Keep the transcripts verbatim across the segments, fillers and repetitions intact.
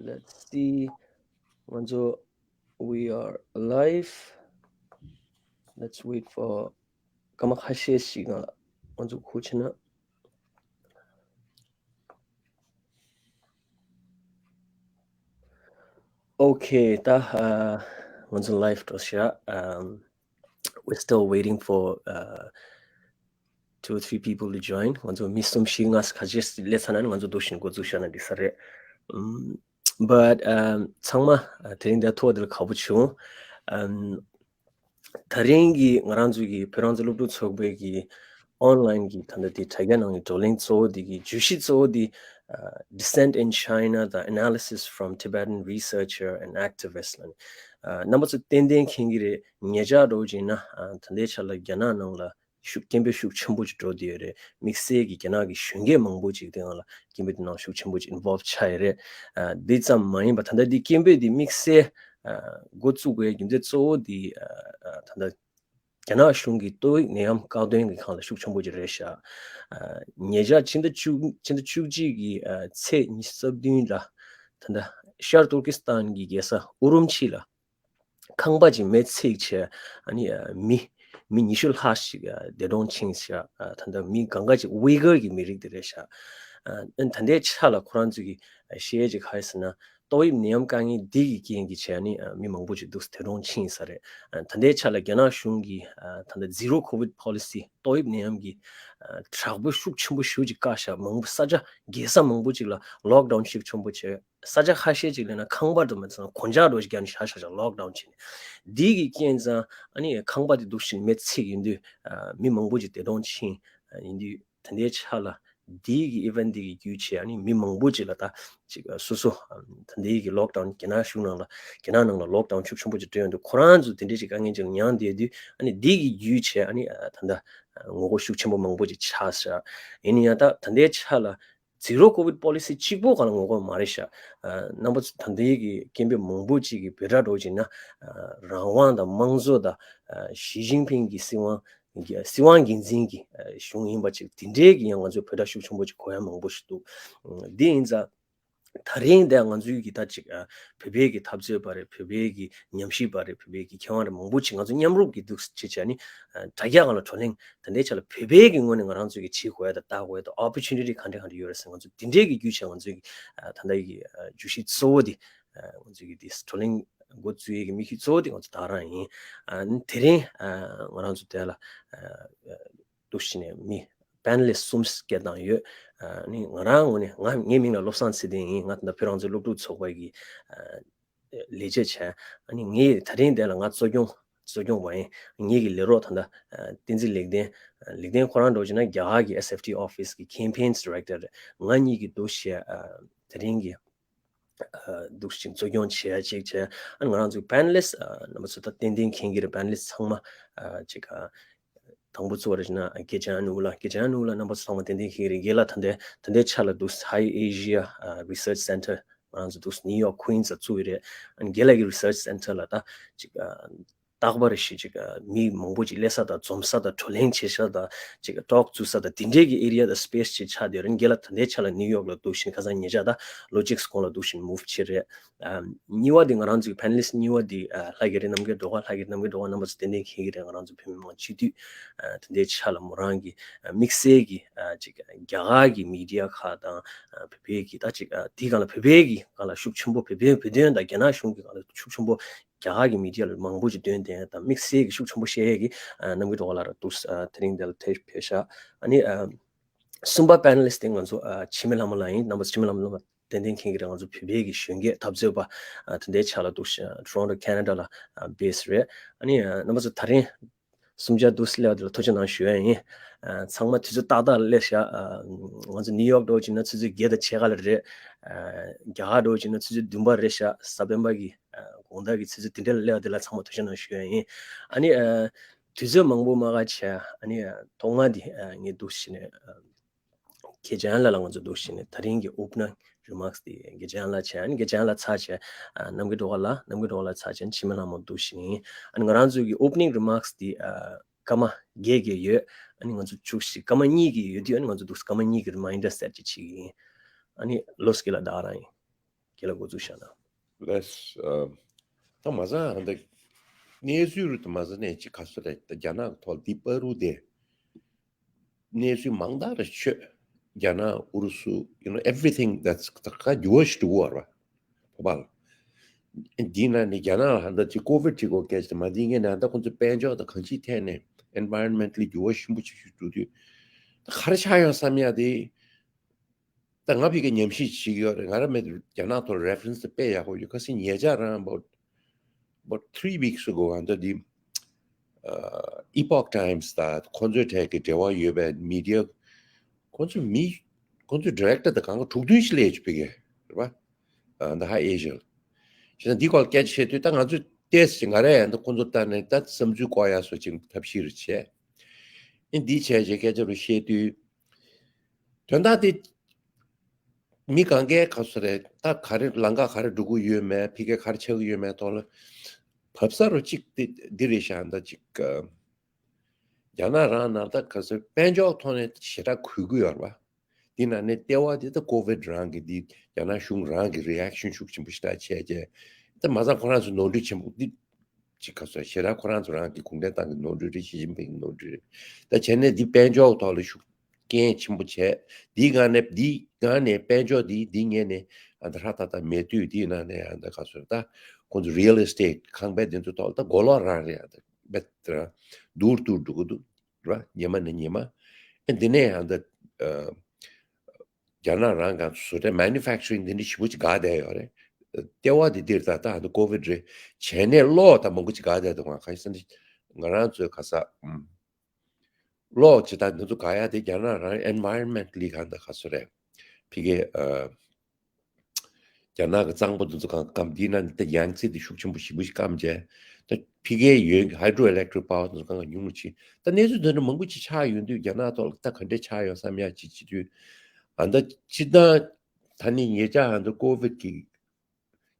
Let's see. ང་ཚོ, we are live. Let's wait for སྐར་མ་ཁ་ཤས་ཤིག་ང་ང་ཚོ་ཁུ་ཆེ་ན། Okay, ད་ང་ཚོ་live འགྲོ་ཤག um, we're still waiting for uh, two or three people to join. ང་ཚོ་མི་གསུམ་བཞི་ལྔ་ཁ་ཤས་སླེབས་ཚར་ན་ང་ཚོ་འདུག་བཞིན་འགོ་འཛུགས་བཞག་ན་འགྲིག་ས་རེད། ཨམ། But um, ཚང་མ་དེ་རིང་འདིར་ཐུག་པ་དེ་ལ་དགའ་པོ་བྱུང་། ཨམ། ད་རིང་གི་ང་རང་ཚོ་གི་བོད་རང་བཙན་སློབ་ཕྲུག་ཚོགས་པའི་གི་online གི་ད་ལྟ་དེ་དྲ་རྒྱ་ནང་གི་བགྲོ་གླེང་གཙོ་བོ་དེ་གི་བརྗོད་གཞི་གཙོ་བོ་དེ། Dissent in China, the analysis from Tibetan researcher and activist ལ། རྣམ་པ་ཚོ་ཏན་ཏན་མཁྱེན་གྱི་རེད། ཉེ་ཆར་འགྲོ་བཞིན་ན་ད་ལྟའི་ཆ་ལ་རྒྱ་ནག་ནང་ལ་ཤུགས་སྐད་འབོད་ཤུགས་ཆེན་པོ་ཅིག་འགྲོ་བསྡད་ཡོད་རེད། དམིགས་བསལ་གྱི་རྒྱ་ནག་གི་གཞོན་སྐྱེས་མང་པོ་ཅིག་དེ་ནང་ལ་སྐད་འབོད་དེ་ནང་ཤུགས་ཆེན་པོ་ཅིག་involve ཆགས་ཡོད་རེད། འདི་ཙམ་མ་ཡིན་པ་ད་ལྟ་འདི་སྐད་འབོད་འདི་དམིགས་བསལ་འགོ་བཙུགས་པའི་རྒྱུ་མཚན་གཙོ་བོ་འདི་ད་ལྟ་རྒྱ་ནག་གཞུང་གི་ཏོག་དབྱིབས་ནད་ཡམས་བཀག་སྡོམ་གྱི་སྒང་ལ་ཤུགས་ཆེན་པོ་ཅིག་རེད་ཤག་ཉེ་ཆར་ཕྱི་ཟླ་བཅུ་ཕྱི་ཟླ་བཅུ་གཅིག་གི་ཚེས་ཉི་ཤུ་རྩ་བདུན་ལ་ད་ལྟ་ཤར་ཏུར་ཀི་སི་ཐན་གྱི་རྒྱལ་ས་ཨུ་རུམ་ཆི་ལ་ཁང་པ་ཅིག་མེ་འཚིག་བྱས། ཨ་ནི་མི་མི་ཉི་ཤུ་ལྷག་ཞིག་འདས་གྲོངས་ཕྱིན་ཤག་ད་ལྟ་མི་གང་ག་ཅིག་ཝི་གར་གྱི་མི་རིགས་དེ་རེད་ཤག་ཨ་ནི་ད་ལྟའི་ཆ་ལ་ཁོ་རང་ཚོས་ཀྱི་བཤད་ཡས་ཅིག་ག་རེ་ཟེར་ན། ཏོག་དབྱིབས་ནད་ཡམས་དཀའ་ངལ་འདི་གི་རྐྱེན་གྱིས་བྱས་ནས་མི་མང་པོ་ཅིག་འདུག་འདས་གྲོངས་ཕྱིན་ས་རེད། ད་ལྟའི་ཆ་ལ་རྒྱ་ནག་གཞུང་གིས་ད་ལྟ་zero covid policy ཏོག་དབྱིབས་ནད་ཡམས་ཀྱི་དྲག་པོའི་ཤུགས་ཆེན་པོ་ཞེ་པོ་ཅིག་བཀག་ཤག་མང་པོ་ས་ཆ་རྒྱལ་ས་མང་པོ་ཅིག་ལ་lockdown ཤུགས་ཆེན་པོ་བྱས། ས་ཆ་ཁ་ཤས་ཅིག་ལ་ན་ཁང་པ་དུ་མ་ཚང་གོན་ཆས་འདྲ་བོ་ཞིག་བརྒྱབ་ནས་བཞག་བཞག་བཞག་lockdown བྱས་ནས། འདི་གི་རྐྱེན་ཙང་ཨ་ནི་ཁང་པ་དེ་འདུག་བཞིན་མེ་འཚིག་ཡིན་དུས་མི་མང་པོ་ཅིག་འདས་གྲོངས་ཕྱིན་ཡིན་དུས། ད་ལྟའི་ཆ་ལ་འདི་གི་event འདི་གི་བརྒྱུད་བྱས་ཨ་ནི་མི་མང་པོ་ཅིག་ལ་ད་ཅིག་སོ་སོ་ད་ལྟའི་གི་lockdown རྒྱ་ནག་གཞུང་ནང་ལ་རྒྱ་ནག་ནང་ལ་lockdown ཤུགས་ཆེན་པོ་ཅིག་སྤྲད་ཡོང་དུས་ཁོ་རང་ཚོ་དེ་འདྲའི་ཅིག་དཀའ་ངལ་ཅིག་ལ་མྱངས་བསྡད་དུས་ཨ་ནི་འདི་གི་བརྒྱུད་བྱས་ཨ་ནི་ད་ལྟ་ངོ་རྒོལ་ཤུགས་ཆེན་པོ་མང་པོ་ཅིག་ཆགས་ཤག་ཡིན་ན་ཡང་ད་ད་ལྟའི་ཆ་ལ་zero covid policy གཅིག་པོ་གང་ལ་ངོ་རྒོལ་མ་རེད་ཤག་རྣམ་པ་ཚོ་ད་ལྟའི་གི་སྐད་འབོད་མང་པོ་ཅིག་གི་འབོད་སྒྲ་འདྲ་བོ་ཅིག་ན་རང་དབང་དང་དམངས་གཙོ་དང་ཞི་ཅིན་ཕིང་གི་སྲིད་དབང་སྲིད་དབང་སྒེར་འཛིན་གྱི་གཞུང་ཡིན་པ་ཅིག་དེ་འདྲའི་གི་ཡང་ང་ཚོས་འབོད་སྒྲ་ཤུགས་ཆེན་པོ་ཅིག་གོ་ཡ་མང་པོ་ཞིག་འདུག་འདི་ཡིན་ཙང་། ད་རིང་འདི་ང་ཚོའི་གི་ད་ཅིག་ཨ་བོད་པའི་གི་འཐབ་རྩོད་པ་རེད། བོད་པའི་གི་ཉམས་ཞིབ་པ་རེད། བོད་པའི་གི་མཁས་དབང་རེད། མང་པོ་ཅིག་ང་ཚོ་མཉམ་རུབ་ཀྱིས་འདུག་སེ་བྱས་བྱས་ནི་ཨ་དྲ་རྒྱ་སྒང་ལ་བགྲོ་གླེང་ད་ལྟའི་ཆ་ལ་བོད་པའི་གི་ངོས་ནས་ང་རང་ཚོའི་གི་བྱེད་དགོས་ཡ་དང་ལྟ་དགོས་ཡ་དང་opportunity ག་འདྲ་ག་འདྲ་ཡོད་རེད་ཟེར། ང་ཚོ་དེ་འདྲའི་གི་བརྒྱུད་བྱས་ང་ཚོའི་གི་ཨ་ད་ལྟ་གི་ཨ་བརྗོད་གཞི་གཙོ་བོ་དེ་ཨ་ང་ཚོའི་གི་དེ་བགྲོ་གླེང་འགོ་བཙུགས་ཡས་གི་དམིགས་ཡུལ་གཙོ་བོ་དེ་ང་ཚོ་ད་རང་ཡིན། ཨ་དེ་རིང་ཨ་ང་རང་ཚོ་དེ་ལ་ཨ་འདུག་བྱས་ནས་མི་panelist གསུམ་སྐད་བཏང་ཡོད། ཨ་ནི་ང་རང་ངོས་ནས་ང་ངའི་མིང་ལ་བློ་བཟང་ཚེ་བརྟན་ཡིན། ང་ད་ལྟ་བོད་རང་བཙན་སློབ་ཕྲུག་ཚོགས་པ་གི་ཨ་ལས་བྱེད་བྱས། ཨ་ནི་ངས་ད་རིང་འདི་ལ་ང་གཙོ་སྐྱོང་གཙོ་སྐྱོང་བ་ཡིན། ངེད་ཀྱི་ལས་རོགས་ད་ལྟ་ཨ་བསྟན་འཛིན་ལེགས་ལྡན། ལེགས་ལྡན་ཁོ་རང་འདྲ་བོ་བྱས་ན་རྒྱ་གར་གྱི་S F T office གི་campaigns director རེད། ང་གཉིས་ཀྱིས་འདུག་བྱས་ཨ་དེ་རིང་གི་ཨ་འདུག་ཅིང་གཙོ་སྐྱོང་བྱེད་ཡ་ཅིག་བྱས། ཨ་ང་རང་ཚོའི་panelist ཨ་རྣམ་པ་ཚོ་ད་ཏན་ཏན་མཁྱེན་གྱི་རེད། panelist ཚང་མ་ཨ་ཅིག་ཨ་དང་པོ་གཙོ་བོ་རེད་ན་སྐྱེ་ཅན་ནུ་ལ་སྐྱེ་ཅན་ནུ་ལ་རྣམ་པ་ཚོ་ཚང་མ་ཏན་ཏན་མཁྱེན་གྱི་རེད། རྒན་ལགས་ད་ལྟའི་ད་ལྟའི་ཆ་ལ་འདུག High Asia ཨ་Research Center ང་རང་ཚོ་འདུག New York Queens ལ་བཙུགས་ཡོད་རེད། ཨ་རྒན་ལགས་ཀྱི་research center ལ་ད་ཅིག་ཨ་རྟག་པར་ཞིག་ཅིག་ཨ་མི་མང་པོ་ཅིག་སླེབས་ས་དང་འཛོམས་ས་དང་བགྲོ་གླེང་བྱེད་ས་དང་ཅིག་talk བཙུགས་ས་དང་དེ་འདྲའི་གི་area དང་space ཅིག་ཆགས་བསྡད་ཡོད་རེད། རྒན་ལགས་ད་ལྟའི་ཆ་ལ་New York ལ་འདུག་བཞིན་ཁ་སང་ཉེ་ཆར་ད་ལོ་གཅིག་གོང་ལ་འདུག་བཞིན་move བྱས་རེད། ཨ་གཉིས་པ་དེ་ང་རང་ཚོའི་panelist གཉིས་པ་དེ་ཨ་ལྷ་རྒྱ་རི་རྣམ་རྒྱལ་སྒྲོལ་དཀར། ལྷ་རྒྱ་རི་རྣམ་རྒྱལ་སྒྲོལ་དཀར་རྣམ་པ་ཚོ་ཏན་ཏན་མཁྱེན་གྱི་རེད། ང་རང་ཚོ་བོད་མི་མང་སྤྱི་འཐུས་ཨ་ད་ལྟའི་ཆ་ལ་མོ་རང་གི་ཨ་དམིགས་བསལ་གྱི་ཨ་ཅིག་རྒྱ་གར་གྱི་media ཁག་དང་ཨ་བོད་པའི་གི་ད་ཅིག་ཨ་དེའི་སྒང་ལ་བོད་པའི་གི་སྒང་ལ་ཤུགས་ཆེན་པོ་བོད་དོན་བོད་དོན་དང་རྒྱ་ནག་གཞུང་གི་སྒང་ལ་ཤུགས་ཆེན་པོ་རྒྱ་གར་གྱི་media ལ་མང་པོ་ཅིག་འདོན་བསྡད་ཡ་དང་དམིགས་བསལ་གྱི་ཤུགས་ཆེན་པོ་བཤད་ཡས་ཀྱི་ཨ་རྣམ་རྒྱལ་སྒྲོལ་དཀར་ལགས་ར་འདུག་ཨ་དེ་རིང་འདི་ལ་དེ་ཕེབས་ཤག་ཨ་ནི་ཨ་གསུམ་པ་panelist དེ་ང་ཚོ་ཨ་འཆི་མེད་ལྷ་མོ་ལགས་ཡིན། རྣམ་པ་ཚོ་འཆི་མེད་ལྷ་མོ་ལགས་ཏན་ཏན་མཁྱེན་གྱི་རེད། ང་ཚོ་བོད་པའི་གི་གཞོན་སྐྱེས་འཐབ་རྩོད་པ་ཨ་དེ་འདྲའི་ཆ་ལ་འདུག Toronto Canada ལ་ཨ་base རེད། ཨ་ནི་ཨ་རྣམ་པ་ཚོ་ད་རིང་གསུམ་ཆར་འདུག་སླེབས་པ་དེ་ལ་ཐུགས་རྗེ་གནང་ཞུ་ཡ་ཡིན། ཨ་ཚང་མ་དུས་ཚོད་ཏག་ཏག་ལ་སླེབས་ཤག་ཨ་ང་ཚོ་New York འདྲ་བོ་བྱས་ན་ཆུ་ཚོད་བརྒྱད་དང་ཕྱེད་ཀ་ལ་རེད། ཨ་རྒྱ་གར་འདྲ་བོ་བྱས་ན་ཆུ་ཚོད་བདུན་པ་རེད་ཤག་སྤེན་པ་གི་ཨ་དགོང་དག་གི་ཆུ་ཚོད་དེ་འདྲ་ལ་སླེབས་པ་དེ་ལ་ཚང་མ་ཐུགས་རྗེ་གནང་ཞུ་ཡ་ཡིན། ཨ་ནི་ཨ་དུས་ཚོད་མང་པོ་མ་འགོར་བྱས་ཨ་ནི་ཨ་ཐོག་མ་དེ་ཨ་ངས་འདུག་བྱས་ནས་ཨ་དགེ་ཅན་ལགས་ལ་ང་ཚོ་འདུག་བྱས་ནས་ད་རིང་གི་opening remarks དེ་དགེ་ཅན་ལགས་བྱས། ཨ་ནི་དགེ་ཅན་ལགས་ཚར་བྱས་ཨ་རྣམ་རྒྱལ་སྒྲོལ་དཀར་ལགས། རྣམ་རྒྱལ་སྒྲོལ་དཀར་ལགས་ཚར་བྱས་འཆི་མེད་ལྷ་མོ་འདུག་བྱས་ནས་ཨ་ནི་ང་རང་ཚོའི་གི་opening remarks དེ་ཨ་སྐར་མ་བརྒྱད་ཀྱི་ཡོད། ཨ་ནི་ང་ཚོ་བཅུ་བཞི་སྐར་མ་གཉིས་ཀྱི་ཡོད་དུས་ཨ་ནི་ང་ཚོ་འདུག་སྐར་མ་གཉིས་ཀྱི་reminder set ཅིག་བྱེད་ཀྱི་ཡིན། ཨ་ནི་བློ་སྐྱེད་ལགས་ད་ག་རང་ཡིན། ཁྱེད་ལ་འགོ་འཛུགས་བྱ་ན། ལགས། ཨ། ད་མ་ཚང་ཧ་འདི་གནས་ཚུལ་རུ་ད་མ་ཚང་ནས་ཅིག་ག་སོ་རེད། ད་རྒྱ་ནག་གི་ཐོག་འདི་པ་རུ་དེ་གནས་ཚུལ་མང་དག་རེ་ཆོད། རྒྱ་ནག་ཨུ་རུ་སུ། you know, everything that's ད་ག་འགྱུར་བ་ཞིག་འགྲོ་གི་ཡོད་རེད་བ། བོད་པ་ལ། འདི་ན་ནི་རྒྱ་ནག་ལ་ཧ་འདི་ཅིག་ཀོ་བིད་ཅིག་གོ་སྐད་ཅིག་མ་འདི་ངས་ན་ད་ཁོང་ཚོ་དཔལ་འབྱོར་དང་གང་ཅིའི་ཐད་ནས་environmentally་འགྱུར་བ་ཞིམ་པོ་ཅིག་ཞིག་འགྲོ་དུས། ད་ག་རེ་ཆགས་ཡོང་བསམ་ཡ་དེ། ད་ང་ཕ་གི་ཉམས་ཞིབ་བྱེད་ཀྱི་ཡོད་རེད། ང་རང་མེད་དུས་རྒྱ་ནག་ཐོག་reference་དེ་དཔེ་ཡག་པོ་ཡོད། ཁ་སང་ཉེ་ཆར་རང་about about three weeks ago ཨ་ད་འདི་ཨ་Epoch Times་དང་ཁོང་ཚོའི་གྲས་ཀྱི་འབྲེལ་བ་ཡོད་པའི་མི་ཌི་ཡ། ཁོང་ཚོའི་མི་ཁོང་ཚོའི་director་དང་གང་ག་དྲུག་བདུན་ཞིག་སླེབས་ཡོད་ཕ་གི་རེད་པ། ཨ་ད་ཧ་ཨེ་ཤི་ཡ་ལ། བྱས་ཙང་འདི་སྐོར་སྐད་ཆ་བཤད་དུས་ད་ང་ཚོས་ཏོག་ཙམ་ང་རང་ཡང་ད་ཁོང་ཚོ་ལྟ་ནས་ད་བསམ་ཚུལ་བཀོད་ཡ་སོགས་ཅིག་ཐབས་ཤེས་རེ་བྱས། ཨེ་འདི་བྱས་རྗེས་སྐད་ཆ་རུ་བཤད་དུས། དོན་དག་དེ་མི་གང་གའི་ག་སོ་རེད། ད་ག་རེ་ལམ་ཁ་ག་རེ་འགྲོ་གི་ཡོད་མེད། ཕ་གིར་ག་རེ་ཆགས་ཀྱི་ཡོད་མེད་ཐོག་ལ་བབས་ས་རུ་གཅིག་དེ་འདི་རེད་ཤག་ད་གཅིག་ཨ། རྒྱ་ནག་རང་ནང་ད་ག་སོ་དཔལ་འབྱོར་ཐོག་ནས་ཞེ་དྲག་གུས་གུས་ཡོད་རེད་པ། འདི་ནང་ནས་ལྟེ་བ་དེ་ད་ཀོ་བིད་རང་གི་འདི་རྒྱ་ནག་གཞུང་རང་གི་reaction་ཤུགས་ཆེན་པོ་ཞེ་དྲག་བྱས་རྗེས། ད་མ་ཚང་ཁོ་རང་ཚོ་ནོར་འཁྲུལ་ཆེན་པོ་འདི་ཅིག་ག་སོ་ཞེ་དྲག་ཁོ་རང་ཚོ་རང་གི་གུང་ཁྲན་ཏང་གི་ནོར་འཁྲུལ་རེད། ཞི་ཅིན་ཕིང་གི་ནོར་འཁྲུལ་རེད། ད་བྱས་ནས་འདི་དཔལ་འབྱོར་ཐོག་ལ་ཤུགས་རྐྱེན་ཆེན་པོ་བྱས། འདིའི་སྒང་ནས་འདིའི་སྒང་ནས་དཔལ་འབྱོར་འདི་འདི་ངས་ནས་ཨ་ད་ཧྲ་ཏག་ཏག་མེད་དུས། འདིའི་ནང་ནས་ཨ་ད་ག་སོ་ད་ཁོང་ཚོ་real estate་ཁང་པའི་འདི་ཚོ་ཐོག་ལ་ད་གོ་ལོག་རང་རེད། ཨ་ད་བེད་རང་སྡུག་ཏུ་འགྲོ་གི་འདུག་ར། ཉི་མ་ནས་ཉི་མ། ཨ་འདི་ནས་ཨ་ད་ཨ། རྒྱ་ནག་རང་ག་བཟོ་གྲྭ་manufacturing་འདི་འདྲ་ཞེ་པོ་ཅིག་འགག་བསྡད་ཡོད་རེད། ལྟེ་བ་འདི་འདིར་ད་ལྟ་ཨ་ད་ཀོ་བིད་རེད། བྱས་ནས་གློག་ད་མང་པོ་ཅིག་འགག་བསྡད་འདུག་ང་ཁ་སང་ང་རང་ཚོའི་ག་ས་ཨམ། གློག་ཅིག་ད་འདི་ཚོ་འགག་ཡ་དེ་རྒྱ་ནག་རང་environmentally་ག་ད་ག་སོ་རེད། ཕ་གི་ཨ། རྒྱ་ནག་གི་གཙང་པོ་འདི་ཚོ་གང་སྐམ། འདི་ན་ད་ཡང་ཙི་འདི་ཤུགས་ཆེན་པོ་ཞེ་པོ་ཞིག་སྐམ་བྱས། ད་ཕ་གིའི་ཡོད་hydroelectric power་འདི་ཚོ་གང་ག་ཉུང་རུ་ཕྱིན། ད་གནས་ཚུལ་འདི་འདྲ་མང་པོ་ཅིག་ཆགས་ཡོང་དུས་རྒྱ་ནག་ཐོག་ལ་ད་ག་འདྲས་ཆགས་ཡོང་བསམ་ཡ་ཅིག་བྱེད་དུས། ཨ་ད་སྤྱིར་བཏང་ད་ནི་ཉེ་ཆར་ཨ་ད་ཀོ་བིད་ཀྱི་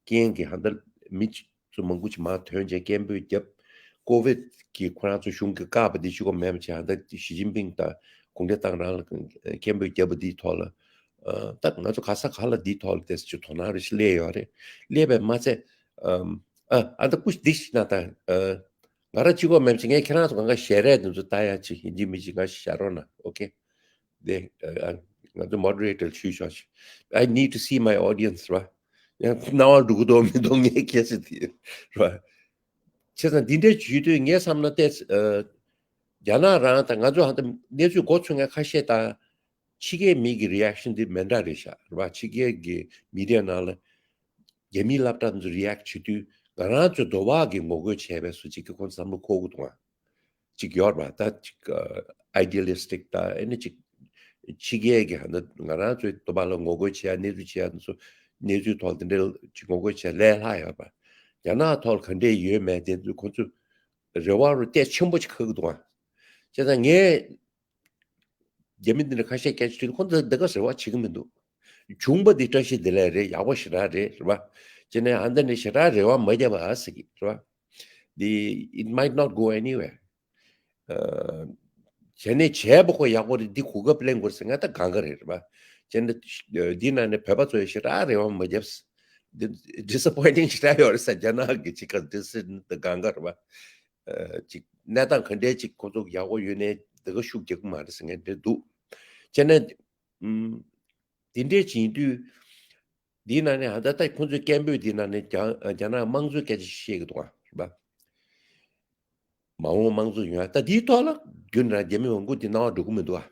རྐྱེན་གྱིས་ཨ་ད་མི་ཚོ་མང་པོ་ཅིག་མར་ཐོན་བྱས་སྐད་འབོད་བརྒྱབ། ཀོ་བིད་ཀྱིས་ཁོ་རང་ཚོ་གཞུང་གིས་བཀག་པ་འདི་གཅིག་པོ་མེད་པ་བྱས། ཨ་ད་ཞི་ཅིན་ཕིང་དང་གུང་ཁྲན་ཏང་རང་ལ་སྐད་འབོད་བརྒྱབ་པ་འདིའི་ཐོག་ལ། ཨ་ད་ང་ཚོ་ག་ས་ག་ལ་འདིའི་ཐོག་ལ་ཏོག་ཙམ་ཅིག་དོ་སྣང་རེ་ཞིག་སླེབས་ཡོད་རེད། སླེབས་པས་མ་ཚད། ཨམ། ཨ་ཨ་ད་སྐུ་འདི་ཞིག་ན་ད། ཨ་ང་རང་གཅིག་པོ་མེད་ཅིག་ངས་ཁྱེད་རང་ཚོ་གང་ག་ཞལ་རས་འདི་ཚོ་ལྟ་ཡ་ཅིག་ཡིན་གཅིག་མིན་གཅིག་ང་ཞིག་བཞག་རོགས་གནང་། ཨོ་ཁེ། དེ་ཨ་ང་ཚོ་moderator་ཞུས་ཆོག་ཅིག I need to see my audience་ར། ཡང་སྣང་བ་འགྲོ་གི་འདུག་མི་འདུག་ངས་ཁྱེད་ཚོ་དེ་ར། བྱས་ཙང་འདི་འདྲའི་བྱེད་དུས་ངས་བསམ་ན་ཏེ། ཨ་རྒྱ་ནག་རང་དང་ང་ཚོ་ཧ་ད་གནས་ཚུལ་མགོ་ཚོས་མཁན་ཁ་ཤས་དང་། ཕྱི་རྒྱལ་མི་གི་reaction་འདི་མི་འདྲ་རེད་ཤག་རེད་པ། ཕྱི་རྒྱལ་གྱི་མི་ཌི་ཡ་ནང་ལ་རྒྱ་མིའི་སློབ་གྲྭ་ཚོ་react་བྱེད་དུས་ང་རང་ཚོའི་འདོད་པ་གི་ངོ་རྒོལ་བྱས་པའི་བཟོ་ཅིག་གི་ཁོང་བསམ་བློ་འཁོར་གི་འདུག་ཨ། ཅིག་ཡོད་རེད་པ། ད་ཅིག་ཨ་idealistic་ད་ཨེ་ནི་ཅིག་ཕྱི་རྒྱལ་གྱི་ཧ་ད་ང་རང་ཚོའི་འདོད་པ་ལ་ངོ་རྒོལ་བྱེད་ཡ། གནས་ཚུལ་བྱེད་ཡ་ཚོ་གནས་ཚུལ་ཐོག་དེ་འདྲའི་ཅིག་ངོ་རྒོལ་བྱེད་ཡ་ལས་སླ་ཡོད་རེད་པ། རྒྱ་ནག་ཐོག་ལ་ག་འདྲས་ཡོད་མེད་དེ་ཚོ་ཁོང་ཚོ་རེ་བ་རུ་གཏད་ཆེན་པོ་ཅིག་ཁ་གི་འདུག་ཨ། བྱས་ཙང་ངས། རྒྱ་མི་འདི་འདྲ་ཁ་ཤས་སྐད་ཆ་དྲིས་ཁོང་ཚོ་འདི་ག་ཟེར་བ་བྱེད་ཀྱི་མི་འདུག་བྱུང་པ་འདི་བཀྲ་ཤིས་བདེ་ལེགས་རེད། ཡག་པོ་ཞེ་དྲག་རེད་རེད་པ། བྱས་ནས་ཨ་འདི་ནས་ཞེ་དྲག་རེ་བ་མ་བརྒྱབ་པ་ཟེར་གི་རེད་པ། འདི་it might not go anywhere། ཨ། བྱས་ནས་བྱས་པ་ཁོ་ཡག་པོ་རེད། འདི་གོ་སྐབས་ལེན་དགོས་ཟེར་ང་ད་གང་ག་རེད་རེད་པ། བྱས་ནས་འདི་ནང་ནས་བོད་པ་ཚོ་ཡི་ཞེ་དྲག་རེ་བ་མ་བརྒྱབ། འདི་disappointing་ཞེ་དྲག་ཡོད་རེད་ཟེར། རྒྱ་ནག་གི་ཅིག་ག་འདི་ཟེར་འདི་གང་ག་རེད་པ། ཅིག་གནས་སྟངས་ག་འདྲའི་ཅིག་ཁོ་ཚོ་ཡག་པོ་ཡོད་ནའི་དེ་ག་ཤུགས་རྒྱག་གི་མ་རེད་ཟེར་མཁན་དེ་འདུག་བྱས་ནས་ཨུམ། དེ་འདྲའི་ཅིག་ཡིན་དུས་འདིའི་ནང་ནས་ཧ་ད་ལྟ་ཁོ་ཚོའི་སྐད་འབོད་འདིའི་ནང་ནས་རྒྱ་རྒྱ་ནག་དམངས་གཙོའི་སྐད་ཆ་བཤད་ཀྱི་འདུག་ཨ། རེད་པ། མ་འོངས་དམངས་གཙོ་ཡོང་ཡ་ད་འདིའི་ཐོག་ལ་རྒྱུན་རང་རྒྱ་མི་མང་པོ་འདི་སྣང་བ་འགྲོ་གི་མི་འདུག་ཨ།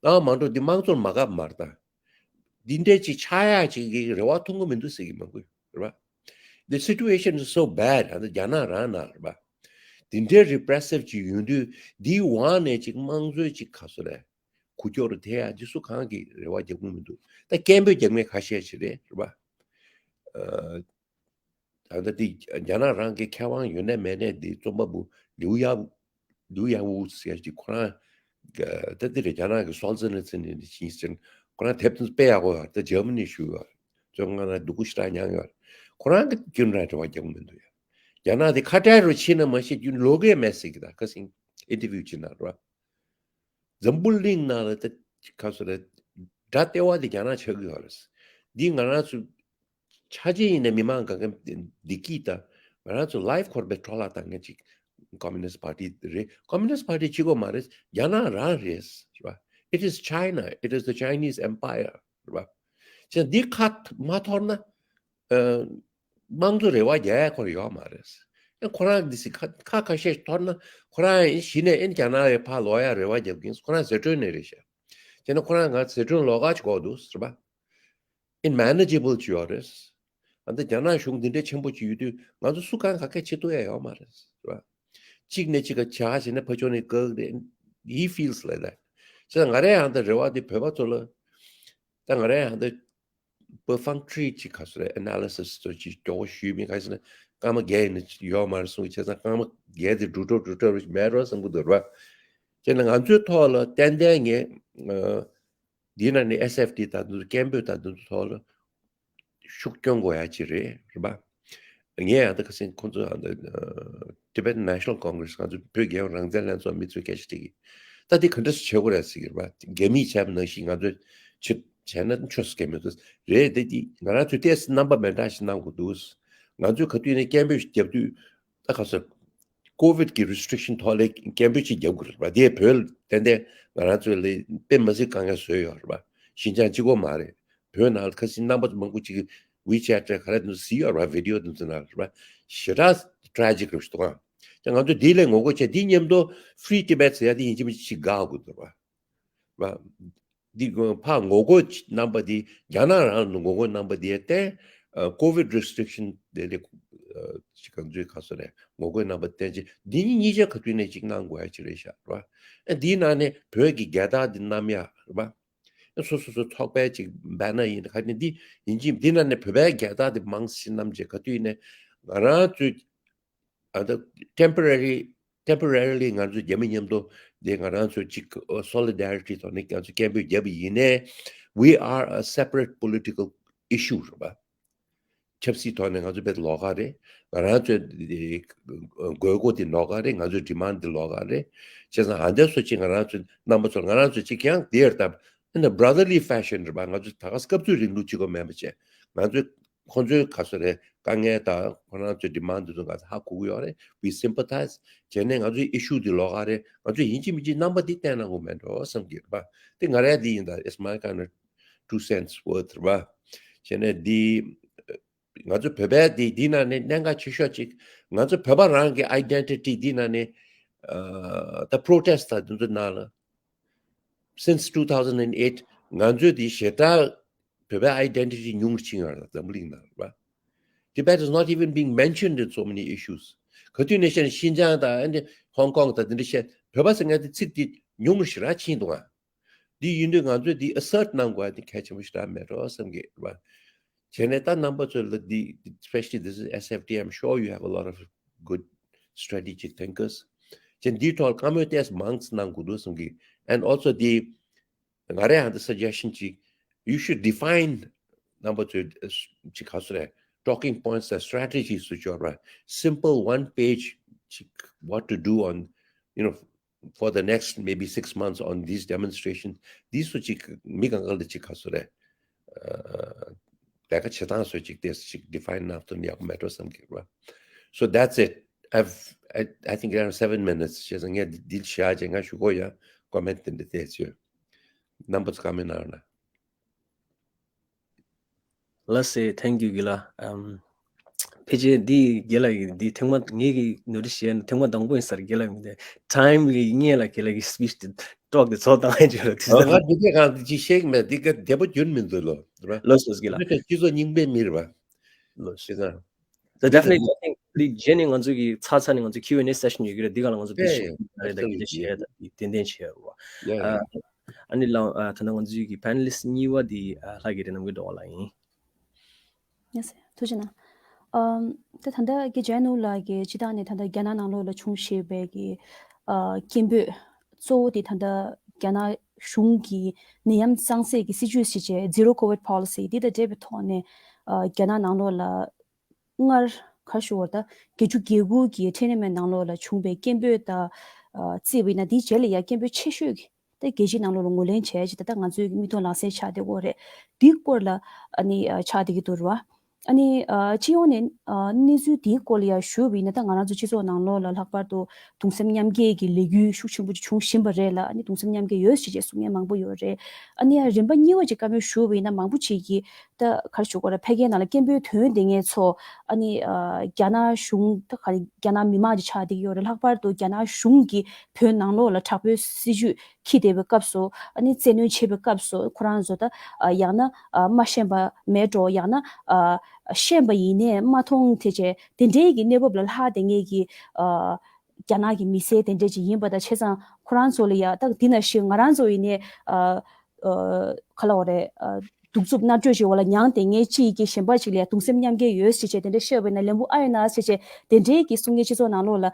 སྣང་བ་མ་འགྲོ་འདི་དམངས་གཙོར་མ་དགའ་བ་མ་རེད་ད། འདི་འདྲའི་ཅིག་ཆགས་ཡག་ཅིག་གི་རེ་བ་མཐོང་གི་མི་འདུག་ཟེར་གི་མང་པོ་རེད་པ། The situation is so bad. ཨ་ནི་རྒྱ་ནག་རང་ནང་རེད་པ། འདི་འདྲའི་repressive་ཅིག་ཡོང་དུས་འདིའི་དབང་ནས་ཅིག་དམངས་གཙོའི་ཅིག་ག་ཚོད་རེད། ཁུ་ཁྱོག་རུ་ཐེ་ཡ་འདི་ཚོ་གང་གི་རེ་བ་རྒྱག་གི་མི་འདུག་ད་སྐད་འབོད་རྒྱག་མཁན་ཁ་ཤས་ཅིག་རེད་རེད་པ། ཨ། ད་ལྟ་འདི་རྒྱ་ནག་རང་གི་ཁེ་དབང་ཡོད་ནའི་མེད་ནའི་འདི་རྩོམ་པ་པོ་ལིའུ་ཡ་ལིའུ་ཡ་ཝུ་ཟེར་གྱི་ཁོ་རང་ག་ད་འདི་རེད། རྒྱ་ནག་གི་སོལ་ཙེ་ནི་ཙེ་ནི་ནི་ཅིང་ཙེན་ཁོ་རང་དེབ་དེ་དཔེ་ཡག་པོ་ཡོད་རེད། ད་འཇར་མ་ནི་བཞུགས་ཡོད་རེད། ཚོ་ང་ལ་སྡུག་པོ་ཞེ་དྲག་མྱངས་ཡོད་རེད། ཁོ་རང་གི་རྒྱུན་ར་འབྲེལ་བ་རྒྱག་གི་མི་འདུག་ཡ། རྒྱ་ནག་དེ་ཁ་བྲལ་རུ་ཕྱིན་ན་མ་ཤེས་རྒྱུན་ལོག་གི་མེད་ཟེར་གི་ད་ཁ་སང་ཨིན་ཊར་བིའུ་ཅིག་ནང་རེད་པ། འཛམ་བུ་གླིང་ནང་ལ་ད་ཁ་སོ་རེད། དགྲ་ལྟེ་བ་དེ་རྒྱ་ནག་ཆགས་ཀྱི་ཡོད་རེད། འདི་ང་རང་ཚོ་ ཆ་ཅི་ཡིན་ནའི་མི་མང་གང་ག་བདེ་སྐྱིད་དང་ང་རང་ཚོ་ལའིབ་ཁོར་བའི་འཕྲོ་བརླག་བཏང་མཁན་ཅིག་Communist Party རེད། Communist Party གཅིག་པོ་མ་རེད། རྒྱ་ནག་རང་རེད། རེད་པ། It is China, it is the Chinese empire. རེད་པ། བྱས་ཙང་འདི་ཁ་མ་ཐོར་ན་ཨ་དམངས་གཙོ་རེ་བ་རྒྱག་ཡ་ཁོ་རང་ཡོད་མ་རེད། ཡང་ཁོ་རང་འདི་སི་ཁ་ཁ་ཁ་ཤས་ཐོར་ན་ཁོ་རང་གཞི་ནས་ཨེ་རྒྱ་ནག་ལ་ཕར་ལོག་ཡ་རེ་བ་རྒྱབ་ཀྱིན། ཁོ་རང་ཟི་ཁྲོན་ནས་རེད་ཤག་བྱས་ན་ཁོ་རང་ང་ཟི་ཁྲོན་ལོགས་ཀ་ཅིག་དགོས་འདུག་ཟེར་བ། ཨིན་མེ་ནེ་ཇེ་བལ་ཅིག་ཡོད་རེད། ཨ་ནི་རྒྱ་ནག་གཞུང་འདི་འདྲའི་ཆེན་པོ་ཅིག་ཡོད་དུས་ང་ཚོ་སུ་གང་ག་གས་བྱེད་ཐུབ་ཡ་ཡོད་མ་རེད་ཟེར་བ། གཅིག་ནས་གཅིག་ག་བྱ་བྱས་ན་ཕར་ཕྱོགས་ནས་བཀག་རེད། He feels like that. བྱས་ཙང་ང་རའི་ཡང་ད་རེ་བ་འདི་བོད་པ་ཚོ་ལ། ད་ང་རའི་ཡང་ད་perfunctory ཅིག་ག་ཚོད་རེད། ཨེ་ན་ལི་སིས་ཚོ་ཅིག་མགྱོགས་པོ་ཞུས་མིན་ག་ཟེར་ན་སྐར་མ་བརྒྱད་ཡིན་ན་ཡོད་མ་རེད་གསུངས། བྱས་ཙང་སྐར་མ་བརྒྱད་དེ་འགྲོ་འགྲོ་འགྲོ་འགྲོ་མེད་འགྲོ་བསམ་གི་འདུག་ར། བྱས་ན་ང་ཚོའི་ཐོག་ལ་ཏན་ཏན་ངས་ཨ་འདི་ན་ནི་ཨེས་ཨེཕ་ཊི་དང་དེ་ཚོ་སྐད་འབོད་དང་དེ་ཚོ་ཐོག་ལ་ཤུགས་སྐྱོན་དགོས་ཡ་ཅིག་རེད། རེད་པ། ངས་ཡང་ད་ཁ་སང་ཁོང་ཚོ་ཨ་ད་Tibetan National Congress ང་ཚོ་བོད་རྒྱལ་ཡོངས་རང་བཙན་ལྷན་ཚོགས་མི་ཚོས་སྐད་ཆ་དྲིས་ཀྱི། ད་འདི་ག་འདྲ་སེ་བྱེད་དགོས་རེད་ཟེར་གྱི་རེད་པ། རྒྱ་མིས་བྱས་པ་ནང་བཞིན་ང་ཚོས་ཆེད་བྱས་ན་ཆོག་ས་གལ་མི་འདུག་རེད། དེ་འདི་ང་རང་ཚོས་ཏོག་ཙམ་རྣམ་པ་མི་འདྲ་ཞིག་གནང་དགོས་འདུག་ང་ཚོས་ག་དུས་ནས་སྐད་འབོད་ཞིག་རྒྱབ་དུས་ད་ག་ཚོད་COVID གི་restriction ཐོག་ལ་སྐད་འབོད་ཅིག་རྒྱབ་དགོས་རེད་པ། དེ་བོད་ལ་ཏན་ཏན་ང་རང་ཚོ་ལ་དཔེ་མི་སྲིད་དཀའ་ངལ་བཟོས་ཡོད་རེད་པ། ཤིན་ཅང་གཅིག་པོ་མ་རེད། བོད་ནང་ལ་ཁ་སང་རྣམ་པ་མང་པོ་ཅིག་གིས་WeChat རེད་ག་རེ་དེ་ཚོ་གཟིགས་ཡོད་རེད་པ། video དེ་ཚོ་ནང་རེད་པ། ཞེ་དྲག་tragic རེད་ཞུ་དོ། ཡང་ང་ཚོ་དེ་ལས་ངོ་རྒོལ་བྱས། དེ་མཉམ་དུ་Free Tibet ཟེར་ཡ་དེ་ཡིན་གཅིག་མིན་གཅིག་དགག་དགོས་འདུག་རེད་པ། འདི་ཕར་ངོ་རྒོལ་རྣམ་པ་འདི་རྒྱ་ནག་རང་ལ་ངོ་རྒོལ་རྣམ་པ་འདི་བརྟེན་ཨ་COVID restriction དེ་ལས་ཨ་ཅིག་གང་ཚོའི་ག་ཚོད་རེད། ངོ་རྒོལ་རྣམ་པ་བརྟེན་ཅིག་འདི་གཉིས་གཉིས་ཆ་ག་དུས་ནས་ཅིག་གནང་དགོས་ཡ་ཅིག་རེད་ཤག་རེད་པ། ཨ་འདིའི་ནང་ནས་བོད་ཀྱི་རྒྱལ་དར་འདི་བསྣམས་ཡ་རེད་པ། སོ་སོ་སོ་ཚོགས་པའི་ཅིག་banner ཡིན་ག་ནས་འདི་ཡིན་གཅིག་འདི་ནང་ནས་བོད་པའི་རྒྱལ་དར་འདི་མང་ཞིག་བསྣམས་བྱས་ག་དུས་ནས་ང་རང་ཚོའི་ཨ་ད་temporary temporarily ང་ཚོ་རྒྱ་མི་མཉམ་དུ་འདི་ང་རང་ཚོ་ཅིག་ཨ་solidarity ཐོག་ནས་ང་ཚོ་སྐད་འབོད་བརྒྱབ་པ་ཡིན་ནའི། We are a separate political issue རེད་པ། ཆབ་སྲིད་ཐོག་ནས་ང་ཚོ་དཔེ་ལོགས་ཀ་རེད། ང་རང་ཚོའི་དགོས་མཁོ་དེ་ལོགས་ཀ་རེད། ང་ཚོའི་demand དེ་ལོགས་ཀ་རེད། བྱས་ཙང་ཨ་འདྲ་སོ་ཅིག་ང་རང་ཚོའི་རྣམ་པ་ཚོ་ང་རང་ཚོ་ཅིག་ཀྱང་དེར་ད་in a brotherly fashion རེད་པ། ང་ཚོ་ད་ག་སྐབས་འཚོལ་རིང་ལུགས་གཅིག་པོ་མེད་པ་བྱས། ང་ཚོས་ཁོང་ཚོའི་ག་ཚོད་རེད། དཀའ་ངལ་དང་ཁོ་རང་ཚོའི་demand དེ་ཚོ་ང་ཚོ་ཧ་གོ་གི་ཡོད་རེད། We sympathize བྱས་ནས་ང་ཚོའི་issue དེ་ལོགས་ཀ་རེད། ང་ཚོས་ཡིན་གཅིག་མིན་གཅིག་རྣམ་པ་འདི་བསྟན་གནང་དགོས་མེད་འགྲོ་བསམ་གྱི་རེད་པ། དེ་ང་རའི་འདི་ཡིན། ད་it's my kind of two cents worth རེད་པ། བྱས་ནས་འདི་ང་ཚོ་བོད་པའི་འདི་འདི་ནང་ནས་གནད་འགག་ཆེ་ཤོས་ཅིག་ང་ཚོ་བོད་པ་རང་གི་identity འདི་ནང་ནས་ཨ་ད་protest དང་འདི་ཚོ་ནང་ལ་since two thousand and eight ང་ཚོས་འདི་ཞེ་དྲག་བོད་པའི་identity ཉུང་རུ་ཕྱིན་ཡོད་རེད། འཛམ་བུ་གླིང་ནང་རེད་པ། Tibet is not even being mentioned in so many issues. ག་དུས་ནས་བཤད་ན་ཤིན་ཅང་དང་ཨ་ནི་ཧོང་ཀོང་དང་འདི་འདྲ་བཤད། བོད་པ་ཟེར་མཁན་དེ་ཚིག་དེ་ཉུང་རུ་ཞེ་དྲག་ཕྱིན་འདུག་ཨ། འདི་ཡིན་དུས་ང་ཚོས་འདི་assert གནང་དགོས་ཡ་དེ་གལ་ཆེན་པོ་ཞེ་དྲག་མེད་འགྲོ་བསམ་གྱི་རེད་པ། བྱས་ནས་ད་རྣམ་པ་ཚོ་ལ་འདི་especially this is S F T, I'm sure you have a lot of good strategic thinkers. བྱས་འདིའི་ཐོག་ལ་བཀའ་མོལ་ཏོག་ཙམ་མང་ཙམ་གནང་དགོས་འདུག་བསམ་གྱི། And also འདི་ང་རའི་ཧང་དུ་suggestion ཅིག you should define རྣམ་པ་ཚོས་ཅིག་ག་ཚོད་རེད། talking points དང་strategies སུ་འབྱོར་བ། Simple one page ཅིག what to do on, you know, for the next maybe six months on these demonstrations. འདི་སུ་ཅིག་མི་གང་ག་ལ་ཅིག་ག་ཚོད་རེད། ལས་ཀ་བྱེད་སྟངས་སུ་ཅིག་དེ་ཅིག་define གནང་ཐུབ་ན་ཡག་པོ་མེད་འགྲོ་བསམ་གྱི་རེད་པ། So that's it. I've, I, I think around seven minutes. བྱས་ཙང་ངས་འདི་བཤད་བྱས་ང་ཞུ་གོ་ཡ། comment དེ་འདྲ་བལྟས་བྱོས། རྣམ་པ་ཚོ་comment གནང་རོགས་གནང་། ལགས་སེ། thank you རྒན་ལགས། ཨམ། ཕལ་ཆེར་འདི་རྒན་ལགས་ཀྱི་འདི་ཐེངས་མ་ངེད་ཀྱི་ནོར་འཁྲུལ་བྱས་ན་ཐེངས་མ་དང་པོ་ཡིན་ས་རེད། རྒན་ལགས་ཀྱི་འདི་time གི་སྔོན་ལ་རྒན་ལགས་ཀྱི་speech དེ་ཀྲོག་དེ་ཚོགས་བཏང་ཡ་བྱོས་རོགས་དེ་ཨ་ང་འདི་ག་གང་འདི་ཅིག་བཤད་ཀྱི་མེད། འདི་ག་བདེ་པོ་རྒྱུན་མི་འདུག་ལོ། རེད་པ། ལགས་སོ་རྒན་ལགས། སྤྱི་ཚོགས་རྙིང་པའི་མི་རེད་པ། ལགས་སོ། བྱས་ཙང་། So definitely, I think འདི་རྗེས་ནས་ང་ཚོ་གི་ཚར་ཚར་ནས་ང་ཚོ་Q and A session ཡོད་ཀྱི་རེད། འདི་ག་ལ་ང་ཚོ་དཔེ་ཞིབ་རེད་ད་རྒན་ལགས་བཤད་ཡ་ད་འདི་ཏན་ཏན་བྱས་རེད་པ། ཡ་ཡ། ཨ་ནི་ལགས་ད་ནང་ང་ཚོའི་གི་panelist གཉིས་པ་འདི་ལྷ་རྒྱལ་རི་ནམ་མཁའི་སྒྲོལ་དཀར་ལགས་ཡིན། ཡ་སེ། ཐུགས་རྗེ་གནང་། ཨམ། ད་ད་ལྟ་རྒན་ཇེ་ནུ་ལགས་ཀྱིས་སྤྱིར་བཏང་ནས་ད་ལྟ་རྒྱ་ནག་ནང་ལོགས་ལ་བྱུང་བཞིན་པའི་གི་ཨ་སྐད་འབོད་གཙོ་བོ་དེ་ད་ལྟ་རྒྱ་ནག་གཞུང་གི་ནད་ཡམས་གཙང་སེལ་གྱི་སྲིད་ཇུས་ཞེས་བྱའི་zero covid policy འདི་དང་འབྲེལ་བའི་ཐོག་ནས་ཨ་རྒྱ་ནག་ནང་ལོགས་ལ་སྔར་ག་ཞུ་བ་ད་བརྒྱད་ཅུ་གྱ་དགུ་གི་ཊི་ཨེན་ཨེམ་ཨེ་ནང་ལོགས་ལ་བྱུང་བའི་སྐད་འབོད་དང་ཨ་བརྩིས་པ་ཡིན་ན་དེའི་རྗེས་ལ་ཡ་སྐད་འབོད་ཆེ་ཤོས་ཀྱི་ད་རྒྱལ་སྤྱིའི་ནང་ལོགས་ལ་ངོས་ལེན་བྱས་ཅིག་ད་ལྟ་ང་ཚོའི་མིག་མཐོང་ལག་ཟིན་ཆགས་བསྡད་ཡོད་རེད། འདིའི་སྐོར་ལ་ཨ་ནི་ཨ་ཆགས་བསྡད་ཀྱི་འདུག་རེད་པ། ཨ་ནི་ཨ་སྤྱི་ཡོངས་ནས་ཨ་གནས་ཚུལ་འདིའི་སྐོར་ལ་ཡང་ཞུས་པ་ཡིན་ན། ད་ང་རང་ཚོ་སྤྱི་ཚོགས་ནང་ལོགས་ལ་ལྷག་པར་དུ་གདུང་སེམས་མཉམ་སྐྱེད་ཀྱི་ལས་འགུལ་ཤུགས་ཆེན་པོ་ཅིག་བྱུང་བཞིན་པ་རེད་ལ། ཨ་ནི་གདུང་སེམས་མཉམ་སྐྱེད་ཡོད་ཞེས་བྱས་གསུང་མཁན་མང་པོ་ཡོད་རེད། ཨ་ནི་ཡང་རིམ་པ་གཉིས་པ་ཅིག་བཀའ་མོལ་ཞུས་པ་ཡིན་ན། མང་པོ་ཅིག་གིས་ད་ག་རེ་ཞུ་དགོས་རེད། ཕ་གིའི་ནང་ལ་སྐད་འབོད་འདོན་བསྡད་མཁན་ཚོ། ཨ་ནི་ཨ་རྒྱ་ནག་གཞུང་ད་ག་རེ་རྒྱ་ནག་མི་དམངས་ཅིག་ཆགས་བསྡད་ཀྱི་ཡོད་རེད། ལྷག་པར་དུ་རྒྱ་ནག་གཞུང་གིས་བོད་ནང་ལོགས་ལ་དྲག་པོའི་སྲིད་ཇུས་འཁྱེར་བསྡད་པའི་སྐབས་སུ། ཨ་ནི་བཙན་གནོན་བྱེད་པའི་སྐབས་སུ་ཁོ་རང་ཚོ་ད་ཨ་ཡང་ན་ཨ་མ་ཤེས་པ་མེད་འགྲོ། ཡང་ན་ཨ་ཤེས་པ་ཡིན་ནའི་མ་མཐོང་དེ་བྱས། དེ་འདྲའི་གི་གནས་བབ་ལ་ལྷག་བསྡད་མཁན་གྱི་ཨ་རྒྱ་ནག་གི་མི་སེར་དེ་འདྲ་ཅིག་ཡིན་པ་དང་། བྱས་ཙང་ཁོ་རང་ཚོ་ལ་ཡ་ད་འདི་ནང་བཞིན་ང་རང་ཚོ་ཡིན་ནའི་ཨ་ཨ་ག་ལབ་དགོས་རེད། ཨ་གདུག་རྩུབ་མནར་གཅོད་ཅིག་འོག་ལ་མྱངས་བསྡད་མཁན་གཅིག་གིས་གཞན་པ་ཅིག་ལ་ཡ་གདུང་སེམས་མཉམ་སྐྱེད་ཡོད་ཟེར་བྱས་དེ་འདྲ་བཤད་པ་ཡིན་ན། ལན་པོ་ཨ་ཡོད་ན་ཟེར་བྱས་དེ་འདྲའི་གི་གསུང་མཁན་སྤྱི་ཚོགས་ནང་ལོགས་ལ་ཨ་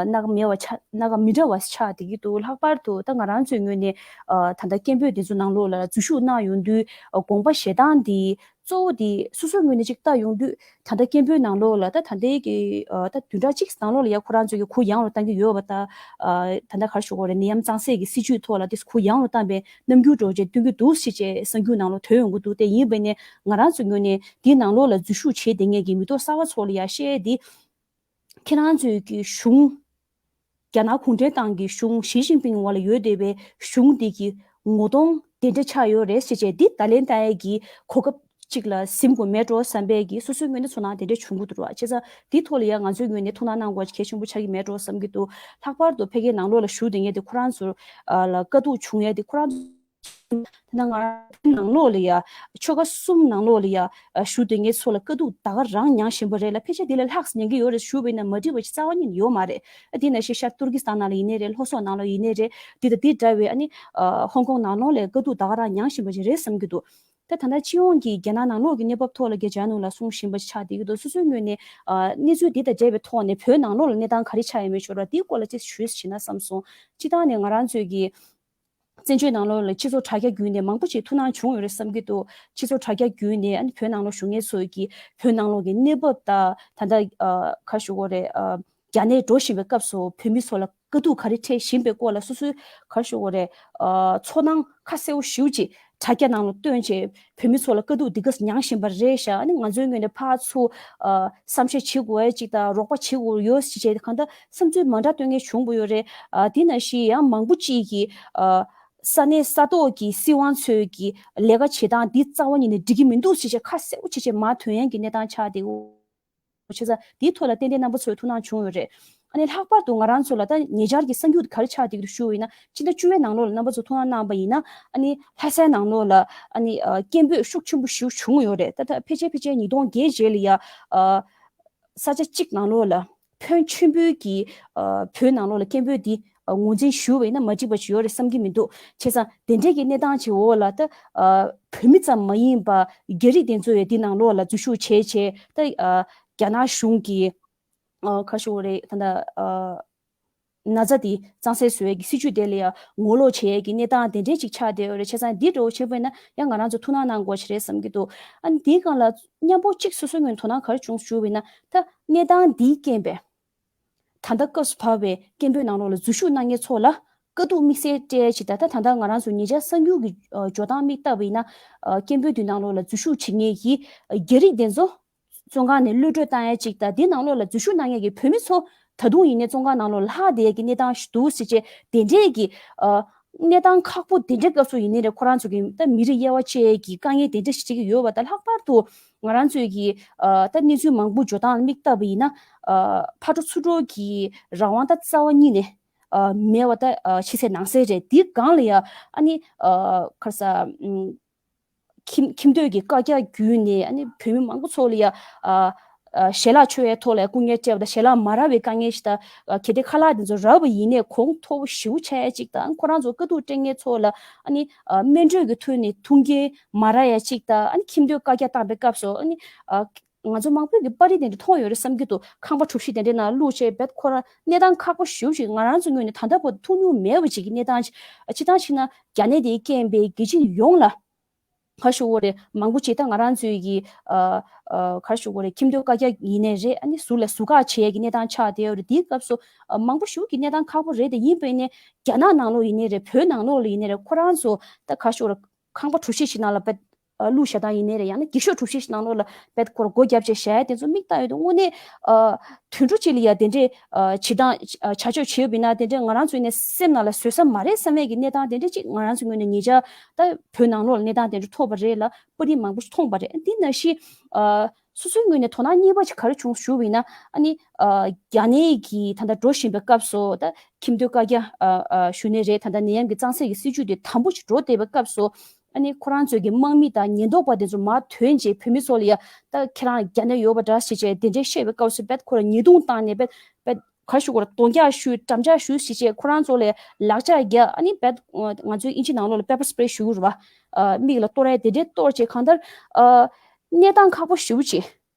སྣ་ཁ་མེད་པ་ཆགས། སྣ་ཁ་མི་འདྲ་བ་ཆགས་བསྡད་ཀྱི་འདུག་ལྷག་པར་དུ་ད་ང་རང་ཚོའི་ངོས་ནས་ཨ་ད་ལྟ་སྐད་འབོད་འདི་ཚོ་ནང་ལོགས་ལ་འཛུལ་ཞུགས་གནང་ཡོང་དུས། ཨ་དགོངས་པ་བཞེས་སྟངས་འདི་གཙོ་བོ་འདི་སོ་སོའི་ངོས་ནས་ཅིག་ལྟ་ཡོང་དུས། ད་ལྟ་སྐད་འབོད་ནང་ལོགས་ལ་ད་ད་ལྟའི་གི་ཨ་ད་བདུན་ཕྲག་གཅིག་ནང་ལོགས་ལ་ཡ་ཁོ་རང་ཚོས་ཀྱི་གུ་ཡངས་རུ་བཏང་གི་ཡོད་པ། ད་ཨ་ད་ལྟ་ག་རེ་ཞུ་དགོས་རེད། ནད་ཡམས་གཙང་སེལ་གྱི་སྲིད་ཇུས་ཐོག་ལ་དེ་གུ་ཡངས་རུ་བཏང་པའི་རྣམ་འགྱུར་འདྲ་བོ་ཅིག་སྟོན་གྱི་འདུག་ཟེར་བྱས་གསར་འགྱུར་ནང་ལོགས་ཐོན་ཡོང་གི་འདུག་དེ་ཡིན་པ་ཡིན་ནའི་ང་རང་ཚོའི་ངོས་ནས་འདིའི་ནང་ལོགས་ལ་འཛུལ་ཞུགས་བྱས་བསྡད་མཁན་གྱི་མི་ཐོག་གསར་པ་ཚོ་ལ་ཡ་བཤད་ཡས་འདི། ཁྱེད་རང་ཚོའི་གི་གཞུང་། རྒྱ་ནག་གུང་ཁྲན་ཏང་གི་གཞུང་། ཞི་ཅིན་ཕིང་འོག་ལ་ཡོད་བསྡད་པའི་གཞུང་འདི་གི་ངོ་གདོང་དེ་འདྲ་ཆགས་ཡོད་རེད་ཟེར་བྱས་འདི་བརྡ་ལན་བཏང་ཡས་ཀྱི་གོ་སྐབས་ཅིག་ལ་ཟིན་དགོས་མེད་འགྲོ་བསམ་པའི་གི་སོ་སོའི་ངོས་ནས་ཚོར་སྣང་དེ་འདྲ་བྱུང་གི་འདུག་ར། བྱས་ཙང་འདི་ཐོག་ལ་ཡང་ང་ཚོའི་ངོས་ནས་ཐུགས་སྣང་གནང་དགོས་གལ་ཆེན་པོ་ཆགས་ཀྱི་མེད་འགྲོ་བསམ་གྱི་འདུག་ལྷག་པར་དུ་ཕ་གིའི་ནང་ལོགས་ལ་བཞུགས་བསྡད་མཁན་དེ་ཁོ་རང་ཚོ་ལ་དཀའ་སྡུག་བྱུང་ཡས་དེ། ཁོ་རང་ཚོ་ད་ང་རང་ནང་ལོགས་ལ་ཡ་ཆོལ་ཁ་གསུམ་ནང་ལོགས་ལ་ཡ་བཞུགས་བསྡད་མཁན་ཚོ་ལ་དཀའ་སྡུག་ད་ག་རང་མྱངས་བཞིན་པ་རེད་ལ། ཕལ་ཆེར་དེ་ལས་ལྷག་མྱངས་ཀྱི་ཡོད་རེད་ཞུས་པ་ཡིན་ན་མ་འགྲིག་པ་ཅིག་རྩ་བ་ཉིད་ནས་ཡོད་མ་རེད། ཨ་དེ་ནང་བཞིན་ཤར་ཏུར་ཀི་སི་ཐན་ནང་ལ་ཡིན་ནའི་རེད། ལྷོ་སོག་ནང་ལ་ཡིན་ནའི་རེད། དེ་དང་དེ་འདྲ་བའི་ཨ་ནི་ཨ་ཧོང་ཀོང་ནང་ལོགས་ལ་དཀའ་སྡུག་ད་ག་རང་མྱངས་བཞིན་པ་ཅིག་རེད་བསམ་གྱི་འདུག་ད་ད་ལྟ་སྤྱི་ཡོངས་ཀྱི་རྒྱ་ནག་ནང་ལོགས་ཀྱི་གནས་བབ་ཐོག་ལ་རྒྱ་ཆེ་ནུ་ལ་གསུང་བཞིན་པ་ཆགས་བསྡད་ཀྱི་འདུག་སོ་སོའི་ངོས་ནས་ཨ་གནས་ཚུལ་འདི་དང་འབྲེལ་བའི་ཐོག་ནས་བོད་ནང་ལོགས་ལ་གནས་སྟངས་ག་རེ་ཆགས་ཡོད་མེད་ཞོར་ལ་དེའི་སྐོར་ལ་ཅིག་ཞུས་ཞུས་ན་བསམ་སོང་། སྤྱིར་བཏང་ནས་ང་རང་ཚོའི་གི་བཙན་བྱོལ་ནང་ལོགས་ལ་སྤྱི་ཚོགས་དྲ་རྒྱ་བརྒྱུད་ནས་མང་པོ་ཅིག་ཐུགས་སྣང་བྱུང་ཡོད་རེད་བསམ་གྱི་འདུག་སྤྱི་ཚོགས་དྲ་རྒྱ་བརྒྱུད་ནས་ཨ་ནི་བོད་ནང་ལོགས་བཞུགས་མཁན་ཚོའི་གི་བོད་ནང་ལོགས་ཀྱི་གནས་བབ་དང་། ད་ལྟ་ཨ་ག་རེ་ཞུ་དགོས་རེད། ཨ་རྒྱ་ནད་འགྲོ་བཞིན་པའི་སྐབས་སུ་བོད་མི་ཚོ་ལ་དཀའ་སྡུག་ག་རེ་འཕྲད་བཞིན་པའི་སྐོར་ལ་སོ་སོའི་ག་རེ་ཞུ་དགོས་རེད། ཨ་ཚོར་སྣང་ཁ་གསལ་པོ་ཞེ་པོ་ཅིག་དྲ་རྒྱ་ནང་ལ་བཏོན་བྱས། བོད་མི་ཚོ་ལ་དཀའ་སྡུག་འདི་ག་མྱངས་བཞིན་པ་རེད་ཤག་ཨ་ནི་ང་ཚོའི་ངོས་ནས་ཕར་ཚུར་ཨ་བསམ་ཤེས་བྱེད་དགོས་ཡ་ཅིག་དང་། རོགས་པ་བྱེད་དགོས་ཡོད་ཅེས་བྱས་གང་ལྟར་བསམ་ཚུལ་མ་འདྲ་བཏོན་མཁན་བྱུང་བ་ཡོད་རེད། ཨ་དེ་ནང་བཞིན་ཡང་མང་པོ་ཅིག་གིས་ཨ་ས་གནས་ས་ཐོག་གི་སྲིད་དབང་ཚོའི་གི་ལས་ཀ་བྱེད་སྟངས་འདི་རྩ་བ་ཉིད་ནས་འགྲིག་གི་མི་འདུག་ཅེས་བྱས་ཁ་གསལ་པོ་བྱས་བྱས་མར་ཐོན་ཡ་གི་གནས་སྟངས་ཆགས་བསྡད་ཡོད། བྱས་ཙང་དེའི་ཐོག་ལ་ཏན་ཏན་རྣམ་པ་ཚོས་ཐུགས་སྣང་བྱུང་ཡོད་རེད། ཨ་ནི་ལྷག་པར་དུ་ང་རང་ཚོ་ལ་ད་ཉེ་ཆར་གྱི་གསར་འགྱུར་ག་རེ་ཆགས་བསྡད་ཀྱི་འདུག་ཞུ་བ་ཡིན་ན། ཕྱི་ཟླ་བཅུ་པའི་ནང་ལོགས་ལ་རྣམ་པ་ཚོ་ཐུགས་སྣང་གནང་པ་ཡིན་ན། ཨ་ནི་ལྷ་སའི་ནང་ལོགས་ལ་ཨ་ནི་ཨ་སྐད་འབོད་ཤུགས་ཆེན་པོ་ཞིག་བྱུང་ཡོད་རེད། ད་ད་ཕལ་ཆེར་ཕལ་ཆེར་ཉིས་སྟོང་བརྒྱད་རྗེས་ལ་ཡ་ཨ་ས་ཆ་གཅིག་ནང་ལོགས་ལ་ཕོན་ཆེན་པོའི་གི་ཨ་བོད་ནང་ལོགས་ལ་སྐད་འབོད་འདི་ཨ་ངོས་འཛིན་ཞུ་བ་ཡིན་ན་མ་འགྲིག་པ་ཞིག་ཡོད་རེད་བསམ་གྱི་མི་འདུག་བྱས་ཙང་དེ་འདྲའི་གི་གནས་སྟངས་ཅིག་འོག་ལ་ད་ཨ་བོད་མི་ཙམ་མ་ཡིན་པ་རྒྱ་རིགས་དེ་ཚོ་ཡང་འདི་ནང་ལོགས་ལ་འཛུལ་ཞུགས་བྱས་བྱས། ད་ཨ་རྒྱ་ནག་གཞུང་གི་ཨ་ག་རེ་ཞུ་དགོས་རེད། ད་ལྟ་ཨ་ན་ཚ་འདི་གཙང་སེལ་བཟོ་ཡས་ཀྱི་སྲིད་ཇུས་དེ་ལ་ཡང་ངོ་ལོག་བྱེད་ཡས་ཀྱི་གནས་སྟངས་དེ་འདྲས་ཅིག་ཆགས་བསྡད་ཡོད་རེད། བྱས་ཙང་འདི་འདྲ་བོ་བྱས་པ་ཡིན་ན་ཡང་ང་རང་ཚོ་ཐུགས་སྣང་གནང་དགོས་ཀྱི་རེད་བསམ་གྱི་འདུག་ཨ་ནི་འདིའི་སྒང་ལ་མཉམ་པོ་གཅིག་སོ་སོའི་ངོས་ནས་དོ་སྣང་ག་རེ་བྱུང་ཞུས་པ་ཡིན་ན། ད་གནས་སྟངས་འདིའི་རྐྱེན་པས་ད་ལྟ་སྐབས་སུ་བབས་པའི་སྐད་འབོད་ནང་ལོགས་ལ་འཛུལ་ཞུགས་གནང་མཁན་ཚོ་ལ་དཀའ་སྡུག་དམིགས་བསལ་སྤྲད་ཡས་ཅིག་དང་། ད་ད་ལྟ་ང་རང་ཚོ་ཉེ་ཆར་གསར་འགྱུར་གྱི་ཨ་འབྱོར་སྟངས་མིག་བལྟས་པ་ཡིན་ན། ཨ་སྐད་འབོད་འདི་ནང་ལོགས་ལ་འཛུལ་ཞུགས་བྱེད་མཁན་གྱི་ཨ་རྒྱ་རིགས་དེ་ཚོ་བཙོན་ཁང་ནས་གློད་གྲོལ་བཏང་ཡ་གཅིག་དང་། འདི་ནང་ལོགས་ལ་འཛུལ་ཞུགས་གནང་མཁན་གྱི་བོད་མི་ཚོ་ད་དུང་ཡིན་ནའི་བཙོན་ཁང་ནང་ལོགས་ལྷག་བསྡད་ཡ་གི་གནས་སྟངས་ཤིག་འདུག་ཟེར་བྱས་དེ་འདྲས་ཀྱི་ཨ་གནས་སྟངས་ཁག་པོ་དེ་འདྲའི་སྐབས་སུ་ཡིན་ནའི་རེད། ཁོ་རང་ཚོ་གི་ད་མི་རིགས་དབྱེ་བ་ཕྱེ་ཡ་གི་དཀའ་ངལ་དེ་འདྲ་ཞིག་འཕྲད་ཀྱི་ཡོད་པ་དང་། ལྷག་པར་དུ་ང་རང་ཚོའི་གི་ཨ་ད་གནས་ཚུལ་མང་པོ་འབྱོར་སྟངས་ལ་མིག་བལྟས་པ་ཡིན་ན། ཨ་ཕར་འགྲོ་ཚུར་འགྲོ་གི་རང་དབང་ད་རྩ་བ་ཉིད་ནས་ཨ་མེད་པ་ད་ཨ་ཕྱི་གསལ་ནང་གསལ་རེད། འདིའི་སྒང་ལ་ཡ་ཨ་ནི་ཨ་ག་རེ་ཟ། ཨམ། ཁྱིམ་ཁྱིམ་སྡོད་ཀྱི་བཀའ་རྒྱ་བརྒྱུད་ནས་ཨ་ནི་བོད་མི་མང་པོ་ཚོ་ལ་ཡ་ཨ་ཨ་ཞལ་ལག་མཆོད་ཡའི་ཐོག་ལ་སྐུ་ངལ་སྤྲད་པ་དང་། ཞལ་ལག་མ་རག་པའི་དཀའ་ངལ་ཞིག་དང་། ཨ་གལ་ཏེ་ཁ་ལག་དེ་ཚོ་རག་པ་ཡིན་ནའི་གོང་མཐོ་པོ་ཞེ་པོ་ཆགས་ཡ་གཅིག་དང་། ཁོ་རང་ཚོ་དཀའ་སྡུག་སྤྲད་མཁན་ཚོ་ལ་ཨ་ནི་ཨ་སྨན་སྤྲོད་ཀྱི་ཐོག་ནས་ཐུགས་འགན་མ་རག་ཡ་གཅིག་དང་། ཨ་ནི་ཁྱིམ་སྡོད་བཀའ་རྒྱ་བཏང་པའི་སྐབས་སུ་ཨ་ནི་ཨ་ང་ཚོ་མང་པོས་ཀྱི་པར་རིས་དེ་འདྲ་མཐོང་ཡོད་རེད་བསམ་གྱི་འདུག་ཁང་པ་གྲུ་བཞི་དེ་འདྲའི་ནང་བླུགས་བྱས་བེད་ཁོ་རང་གནས་སྟངས་ཁག་པོ་ཞེ་པོ་ཞིག་ང་རང་ཚོ་ངོས་ནས་ད་ལྟ་བར་དུ་མཐོང་མྱོང་མེད་པ་ཅིག་གི་གནས་སྟངས་ཅིག་སྤྱིར་བཏང་བྱས་ན་རྒྱ་ནད་དེའི་རྐྱེན་པས་རྒྱལ་སྤྱི་ཡོངས་ལ་ག་རེ་ཞུ་དགོས་རེད། མང་པོ་ཅིག་ད་ང་རང་ཚོའི་གི་ཨ་ཨ་ག་རེ་ཞུ་དགོས་རེད། ཁྱིམ་སྡོད་བཀའ་རྒྱ་ཡིན་ནའི་རེད། ཨ་ནི་ཟུར་ལ་ཟུར་བཀག་བྱེད་ཡས་ཀྱི་གནས་སྟངས་ཆགས་བསྡད་ཡོད་རེད། དེའི་སྐབས་སུ་ཨ་མང་པོ་ཞེ་པོ་གི་གནས་སྟངས་ཁག་པོ་རེད་དེ། ཡིན་པས་ནས་རྒྱ་ནག་ནང་ལོགས་ཡིན་ནའི་རེད། བོད་ནང་ལོགས་ལ་ཡིན་ནའི་རེད། ཁོ་རང་ཚོ་ད་ག་རེ་ཞུ་དགོས་རེད། ཁང་པ་གྲུ་བཞི་ཞིག་ནང་ལ་བེད་ ཨ་གླུ་བཞག་སྟངས་ཡིན་ནའི་རེད། ཡང་ན་འགྱིག་ཤོག་གྲུ་བཞི་ཞིག་ནང་ལོགས་ལ་བེད་ཁོ་ར་སྒོ་བརྒྱབ་བྱས་བཞག་ཡ་དེ་ཚོ་མིག་ལྟ་ཡོད་དུས་དངོས་གནས་ཨ་དུད་འགྲོ་གཅིག་ལ་ཡ་དེ་འདྲའི་ཨ་བྱེད་སྟངས་ཨ་བྱ་སྤྱོད་བྱེད་ཡོད་པ་ཡིན་ན། དེ་འདྲའི་ང་རང་ཚོ་ནས་སེམས་ནང་ལ་བཟོད་ས་མ་རེད་བསམ་ཡས་ཀྱི་གནས་སྟངས་དེ་འདྲ་ཅིག་ང་རང་ཚོའི་ངོས་ནས་ཉེ་ཆར་ད་བོད་ནང་ལོགས་ལ་གནས་སྟངས་དེ་འདྲ་ཐོབ་པ་རེད་ལ། པར་རིས་མང་པོ་ཞིག་མཐོང་པ་རེད། འདི་ནང་བཞིན་ཨ་སོ་སོའི་ངོས་ནས་དོ་སྣང་གཉིས་པ་ཅིག་ག་རེ་བྱུང་ཞུ་བ་ཡིན་ན། ཨ་ནི་ཨ་རྒྱ་ནད་ཀྱི་ད་ལྟ་འགྲོ་བཞིན་པའི་སྐབས་སུ། ད་ཁྱིམ་སྡོད་བཀའ་རྒྱ་ཨ་ཨ་ཞུ་ནའི་རེད། ད་ལྟ་ནད་ཡམས་ཀྱི་གཙང་སེལ་གྱི་སྲིད་ཇུས་དེ་དམ་པོ་ཞིག་འགྲོ་བསྡད་པའི་སྐབས་སུ། ཨ་ནི་ཁོ་རང་ཚོའི་གི་དམག་མི་དང་ཉེན་རྟོག་པ་དེ་ཚོ་མར་ཐོན་རྗེས་བོད་མི་ཚོ་ལ་ཡ་ད་ཁྱེད་རང་རྒྱ་ནད་ཡོད་པ་འདྲ་ཞེས་བྱས་དེ་འདྲའི་བཤད་པའི་སྐབས་སུ། བེད་ཁོ་ར་ཉེས་རྡུང་བཏང་ནས་བེད་བེད་ག་རེ་ཞུ་དགོས་རེད། རྡོག་རྒྱག་ཞུས། འགྲམ་ལྕག་ཞུས་ཞེས་བྱས་ཁོ་རང་ཚོ་ལ་ལག་ལྕགས་རྒྱག་ཨ་ནི་བེད་ང་ཚོའི་ཨིན་ཇི་ནང་ལོགས་ལ་པེ་པར་སི་པེ་རེ་ཞུ་གི་རེད་བ། ཨ་མིག་ལ་གཏོར་ཡ་དེ་འདྲའི་གཏོར་བྱས། གང་ལྟར་ཨ་གནས་སྟངས་ཁག་པོ་ཞེ་པོ་ཅིག་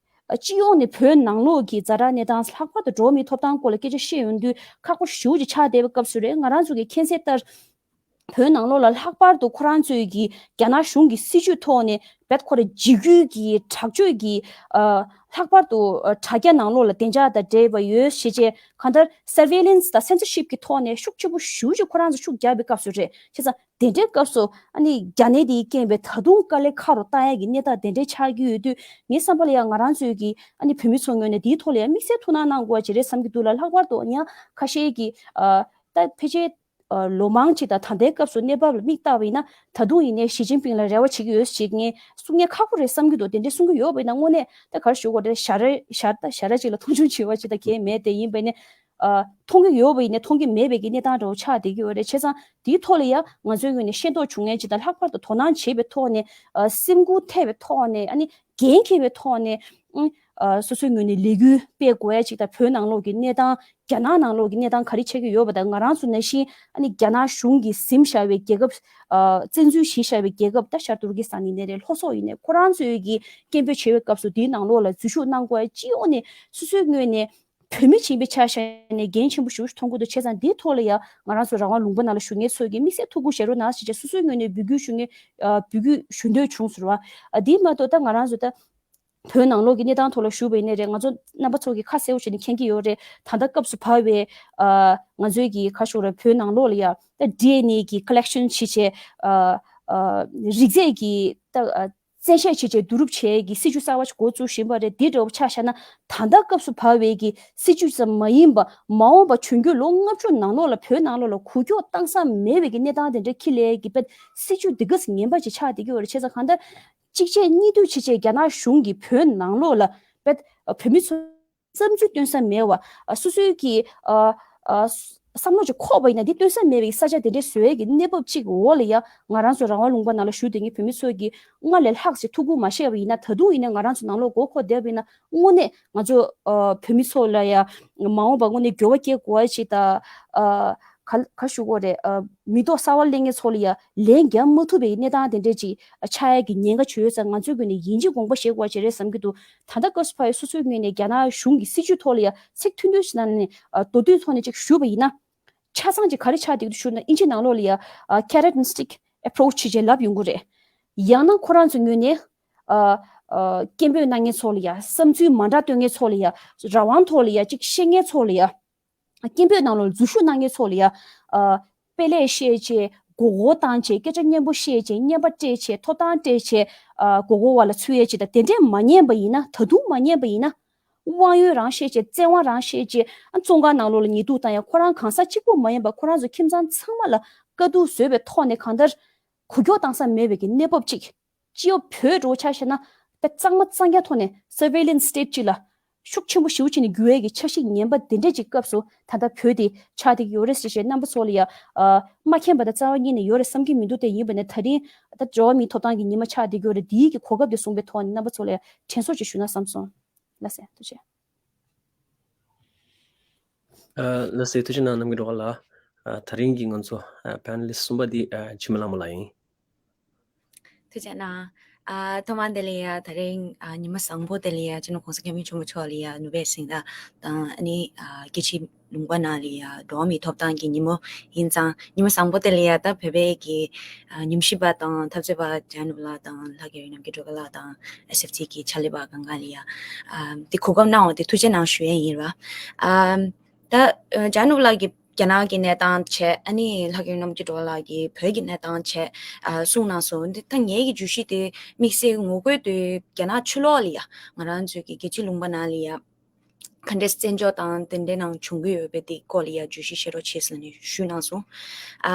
ཨ་སྤྱི་ཡོངས་ནས་བོད་ནང་ལོགས་ཀྱི་ཛ་དྲག་གནས་སྟངས། ལྷག་པར་དུ་འགྲོ་བ་མིའི་ཐོབ་ཐང་སྐོར་ལ་སྐད་ཆ་བཤད་ཡོང་དུས་ཁག་པོ་ཞེ་པོ་ཅིག་ཆགས་བསྡད་པའི་སྐབས་སུ་རེད། ང་རང་ཚོ་གི་མཁྱེན་གསལ་ལྟར་བོད་ནང་ལོགས་ལ་ལྷག་པར་དུ་ཁོ་རང་ཚོའི་གི་རྒྱ་ནག་གཞུང་གི་སྲིད་ཇུས་ཐོག་ནས་བེད་ཁོ་ར་འཇིགས་སྐུལ་གྱི་དྲག་སྤྱོད་ཀྱི་ཨ་ལྷག་པར་དུ་ཨ་དྲ་རྒྱ་ནང་ལོགས་ལ་བདེ་འཇགས་དང་འབྲེལ་བ་ཡོད་ཞེས་བྱས། གང་ལྟར་surveillance་དང་censorship་གི་ཐོག་ནས་ཤུགས་ཆེན་པོ་ཞེ་པོ་ཅིག་ཁོ་རང་ཚོ་ཤུགས་རྒྱག་པའི་སྐབས་སུ་རེད། བྱས་ཙང་དེ་འདྲའི་སྐབས་སུ་ཨ་ནི་རྒྱ་ནད་དེའི་རྐྱེན་པས་ད་དུང་དཀའ་ལས་ཁག་རུ་བཏང་ཡ་གི་གནས་སྟངས་དེ་འདྲའི་ཆགས་ཀྱི་ཡོད་དུས། ངའི་བསམ་པ་ལ་ཡང་ང་རང་ཚོའི་གི་ཨ་ནི་བོད་མི་ཚོ་ངོས་ནས་དེའི་ཐོག་ལ་ཡང་དམིགས་བསལ་ཐུགས་སྣང་གནང་དགོས་པ་ཅིག་རེད་བསམ་གྱི་འདུག་ལ། ལྷག་པར་དུ་ཡང་ཁ་ཤས་ཀྱིས་ཨ་ད་ཕལ་ཆེར་ཨ་ལོ་མང་ཅིག་དང་ད་ལྟའི་སྐབས་སུ་གནས་བབ་ལ་དམིགས་བལྟས་པ་ཡིན་ན། ད་དུང་ཡིན་ནའི་ཞི་ཅིན་ཕིང་ལ་རེ་བ་བྱེད་ཀྱི་ཡོད་ཅེས་ངས་གསུང་མཁན་ཁག་པོ་རེད་བསམ་གྱི་འདུག་དེ་འདྲའི་གསུང་གི་ཡོད་པ་ཡིན་ན་དངོས་གནས་ད་ག་རེ་ཞུ་དགོས་རེད། ཞར་ར་ཞར་ད་ཞར་ར་ཅིག་ལ་མཐོང་ཆུང་བྱེད་པ་ཅིག་ད་གལ་མེད་དེ། ཡིན་པ་ཡིན་ནའི་ཨ་མཐོང་གི་ཡོད་པ་ཡིན་ནའི་མཐོང་གི་མེད་པའི་གི་གནས་སྟངས་འདྲ་བོ་ཆགས་བསྡད་ཀྱི་ཡོད་རེད། བྱས་ཙང་དེའི་ཐོག་ལ་ཡང་ང་ཚོའི་ངོས་ནས་ཤེས་རྟོགས་བྱུང་མཁན་ཅིག་དང་། ལྷག་པར་དུ་དོ་སྣང་བྱེད་པའི་ཐོག་ནས་ཨ་སེམས་འགུལ་ཐེབས་པའི་ཐོག་ནས། ཨ་ནི་འགན་འཁྱེར་བའི་ཐོག་ནས་ཨ་སོ་སོའི་ངོས་ནས་ལས་འགུལ་སྤེལ་དགོས་ཡ་ཅིག་དང་། བོད་ནང་ལོགས་ཀྱི་གནས་སྟངས། རྒྱ་ནག་ནང་ལོགས་ཀྱི་གནས་སྟངས་ག་རེ་ཆགས་ཀྱི་ཡོད་པ་དང་། ང་རང་ཚོ་ནང་བཞིན་ཨ་ནི་རྒྱ་ནག་གཞུང་གིས་ཟིན་བཞག་པའི་རྒྱལ་ཁབ་ཨ་བཙན་འཛུལ་བྱས་བཞག་པའི་རྒྱལ་ཁབ། ད་ཤར་ཏུར་ཀི་སི་ཐན་ཡིན་ནའི་རེད། ལྷོ་སོག་ཡིན་ནའི། ཁོ་རང་ཚོའི་གི་སྐད་འབོད་བྱེད་པའི་སྐབས་སུ་དེའི་ནང་ལོགས་ལ་འཛུལ་ཞུགས་གནང་དགོས་ཡ། སྤྱི་ཡོངས་ནས་སོ་སོའི་ངོས་ནས་བོད་མི་ཅིག་ཡིན་པའི་ཆ་བཞག་ནས་འགན་ཆེན་པོ་ཞེ་པོ་ཞིག་མཐོང་གི་འདུག་བྱས་ཙང་འདིའི་ཐོག་ལ་ཡང་ང་རང་ཚོ་རང་དབང་ལུང་པ་ནང་ལ་བཞུགས་མཁན་ཚོས་ཀྱིས་དམིགས་བསལ་ཐུགས་ཁུར་བཞེས་རོགས་གནང་ཞེས་བྱས་སོ་སོའི་ངོས་ནས་འབོད་སྐུལ་ཞུ་མཁན་ཨ་འབོད་སྐུལ་ཞུ་འདོད་བྱུང་ཟེར་བ། ཨ་འདི་མ་གཏོགས་ད་ང་རང་ཚོ་ད་བོད་ནང་ལོགས་ཀྱི་གནས་སྟངས་ཐོག་ལ་ཞུས་པ་ཡིན་ནའི་རེད། ང་ཚོ་རྣམ་པ་ཚོ་གིས་ཁ་གསལ་པོ་བྱས་ནས་མཁྱེན་གྱི་ཡོད་རེད། ད་ལྟ་སྐབས་སུ་བབས་པའི་ཨ་ང་ཚོའི་གི་ག་རེ་ཞུ་དགོས་རེད། བོད་ནང་ལོགས་ལ་ཡ་ད་ཌི་ཨེན་ཨེ་གི་ཀོ་ལེག་ཤན་བྱས་བྱས་ཨ་ཨ་རིགས་རྫས་ཀྱི་ད་ཨ་བཙན་ཤེད་བྱས་བྱས་བསྡུ་རུབ་བྱེད་ཀྱི་སྲིད་ཇུས་གསར་པ་ཞིག་འགོ་བཙུགས་བཞིན་པ་རེད། འདི་འདྲ་བོ་ཆ་བཞག་ན་ད་ལྟ་སྐབས་སུ་བབས་པའི་གི་སྲིད་ཇུས་ཙམ་མ་ཡིན་པ། མ་འོངས་པ་འབྱུང་འགྱུར་ལོ་ལྔ་བཅུ་ནང་ལོགས་ལ་བོད་ནང་ལོགས་ལ་འགུལ་སྐྱོད་བཏང་ས་མེད་པའི་གི་གནས་སྟངས་དེ་འདྲ་ཁྱེར་སླེབས་ཀྱི་བེད་སྲིད་ཇུས་འདི་ག་ཙམ་ངན་པ་ཅིག་ཆགས་བསྡད་ཀྱི་ཡོད་རེད། བྱས་ཙང་གང་ལྟར་གཅིག་རྗེས་གཉིས་མཐུད་བྱས་བྱས་རྒྱ་ནག་གཞུང་གིས་བོད་ནང་ལོགས་ལ་བེད་བོད་མི་ཚོ་བསམ་ཚུལ་སྟོན་ས་མེད་པ། ཨ་སོ་སོའི་གི་ཨ་ཨ་བསམ་བློ་ཅིག་འཁོར་བ་ཡིན་ན་འདི་སྟོན་ས་མེད་པའི་ས་ཆ་དེ་འདྲའི་བཟོ་ཡས་ཀྱི་གནས་བབ་ཅིག་འོག་ལ་ཡ། ང་རང་ཚོ་རང་དབང་ལུང་པ་ནང་ལ་བཞུགས་བསྡད་མཁན་བོད་མི་ཚོ་གིས་སྔར་ལས་ལྷག་ཅིག་ཐུགས་ཁུར་མ་བཞེས་པ་ཡིན་ན། ད་དུང་ཡིན་ན་ང་རང་ཚོ་ནང་ལོགས་མགོ་འཁོར་བསྡད་པ་ཡིན་ན། དངོས་གནས་ང་ཚོ་ཨ་བོད་མི་ཚོ་ལ་ཡ་མ་འོངས་པ་དངོས་གནས་འགྱུར་བ་སྐྱེལ་དགོས་པ་ཅིག་དང་། ཨ་ག་ག་ཞུ་དགོས་རེད། ཨ་མི་ཐོག་གསར་པ་གླེང་མཁན་ཚོ་ལ་ཡ་ལན་རྒྱག་མ་ཐུབ་པའི་གནས་སྟངས་དེ་འདྲས་ཅིག་ཆགས་ཡ་གི་ཉེན་ཁ་ཅིག་ཡོད་ཙང་། ང་ཚོའི་ངོས་ནས་ཡིན་གཅིག་དགོངས་པ་བཞེས་དགོས་པ་ཅིག་རེད་བསམ་གྱི་འདུག་ད་ལྟ་སྐབས་སུ་བབས་ཡ་སོ་སོའི་ངོས་ནས་རྒྱ་ནག་གཞུང་གི་སྲིད་བྱུས་ཐོག་ལ་ཡ་ཚིག་ཐུང་ཐུང་ཞིག་ནང་ནས་ཨ་མདོར་བསྡུས་ཐོག་ནས་ཅིག་ཞུས་པ་ཡིན་ན། ཆ་ཚང་ཅིག་ག་རེ་ཆགས་བསྡད་ཀྱི་འདུག་ཞུ་ན། ཨིན་ཇི་ནང་ལོགས་ལ་ཡ་ཨ་carrot and stick approach་ཅེས་ལབ་ཡོང་གི་རེད། ཡང་ན་ཁོ་རང་ཚོའི་ངོས་ནས་ཨ་ཨ་སྐད་འབོད་གནང་མཁན་ཚོ་ལ་ཡ། བསམ་ཚུལ་མ་འདྲ་སྟོན་མཁན་ཚོ་ལ་ཡ། རང་དབང་ཐོག་ལ་ཡ་ཅིག་བཤད་མཁན་ཚོ་ལ་ཡ། སྐད་འབོད་ནང་ལོགས་འཛུལ་ཞུགས་གནང་མཁན་ཚོ་ལ་ཡ། ཨ་དཔེ་ལེགས་བཤད་བྱས། མགོ་སྐོར་བཏང་བྱས། སྐད་ཆ་སྙན་པོ་བཤད་བྱས། བརྙན་པར་སྤྲད་བྱས། ཐོབ་ཐང་སྤྲད་བྱས། ཨ་མགོ་སྐོར་བ་ལ་ཚུད་ཡས་བྱས། ད་དེ་འདྲས་མ་ཉན་པ་ཡིན་ན། ད་དུང་མ་ཉན་པ་ཡིན་ན། དབང་ཡོད་རང་བཤད་བྱས། བཙན་དབང་རང་བཤད་བྱས། ཨ་བཙོན་ཁང་ནང་ལོགས་ལ་ཉེས་འཛུགས་བཏང་ཡ། ཁོ་རང་གང་ཟག་གཅིག་པུ་མ་ཡིན་པ་ཁོ་རང་ཚོ་ཁྱིམ་ཚང་ཚང་མ་ལ་དཀའ་སྡུག་བཟོས་པའི་ཐོག་ནས་གང་ལྟར་འགུལ་སྐྱོད་བཏང་ས་མེད་པའི་གི་གནས་བབ་ཅིག་སྤྱི་ཡོངས་བོད་འགྲོ་ཆ་བཞག་ན་དཔེ་གཙང་མ་གཙང་རྐྱང་ཐོག་ནས་surveillance state་ཅིག་ལ་ཤུགས་ཆེན་པོ་ཞེ་པོ་ཅིག་ནས་འགྱུར་བའི་གི་འཆར་གཞི་ངན་པ་འདི་འདྲས་ཅིག་སྐབས་སུ་ད་ལྟ་བོད་དེ་ཆགས་བསྡད་ཀྱི་ཡོད་རེད་ཟེར་བྱས་རྣམ་པ་ཚོ་ལ་ཡ་ཨ་མ་མཁྱེན་པ་དང་རྩ་བ་ཉིད་ནས་ཡོད་རེད་བསམ་གྱི་མི་འདུག་དེ་ཡིན་པ་ནས་ད་རིང་ད་འགྲོ་བ་མིའི་ཐོབ་ཐང་གི་ཉི་མ་ཆགས་བསྡད་ཀྱི་ཡོད་རེད། འདིའི་གི་གོ་སྐབས་དེ་བཟུང་བའི་ཐོག་ནས་རྣམ་པ་ཚོ་ལ་ཡ་དྲན་གསོ་ཅིག་ཞུ་ན་བསམ་སོང་། ལགས་སེ། ཐུགས་རྗེ་ཆེ། ཨ་ལགས་སེ། ཐུགས་རྗེ་གནང་། རྣམ་རྒྱལ་སྒྲོལ་དཀར་ལགས། ཨ་དེ་རིང་གི་ང་ཚོ་ཨ་པེ་ནེ་ལི་སི་གསུམ་པ་འདི་ཨ་འཆི་མེད་ལྷ་མོ་ལགས་ཡིན། ཐུགས་རྗེ་གནང་། ཨ་ཐོག་མར་དེ་ལ་ཡ་དེ་རིང་ཨ་ཉི་མ་བཟང་པོ་དེ་ལ་ཡ་སྤྱི་ནོར་༸གོང་ས་༸སྐྱབས་མགོན་ཆེན་པོ་མཆོག་ལ་ཡ་ནོ་བེལ་གཟེངས་རྟགས་དང་། ཨ་ནི་ཨ་རྒྱལ་སྤྱིའི་ལུང་པ་ནང་ལ་ཡ་འགྲོ་བ་མིའི་ཐོབ་ཐང་གི་ཉིན་མོ་ཡིན་ཙང་། ཉི་མ་བཟང་པོ་དེ་ལ་ཡ་ད་བོད་པའི་གི་ཨ་ཉམས་ཞིབ་པ་དང་འཐབ་རྩོད་པ་ཇ་ནུབ་ལགས་དང་ལྷ་རྒྱལ་རྣམ་རྒྱལ་སྒྲོལ་དཀར་ལགས་དང་ཨེས་ཨེཕ་སི་གི་ཕྱག་ལས་པ་གང་ག་ལ་ཡ་ཨ་དེ་གོ་སྐབས་གནང་བ་དེ་ཐུགས་རྗེ་གནང་ཞུ་ཡས་ཡིན་ར། ཨ་ད་ཨ་ཇ་ནུབ་ལགས་ཀྱིས་ རྒྱ་ནག་གི་གནས་སྟངས་བྱས། ཨ་ནི་ལྷག་དཀར་རྣམ་རྒྱལ་སྒྲོལ་ལགས་ཀྱིས་བོད་ཀྱི་གནས་སྟངས་བྱས། ཨ་གསུངས་གནང་སོང་། འདི་ད་ངེད་ཀྱི་བརྗོད་གཞི་དེ་དམིགས་བསལ་ངོ་རྒོལ་དེ་རྒྱ་ནག་ཕྱི་ལོགས་ལ་ཡ་ང་རང་ཚོའི་གི་རྒྱལ་སྤྱིའི་ལུང་པ་ནང་ལ་ཡ་ག་འདྲས་བཙན་བྱོལ་དང་དེ་འདྲའི་ནང་བྱུང་གི་ཡོད་པའི་དེ་སྐོར་ལ་ཡ་བརྗོད་གཞི་བཤད་རོགས་བྱེད་ཟེར་ནས་ཞུས་གནང་སོང་། ཨ་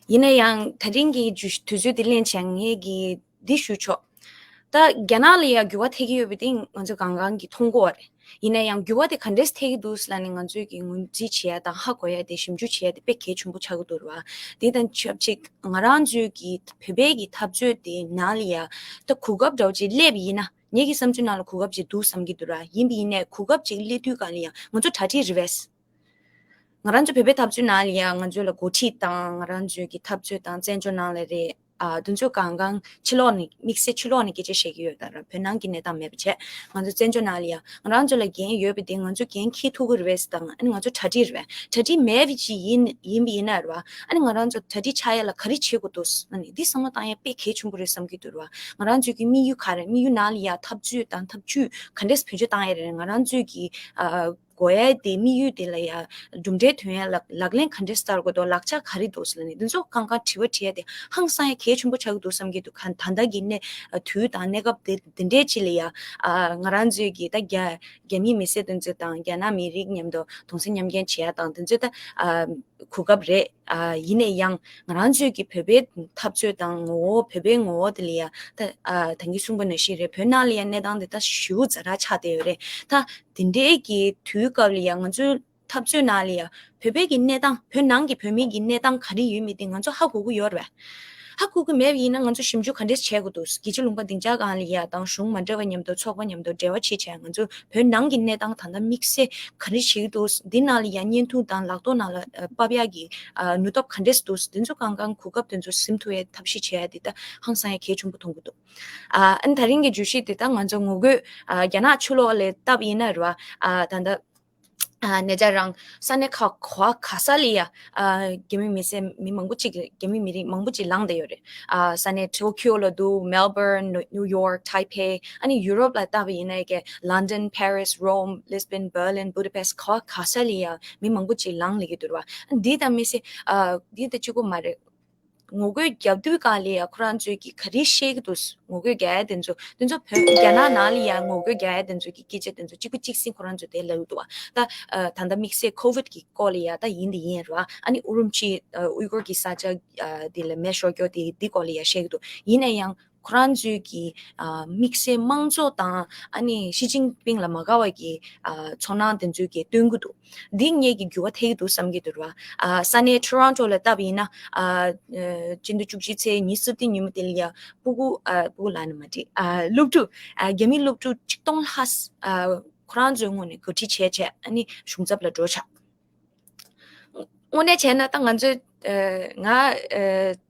ཡིན་ན་ཡང་ད་རིང་གི་བརྗོད་གཞི་དུས་ཚོད་དེ་ལེན་བྱས་ངེད་ཀྱིས་འདི་ཞུ་ཆོག་ད་རྒྱ་ནག་ལ་ཡ་འགྱུར་བ་ཐེབས་ཀྱི་ཡོད་པ་དེ་ང་ཚོས་གང་གང་གིས་མཐོང་གི་ཡོད་རེད། ཡིན་ན་ཡང་འགྱུར་བ་དེ་ག་འདྲས་ཐེབས་ཀྱི་འདུག་ཟེར་ལབ་ནས་ང་ཚོས་ཀྱི་ངོས་འཛིན་བྱེད་ཡ་དང་ཧ་གོ་ཡ་དེ་ཞིབ་འཇུག་བྱེད་ཡ་དེ་དཔེ་གལ་ཆེན་པོ་ཆགས་ཀྱི་འདུག་རེད་བ། དེ་དང་ཆབས་ཅིག་ང་རང་ཚོའི་གི་བོད་པའི་གི་འཐབ་རྩོད་དེ་ནང་ལ་ཡ་ད་གོ་སྐབས་འདྲ་བོ་ཅིག་སླེབས་ཡིན་ན། ངེད་ཀྱི་བསམ་ཚུལ་ནང་ལ་གོ་སྐབས་ཅིག་འདུག་བསམ་གྱི་འདུག་ར། ཡིན་པ་ཡིན་ནའི་གོ་སྐབས་ཅིག་སླེབས་དུས་གང་ལ་ཡང་ང་ཚོ་གྲ་སྒྲིག་རེད་པས། ང་རང་ཚོ་བོད་པའི་འཐབ་རྩོད་ནང་ལ་ཡང་ང་ཚོ་ལ་འགོ་ཁྲིད་དང་ང་རང་ཚོའི་གི་འཐབ་རྩོད་དང་བཙན་བྱོལ་ནང་ལ་རེད། ཨ་དེ་ཚོ་གང་གང་ཕྱི་ལོགས་ནས་དམིགས་བསལ་ཕྱི་ལོགས་ནས་སྐད་ཆ་བཤད་ཀྱི་ཡོད་ད་ར། བོད་ནང་གི་གནས་སྟངས་མེད་པ་བྱས། ང་ཚོ་བཙན་བྱོལ་ནང་ལ་ཡང་ང་རང་ཚོ་ལ་འགན་ཡོད་པ་དེ་ང་ཚོ་འགན་འཁྱེར་ཐུབ་ཀྱི་རེད་པས་དང་ཨ་ནི་ང་ཚོ་གྲ་སྒྲིག་རེད་པས། གྲ་སྒྲིག་མེད་པ་ཅིག་ཡིན་ཡིན་པ་ཡིན་ན་རེད་བ། ཨ་ནི་ང་རང་ཚོ་གྲ་སྒྲིག་ཆགས་ཡ་ལ་ག་རེ་བྱེད་དགོས་འདུག་ཨ་ནི་འདི་བསམ་བློ་བཏང་ཡ་དཔེ་གལ་ཆེན་པོ་རེད་བསམ་གྱི་འདུག་རེད་བ། ང་རང་ཚོའི་གི་དམིགས་ཡུལ་ག་རེ། དམིགས་ཡུལ་ནང་ལ་ཡ་འཐབ་རྩོད་དང་འཐབ་ཇུས་ག་འདྲས་བེད་སྤྱོད་བཏང་ཡ་རེད། ང་རང་ཚོའི་གི་ཨ་དགོས་ཡ་དེ་དམིགས་ཡུལ་དེ་ལ་ཡ་གྲུབ་འབྲས་ཐོན་ཡ་ལག་ལག་ལེན་ག་འདྲས་བསྟར་དགོས་འདུག་ལག་ཆ་ག་རེ་འདུག་ཟེར་ནས་འདི་ཚོ་གང་གང་དྲི་བ་དྲི་ཡ་དེ་ཧང་སང་ཡ་གལ་ཆེན་པོ་ཆགས་ཀྱི་འདུག་བསམ་གྱི་འདུག་ག་ད་ལྟ་གི་གནས་དུས་དང་གནས་སྐབས་དེ་དེ་འདྲས་ཅིག་ལ་ཡ་ཨ་ང་རང་ཚོའི་གི་ད་རྒྱ་རྒྱ་མི་མི་སེར་དེ་ཚོ་དང་རྒྱ་ནག་མི་རིགས་མཉམ་དུ་གདུང་སེམས་མཉམ་སྐྱེད་བྱེད་ཡ་དང་དེ་ཚོ་ད་ཨ་གོ་སྐབས་རེད། ཨ་ཡིན་ནའི་ཡང་ང་རང་ཚོའི་གི་བོད་པའི་འཐབ་རྩོད་དང་ངོ་བོ་བོད་པའི་ངོ་བོ་དེ་ལ་ཡ་ད་ཨ་ད་གིན་གསུངས་པ་ནང་བཞིན་རེད། བོད་ནང་ལ་ཡ་གནས་སྟངས་དེ་ད་ཞེ་པོ་ཛ་དྲག་ཆགས་བསྡད་ཡོད་རེད། ད་དེ་འདྲའི་གི་དུས་སྐབས་ལ་ཡ་ང་ཚོའི་འཐབ་རྩོད་ནང་ལ་ཡ་བོད་པའི་གི་གནས་སྟངས། བོད་ནང་གི་བོད་མི་གི་གནས་སྟངས་ག་རེ་ཡོད་མེད་དེ་ང་ཚོ་ཧ་གོ་གི་ཡོད་རེད་པས། ཧ་གོ་གི་མེད་པ་ཡིན་ན་ང་ཚོ་ཞིབ་འཇུག་ག་འདྲས་བྱེད་དགོས་འདུག་རྒྱལ་སྤྱིའི་ལུང་པ་སྡིངས་ཆ་སྒང་ལ་ཡ་དང་གཞུང་མ་འདྲ་བ་མཉམ་དུ་ཚོགས་པ་མཉམ་དུ་འབྲེལ་བ་བྱེད་བྱས་ང་ཚོ་བོད་ནང་གི་གནས་སྟངས་ད་ལྟ་དམིགས་བསལ་ག་རེ་བྱེད་ཀྱི་འདུག་འདི་ནང་ལ་ཡ་བརྙན་ཐུང་དང་ལག་ཐོག་ནང་ལ་ཨ་ཕབ་ཡག་གི་ཨ་ནུས་སྟོབས་ག་འདྲས་འདུག་དེ་ཚོ་གང་གང་གོ་སྐབས་དེ་ཚོ་ཟིན་ཐུབ་ཡའི་ཐབས་ཤེས་བྱེད་ཡ་དེ་ད་ཧང་སང་ཡ་གལ་ཆེན་པོ་མཐོང་གི་འདུག་ཨ་ཨ་ནི་ད་རིང་གི་བརྗོད་གཞི་དེ་ད་ང་ཚོ་ངོ་རྒོལ་ཨ་རྒྱ་ནག་ཕྱི་ལོགས་ལ་བལྟས་པ་ཡིན་ན་རེད་བ། ཨ་ད་ལྟ་ཨ་ཉེ་ཆར་རང་ས་གནས་ཁག་ག་བ་ག་ས་ལ་ཡ་ཨ་རྒྱ་མི་མི་སེར་མི་མང་པོ་ཅིག་རྒྱ་མི་མི་རིགས་མང་པོ་ཅིག་ལངས་བསྡད་ཡོད་རེད། ཨ་ས་གནས་ཊོ་ཀིའོ་ལ་འདུག་མེལ་བྷོརན། ནིའུ་ཡོག་ཊའི་པེ། ཨ་ནི་ཡུ་རོབ་ལ་བལྟས་པ་ཡིན་ན་ཡ་ལན་ཌན། པེ་རིས། རོམ། ལིས་བྷོན། བྷར་ལིན། བུ་ཌ་པེ་སི། ག་བ་ག་ས་ལ་ཡ་མི་མང་པོ་ཅིག་ལངས་སླེབས་ཀྱི་འདུག་རེད་བ། འདི་དང་མི་སེར་ཨ་འདི་དང་གཅིག་པོ་མ་རེད། ངོ་རྒོལ་རྒྱབ་དུས་གང་ལ་ཡ་ཁོ་རང་ཚོས་ཀྱིས་ག་རེ་བཤད་ཀྱི་འདུག་ངོ་རྒོལ་རྒྱག་ཡ་དེ་ཚོ་དེ་ཚོ་བོད་རྒྱ་ནག་ནང་ལ་ཡ་ངོ་རྒོལ་རྒྱག་ཡ་དེ་ཚོ་གི་སྐད་ཆ་དེ་ཚོ་གཅིག་པ་གཅིག་སེ་ཁོ་རང་ཚོ་དེ་ལབ་ཀྱི་འདུག་བ། ད་ཨ་ད་ལྟ་དམིགས་བསལ་ཁོ་ཝིད་ཀྱི་སྐོར་ལ་ཡ་ད་ཡིན་དེ་ཡིན་རེད་བ། ཨ་ནི་ཨུ་རུམ་ཆི་ཨ་ཨུ་གུར་གྱི་ས་ཆ་ཨ་དེ་ལ་མེ་ཤོར་རྒྱུ་དེ་འདི་སྐོར་ལ་ཡ་བཤད་ཀྱི་འདུག་ཡིན་ན་ཡང་ཁོ་རང་ཚོས་ཀྱི་ཨ་དམིགས་བསལ་དམངས་གཙོ་དང་ཨ་ནི་ཞི་ཅིན་ཕིང་ལ་མ་དགའ་བ་གི་ཨ་ཚོར་སྣང་དེ་ཚོས་ཀྱི་སྟོན་གྱི་འདུག་འདི་ངེད་ཀྱི་འགྱུར་བ་ཐེབས་ཀྱི་འདུག་བསམ་གྱི་འདུག་ར། ཨ་ས་གནས་ཊོ་རོན་ཊོ་ལ་བལྟས་པ་ཡིན་ན། ཨ་ཨ་སྤྱི་ཟླ་བཅུ་གཅིག་ཚེས་ཉི་ཤུ་རྩ་བདུན་ཉིན་མོ་དེ་ལ་ཡ་སྤུ་གུ་ཨ་སྤུ་གུ་ལབ་ན་མ་འགྲིག་ཨ་སློབ་ཕྲུག་ཨ་རྒྱ་མི་སློབ་ཕྲུག་ཆིག་སྟོང་ལྷག་ཨ་ཁོ་རང་ཚོའི་ངོས་ནས་གོ་སྒྲིག་བྱས་བྱས་ཨ་ནི་གཞུང་ཚབ་ལ་འགྲོ་ཆགས། དངོས་གནས་བྱས་ན་ད་ང་ཚོས་ཨ་ང་ཨ་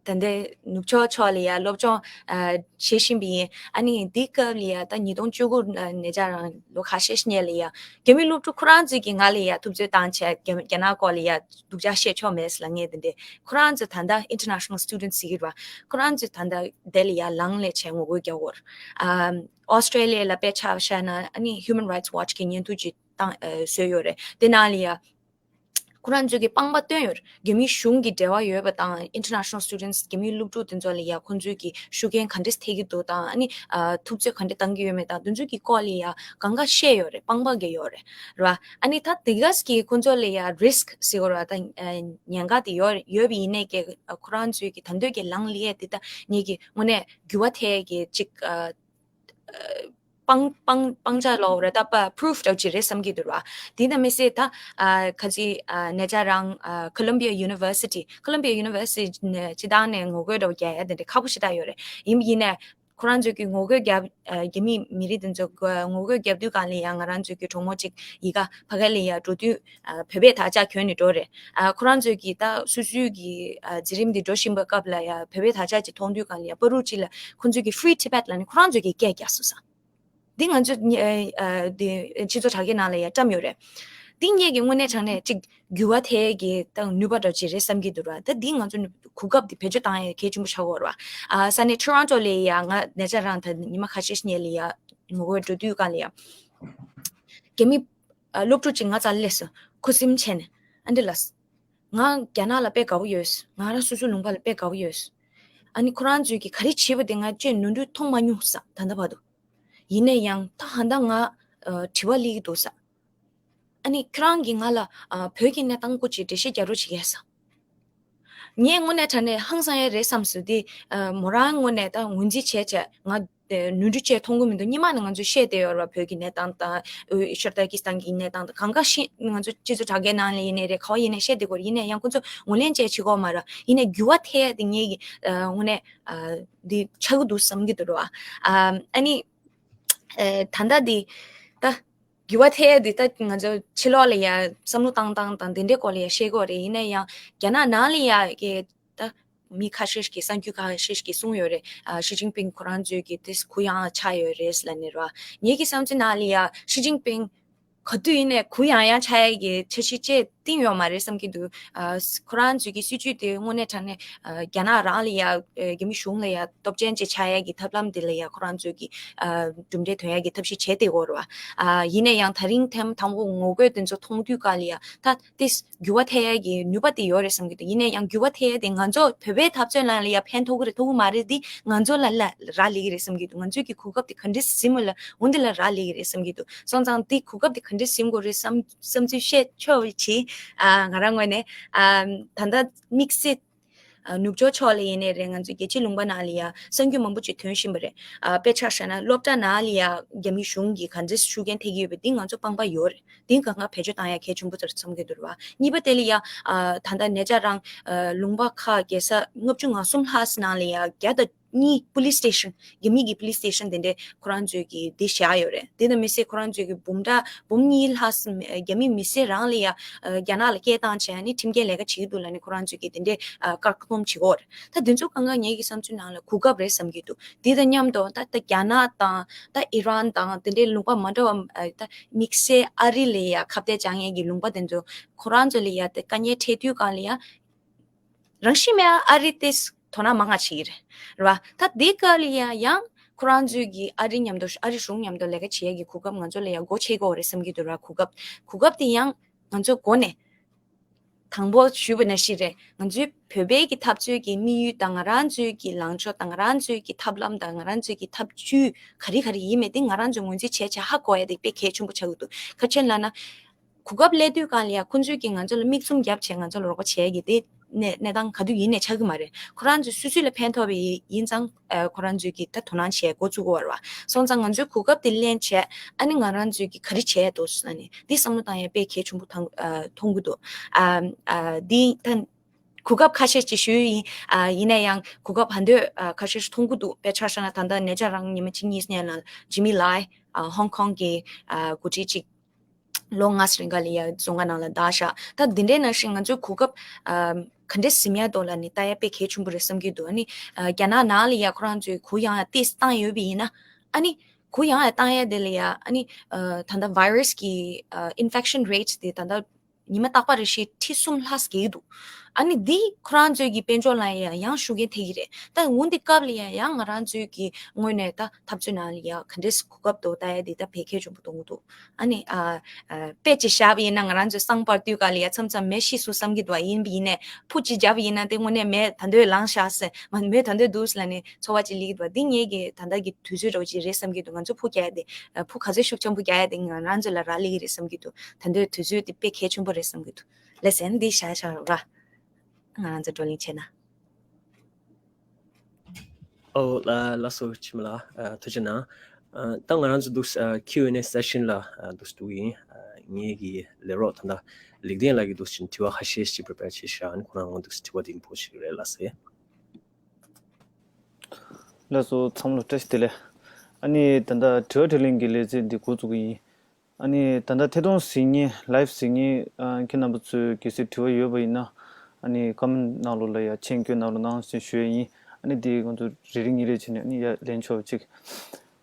ད་ལྟའི་ནུབ་ཕྱོགས་ཕྱོགས་ལ་ཡ་སློབ་སྦྱོང་ཨ་བྱེད་བཞིན་པ་ཡིན། ཨ་ནི་འདི་སྐབས་ལ་ཡ་ད་ཉིས་སྟོང་བཅུ་དགུ་ཨ་ཉེ་ཆར་རང་ལོ་ཁ་ཤས་ཤིག་སྔོན་ལ་ཡ་རྒྱ་མི་སློབ་ཕྲུག་ཁོ་རང་ཚོས་ཀྱིས་ང་ལ་ཡ་ཐུབ་ཚོད་བཏང་བྱས་རྒྱ་རྒྱ་ནག་སྐོར་ལ་ཡ་སྡུག་ཅག་བཤད་ཆོག་མེད་ལབ་མཁན་དེ་འདྲས། ཁོ་རང་ཚོ་ད་ལྟ་International Students ཟེར་གྱི་རེད་བ། ཁོ་རང་ཚོ་ད་ལྟ་དེ་ལ་ཡ་ལངས་སླེབས་བྱས་ངོ་རྒོལ་རྒྱག་གི་ཡོད་རེད། ཨ་ཨོ་སི་ཊྲེ་ལི་ཡ་ལ་དཔེ་ཆ་བཞག་ན་ཨ་ནི་Human Rights Watch གི་བརྙན་ཐུང་ཅིག་བཏང་ཨ་བཟོས་ཡོད་རེད། དེ་ནང་ལ་ཡ་ཁོ་རང་ཚོས་ཀྱི་དཔང་པ་བཏོན་ཡོད་རེད། རྒྱ་མི་གཞུང་གི་འབྲེལ་བ་ཡོད་པ་དང་International Students རྒྱ་མིའི་སློབ་ཕྲུག་དེ་ཚོ་ལ་ཡ་ཁོང་ཚོས་ཀྱི་ཤུགས་རྐྱེན་ག་འདྲས་ཐེབས་ཀྱི་འདུག་དང་ཨ་ནི་ཨ་ཐུབ་ཚོད་ག་འདྲས་བཏང་གི་ཡོད་མེད་དང་དེ་ཚོ་གི་སྐོར་ལ་ཡ་གང་ག་བཤད་ཡོད་རེད། དཔང་པ་གི་ཡོད་རེད་ར། ཨ་ནི་ད་དེ་ག་གི་ཁོང་ཚོ་ལ་ཡ་རིསྐ་ཟེར་དགོས་ར་ད་ཉེན་ཁ་དེ་ཡོད་ཡོད་པ་ཡིན་ནའི་ཀྱི་ཁོ་རང་ཚོས་ཀྱི་ད་འདོད་ཀྱི་ལངས་ལེ་དེ་ད་ངེད་ཀྱི་དངོས་གནས་འགྱུར་བ་ཐེབས་ཀྱི་ཅིག་ཨ། སྤང་སྤང་སྤང་བྱ་ལོག་རེད་ད་པ་པུ་རུཕ་འདྲ་ཅིག་རེད་བསམ་གྱི་འདུག་ར། དེ་ནང་མི་སྲིད་ད་ཨ་ཁ་ཅིག་ཨ་ཉེ་ཆར་རང་ཨ་Columbia University Columbia University ནས་སྤྱི་བཏང་ནས་ངོ་རྒོལ་འདྲ་བོ་རྒྱག་ཡ་དེ་འདྲ་ཁག་པོ་ཞེ་དྲག་ཡོད་རེད། ཡིན་ཡིན་ནས་ཁོ་རང་ཚོས་ཀྱི་ངོ་རྒོལ་རྒྱབ་ཨ་རྒྱ་མི་མི་རིགས་དེ་ཚོ་ངོ་རྒོལ་རྒྱབ་དུས་གང་ལ་ཡང་ང་རང་ཚོས་ཀྱི་གྲོགས་མོ་ཅིག་ཡི་ག་ཕ་ག་ལ་ཡ་འགྲོ་དུས་ཨ་བོད་པའི་དར་ཆ་གྱོན་ནས་འགྲོ་རེད། ཨ་ཁོ་རང་ཚོས་ཀྱི་ད་སོ་སོའི་གི་ཨ་འཛིན་རིམ་འདི་འགྲོ་བཞིན་པའི་སྐབས་ལ་ཡ་བོད་པའི་དར་ཆ་ཅིག་མཐོང་དུས་གང་ལ་ཡ་པ་རུ་ཅིག་ལ་ཁོ་ཚོས་ཀྱི་Free Tibet ལབ་ནས་ཁོ་རང་ཚོས་ཀྱི་སྐད་རྒྱག་སོང་ས། འདི་ང་ཚོ་ཨ་འདི་སྤྱི་ཚོགས་དྲ་རྒྱའི་ནང་ལ་ཡ་བཀྲམ་ཡོད་རེད། འདི་ངེད་ཀྱི་དངོས་གནས་དྲང་གནས་ཅིག་འགྱུར་བ་ཐེབས་ཀྱི་ད་ནུས་པ་འདྲ་ཅིག་རེད་བསམ་གྱི་འདུག་ར། ད་འདི་ང་ཚོ་གོ་སྐབས་འདི་བེད་སྤྱོད་བཏང་ཡ་གལ་ཆེན་པོ་ཆགས་ཀྱི་ཡོད་རེད་བ། ཨ་ས་གནས་Toronto ལ་ཡ་ང་ཉེ་ཆར་རང་ད་ཉི་མ་ཁ་ཤས་ཤིག་ལ་ཡ་ངོ་རྒོལ་འགྲོ་དུས་གང་ལ་ཡ་རྒྱ་མི་ཨ་སློབ་ཕྲུག་ཅིག་ང་རྩར་སླེབས་སོང་། ཁུ་སིམ་བྱས་ནས་ ཨ་འདྲ་ལ། ང་རྒྱ་ནག་ལ་དཔེ་དགའ་བོ་ཡོད། ང་རང་སོ་སོའི་ལུང་པ་ལ་དཔེ་དགའ་བོ་ཡོད། ཨ་ནི་ཁོ་རང་ཚོས་ཀྱིས་ག་རེ་བྱས་པ་དེ་ང་ཅིག་ནོར་འཁྲུལ་མཐོང་མ་མྱོང་ས་ད་ལྟ་བར་དུ། ཡིན་ན་ཡང་ད་ཧ་ད་ང་ཨ་དྲི་བ་སླེབས་ཀྱི་འདུག་ས། ཨ་ནི་ཁྱེད་རང་གིས་ང་ལ་ཨ་བོད་ཀྱི་གནས་སྟངས་སྐོར་ཅིག་འགྲེལ་བཤད་རྒྱག་རོགས་བྱེད་ཀྱི་ས། ངས་དངོས་གནས་དྲང་གནས་ཧང་སང་ཡ་རེད་བསམ་སོང་དེ། ཨ་མོ་རང་དངོས་གནས་ད་ངོས་འཛིན་བྱས་བྱས་ང་ཨ་ནོར་འཁྲུལ་བྱས་མཐོང་གི་མི་འདུག་སྔོན་མ་ནས་ང་ཚོས་བཤད་བསྡད་ཡོད་རེད་བ། བོད་ཀྱི་གནས་སྟངས་དང་ཨ་ཤར་ཏུར་ཀི་སི་ཐན་གྱི་གནས་སྟངས་དང་གང་ག་ཤེས། ང་ཚོ་སྤྱི་ཚོགས་དྲ་རྒྱའི་ནང་ལ་ཡིན་ནའི་རེད། ག་བ་ཡིན་ནའི་བཤད་བསྡད་ཀྱི་ཡོད་རེད། ཡིན་ནའི་ཡང་ཁོ་ཚོ་ངོས་ལེན་བྱས་བྱེད་ཀྱི་ཡོད་མ་རེད། ཡིན་ནའི་འགྱུར་བ་ཐེབས་ཡ་དེ་ངས་ཀྱི་ཨ་དངོས་གནས་ཨ་འདི་ཆགས་ཀྱི་འདུག་བསམ་གྱི་འདུག་རེད་བ། ཨ་ཨ་ནི་ཨ་ད་ལྟ་འདི་ད། འགྱུར་བ་ཐེབས་ཡ་འདི་ད་ང་ཚོ་ཕྱི་ལོགས་ལ་ཡ་བསམ་བློ་བཏང་སྟངས་དང་དེ་འདྲའི་སྐོར་ལ་ཡ་བཤད་ཀྱི་ཡོད་རེད། ཡིན་ན་ཡང་རྒྱ་ནག་ནང་ལ་ཡ་གི་ད་མི་ཁ་ཤས་ཤིག་གསར་འགྱུར་ཁ་ཤས་ཤིག་གིས་གསུངས་ཡོད་རེད། ཨ་ཞི་ཅིན་ཕིང་ཁོ་རང་ཚོས་ཀྱི་དེ་གུ་ཡངས་ཆགས་ཡོད་རེད་ལབ་ནས་རེད་བ། ངེད་ཀྱི་བསམ་ཚུལ་ནང་ལ་ཡ་ཞི་ཅིན་ཕིང་ག་དུས་ཡིན་ནའི་གུ་ཡངས་ཡངས་ཆགས་ཡ་གི་འཆར་གཞི་ཅིག་བཏིང་ཡོད་མ་རེད་བསམ་གྱི་འདུག་ཨ་ཁོ་རང་ཚོས་ཀྱི་སྲིད་ཇུས་དེ་དངོས་གནས་དྲང་གནས་ཨ་རྒྱ་ནག་རང་ལ་ཡ་ཨ་རྒྱ་མི་གཞུང་ལ་ཡ་སྟོབས་ཆེན་ཅིག་ཆགས་ཡ་གི་ཐབས་ལམ་དེ་ལ་ཡ་ཁོ་རང་ཚོས་ཀྱི་ཨ་གྲུབ་འབྲས་ཐོན་ཡ་གི་ཐབས་ཤེས་བྱས་བསྡད་ཡོད་རེད་བ། ཨ་ཡིན་ན་ཡང་ད་རིང་ཐེངས་དང་པོ་ངོ་རྒོལ་དེ་ཚོ་མཐོང་དུས་ག་ལ་ཡ་ད་དེ་འགྱུར་བ་ཐེབས་ཡ་གི་ནུས་པ་དེ་ཡོད་རེད་བསམ་གྱི་འདུག་ཡིན་ན་ཡང་འགྱུར་བ་ཐེབས་ཡ་དེ་ང་ཚོ་བོད་པའི་འཐབ་རྩོད་ནང་ལ་ཡ་ཕན་ཐོགས་ཀྱི་རེད་ཐོགས་ཀྱི་མ་རེད། དེ་ང་ཚོ་ལ་ལ་རག་ལས་ཀྱི་རེད་བསམ་གྱི་འདུག་ང་ཚོས་ཀྱི་གོ་སྐབས་དེ་ག་འདྲས་ཟིན་པ་ལ་འོ་འདི་ལ་རག་ལས་ཀྱི་རེད་བསམ་གྱི་འདུག་སོང་ཙང་དེ་གོ་སྐབས་དེ་ག་འདྲས་ཟིན་དགོས་རེད་བསམ་བསམ་ཚུལ་བཤད་ཆོག་པ་བྱེད། ཨ་ང་རང་ངོས་ནས་ཨ་ད་ལྟ་དམིགས་བསལ་ཨ་ནུབ་ཕྱོགས་ཕྱོགས་ལ་ཡིན་ནའི་རེད། ང་ཚོའི་རྒྱལ་སྤྱིའི་ལུང་པ་ནང་ལ་ཡ་གསར་འགྱུར་མང་པོ་ཅིག་ཐོན་བཞིན་པ་རེད། ཨ་དཔེ་ཆ་བཞག་ན་སློབ་གྲྭ་ནང་ལ་ཡ་རྒྱ་མི་གཞུང་གིས་ག་འདྲས་ཤུགས་རྐྱེན་ཐེབས་ཀྱི་ཡོད་པ་འདི་ང་ཚོ་སྤང་པ་ཡོད་རེད། འདི་གང་ག་བེད་སྤྱོད་བཏང་ཡ་གལ་ཆེན་པོ་ཚོར་བསམ་གྱི་འདུག་རེད་བ། གཉིས་པ་དེ་ལ་ཡ་ཨ་ད་ལྟ་ཉེ་ཆར་རང་ཨ་ལུང་པ་ཁག་རྒྱལ་ས་ལྔ་བཅུ་ང་གསུམ་ལྷག་ཙམ་ནང་ལ་ཡ་བརྒྱ་དང་གཉིས་པུ་ལི་སི་སི་ཊེ་ཤན་རྒྱ་མི་གི་པུ་ལི་སི་སི་ཊེ་ཤན་དེ་འདྲས་ཁོ་རང་ཚོས་ཀྱི་འདི་བཞག་ཡོད་རེད། དེ་དང་མི་ཟད་ཁོ་རང་ཚོས་ཀྱི་འབུམ་ཕྲག་འབུམ་གཉིས་ལྷག་ཙམ་རྒྱ་མི་མི་སེར་རང་ལ་ཡ་ཨ་རྒྱ་ནག་ལ་སྐད་བཏང་བྱས་ནས་ཁྲིམས་འགལ་ལས་ཀ་བྱེད་ཀྱི་འདུག་ལབ་ནས་ཁོ་རང་ཚོས་ཀྱི་དེ་འདྲས་ཨ་བཀག་སྡོམ་བྱེད་ཀྱི་ཡོད་རེད། ད་དེ་ཚོ་གང་ག་ངེད་ཀྱི་བསམ་ཚུལ་ནང་ལ་གོ་སྐབས་རེད་བསམ་གྱི་འདུག་དེ་དང་མཉམ་དུ་ད་ད་རྒྱ་ནག་དང་ད་ཨི་རན་དང་དེ་འདྲའི་ལུང་པ་མ་འདྲ་བ་ཨ་ད་དམིགས་བསལ་ཨ་རི་ལ་ཡ་ཁ་གཏད་བཅག་མཁན་གྱི་ལུང་པ་དེ་ཚོ་ཁོ་རང་ཚོ་ལ་ཡ་ད་དཀའ་ངལ་འཕྲད་དུས་གང་ལ་ཡ། རང་བཞིན་མེད་ཨ་རི་དེ་དོ་སྣང་མང་ང་བྱེད་ཀྱི་རེད། རེད་བ། ད་འདི་སྐབས་ལ་ཡ་ཡང་ཁོ་རང་ཚོས་ཀྱི་ཨ་རི་མཉམ་དུ་ཨ་རི་གཞུང་མཉམ་དུ་ལས་ཀ་བྱེད་ཡ་གི་གོ་སྐབས་ང་ཚོ་ལ་ཡ་སྒོ་ཕྱེ་གི་ཡོད་རེད་བསམ་གྱི་འདུག་ར། གོ་སྐབས་གོ་སྐབས་དེ་ཡང་ང་ཚོ་འགོ་ནས་དང་པོ་ཞུས་པ་ནང་བཞིན་རེད། ང་ཚོའི་བོད་པའི་གི་འཐབ་རྩོད་ཀྱི་དམིགས་ཡུལ་དང་ང་རང་ཚོའི་གི་ལངས་ཕྱོགས་དང་ང་རང་ཚོའི་གི་ཐབས་ལམ་དང་ང་རང་ཚོའི་གི་ཐབས་ཇུས་ག་རེ་ག་རེ་ཡིན་མིན་དེ་ང་རང་ཚོས་ངོས་འཛིན་བྱས་བྱས་ཧ་གོ་ཡ་དེ་དཔེ་གལ་ཆེན་པོ་ཆགས་ཀྱི་འདུག་ག་རེ་བྱས་ལབ་ན། གོ་སྐབས་སླེབས་དུས་གང་ལ་ཡ་ཁོང་ཚོས་ཀྱིས་ང་ཚོ་ལ་མིག་བཙུམ་བརྒྱབ་བྱས་ང་ཚོ་ལ་རོགས་པ་བྱས་ཀྱི་དེ་གནས་གནས་སྟངས་ག་དུས་ཡིན་ནས་ཆགས་ཀྱི་མ་རེད། ཁོ་རང་ཚོ་སོ་སོ་ལ་ཕན་ཐོགས་པའི་ཡིན་ཙང་ཨ་ཁོ་རང་ཚོས་ཀྱིས་ད་དོ་སྣང་བྱས་འགོ་བཙུགས་ཀྱི་ཡོད་རེད་བ། སོང་ཙང་ང་ཚོས་གོ་སྐབས་དེ་ལེན་བྱས་ཨ་ནི་ང་རང་ཚོས་ཀྱིས་ག་རེ་བྱས་འདུག་ཟེར་ན་ནི་འདི་བསམ་བློ་བཏང་ཡ་དཔེ་གལ་ཆེན་པོ་ཐང་ཨ་མཐོང་གི་འདུག་ཨ་ཨ་འདི་ད་གོ་སྐབས་ཁ་ཤས་ཅིག་ཞུས་ཡིན། ཨ་ཡིན་ན་ཡང་གོ་སྐབས་ཕན་ཐོགས་ཨ་ཁ་ཤས་ཤིག་མཐོང་གི་འདུག་དཔེ་ཆ་བཞག་ན་ད་ལྟ་ཉེ་ཆར་རང་ཉི་མ་གཅིག་གཉིས་སྔོན་ལ་ཇི་མི་ལའི་ཨ་ཧོང་ཀོང་གི་ཨ་འགོ་ཁྲིད་ཅིག་ལོ་ལྔ་ཙམ་རིང་ག་ལ་ཡ་རྫོང་ཁ་ནང་ལ་བདའ་བཞག་ད་འདི་འདྲའི་ནང་བཞིན་ང་ཚོའི་གོ་སྐབས་ཨ་ག་འདྲས་ཟིན་ཡ་འདུག་ལབ་ནི་ལྟ་ཡ་དཔེ་གལ་ཆེན་པོ་རེད་བསམ་གྱི་འདུག་ཨ་ནི་ཨ་རྒྱ་ནག་ནང་ལ་ཡ་ཁོ་རང་ཚོས་གུ་ཡངས་ཡ་ཏོག་ཙམ་བཏང་ཡོད་པ་ཡིན་ན་ཨ་ནི་གུ་ཡངས་ཡ་བཏང་ཡ་དེ་ལ་ཡ་ཨ་ནི་ཨ་ད་ལྟ་བྷའི་རས་ཀྱི་ཨ་ཨིན་ཕེག་ཤན་རེ་ཊི་དེ་ད་ལྟ་ཉི་མ་རྟག་པ་རེ་བཞིན་ཁྲི་གསུམ་ལྷག་སྐྱེ་གི་འདུག་ཨ་ནི་འདི་ཁོ་རང་ཚོའི་གི་དཔལ་འབྱོར་ལ་ཡང་ཡང་ཤུགས་རྐྱེན་ཐེབས་ཀྱི་རེད། ད་འོན་ཏེ་སྐབས་ལ་ཡང་ཡང་ང་རང་ཚོའི་གི་ངོས་ནས་ད་འཐབ་རྩོད་ནང་ལ་ཡང་ག་འདྲས་གོ་སྐབས་འདུག་ལྟ་ཡ་འདི་ད་བེད་སྐྱེལ་ཆེན་པོ་གཏོང་གི་འདུག་ཨ་ནི་ཨ་ཨ་དཔེ་ཅིག་བཞག་པ་ཡིན་ན་ང་རང་ཚོའི་སྲང་བར་དུས་སྐབས་ལ་ཡང་མཚམས་མཚམས་མེ་ཤི་སོང་བསམ་གྱི་འདུག་ཡིན་པ་ཡིན་ནའི་ཕུ་ཅིག་བརྒྱབ་པ་ཡིན་ན་དེ་དངོས་གནས་མེ་ད་འདོད་ལངས་བཞག་ཟེར་མ་མེ་ད་འདོད་འདུག་ཟེར་ལབ་ནས་ཚོར་བ་ཅིག་སླེབས་ཀྱི་འདུག་འདི་ངེད་ཀྱི་ད་ལྟ་གི་དུས་ཚོད་འདྲ་བོ་ཅིག་རེད་བསམ་གྱི་འདུག་ང་ཚོ་ཕུ་རྒྱག་ཡ་དེ་ཕུ་ག་ཚོད་ཤུགས་ཆེན་པོ་རྒྱག་ཡ་དེ་ང་རང་ཚོ་ལ་རག་ལས་ཀྱི་རེད་བསམ་གྱི་འདུག་ད་འདོད་དུས་ཚོད་དེ་དཔེ་གལ་ཆེན་པོ་རེད་བསམ་གྱི་འདུག་ལགས་སོ་འདི་བཞག་བཞག་རོགས་ར། ང་རང་ཚོ་བགྲོ་གླེང་བྱས་ན། ཨོ་ལ་ལགས་སོ་འཆི་མེད་ལགས་ཨ་ཐུགས་རྗེ་གནང་། ཨ་ད་ང་རང་ཚོ་འདུག་ཨ་ཁྱིའུ་ཨེན་ཨེ་སེ་ཤན་ལ་ཨ་འདུག་འདུག་ཡིན། ཨ་ངེད་ཀྱི་ལས་རོགས་ད་ལྟ་ལེགས་ལྡན་ལགས་ཀྱིས་འདུག་ཅིང་དྲི་བ་ཁ་ཤས་ཤིག་པྲི་པེར་བྱས་ཤག་ཨ་ནི་ཁོ་རང་ངོ་འདུག་དྲི་བ་འདི་ཕོག་ཞིག་རེད་ལགས་སེ། ལགས་སོ་ཚང་མ་ལ་བཀྲ་ཤིས་བདེ་ལེགས། ཨ་ནི་ད་ལྟ་དྲི་བ་དྲིས་ལན་གྱི་ལེ་ཚན་འདི་འགོ་བཙུགས་ཀྱི་ཡིན། ཨ་ནི་ད་ལྟ་ཐད་གཏོང་གཟིགས་མཁན་ལའིབ་གཟིགས་མཁན་ཨ་ཁྱེད་རྣམ་པ་ཚོས་གལ་སྲིད་དྲི་བ་ཡོད་པ་ཡིན་ན་ཨ་ནི་ཀོ་མེན་ནང་ལོགས་ལ་ཡ་མཆན་བཀོད་གནང་རོགས་གནང་ཞེས་ཞུ་ཡས་ཡིན། ཨ་ནི་འདི་ང་ཚོ་རེ་རེ་གཉིས་རེ་བྱས་ནས་ཨ་ནི་ཡ་ལན་ཆོག་ཅིག་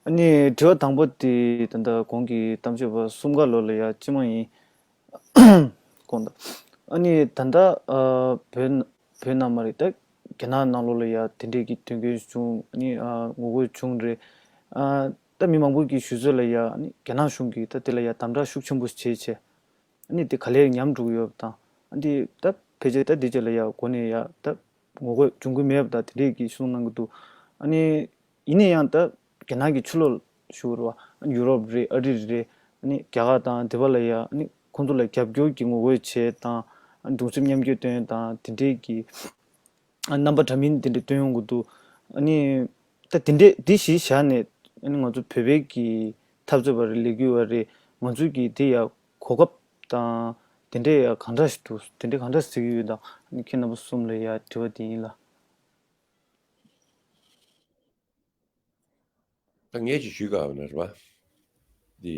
ཨ་ནི་དྲི་བ་དང་པོ་དེ་ད་ལྟ་གོང་གི་གཏམ་བརྗོད་པ་གསུམ་ཀ་ལོ་ལ་ཡ་སྤྱི་མ་ཡིན། དགོངས་དག་ཨ་ནི་ད་ལྟ་ཨ་བོད་བོད་ནང་མ་རེད་ད་རྒྱ་ནག་ནང་ལོགས་ལ་ཡ་དེ་འདྲས་ཀྱི་དོན་རྐྱེན་བྱུང་ཨ་ནི་ཨ་ངོ་རྒོལ་བྱུང་རེད། ཨ་ད་མི་མང་པོ་གི་ཞུ་ཚོད་ལ་ཡ་ཨ་ནི་རྒྱ་ནག་གཞུང་གིས་ད་དེ་ལ་ཡ་དམ་དྲག་ཤུགས་ཆེན་པོ་བྱས་བྱས་ཨ་ནི་དེ་ག་ལེར་ཉམས་འགྲོ་གི་ཡོད་པ་དང་ འདི་ད་ཕལ་ཆེར་ད་འདི་ཅག་ལ་ཡ་གོ་ནས་ཡ་ད་ངོ་རྒོལ་བྱུང་གི་མེད་པ་ད་དེ་འདྲས་ཀྱི་གསུང་གནང་གི་འདུག་ཨ་ནི་ཡིན་ན་ཡང་ད་རྒྱ་ནག་གི་ཕྱི་ལོགས་ཞུ་རུ་བ་ཡུ་རོབ་རེད། ཨ་རི་རེད། ཨ་ནི་རྒྱ་གར་དང་དེ་པ་ལ་ཡ་ཨ་ནི་ཁོང་ཚོ་ལ་རྒྱབ་སྐྱོར་གྱི་ངོ་རྒོལ་བྱས་དང་གདུང་སེམས་མཉམ་སྐྱེད་སྟོན་དང་དེ་འདྲས་ཀྱི་རྣམ་པ་འདྲ་མིན་དེ་འདྲ་སྟོན་ཡོང་གི་འདུག་ཨ་ནི་ད་དེ་འདྲས་དེ་གཞི་བཞག་ནས་ཨ་ནི་ང་ཚོ་བོད་པའི་གི་འཐབ་རྩོད་པ་རེད། ལས་འགུལ་བ་རེད། ང་ཚོས་ཀྱི་དེ་ཡ་གོ་སྐབས་དང་དེ་འདྲས་ཡ་གང་འདྲ་ཞིག་འདུག་དེ་འདྲས་གང་འདྲ་ཟེར་གྱི་ཡོད་དང་ཨ་ནི་ཁྱེད་རྣམ་པ་གསུམ་ལ་ཡ་དྲི་བ་དེ་ཡིན་ལ། ད་ངས་ཅིག་ཞུས་དགོས་པ་ན་རེད་པ། འདི་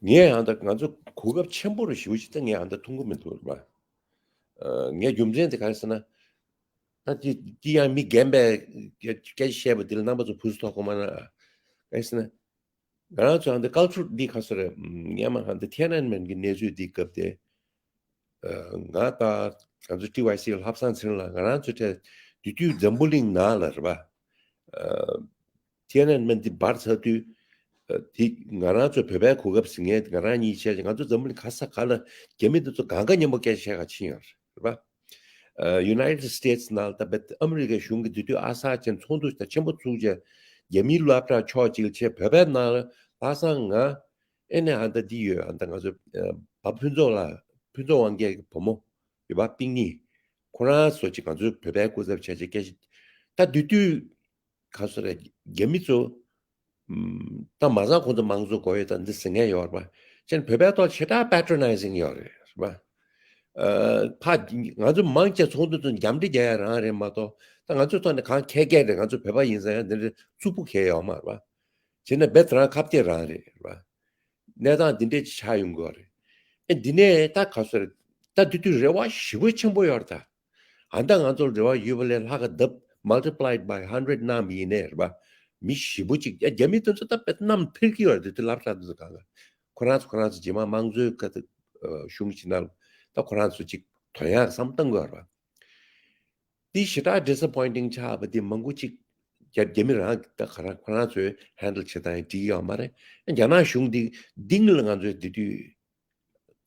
ངས་ཨ་ད་ང་ཚོ་གོ་སྐབས་ཆེན་པོ་རུ་ཞུ་ཞིག་ད་ངས་ཨ་ད་མཐོང་གི་མི་འདུག་རེད་པ། ངས་རྒྱུ་མཚན་དེ་ག་རེ་ཟེར་ན། ད་དེ་དེ་ཡང་མི་རྒན་པས་སྐད་ཆ་བཤད་པ་དེ་ལ་རྣམ་པ་ཚོ་ཕུ་སུ་ཐོག་གོ་མ་ན། ག་རེ་ཟེར་ན། ང་རང་ཚོ་ཨ་ད་ཀལ་ཅར་འདི་ག་ཚོད་རེད། སྔན་མ་ཨ་ད་ཐེན་ཨན་མེན་གྱི་གནས་ཚུལ་འདི་སྐབས་དེ། ང་དང་ང་ཚོ་ཊི་ཝའི་སི་ལྷ་བསང་ཚེ་རིང་ལགས་ང་རང་ཚོ་གྲས་དེ་དུས་འཛམ་བུ་གླིང་ནང་ལ་རེད་པ། ཐེན་ཨན་མེན་འདི་འབར་ཚར་དུས། དེ་ང་རང་ཚོ་བོད་པའི་གོ་སྐབས་ཟིན་ངེས་ང་རང་གཉིས་བྱས་ང་ཚོ་འཛམ་བུ་གླིང་ག་ས་ག་ལ་རྒྱ་མི་འདི་ཚོ་གང་ག་མཉམ་པོ་སྐད་ཆ་བཤད་ག་ཕྱིན་ཡོད་རེད་པ། United States ནང་ད་བེད་ཨ་མི་རི་ཀའི་གཞུང་གི་དེ་དུས་ཨ་ས་ཅན་ཚོགས་འདུ་ད་ཆེན་པོ་བཙུགས་བྱས་རྒྱ་མིའི་སློབ་གྲྭ་ཕྱོགས་གཅིག་ལ་བྱས་བོད་པའི་ནང་ལ་ལྷ་བསང་ང་ཨེ་ནས་ཨ་ད་འདི་ཡོད་ཨ་ད་ང་ཚོ་བ་ཕུན་ཚོགས་ལ་ཕུན་ཚོགས་དབང་རྒྱལ་གྱི་བུ་མོ་ཡོད་པ་པིང་ནི་ཁོ་རང་ཚོ་ཅིག་ང་ཚོའི་བོད་པའི་སྐུ་ཚབ་བྱས་བྱས་སྐད་ཆ་ད་དེ་དུས། ག་ཚོད་རེད། རྒྱ་མི་ཚོ་ད་མ་ཚང་ཁོང་ཚོ་དམངས་གཙོ་དགོས་ཡོད་ད་འདི་ཟེར་མཁན་ཡོད་རེད་པ། ཅན་བོད་པའི་ཐོག་ཞེ་དྲག་པེ་ཊྲོ་ནའི་ཟིང་ཡོད་རེད་རེད་པ། ཕ་ང་ཚོ་མང་ཆེ་ཚོགས་འདུ་ཚོ་རྒྱབ་འདྲེ་རྒྱག་ཡ་རང་རེད་མ་གཏོགས་ད་ང་ཚོའི་ཐོག་ནས་གང་ཁེ་ཁེ་རེད། ང་ཚོ་བོད་པ་ཡིན་ཟེར་ཡ་འདི་འདྲ་རྩུབ་པོ་ཁེ་ཡོད་མ་རེད་པ། བྱས་ན་རྦད་དེ་རང་ཁ་གཏད་རང་རེད་རེད་པ། གནས་སྟངས་འདི་འདྲས་ཅིག་ཆགས་ཡོང་གི་ཡོད་རེད། ཨེ་འདི་ནས་ད་ག་ཚོད་རེད། ད་དེ་དུས་རེ་བ་ཞེ་པོ་ཆེན་པོ་ཡོད་རེད་ད། ཨ་ད་ང་ཚོར་རེ་བ་ཡོད་པ་ལས་ལྷག་ག་ལྡབ་multiplied by hundred གནང་བ་ཡིན་ནའི་རེད་པ། མི་ཞེ་པོ་ཅིག་ཡ་རྒྱ་མི་དེ་ཚོ་ད་དཔེ་གནམ་འཕེལ་གྱི་ཡོད་རེད། དེ་དུས་སློབ་གྲྭ་དེ་ཚོ་གང་ག་ཁོ་རང་ཚོ་ཁོ་རང་ཚོ་རྗེས་མ་དམངས་གཙོའི་ཁ་ཐུག་གཞུང་ཕྱི་ནང་ད་ཁོ་རང་ཚོ་ཅིག་དོན་ཡག་བསམ་བཏང་གི་ཡོད་རེད་པ། འདི་ཞེ་དྲག་disappointing ཆགས་པ་འདི་མང་པོ་ཅིག་རྒྱ་རྒྱ་མི་རང་ད་ག་རང་ཁོ་རང་ཚོའི་handle བྱེད་སྟངས་འགྲིག་ཡོད་མ་རེད། རྒྱ་ནག་གཞུང་འདི་འདི་ལ་ང་ཚོས་འདི་དུས་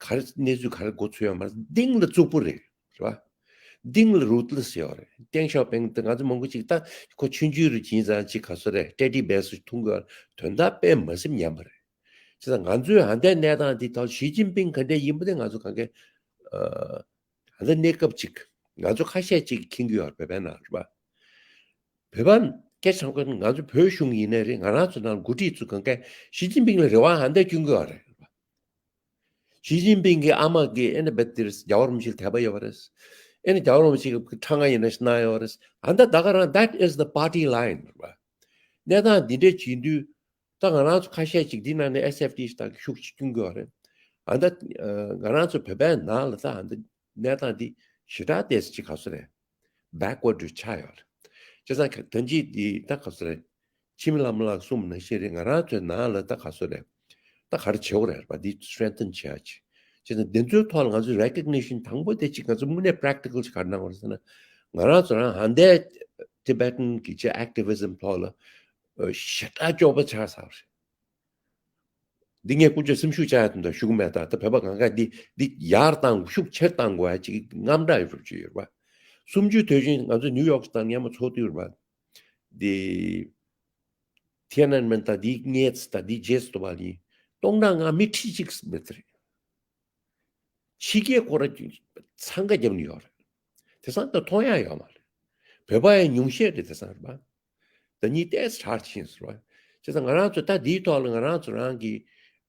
ག་རེ་གནས་ཚུལ་ག་རེ་འགོ་ཚུགས་ཡོད་མ་རེད། འདི་ལ་རྩུབ་པོ་རེད་རེད་པ། འདི་ལ་ruthless ཡོད་རེད། ཏེང་ཞའོ་ཕིང་ད་ང་ཚོ་མང་པོ་ཅིག་ད་ཁོ་ཆུང་ཆུང་རུ་ཕྱིན་ཙང་ཅིག་ག་ཚོད་རེད། ཊེ་ཌི་བེར་སུ་འཐུང་དགོས་དོན་དག་དཔེ་མ་སེམས་ཉམས་པ་རེད། བྱས་ཙང་ང་ཚོས་ཨ་འདའི་གནས་སྟངས་འདི་ཐོག་ཞི་ཅིན་ཕིང་ག་འདྲས་ཡིན་པ་དེ་ང་ཚོ་གང་ག་ཨ། ད་ལྟ་གནས་སྐབས་ཅིག་ང་ཚོ་ཁ་ཤས་ཅིག་མཁྱེན་གྱི་ཡོད་རེད་བོད་པའི་ནང་རེད་པ། བོད་པ་སྐད་ཆ་བཤད་ན་ང་ཚོ་བོད་གཞུང་ཡིན་ནའི་རེད། ང་རང་ཚོ་ནང་འགོ་ཁྲིད་ཚོ་གང་གས་ཞི་ཅིན་ཕིང་ལ་རེ་བ་ཧ་འདས་སྐྱོན་གྱི་ཡོད་རེད། ཞི་ཅིན་ཕིང་གི་ཨ་མ་གི་ཨེ་ནི་བེད་དེར་རྒྱལ་བ་རིན་པོ་ཆེ་དད་པ་ཡོད་པ་རེད། ཨེ་ནི་རྒྱལ་བ་རིན་པོ་ཆེ་གི་ཁྲ་ང་ཡིན་ན་ཞིག་གནང་ཡོད་པ་རེད། ཨ་ད་ད་ག་རང་that is the party line རེད་པ། གནས་སྟངས་འདི་འདྲས་བྱེད་དུས། ད་ང་རང་ཚོ་ཁ་ཤས་ཅིག་འདི་ནང་ནས་ཨེས་ཨེཕ་ཊི་ཞིག་དང་ཤུགས་ཅིག་སྐྱོན་གྱི་ཡོད་རེད། ཨ་ད་ང་རང་ཚོ་བོད་པའི་ནང་ལ་ད་ཨ་ད་གནས་སྟངས་འདི་ཞེ་དྲག་ཏོག་ཙམ་ཅིག་ག་ཚོད་རེད། backward རུ་ཆགས་ཡོད་རེད། བྱས་ཙང་ད་ཅི་འདི་ད་ག་ཚོད་རེད། འཆི་མེད་བླ་མ་ལགས་གསུངས་པ་ནང་བཞིན་རེད། ང་རང་ཚོའི་ནང་ལ་ད་ག་ཚོད་རེད། ད་ག་རེ་བྱེད་དགོས་རེད་པ། འདི་strengthen བྱེད་ཡ་ཅིག་བྱས་ཙང་འདི་ཚོའི་ཐོག་ལ་ང་ཚོས་recognition དང་པོ་དེ་ཅིག་ང་ཚོ་དངོས་གནས་practical ཅིག་ག་རེ་གནང་དགོས་རེད་ཟེར་ན། ང་རང་ཚོ་རང་ཧ་འདས་Tibetan གི་ཅིག་activism ཐོག་ལ་ཞེ་དྲག་སྐྱོ་པོ་ཆགས་ཚར་བ་རེད། འདི་ངས་ཀུན་སྤྱོད་སེམས་ཤུགས་བཅག་ཡ་དོན་དག་ཞུ་གི་མེད། ད་ད་བོད་པ་གང་ག་འདི་འདི་ཡར་བཏང་ཤུགས་ཆེར་བཏང་དགོས་ཡ་ཅིག་དངངས་སྐྲག་ཡོད་རུབ་ཅིག་ཡོད་རེད་པ། གསུམ་བཅུའི་དུས་ཆེན་ང་ཚོ་ནིའུ་ཡོག་དང་མཉམ་པོ་ཚོགས་དུས་རེད་པ། འདི་ཐེན་ཨན་མེན་ད་འདི་གཉིས་ད་འདི་རྗེས་སུ་ཐོབ་པ་ཡིན། སྟོང་ཕྲག་ལྔ་མི་ཁྲི་གཅིག་མེད་རེད། ཕྱི་རྒྱལ་ཁོ་ར་འཚང་ཁ་བརྒྱབ་ནས་ཡོད་རེད། དེང་སང་ད་མཐོང་ཡ་ཡོད་མ་རེད། བོད་པ་ཡང་ཉུང་ཤས་རེད་དེང་སང་རེད་པ། ད་ཉིད་ཏོག་ཙམ་དྲག་ཕྱིན་ཟེར་བ། བྱས་ཙང་ང་རང་ཚོ་ད་འདིའི་ཐོག་ལ་ང་རང་ཚོ་རང་གི་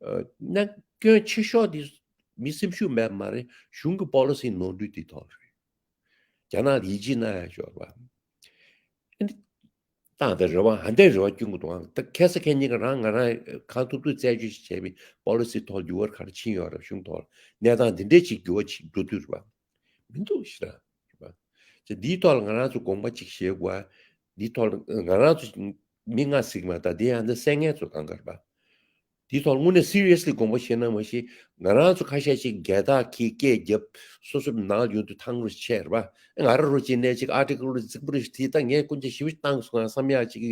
ཨ་ན་སྐྱོན་ཆེ་ཤོས་འདི་མི་སེམས་ཤུགས་མེད་པ་མ་རེད། གཞུང་གི་པོ་ལི་སི་ནོར་འཁྲུལ་འདིའི་ཐོག་ལ་རེད། རྒྱ་ནག་ལ་ཡིད་ཆེས་གནང་ཡ་ཤོར་བ། ཨ་ནི་ཏང་དང་རེ་བ་ཧ་འདས་རེ་བ་སྐྱོན་གྱི་འདུག་ཨང་། ད་ཁ་སང་ཁ་ཉིན་ག་རང་ང་རང་གང་ཐུབ་ཐུབ་རྩད་གཅོད་ཞིག་བྱས་པའི་པོ་ལི་སི་ཐོག་འགྱུར་བ་ག་རེ་ཕྱིན་ཡོད་རེད། གཞུང་ཐོག་གནས་སྟངས་འདི་འདྲས་ཅིག་འགྱུར་བ་ཅིག་འགྲོ་དུས་རེད་པ། མི་འདུག་ཞེ་དྲག་རེད་པ། ཅེས་འདིའི་ཐོག་ལ་ང་རང་ཚོ་དགོངས་པ་ཅིག་བཞེས་དགོས། འདིའི་ཐོག་ལ་ང་རང་ཚོ་མི་ལྔ་ཟིག་མ་ད་འདི་ཡང་འདི་གསན་མཁན་ཚོ་གང་ག་རེད་པ། དེའི་ཐོག་དངོས་གནས་seriously དགོངས་པ་བཞེས་ན་མ་གཞི་ང་རང་ཚོ་ཁ་ཤས་ཤིག་རྒྱལ་དག་གིས་སྐད་རྒྱབ་སོ་སོའི་ནང་ཡོང་དུས་ཐང་རུ་ཆད་རེད་པ། ང་རང་རུ་ཅིག་གནས་ཅིག་article རུ་རྩིག་པ་རུ་ཞིག་དེ་ད་ངས་ཀུན་ཅིག་ཞིབ་བཏང་སོང་ང་བསམ་ཡག་ཅིག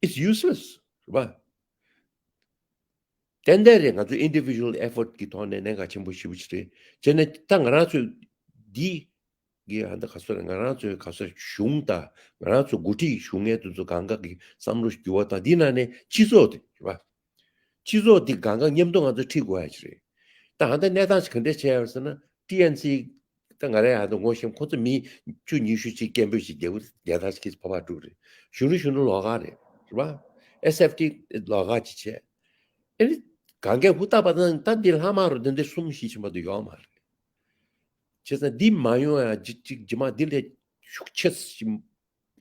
it's useless རེད་པ། ཏན་ཏན་རེད། ང་ཚོ་individual effort་གི་ཐོག་ནས་གནད་འགག་ཆེན་པོ་ཞེ་པོ་ཅིག་རེད། བྱས་ནས་ད་ང་རང་ཚོས་འདི་གི་ཧ་ད་ག་སོ་རེད། ང་རང་ཚོའི་ག་སོ་གཞུང་དང་ང་རང་ཚོ་འགོ་ཁྲིད་བཞུགས་མཁན་དེ་ཚོ་གང་ག་གི་བསམ་བློ་འགྱུར་བ་དང་འདི་ནང་ནས་སྤྱི་ཚོགས་དེ་རེད་བ། སྤྱི་ཚོགས་འདི་གང་ག་མཉམ་དུ་ང་ཚོ་ཁྲིད་དགོས་ཡ་ཅིག་རེད། ད་ཧ་ད་གནས་སྟངས་ཤིག་ག་འདྲས་བྱས་ཡོད་ཟེར་ན་ཏི་ཨེན་སི་ད་ང་རའི་ཧ་ད་ངོ་ཤེས་ཁོ་ཚོ་མི་བཅུ་ཉི་ཤུ་ཅིག་སྐད་འབོད་ཅིག་རྒྱག་རྒྱག་ཐག་ཅིག་ཕར་ཕར་འགྲོ་རེད། གཞོན་ནུ་གཞོན་ནུ་ལོགས་ཀ་རེད། རེད་བ། ཨེས་ཨེཕ་ཊི་ལོགས་ཀ་ཅིག་བྱས། ཨེ་ནི་གང་གས་ཧུར་ཐག་པ་དང་ད་འདི་ལྷག་མ་རུ་དེ་འདྲ་གསུམ་བཞི་ཕྱིན་པ་དུ་ཡོད་མ་རེད། བྱས་ཙང་འདི་མ་ཡོང་ཡ་ཅིག་ཅིག་རྗེས་མ་འདི་ལས་ཤུགས་ཆེ་ཞིག་ང་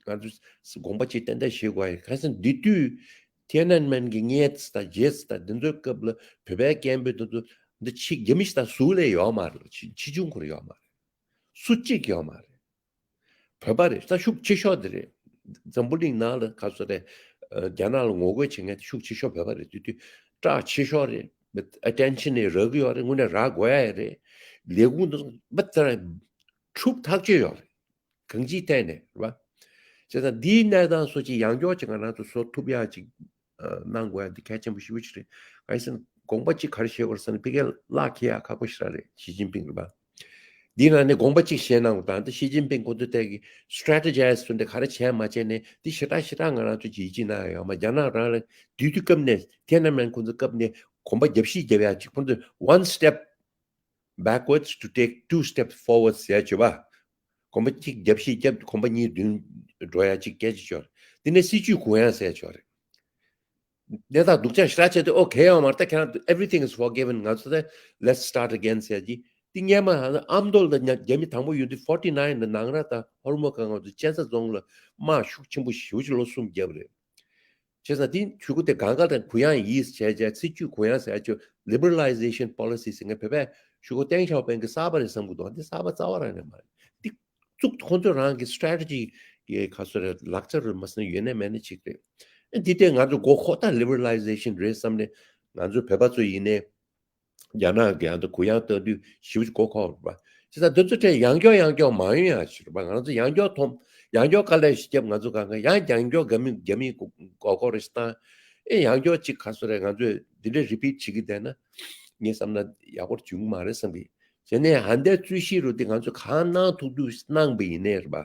ཚོས་དགོངས་པ་ཅིག་ཏན་ཏན་བཞེས་དགོས་ཡ། གང་ཟེར་ན་འདི་དུས་ཐེན་ཨན་མེན་གྱི་སྔས་དང་རྗེས་དང་འདི་ཚོའི་སྐབས་ལ་བོད་པའི་སྐད་འབོད་དེ་ཚོ་འདི་ཕྱི་རྒྱ་མི་ཞིག་དང་ཟུར་ལས་ཡོད་མ་རེད། ཕྱི་ཕྱི་ཆུང་ཁོ་ར་ཡོད་མ་རེད། སུ་གཅིག་ཡོད་མ་རེད། བོད་པ་རེད། ད་ཤུགས་ཆེ་ཤོས་དེ་རེད། འཛམ་བུ་གླིང་ནང་ལ་ག་ཚོད་རེད། ཨ་རྒྱ་ནག་ལ་ངོ་རྒོལ་བྱེད་མཁན་དེ་ཤུགས་ཆེ་ཤོས་བོད་པ་རེད། དེ་དུས་སྐྲག་ཆེ་ཤོས་རེད། ཨ་ཊེན་ཤན་ནས་རག་གི་ཡོད་རེད། དངོས་གནས་རག་དགོས་ཡ་རེད། ལས་ཁུངས་དེ་ཚོ་མི་ལྟར་འཁྲུག་ཐག་ཆོད་ཡོད་རེད། གང་ཅིའི་ཐད་ནས་རེད་བ། བྱས་ཙང་འདིའི་གནས་སྟངས་སོགས་ཀྱི་ཡང་བསྐྱར་ཅིག་ང་རང་ཚོ་བཟོ་ཐུབ་ཡ་ཅིག་ཨ་གནང་དགོས་ཡ་འདི་གལ་ཆེན་པོ་ཞེ་པོ་ཅིག་རེད། གང་ཡིན་ཟེར་ན་དགོངས་པ་གཅིག་ག་རེ་བཞེས་དགོས་རེད་ཟེར་ན་ཕ་གིར་གླགས་འཁེལ་ཡ་ཁག་པོ་ཞེ་དྲག་རེད། ཞི་ཅིན་ཕིང་རེད་པ། འདི་ནང་ནས་དགོངས་པ་གཅིག་བཞེས་གནང་དགོས་དང་། ད་ཞི་ཅིན་ཕིང་ཁོ་ཚོ་ཐད་ཀྱི་སི་ཊེ་ཊི་ཇའི་ཛི་དེ་འདྲ་ག་རེ་བྱས་མ་བྱས་ནས་འདི་ཞེ་དྲག་ཞེ་དྲག་ང་རང་ཚོ་ཡིད་ཆེས་གནང་ཡ་ཡོད་མ། རྒྱ་ནག་རང་ལ་དུས་དུས་སྐབས་ནས་ཐེན་ཨན་མེན་ཁོ་ཚོ་སྐབས་ནས་གོམ་པ་རྒྱབ་བཞི་རྒྱབ་ཡ་ཅིག་ཁོ་ཚོ་one step backwards to take two steps forward ཟེར་ཡ་བྱེད་པ། གོམ་པ་གཅིག་རྒྱབ་བཞི་རྒྱབ་གོམ་པ་གཉིས་མདུན་འགྲོ་ཡ་གཅིག་སྐད་ཆ་ཤོར། དེ་ནས་སྲིད་ཇུས་གུ་ཡངས་ཟེར་ཡ་ཤོར་རེད། གནས་སྟངས་སྡུག་ཅག་ཞེ་དྲག་བྱས་ཏེ་ཨོ་གལ་ཡོད་མ་རེད། ད་ཁྱེད་རང་everything is forgiven ང་ཚོ་ད་let's start again ཟེར་ཡ་གི་དེ་སྔས་མ་ཧ་ཨ་མདོ་ལ་རྒྱ་མི་དང་པོ་ཡོད་དུས་forty nine ལ་ནང་ར་དང་ཧོར་མོ་གང་ང་ཚོ་གཅན་ཚ་རྫོང་ལ་དམག་ཤུགས་ཆེན་པོ་ཞེ་པོ་ཅིག་ལོ་གསུམ་བརྒྱབ་རེད། བྱས་ཙང་དེ་ཆུ་ཁུ་དེ་གང་ག་དང་གུ་ཡངས་ཡིས་བྱས་བྱས་སྲིད་ཇུས་གུ་ཡངས་ཟེར་ཡ་ཆུ་liberalization policy ཟེར་མཁན་བོད་པས་ཆུ་ཁུ་ཏེང་ཞའོ་ཕིང་གི་གསར་པ་རེད་བསམ་གི་འདུག་འདི་གསར་པ་རྩ་བ་རང་ནས་མ་རེད། འདི་གཙུག་ཁོ་ཚོས་རང་གི་strategy གི་ག་སོ་རེད་ལག་ཆ་རུ་མ་སོང་ཡོད་ནས་མེད་ནས་ཅིག་རེད། འདི་དེ་ང་ཚོ་མགོ་ཁོག་ད་liberalization རེད་བསམ་ནས་ང་ཚོ་བོད་པ་ཚོ་ཡིན་ནས། རྒྱ་ནག་གི་ཨ་ད་གུ་ཡངས་གཏོང་དུས་ཞེ་པོ་ཅིག་མགོ་འཁོར་བ། བྱས་ཙང་འདི་ཚོ་གྲས་ཡང་བསྐྱར་ཡང་བསྐྱར་མ་ཡོང་ཡ་ཞིག་རེད་པ། ང་ཚོ་ཡང་བསྐྱར་ཐོམ་ཡང་བསྐྱར་དཀའ་ལས་ཤིག་བརྒྱབ། ང་ཚོ་གང་ག་ཡང་ཡང་བསྐྱར་རྒྱ་མི་རྒྱ་མིའི་མགོ་མགོ་སྐོར་རེ་ཞིག་བཏང་། ཨེ་ཡང་བསྐྱར་ཅིག་ག་སོ་རེད། ང་ཚོས་འདི་འདྲ་རི་པིཊ་བྱེད་ཀྱི་བསྡད་ན་ངས་བསམ་ན་ཡག་པོ་བྱུང་གི་མ་རེད་བསམ་གི། བྱས་ནས་ཧ་འདའི་རྩོད་གཞི་རུ་དེ་ང་ཚོས་གང་གནང་ཐུབ་ཐུབ་གནང་པ་ཡིན་ནའི་རེད་པ།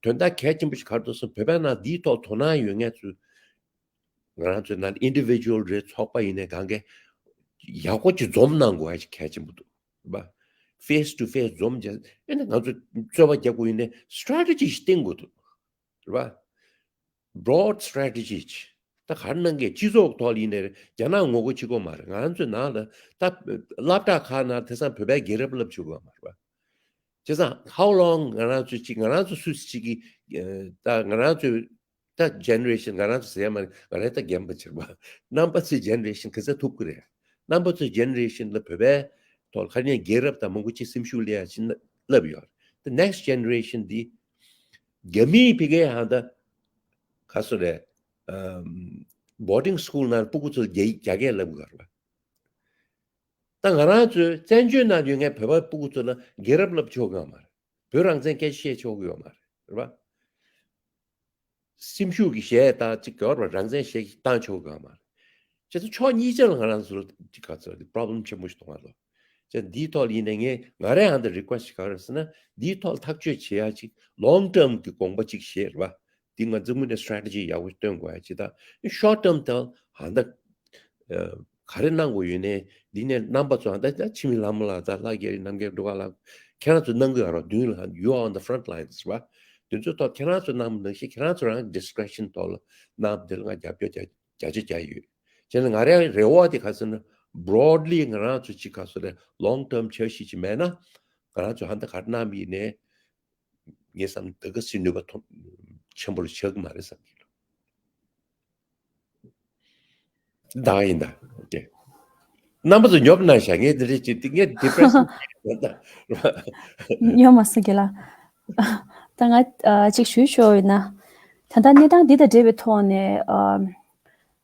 དོན་དག་གལ་ཆེན་པོ་ཞིག་ག་རེ་འདུག་ཟེར་ན་བོད་པའི་ནང་འདིའི་ཐོག་དོ་སྣང་ཡོད་མཁན་ཚོས། ང་རང་ཚོའི་ནང་individual རེད། ཚོགས་པ་ཡིན་ནའི་གང་གས་ཡག་པོ་ཅིག་འཛོམས་གནང་དགོས་ཡ་ཅིག་གལ་ཆེན་པོ་འདུག་རེད་པ། face to face འཛོམས་བྱས་ཨེ་ནི་ང་ཚོ་རྩོད་པ་རྒྱག་དགོས་ཡིན་ནའི་strategy ཞིག་བསྟེན་དགོས་འདུག་རེད་པ། broad strategy ཅིག་ད་ག་རེ་གནང་གི། སྤྱི་ཚོགས་ཐོག་ལ་ཡིན་ནའི་རེད། རྒྱ་ནག་ངོ་རྒོལ་བྱེད་དགོས་མ་རེད། ང་ཚོའི་ནང་ལ་ད་སློབ་གྲྭ་ཁག་ནང་དེང་སང་བོད་པའི་རྒན་རབས་བསླབ་བྱེད་དགོས་མ་རེད་པ། བྱས་ཙང་how long ང་རང་ཚོ་ཅིག་ང་རང་ཚོ་སུ་ཞིག་གིས་ད་ང་རང་ཚོའི་ད་generation ང་རང་ཚོ་ཟེར་ཡ་མ་རེད། ང་རང་ད་རྒན་པ་ཆེར་པ་རྣམ་པ་ཚོའི་generation ག་ཚད་ཐུབ་ཀྱི་རེད། རྣམ་པ་ཚོའི་generation ལ་བོད་པའི་ཐོག་ཁ་ཉན་རྒྱལ་རབས་དང་མང་པོ་ཅིག་སེམས་ཤུགས་སླེབས་ཡ་ཅིག་བསླབས་ཡོད། The next generation འདི་རྒྱ་མིའི་ཕི་གའི་ཧང་ད་ག་སོ་རེད། boarding school ནང་སྤུ་གུ་ཚོ་རྒྱ་རྒྱ་སྐད་བསླབ་དགོས་རེད་པ། ད་ང་རང་ཚོའི་བཙན་བྱོལ་ནང་ཡོད་མཁན་བོད་པ་སྤུ་གུ་ཚོ་ལ་རྒྱལ་རབས་བསླབ་ཆོག་གི་ཡོད་མ་རེད། བོད་རང་བཙན་སྐད་ཆ་བཤད་ཆོག་གི་ཡོད་མ་རེད། རེད་པ། སེམས་ཤུགས་ཀྱི་གཞས་དང་གཅིག་གྱོར་བ་རང་བཙན་གཞས་ཤིག་བཏང་ཆོག་གི་ཡོད་མ་རེད། བྱས་ཙང་ཕྱོགས་གཉིས་ཆ་ལ་ང་རང་ཚོ་ལ་གཅིག་ག་ཚོད་ཀྱི་problem ཆེན་པོ་ཞིག་མཐོང་བ་ལོ། བྱས་ཙང་འདིའི་ཐོག་ལ་ཡིན་ནའི་ངས་ང་རའི་ཧང་ད་request ཞིག་ག་རེ་ཟེར་ན་འདིའི་ཐོག་ལ་ཐག་གཅོད་བྱེད་ཡ་ཅིག་long term གི་དགོངས་པ་ཅིག་བཞེས་རེད་པ། འདི་ང་ཚོ་དངོས་གནས་strategy ཡག་པོ་སྟོན་དགོས་ཡ་ཅིག་ད། short term དང་ཧང་ད་ག་རེ་གནང་དགོས་ཡོད་ནའི་འདི་ནས་རྣམ་པ་ཚོ་ཧང་ད་ད་འཆི་མེད་ལྷ་མོ་ལགས་དང་ལྷ་རྒྱལ་རི་རྣམ་རྒྱལ་འགྲོ་ག་ལགས་ཁྱེད་རང་ཚོ་གནང་གི་ཡོད་རོགས་མདུན་ལ། you are on the front lines རེད་པ། དེ་ཚོའི་ཐོག་ཁྱེད་རང་ཚོ་གནང་མི་ནང་བཞིན་ཁྱེད་རང་ཚོ་རང་discretion ཐོག་ལ་གནང་། དེ་ལ་ང་རྒྱབ་སྐྱོར་རྒྱ་རྒྱ་ཆེ་རྒྱག་ཡོད། བྱས་ན་ང་རའི་རེ་བ་དེ་ག་ཟེར་ན་broadly ང་རང་ཚོ་ཅིག་ག་ཟེར་རེད། long term འཆར་གཞི་ཅིག་མེད་ན་ང་རང་ཚོ་ཧང་ད་ག་རེ་གནང་མི་ཡིན་ནའི་ངས་བསམ་ད་ག་སེ་ནུས་པ་ཐོན་ཆེན་པོ་ལ་ཆགས་ཀྱི་མ་རེད་བསམ་གྱི་འདུག་ད་ཡིན་ད། ཨོ་ཀེ། རྣམ་པ་ཚོ་ཉོབ་གནང་ཤག་ངས་འདི་འདྲ་བྱེད་དུས་ངས་depression ད་ཉོབ་མ་སོང་གི་ལ། ད་ང་ཨ་ཅིག་ཞུས་ཆོག་ཡོད་ན། ད་ལྟ་གནས་སྟངས་འདི་དང་འབྲེལ་བའི་ཐོག་ནས་ཨ་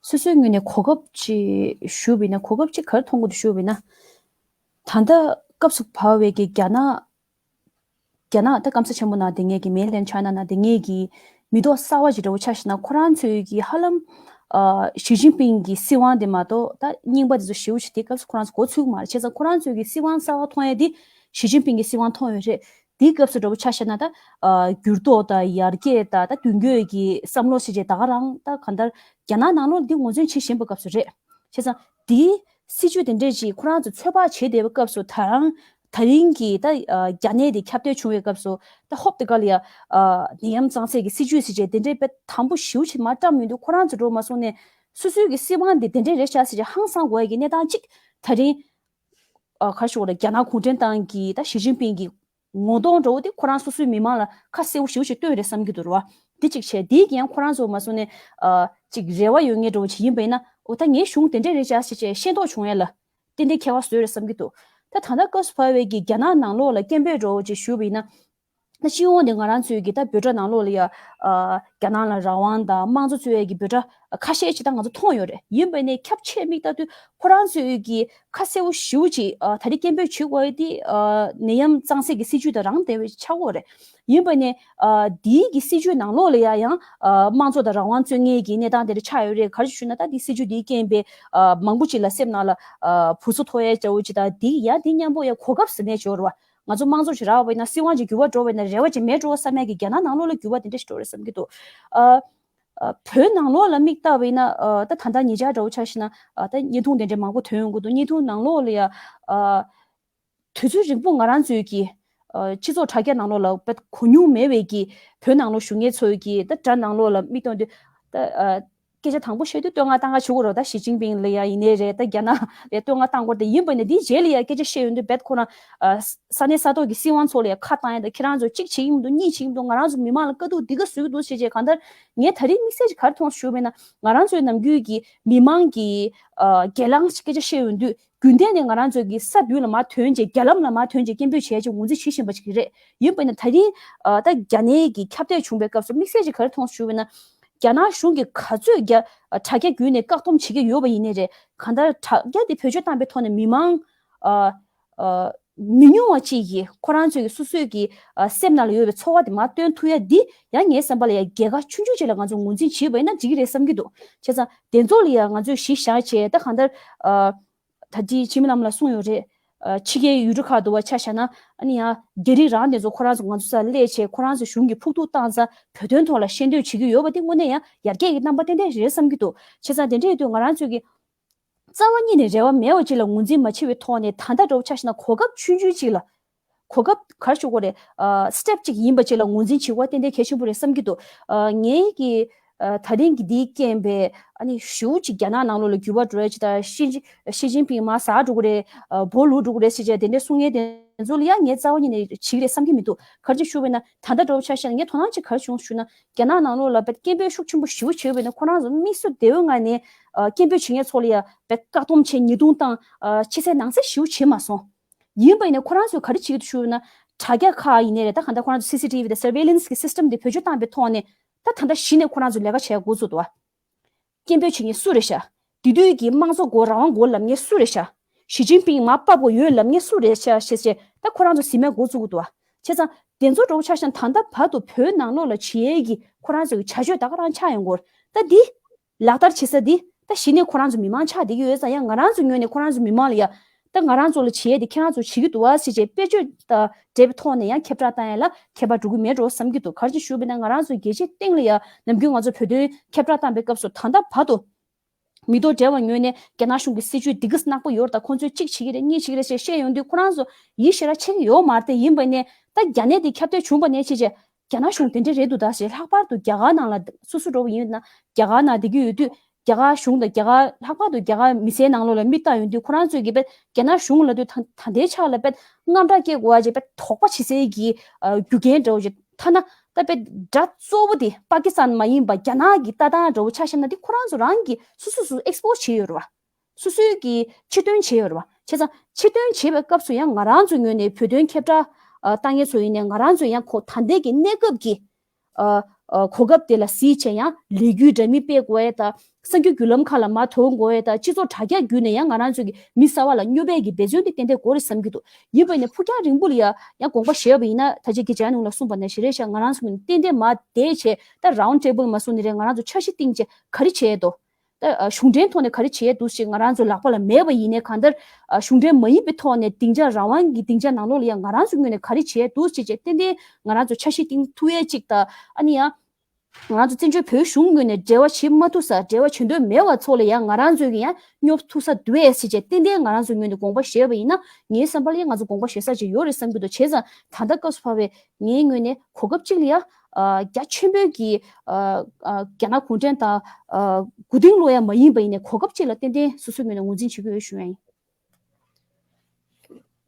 སོ་སོའི་ངོས་ནས་གོ་སྐབས་ཅིག་ཞུས་པ་ཡིན་ན། གོ་སྐབས་ཅིག་ག་རེ་མཐོང་གི་འདུག་ཞུས་པ་ཡིན་ན། ད་ལྟ་སྐབས་སུ་བབས་པའི་གི་རྒྱ་ནག་རྒྱ་ནག་ད་སྐམ་ས་ཆེན་པོ་ནང་བསྡད་མཁན་གྱི་mainland China ནང་བསྡད་མཁན་གྱི་མི་ཐོག་གསར་བ་ཞིག་འདྲ་བོ་ཆ་བཞག་ན། ཁོ་རང་ཚོའི་གི་ཧ་ལམ་ ཨ་ཞི་ཅིན་ཕིང་གི་སྲིད་དབང་དེ་མ་གཏོགས་ད་རྙིང་པ་དེ་ཚོ་ཞེ་པོ་ཅིག་དེའི་སྐབས་སུ་ཁོ་རང་ཚོ་མགོ་ཚོས་ཀྱི་མ་རེད། བྱས་ཙང་ཁོ་རང་ཚོའི་གི་སྲིད་དབང་གསར་པ་མཐོང་ཡས་དེ་ཞི་ཅིན་ཕིང་གི་སྲིད་དབང་མཐོང་ཡོད་རེད། དེའི་སྐབས་སུ་འདྲ་པོ་ཆ་བཞག་ན་ད་ཨ་འགྱུར་ལྡོག་དང་ཡར་རྒྱས་དང་ད་མདུན་སྐྱོད་ཀྱི་བསམ་བློ་ཞིག་བྱས་ད་ག་རང་ད་གང་ལྟར་རྒྱ་ནག་ནང་ལོགས་འདི་ངོས་འཛིན་བྱེད་བཞིན་པའི་སྐབས་སུ་རེད། བྱས་ཙང་དེའི་སྲིད་བྱུས་དེ་འདྲས་ཅིག་ཁོ་རང་ཚོ་ཚོད་དཔག་བྱེད་བསྡད་པའི་སྐབས་སུ་ད་རང་ད་རིང་གི་ད་ཨ་རྒྱ་ནད་དེ་ཁྱབ་གདལ་བྱུང་བའི་སྐབས་སུ་ད་ཧོབ་དེ་ག་ལ་ཡ་ཨ་ནད་ཡམས་གཙང་སེལ་གྱི་སྲིད་བྱུས་ཟེར་བྱས་དེ་འདྲའི་དཔེ་དམ་པོ་ཞེ་པོ་ཅིག་མར་བཀྲམ་ཡོང་དུས་ཁོ་རང་ཚོ་འགྲོ་མ་སོང་ནས་སོ་སོའི་གི་སྲིད་དབང་འདི་དེ་འདྲའི་རེད་ཤག་ཟེར་བྱས་ཧང་སང་དགོས་ཡ་གི་གནས་སྟངས་ཅིག་ད་རིང་ཨ་ག་རེ་ཞུ་དགོས་རེད། རྒྱ་ནག་གུང་ཁྲན་ཏང་གི་ད་ཞི་ཅིན་ཕིང་གི་ངོ་གདོང་འདྲ་བོ་དེ་ཁོ་རང་སོ་སོའི་མི་མང་ལ་ཁ་གསལ་པོ་ཞེ་པོ་ཅིག་སྟོན་རེད་བསམ་གྱི་འདུག་རེད་བ། འདི་གཅིག་བྱས་དེའི་གི་ཡང་ཁོ་རང་ཚོ་མ་སོང་ནས་ཨ་ཅིག་རེ་བ་ཡོད་མཁན་འདྲ་བོ་ཅིག་ཡིན་པ་ཡིན་ན་འོ་ད་ངའི་གཞུང་དེ་འདྲས་རེད་ཤག་ཟེར་བྱས་ཤེས་རྟོགས་བྱུང་ཡས་ལ་ཏན་ཏན་ཁྱད་པར་བཟོས་རེད་བསམ་གྱི་འདུག་ད་ད་ལྟ་སྐབས་སུ་བབས་པའི་གི་རྒྱ་ནག་ནང་ལོགས་ལ་སྐད་འབོད་འདྲ་བོ་ཅིག་ཞུས་པ་ཡིན་ན། ད་སྤྱི་ཡོངས་ནས་ང་རང་ཚོའི་གི་ད་འབོད་སྒྲ་ནང་ལོགས་ལ་ཡ་ཨ་རྒྱ་ནག་ལ་རང་དབང་དང་དམངས་གཙོ་རྩོད་ཡས་ཀྱི་འབོད་སྒྲ་ཁ་ཤས་ཅིག་ད་ང་ཚོ་མཐོང་ཡོད་རེད། ཡིན་པ་ནས་ཁྱབ་ཆེ་མིག་ལྟ་དུས་ཁོ་རང་ཚོའི་གི་ཁ་གསལ་པོ་ཞེ་པོ་ཅིག་ཨ་ད་རེས་སྐད་འབོད་བྱེད་དགོས་ཡས་དེ་ཨ་ནད་ཡམས་གཙང་སེལ་གྱི་སྲིད་བྱུས་དང་རང་འདྲ་བའི་ཆགས་ཀྱི་ཡོད་རེད། ཡིན་པ་ནས་ཨ་འདིའི་གི་སྲིད་བྱུས་ནང་ལོགས་ལ་ཡ་ཡང་ཨ་དམངས་གཙོ་དང་རང་དབང་རྩོད་མཁན་གྱི་གནས་སྟངས་དེ་འདྲ་ཆགས་ཡོད་རེད། ག་རེ་ཞུ་ན་ད་འདི་སྲིད་བྱུས་འདིའི་རྐྱེན་པས་ཨ་མང་པོ་ཅིག་ལ་སེམས་ནང་ལ་ཨ་འུ་ཚོ་ཐོག་ཡས་འདྲ་བོ་ཅིག་དང་འདི་ཡ་འདི་མཉམ་པོ་ཡ་གོ་སྐབས་ཟེར་ནས་བྱོས་རེད་བ། ང་ཚོ་དམངས་གཙོ་ཞིག་རག་པ་ཡིན་ན་སྲིད་དབང་ཅིག་འགྱུར་བ་འགྲོ་བ་ཡིན་ན་རེ་བ་ཅིག་མེད་འགྲོ་བསམ་ཡས་ཀྱི་རྒྱ་ནག་ནང་ལོགས་ལ་འགྱུར་བ་དེ་འདྲ་ཞིག་འགྲོ་རེད་བསམ་གྱི་འདུག་ཨ། ཨ། བོད་ནང་ལོགས་ལ་མིག་ལྟ་བ་ཡིན་ན་ཨ་ད་ད་ལྟ་ཉེ་ཆར་འདྲ་བོ་ཆ་བཞག་ན་ཨ་ད་བརྙན་ཐུང་དེ་འདྲ་མང་པོ་ཐོན་ཡོང་གི་འདུག་བརྙན་ཐུང་ནང་ལོགས་ལ་ཡ་ཨ་དུས་ཚོད་རིང་པོ་ང་རང་ཚོའི་གི་ཨ་སྤྱི་ཚོགས་དྲ་རྒྱ་ནང་ལོགས་ལ་དཔེ་གོ་མྱོང་མེད་པའི་གི་བོད་ནང་ལོགས་བཞུགས་མཁན་ཚོའི་གི་ད་དྲ་ནང་ལོགས་ལ་མིག་ལྟོས་དུས་ད་ཨ། སྐད་ཆ་དང་པོ་བཤད་དུས་བསྟོད་བསྔགས་བཏང་ག་བྱེད་དགོས་རེད། ད་ཞི་ཅིན་ཕིང་ལ་ཡ་ཡིན་ནའི་རེད། ད་རྒྱ་ནག་ལ་བསྟོད་བསྔགས་བཏང་དགོས་རེད། དེ་ཡིན་པ་ནས་འདིའི་རྗེས་ལ་ཡ་སྐད་ཆ་བཤད་ཡོང་དུས་རྦད་ཁོ་རང་ཨ་ས་གནས་ས་ཐོག་གི་སྲིད་དབང་ཚོ་ལ་ཡ་ཁ་བཏང་ཡ་ད་ཁྱེད་རང་ཚོ་གཅིག་བྱེད་ཀྱི་མི་འདུག་གཉིས་བྱེད་ཀྱི་མི་འདུག་ང་རང་ཚོ་མི་མང་ལ་དཀའ་སྡུག་འདི་ག་བཟོ་གི་འདུག་ཟེར་བྱས་གང་ལྟར་ངས་ད་རེས་དམིགས་བསལ་གྱིས་ག་རེ་མཐོང་ཞུས་པ་ཡིན་ན་ང་རང་ཚོའི་ནམ་རྒྱུན་གྱི་མི་མང་གི་ཨ་སྒེར་ལངས་སྐད་ཆ་བཤད་ཡོང་དུས་རྒྱུན་གཏན་ནས་ང་རང་ཚོའི་གི་ས་མདུན་ལ་མར་ཐོན་བྱས་རྒྱ་ལམ་ལ་མར་ཐོན་བྱས་སྐད་འབོད་བྱས་བྱས་ངོས་འཛིན་བྱེད་བཞིན་པ་ཅིག་རེད། ཡིན་པ་ཡིན་ན་ད་རིང་ཨ་ད་རྒྱ་ནད་ཀྱི་ཁྱབ་གདལ་བྱུང་པའི་སྐབས་སུ་དམིགས་བསལ་གྱིས་ག་རེ་མཐོང་ཞུས་པ་ཡིན་ན། རྒྱ་ནག་གཞུང་གིས་ག་ཚོད་རྒྱ་དྲ་རྒྱ་བརྒྱུད་ནས་བཀག་སྡོམ་བྱེད་ཀྱི་ཡོད་པ་ཡིན་ནའི་རེད། གང་ལྟར་དྲ་རྒྱ་དེ་བེད་སྤྱོད་བཏང་པའི་ཐོག་ནས་མི་མང་ཨ་ཨ་མི་ཉུང་བ་ཅིག་གིས་ཁོ་རང་ཚོའི་སོ་སོའི་གི་ཨ་སེམས་ནང་ལ་ཡོད་པའི་ཚོར་བ་དེ་མར་སྟོན་ཐུབ་ཡ་འདི་ཡང་ངའི་བསམ་པ་ལ་ཡ་རྒྱལ་ཁ་ཆུང་ཆུང་ཅིག་ལ་ང་ཚོ་ངོས་འཛིན་བྱས་པ་ཡིན་ན་འགྲིག་གི་རེད་བསམ་གྱི་འདུག་བྱས་ཙང་དེ་ཚོ་ལ་ཡ་ང་ཚོས་གཞི་བཞག་བྱས་ད་གང་ལྟར་ཨ། ད་ཅི་འཆི་མེད་ལྷ་མོ་ལགས་གསུངས་ཡོད་རེད། ཨ་ཕྱི་རྒྱལ་ཡུལ་གྲུ་ཁག་ཏུ་བ་ཆ་བཞག་ན་ཨ་ནི་ཡང་རྒྱ་རིགས་རང་དེ་ཚོ་ཁོ་རང་ཚོ་ང་ཚོ་སར་སླེབས་བྱས་ཁོ་རང་ཚོ་གཞུང་གིས་ཕུགས་གཏུགས་བཏང་ཙང་བོད་དོན་ཐོག་ལ་ཤེས་འདོད་བྱེད་ཀྱི་ཡོད་པ་དེ་དངོས་གནས་ཡང་ཡར་རྒྱས་ཀྱི་རྣམ་པ་ཏན་ཏན་རེད་བསམ་གྱི་འདུག་བྱས་ཙང་དེ་འདྲ་ཡིན་དུས་ང་རང་ཚོས་ཀྱི་རྩ་བ་ཉིད་ནས་རེ་བ་མེད་པ་ཅིག་ལ་ངོས་འཛིན་མ་བྱས་པའི་ཐོག་ནས་ད་ལྟ་འདྲ་བོ་ཆ་བཞག་ན་གོ་སྐབས་ཆུང་ཆུང་ཅིག་ལ་གོ་སྐབས་ག་རེ་ཞུ་དགོས་རེད། ཨ་སི་ཊེབ་གཅིག་ཡིན་པ་ཅིག་ལ་ངོས་འཛིན་བྱེད་དགོས་པ་ཏན་ཏན་གལ་ཆེན་པོ་རེད་བསམ་གྱི་འདུག་ཨ་ངའི་གི་ཨ་ད་ཐེངས་ཀྱི་འདིའི་རྐྱེན་པས་ཨ་ནི་ཞེ་པོ་ཅིག་རྒྱ་ནག་ནང་ལོགས་ལ་འགྱུར་བ་འགྲོ་ཡ་ཅིག་དང་ཞི་ཅིན་ཞི་ཅིན་ཕིང་མར་ཟག་འགྲོ་གི་རེད། ཨ་སྦོ་ལུག་འགྲོ་གི་རེད་ཟེར་བྱས་དེ་འདྲ་གསུང་མཁན་དེ་ཚོ་ལ་ཡང་ངས་རྩ་བ་ཉིད་ནས་བྱེད་ཀྱི་རེད་བསམ་གྱི་མི་འདུག་ག་རེ་ཞུ་བས་ན་ད་ལྟ་འདྲ་བོ་ཆ་བཞག་ན་ངས་དོ་སྣང་ཅིག་ག་རེ་བྱུང་ཞུ་ན་རྒྱ་ནག་ནང་ལོགས་ལ་དཔེ་སྐད་འབོད་ཤུགས་ཆེན་པོ་ཞེ་པོ་བྱས་པས་ན་ཁོ་རང་ཚོ་དམིགས་སུ་བདེ་བོའི་ངང་ནས་ཨ་སྐད་འབོད་བྱེད་མཁན་ཚོ་ལ་ཡང་དཔེ་བཀག་སྡོམ་བྱས་ཉེས་རྡུང་བཏང་ཨ་ཕྱི་གསལ་ནང་གསལ་ཞེ་པོ་བྱས་མ་སོང་། ཡིན་པ་ཡིན་ན་ཁོ་རང་ཚོས་ག་རེ་བྱེད་ཀྱི་འདུག་ཞུ་ན། དྲ་རྒྱ་ཁག་ཡིན་ནའི་རེད། ད་གང་ལྟར་ཁོ་རང་ཚོ་སི་སི་ཊི་ཝི་དང་surveillance་གི་system་དེ་བེད་སྤྱོད་བཏང་པའི་ཐོག་ནས་ད་ད་ལྟ་གཞི་ནས་ཁོ་རང་ཚོ་ལས་ཀ་བྱེད་འགོ་ཚུགས་འདུག་བ། སྐད་འབོད་བྱེད་མཁན་སུ་རེད་ཤག་དེ་དུས་ཀྱི་དམངས་གཙོ་དགོས་རང་དབང་དགོས་ལབ་མཁན་སུ་རེད་ཤག་ཞི་ཅིན་ཕིང་མར་ཕབ་དགོས་ཡོད་ལབ་མཁན་སུ་རེད་ཤག་ཞེས་བྱས་ད་ཁོ་རང་ཚོ་ཟིན་མེད་འགོ་བཙུགས་འདུག་བ། བྱས་ཙང་དེ་ཚོ་འདྲ་བོ་ཆ་བཞག་ན་ད་ལྟ་བར་དུ་བོད་ནང་ལོགས་ལ་བྱེད་ཡས་ཀྱི་ཁོ་རང་ཚོའི་བྱ་སྤྱོད་ད་ག་རང་ཆགས་ཡོང་གི་ཡོད་རེད། ད་འདི། ལག་བསྟར་བྱེད་ས་འདི་ད་གཞི་ནས་ཁོ་རང་ཚོ་མི་མང་ཆགས་བསྡད་ཀྱི་ཡོད་ཙང་ཡང་ང་རང་ཚོ་ངོས་ནས་ཁོ་རང་ཚོ་མི་མང་ལ་ཡ་ད་ང་རང་ཚོ་ལ་བྱེད་ཡས་དེ་ཁྱེད་རང་ཚོ་བྱེད་ཀྱི་འདུག་བ་ཟེར་བྱས་དཔེ་བརྗོད་དང་འབྲེལ་བའི་ཐོག་ནས་ཡང་ཁྱབ་བསྒྲགས་བཏང་ཡས་ལ་ཁྱད་པར་འགྲོ་གི་མེད་འགྲོ་བསམ་གྱི་འདུག་ག་རེ་ཞུ་བས་ན་ང་རང་ཚོ་རྒྱལ་སྤྱིའི་སྟེང་ལ་ཡ་ནམ་རྒྱུན་ང་ཚོ་བོད་དོན་ཁྱབ་བསྒྲགས་བཏང་པའི་སྐབས་སུ་ད་ལྟ་བར་དུ་མི་ཐོག་བགྲེས་པ་ངོས་ནས་རྒྱ་ནག་གཞུང་གི་སྲིད་བྱུས་འདི་ག་ཙམ་ནག་པོ་ཡོད་རེད་ད་ཁོང་ཚོས་གཅིག་བྱེད་ཀྱི་རེད་གཉིས་བྱེད་ཀྱི་རེད་ཞེས་བཤད་ཡོང་དུས་ཁོ་རང་ཚོ་ཡིད་ཆེས་ར་བྱེད་ཀྱི་ཡོད་མ་རེད་དེ་ཡིན་པ་ནས་ད་རྒྱ་ནད་འདི་ཁྱབ་གདལ་བྱུང་བ་ནས་བྱས་བྱས། རྒྱ་ནག་གཞུང་དེ་འདྲ་རེད་འདུག་ད་ཞེས་ལྷག་པར་དུ་རྒྱ་གར་ནང་ལ་སོ་སོ་འགྲོ་བ་ཡིན་ན་རྒྱ་གར་ནང་བསྡད་ཀྱི་ཡོད་དུས་རྒྱ་གར་གཞུང་དང་རྒྱ་གར་ལྷག་པར་དུ་རྒྱ་གར་མི་སེར་ནང་ལོགས་ལ་མིག་ལྟ་ཡོང་དུས་ཁོ་རང་ཚོས་ཀྱི་དཔེ་རྒྱ་ནག་གཞུང་ལ་དུས་ད་ད་ལྟའི་ཆ་ལ་དཔེ་དངངས་སྐྲག་སྐྱེ་དགོས་པ་ཅིག་དཔེ་དོགས་པ་བྱེད་སའི་གི་རྒྱུ་རྐྱེན་འདྲ་བོ་ཅིག་ཐ་ན་ད་དཔེ་དགྲ་གཙོ་བོ་དེ་པ་ཀི་སི་ཐན་མ་ཡིན་པ་རྒྱ་ནག་གི་ལྟ་སྟངས་འདྲ་བོ་ཆ་བཞག་ན་དེ་ཁོ་རང་ཚོ་རང་གི་སོ་སོ་སོ་ཨེག་སི་པོ་སི་བྱས་ཡོད་རེད་བ། སོ་སོའི་གི་ཕྱིར་འདོན་བྱས་ཡོད་རེད་བ། བྱས་ཙང་ཕྱིར་འདོན་བྱེད་པའི་སྐབས་སུ་ཡང་ང་རང་ཚོའི་ངོས་ནས་བོད་དོན་ཁྱབ་བསྒྲགས་ཨ་བཏང་མཁན་ཚོ་ཡིན་ནའི་ང་རང་ཚོས་ཡང་ཁོ་ད་ལྟའི་གི་གནས་སྐབས་ཀྱི་ཨ་ཨ་གོ་སྐབས་དེ་ལ་གཟིགས་བྱས་ཡང་ལས་འགུལ་འདྲ་མིན་སྤེལ་དགོས་ཡས་དང་གསར་འགྱུར་བརྒྱུད་ལམ་ཁག་ལ་མར་ཐོན་དགོས་ཡས་དང་སྤྱི་ཚོགས་དྲ་རྒྱ་བརྒྱུད་ནས་ཡང་ང་རང་ཚོའི་གི་མི་གསར་པ་ལ་སྨྱོ་འབེབས་ཀྱི་འབད་བརྩོན་དེ་ཏན་ཏན་དགོས་རེད་བསམ་གྱི་འདུག་ཡིན་པ་ཡིན་ནའི་ཕུགས་རྒྱང་རིང་པོ་ལ་ཡ་ཡང་དགོངས་པ་བཞེས་པ་ཡིན་ན་ད་ཆ་གི་ཇ་ནུང་ལ་གསུངས་པ་ནང་བཞིན་རེད་ཤག་ང་རང་ཚོ་ངོས་ནས་ཏན་ཏན་མར་བསྡད་བྱས་ད་རའུན་ཌི་ཊེ་བལ་མ་གསུངས་ནི་རེད། ང་རང་ཚོ་འཆར་གཞི་བཏིང་བྱས་ག་རེ་བྱས་འདུག་ད་གཞུང་འབྲེལ་ཐོག་ནས་ག་རེ་བྱེད་ཡས་འདུག་ཅེས་ང་རང་ཚོ་ལག་པ་ལ་མེད་པ་ཡིན་ནའི་གང་ལྟར་གཞུང་འབྲེལ་མ་ཡིན་པའི་ཐོག་ནས་སྡིངས་ཆ་རང་དབང་གི་སྡིངས་ཆ་ནང་ལོགས་ལ་ཡང་ང་རང་ཚོའི་ངོས་ནས་ག་རེ་བྱེད་ཡས་འདུག་ཅེས་བྱས་ཏན་ཏན་ང་རང་ཚོ་འཆར་གཞི་བཏིང་ཐུབ་ཡས་ཅིག་དང་ཨ་ནི་ཡང་། ང་རང་ཚོ་བཙན་བྱོལ་བོད་གཞུང་ངོས་ནས་འབྲེལ་བ་བྱེད་མ་ཐུབ་ས་འབྲེལ་བ་བྱེད་འདོད་མེད་པ་ཚོ་ལ་ཡང་ང་རང་ཚོས་ཀྱི་ཡང་སྙོབ་ཐུབ་ས་འདུག་ཨེ་ཟེར་བྱས་ཏན་ཏན་ང་རང་ཚོའི་ངོས་ནས་དགོངས་པ་བཞེས་པ་ཡིན་ན་ངའི་བསམ་པ་ལ་ཡང་ང་ཚོ་དགོངས་པ་བཞེས་ས་ཅིག་ཡོད་རེད་བསམ་གྱི་འདུག་བྱས་ཙང་ད་ལྟ་སྐབས་སུ་བབས་པའི་ངའི་ངོས་ནས་གོ་སྐབས་གཅིག་ལ་ཡང་རྒྱ་ཆེན་པོའི་གི་རྒྱ་ནག་གུང་ཁྲན་ཏང་མགོ་རྟིང་སློག་ཡ་མ་ཡིན་པ་ཡིན་ནའི་གོ་སྐབས་གཅིག་ལ་ཏན་ཏན་སོ་སོའི་ངོས་ནས་ངོས་འཛིན་བྱེད་ཀྱི་ཡོད་ཞུ་ཡ་ཡིན།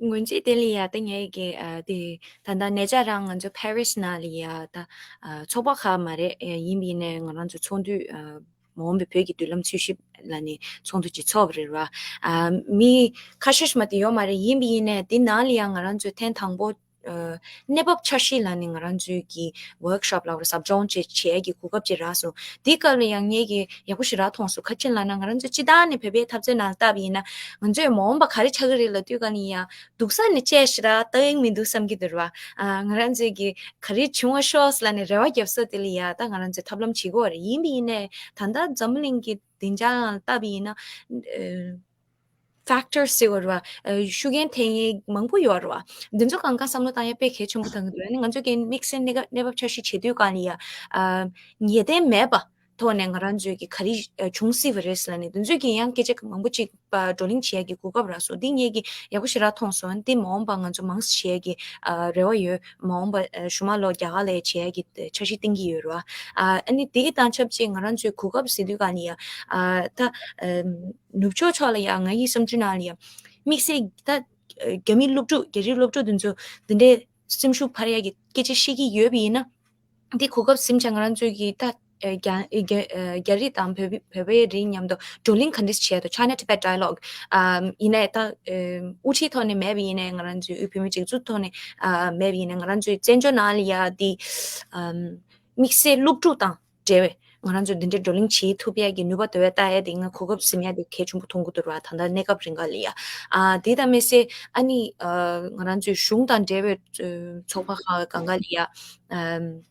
ངོས་འཛིན་དེ་ལ་ཡ་ད་ངས་ཀྱི་ཨ་དེ་ད་ལྟ་ནེ་ཅག་རང་ང་ཚོ་ཕ་རི་སི་ནང་ལ་ཡ་ད་ཨ་ཚོགས་པ་ཁག་མ་རེད། ཡིན་པ་ཡིན་ནའི་ང་རང་ཚོ་ཚོགས་འདུ་ཨ་མ་འོངས་པའི་བོད་ཀྱི་མདུན་ལམ་འཚོལ་ཞིབ་ལ་ནི་ཚོགས་འདུ་ཅིག་ཚོགས་པ་རེད་བ། ཨ་མི་ཁ་ཤས་ཤིག་མ་དེ་ཡོད་མ་རེད། ཡིན་པ་ཡིན་ནའི་དེ་ནང་ལ་ཡ་ང་རང་ཚོས་ཐེངས་དང་པོ་ཨ་གནས་བབ་འཆར་གཞི་ལ་ནི་ང་རང་ཚོའི་གི་ཝོག་ཤོབ་ལ་ཟབ་སྦྱོང་བྱེད་བྱེད་ཡ་གི་གོ་སྐབས་ཅིག་རག་སོང་། དེའི་སྐབས་ལ་ཡང་ངས་ཀྱི་ཡག་པོ་ཞེ་དྲག་མཐོང་སོང་། ག་རེ་བྱས་ལབ་ན་ང་རང་ཚོ་སྤྱི་བཏང་ནས་བོད་པའི་འཐབ་རྩོད་ནང་ལ་བལྟས་པ་ཡིན་ན་ང་ཚོས་མ་འོངས་པ་ག་རེ་ཆགས་ཀྱི་རེད་ལབ་དུས་ག་ནས་ཡང་སྡུག་ས་ནས་བཅད་ཞེ་དྲག་ལྟ་ཡིན་མི་འདུག་བསམ་གྱི་འདུག་ར། ཨ་ང་རང་ཚོས་ཀྱི་ག་རེ་བྱུང་བ་ཤོག་ལབ་ནས་རེ་བ་རྒྱབ་ས་དེ་ལ་ཡ་ད་ང་རང་ཚོས་ཐབས་ལམ་བྱེད་དགོས་རེད། ཡིན་པ་ཡིན་ནའི་ད་ལྟ་འཛམ་བུ་གླིང་གི་བདེ་འཇགས་ལ་བལྟས་པ་ཡིན་ན་ཨ། ཕེག་ཊར་ཟེར་བ་རེད་བ། ཤུགས་རྐྱེན་ཐེབས་མཁན་མང་པོ་ཡོད་རེད་བ། འདི་ཚོ་གང་ག་བསམ་བློ་བཏང་ཡ་དཔེ་གལ་ཆེན་པོ་ཐང་གི་འདུག་ཨ་ནི་ང་ཚོ་གི་དམིགས་བསལ་གནས་སྐབས་གནས་བབ་འཆར་གཞི་བྱེད་དུས་གང་ལ་ཡ། ཨ་ངེས་གཏན་མེད་པ་ཐོག་ནས་ང་རང་ཚོས་ཀྱི་ག་རེ་ཨ་བྱུང་སྲིད་པ་རེད་ཟེར་ལབ་ནས་འདི་ཚོས་ཀྱི་ཡང་སྐད་ཆ་མང་པོ་ཅིག་བགྲོ་གླེང་བྱེད་ཡ་གི་གོ་སྐབས་རག་སོང་། འདི་ངས་ཀྱི་ཡག་པོ་ཞེ་དྲག་མཐོང་སོང་། འདི་མ་འོངས་པ་ང་ཚོ་མང་ཙམ་བྱེད་ཡ་གི་ཨ་རེ་བ་ཡོད། མ་འོངས་པ་ཨ་གཞུག་མ་ལོ་རྒྱ་གར་ལ་བྱེད་ཡ་གི་འཆར་གཞི་བཏིང་གི་ཡོད་རེད་བ། ཨ་ནི་དེ་གི་དང་ཆབས་ཅིག་ང་རང་ཚོའི་གོ་སྐབས་ཟེར་དུས་གང་ལ་ཡ་ཨ་ད་ཨ། ནུབ་ཕྱོགས་ཕྱོགས་ལ་ཡང་ང་ཡི་བསམ་ཚུལ་ནང་ལ་ཡང་དམིགས་བསལ་ད་རྒྱ་མི་སློབ་ཕྲུག་རྒྱ་རིགས་སློབ་ཕྲུག་དེ་ཚོ་འདི་འདྲའི་སེམས་ཤུགས་འཕར་ཡག་གི་སྐད་ཆ་བཤད་ཀྱི་ཡོད་པ་ཡིན་ན་འདི་གོ་སྐབས་ཟིན་ཙང་ང་རང་ཚོའི་གི་ད་རྒྱ་རྒྱ་རྒྱ་རིགས་དང་བོད་བོད་པའི་རིགས་མཉམ་དུ་བགྲོ་གླེང་ག་འདྲས་བྱས་དང་China Tibet Dialogue ཨ་ཡིན་ནའི་ད་དབུ་ཁྲིད་ཐོག་ནས་མེད་པ་ཡིན་ནའི་ང་རང་ཚོའི་དབུས་བོད་མི་སྒྲིག་འཛུགས་ཐོག་ནས་ཨ་མེད་པ་ཡིན་ནའི་ང་རང་ཚོའི་བཙན་བྱོལ་ནང་ལ་ཡ་འདི་ཨམ་དམིགས་བསལ་སློབ་ཕྲུག་དང་འབྲེལ་བའི་ང་རང་ཚོ་འདི་འདྲའི་བགྲོ་གླེང་བྱེད་ཐུབ་ཡ་གི་ནུས་པ་དེ་བས་ལྟ་ཡ་དེ་ང་གོ་སྐབས་ཟིན་ཡ་དེ་གལ་ཆེན་པོ་མཐོང་གི་འདུག་ར། ད་ལྟ་གནས་སྐབས་རིང་ག་ལ་ཡ། ཨ་དེ་དང་མི་སེ་ཨ་ནི་ཨ་ང་རང་ཚོའི་གཞུང་དང་འབྲེལ་བའི་ཚོགས་པ་ཁག་གང་ག་ལ་ཡ། ཨམ་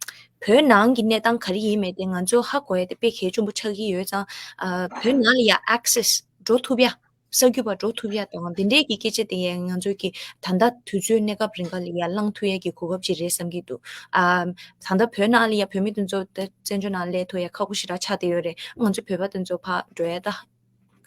བོད་ནང་གི་གནས་སྟངས་ག་རེ་ཡིན་མེད་དེ་ང་ཚོ་ཧ་གོ་ཡ་དེ་དཔེ་གལ་ཆེན་པོ་ཆགས་ཀྱི་ཡོད་ཙང་ཨ་བོད་ནང་ལ་ཡ་ཨེག་སེ་སི་འགྲོ་ཐུབ་ཡ། གསར་འགྱུར་པ་འགྲོ་ཐུབ་ཡ་དང་འདི་འདྲའི་གི་སྐད་ཆ་དེ་ཡང་ང་ཚོས་ཀྱི་ད་ལྟ་དུས་ཚོད་གནས་སྐབས་རིང་ག་ལ་ཡ་བླང་ཐུབ་ཡ་གི་གོ་སྐབས་ཅིག་རེད་བསམ་གྱི་འདུག་ཨ་ད་ལྟ་བོད་ནང་ལ་ཡ་བོད་མི་དེ་ཚོ་ད་བཙན་བྱོལ་ནང་སླེབས་ཐུབ་ཡ་ཁག་པོ་ཞེ་དྲག་ཆགས་བསྡད་ཡོད་རེད། ང་ཚོ་བོད་པ་དེ་ཚོ་ཕར་འགྲོ་ཡ་ད་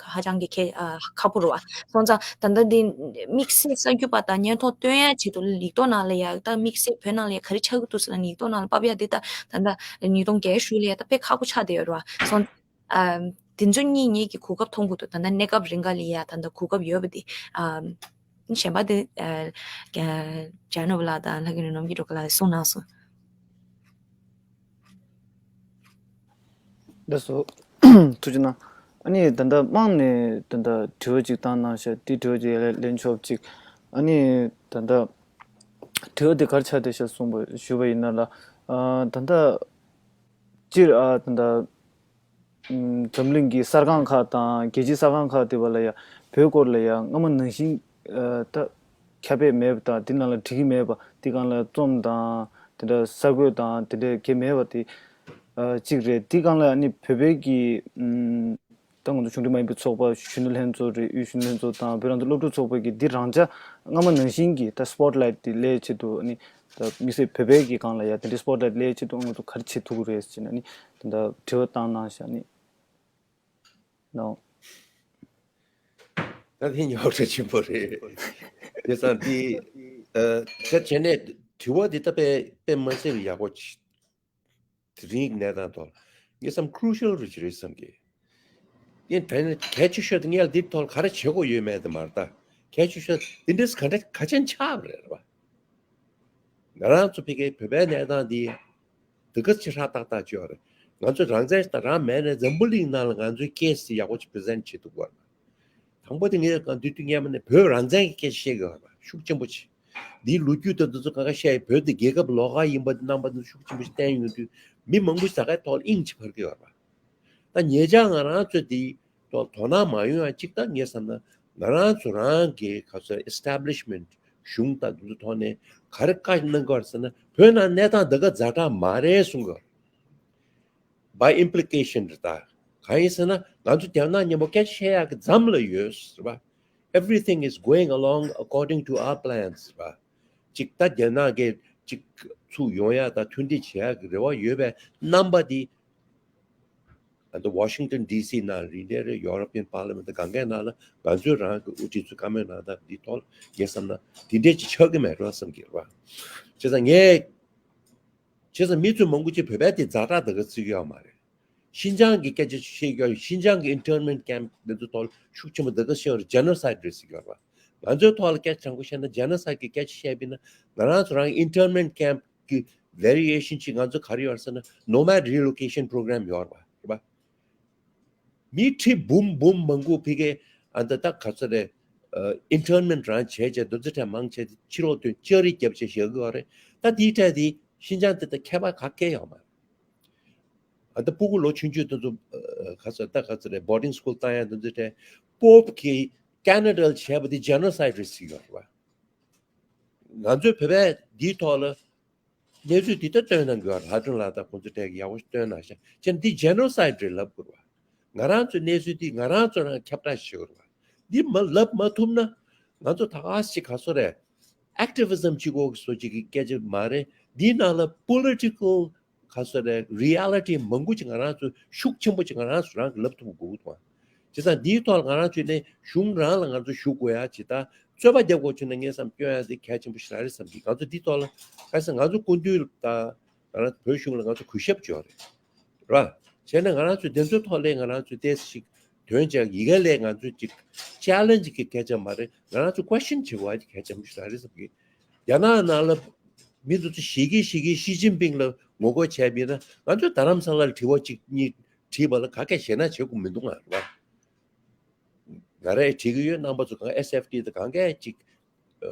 ཧ་ཅང་གི་ཁེ་ཨ་ཁག་པོ་རེད་བ། སོང་ཙང་ད་ལྟ་འདི་དམིགས་བསལ་གསར་འགྱུར་པ་དང་སྙན་ཐོ་སྟོན་ཡ་ཆེད་དུ་ཡིག་ཐོག་ནང་ལ་ཡ་ད་དམིགས་བསལ་བོད་ནང་ལ་ཡ་ག་རེ་ཆགས་ཀྱི་འདུག་ཟེར་ན་ཡིག་ཐོག་ནང་ལ་ཕབ་ཡ་འདི་ད་ད་ལྟ་ཉིས་སྟོང་བརྒྱད་ཤུ་ལ་ཡ་ད་དཔེ་ཁག་པོ་ཆགས་བསྡད་ཡོད་རེད་བ། སོང་ཨ་དེ་ཚོ་གཉིས་ངེད་ཀྱི་གོ་སྐབས་མཐོང་གི་འདུག་ད་ལྟ་གནས་སྐབས་རིང་ག་ལ་ཡ་ད་ལྟ་གོ་སྐབས་ཡོད་པ་དེ་ཨ་གཞན་པ་དེ་ཨ་ཇ་ནོ་བ་ལགས་དང་ལྷ་སྐལ་ནོར་གྱི་སྒྲོལ་དཀར་ལགས་གསུངས་གནང་སོང་། ལགས་སོ། ཐུགས་རྗེ་གནང་། ཨ་ནི་ད་ལྟ་དམངས་ནས་ད་ལྟ་དྲི་བ་ཅིག་བཏང་གནང་ཤག་དེ་དྲི་བ་ཅིག་ལན་ལན་ཆོག་ཅིག་ཨ་ནི་ད་ལྟ་དྲི་བ་དེ་ག་རེ་ཆགས་བསྡད་ཤག་གསུངས་པ་ཞུས་པ་ཡིན་ན་ལ། ཨ་ད་ལྟ་སྤྱིར་ཨ་ད་ལྟ་ཨམ་འཛམ་གླིང་གི་གསར་ཁང་ཁག་དང་རྒྱལ་སྤྱིའི་གསར་ཁང་ཁག་དེ་བ་ལ་ཡ་བོད་སྐོར་ལ་ཡ་སྔ་མ་ནང་བཞིན་ཨ་ད་ཁྱབ་སྤེལ་མེད་པ་དང་དེ་ནང་ལ་འགྲིག་གི་མེད་པ་དེ་སྒང་ལ་རྩོམ་དང་དེ་འདྲ་གསར་འགོད་དང་དེ་འདྲ་གལ་མེད་པ་དེ་ཨ་གཅིག་རེད། དེ་སྒང་ལ་ཨ་ནི་བོད་པའི་གི་ཨམ་ད་ང་ཚོ་གཞུང་འབྲེལ་མ་ཡིན་པའི་ཚོགས་པ་གཞོན་ནུ་ལྷན་ཚོགས་རེད། དབུས་གཞོན་ནུ་ལྷན་ཚོགས་དང་བོད་རང་བཙན་སློབ་ཕྲུག་ཚོགས་པ་གི་འདི་རང་འཇགས་སྔ་མ་ནང་བཞིན་གྱི་ད་སྤོཊ་ལའིཊ་དེ་སླེབས་ཆེད་དུ་ཨ་ནི་ད་དམིགས་བསལ་བོད་པའི་གི་སྒང་ལ་ཡ་དེ་འདྲའི་སྤོཊ་ལའིཊ་སླེབས་ཆེད་དུ་ང་ཚོ་ག་རེ་བྱེད་ཐུབ་ཀྱི་རེད་ཟེར་ན་ཨ་ནི་ད་ལྟ་དྲི་བ་བཏང་གནང་ཤག་ཨ་ནི། ནོ། ད་དེ་རྙོག་དྲ་ཆེན་པོ་རེད། དེ་ཙང་དེ་ཨ་ད་བྱས་ནས་དྲི་བ་དེ་ད་དཔེ་དཔེ་མ་སྲིད་པའི་ཡག་པོ་ཅིག་དེ་རིང་གི་གནས་སྟངས་ཐོག་ངས་བསམ་crucial་རེད་ཅིག་རེད་བསམ་གི། དེ་ད་ནི་གལ་ཆེ་ཤོས་དེ་ངས་འདིའི་ཐོག་ག་རེ་བྱེད་དགོས་ཡོད་མེད་དེ་མ་རེད་ད། གལ་ཆེ་ཤོས་དེ་འདྲས་ག་འདྲ་ག་ཅན་ཆགས་པ་རེད་རེད་པ། ང་རང་ཚོ་ཕ་གིའི་བོད་པའི་གནས་སྟངས་འདི་དེ་ག་ཚོད་ཧྲ་ཏག་ཏག་ཅིག་ཡོད་རེད། ང་ཚོ་རང་བཙན་ཞིག་དང་རང་མེད་ནས་འཛམ་བུ་གླིང་ནང་ལ་ང་ཚོའི་case་ཡག་པོ་ཅིག་present་བྱེད་ཐུབ་དགོས་རེད། དང་པོ་དེ་ངས་གང་དུས་དུས་སྔ་མ་ནས་བོད་རང་བཙན་གྱི་སྐད་ཆ་བཤད་དགོས་རེད་པ། ཤུགས་ཆེན་པོ་ཅིག་འདིའི་ལོ་རྒྱུས་དང་འདི་ཚོ་གང་ག་བཤད་ཡ་བོད་དེ་རྒྱལ་ཁབ་ལོགས་ཀ་ཡིན་པ་དེ་རྣམ་པ་འདི་ཤུགས་ཆེན་པོ་ཞིག་བསྟན་ཡོང་དུས་མི་མང་པོ་ཞིག་ད་གའི་ཐོག་ལ་དབྱིངས་ཅིག་འཕར་གྱི་ཡོད་རེད་པ། ད་ཉེ་ཆར་ང་རང་ཚོས་དེ་ཐོག་དོ་སྣང་མ་ཡོང་ཡ་གཅིག་ད་ངས་བསམ་ན་ང་རང་ཚོ་རང་གི་ག་ཚོད་establishment་གཞུང་དང་དེ་ཚོ་ཐོག་ནས་ག་རེ་བཀའ་གནང་གི་ཡོད་རེད་ཟེར་ན་བོད་ནང་གནས་སྟངས་འདི་ག་ཛ་དྲག་མ་རེད་གསུང་གི་ཡོད་རེད། by implication་རེད་ད། གང་ཡིན་ཟེར་ན་ང་ཚོ་རྒྱ་ནག་མཉམ་པོ་སྐད་ཆ་བཤད་ཡག་གི་མཚམས་ལ་ཡོད་ཟེར་བ། Everything is going along according to our plans ཟེར་བ། ཅིག་ད་རྒྱ་ནག་གིས་ཅིག་ཚུགས་ཡོང་ཡག་དང་མཐུན་སྒྲིལ་བྱེད་ཡག་གི་རེ་བ་ཡོད་པའི་རྣམ་པ་འདི། ཨ་ནི་Washington D C ནང་རེད་འདྲ་རེད། European Parliament དང་གང་གའི་ནང་ལ་ང་ཚོའི་རང་གི་དབུ་ཁྲིད་ཚོས་བཀའ་མོལ་གནང་སྟངས་འདི་ཐོག་ལ་ངས་བསམ་ན་དེ་འདྲས་ཅིག་ཆགས་ཀྱི་མེད་འགྲོ་བསམ་གྱི་རེད་བ། བྱས་ཙང་ངས་བྱས་ཙང་མི་ཚོས་མང་པོ་ཅིག་བོད་པའི་དེ་ཛ་དྲག་ད་ག་བརྩི་གི་ཡོད་མ་རེད། ཤིན་ཅང་གི་སྐད་ཆ་བཤད་ཀྱི་ཡོད། ཤིན་ཅང་གི་internment camp འདི་ཚོ་ཐོག་ལ་ཤུགས་ཆེན་པོ་ད་ག་བཤད་ཡོད་རེད། genocide རེད་ཟེར་གྱི་ཡོད་རེད་བ། ང་ཚོའི་ཐོག་ལ་སྐད་ཆ་དྲང་པོ་བཤད་ན་genocide གི་སྐད་ཆ་བཤད་པ་ཡིན་ན་ང་རང་ཚོ་རང་internment camp གི་variation ཅིག་ང་ཚོ་ག་རེ་ཡོད་རེད་ཟེར་ན་nomad relocation program ཡོད་རེད་བ། རེད་བ། མི་ཁྲི་འབུམ་འབུམ་མང་པོ་ཕ་གིའི་ཨ་ད་ད་ག་ཚོད་རེད། internment རང་བྱས་བྱས་འདི་ཚོ་གྲས་མང་ཆེ་ཕྱི་ལོགས་དུ་ལྕགས་རི་བརྒྱབ་བྱས་བཞག་གི་ཡོད་རེད། ད་དེའི་གྲས་དེ་ཤིན་ཅང་དེ་ད་ཁྱད་པར་ག་གེ་ཡོད་མ་རེད། ཨ་ད་སྤུ་གུ་ལོ་ཆུང་ཆུང་དེ་ཚོ་ག་ཚོད་ད་ག་ཚོད་རེད། boarding school བཏང་ཡ་འདི་ཚོ་གྲས་Pope གིས་Canada ལ་བྱས་པ་དེ་genocide རེད་ཟེར་གྱི་ཡོད་རེད་བ། ང་ཚོའི་བོད་པས་འདིའི་ཐོག་ལ་གནས་ཚུལ་འདི་ལྟར་སྟོན་གནང་དགོས་པ། ལྷ་སྒྲོན་ལགས་དང་ཁོང་ཚོ་གྲས་ཀྱིས་ཡག་པོ་ཞིག་སྟོན་གནང་ཤག་ཅེས་འདི་genocide རེད་ལབ་དགོས་པ། ང་རང་ཚོའི་གནས་ཚུལ་འདི་ང་རང་ཚོ་རང་ཁྱབ་བསྒྲགས་བྱེད་དགོས་པ། འདི་མ་ལབ་མ་ཐུབ་ན་ང་ཚོ་ད་ག་ཞིག་ག་སོ་རེད། activism བྱེད་དགོས་ཀྱི་བཟོ་ཅིག་གི་སྐད་ཆ་མ་རེད། འདིའི་ནང་ལ་political ག་སོ་རེད། reality མང་པོ་ཅིག་ང་རང་ཚོ་ཤུགས་ཆེན་པོ་ཅིག་ང་རང་ཚོ་རང་གིས་ལབ་ཐུབ་དགོས་ཀྱི་འདུག་བ། བྱས་ཙང་འདིའི་ཐོག་ལ་ང་རང་ཚོས་ནས་གཞུང་རང་ལ་ང་ཚོ་ཞུ་དགོས་ཡ་ཅིག་དང་རྩོད་པ་རྒྱག་དགོས་བྱུང་ན་ངས་བསམ་སྐྱོན་ཡ་དེ་གལ་ཆེན་པོ་ཞིག་རང་རེད་བསམ་གྱི། ང་ཚོ་འདིའི་ཐོག་ལ་ག་ས་ང་ཚོ་སྐུ་མདུན་དང་ང་རང་བོད་གཞུང་ལ་ང་ཚོ་གུས་ཞབས་བྱོས་རེད། ར། བྱས་ན་ང་རང་ཚོས་དེ་ཚོའི་ཐོག་ལས་ང་རང་ཚོས་ཏོག་ཙམ་ཞིག་དོན་བྱ་ཡི་གེ་ལས་ང་ཚོས་ཅིག་challenge གི་སྐད་ཆ་མ་རེད། ང་རང་ཚོ་question བྱེད་དགོས་ཡ་ཅིག་གལ་ཆེན་པོ་ཞིག་རང་རེད་བསམ་གྱི། རྒྱ་ནག་ནང་ལ་མི་འདི་ཚོ་ཞི་གི་ཞི་གི་ཞི་ཅིན་ཕིང་ལ་ངོ་རྒོལ་བྱས་པ་ཡིན་ན་ང་ཚོས་རྡ་རམ་ས་ལར་དྲི་བ་གཅིག་གཉིས་དྲིས་པ་ལ་ག་གེ་ཞེད་སྣང་བྱེད་དགོས་མི་འདུག་ང་རེད་བ། ང་རས་དྲིས་ཀྱི་ཡོད། རྣམ་པ་ཚོ་གང་S F D དང་གང་གས་གཅིག་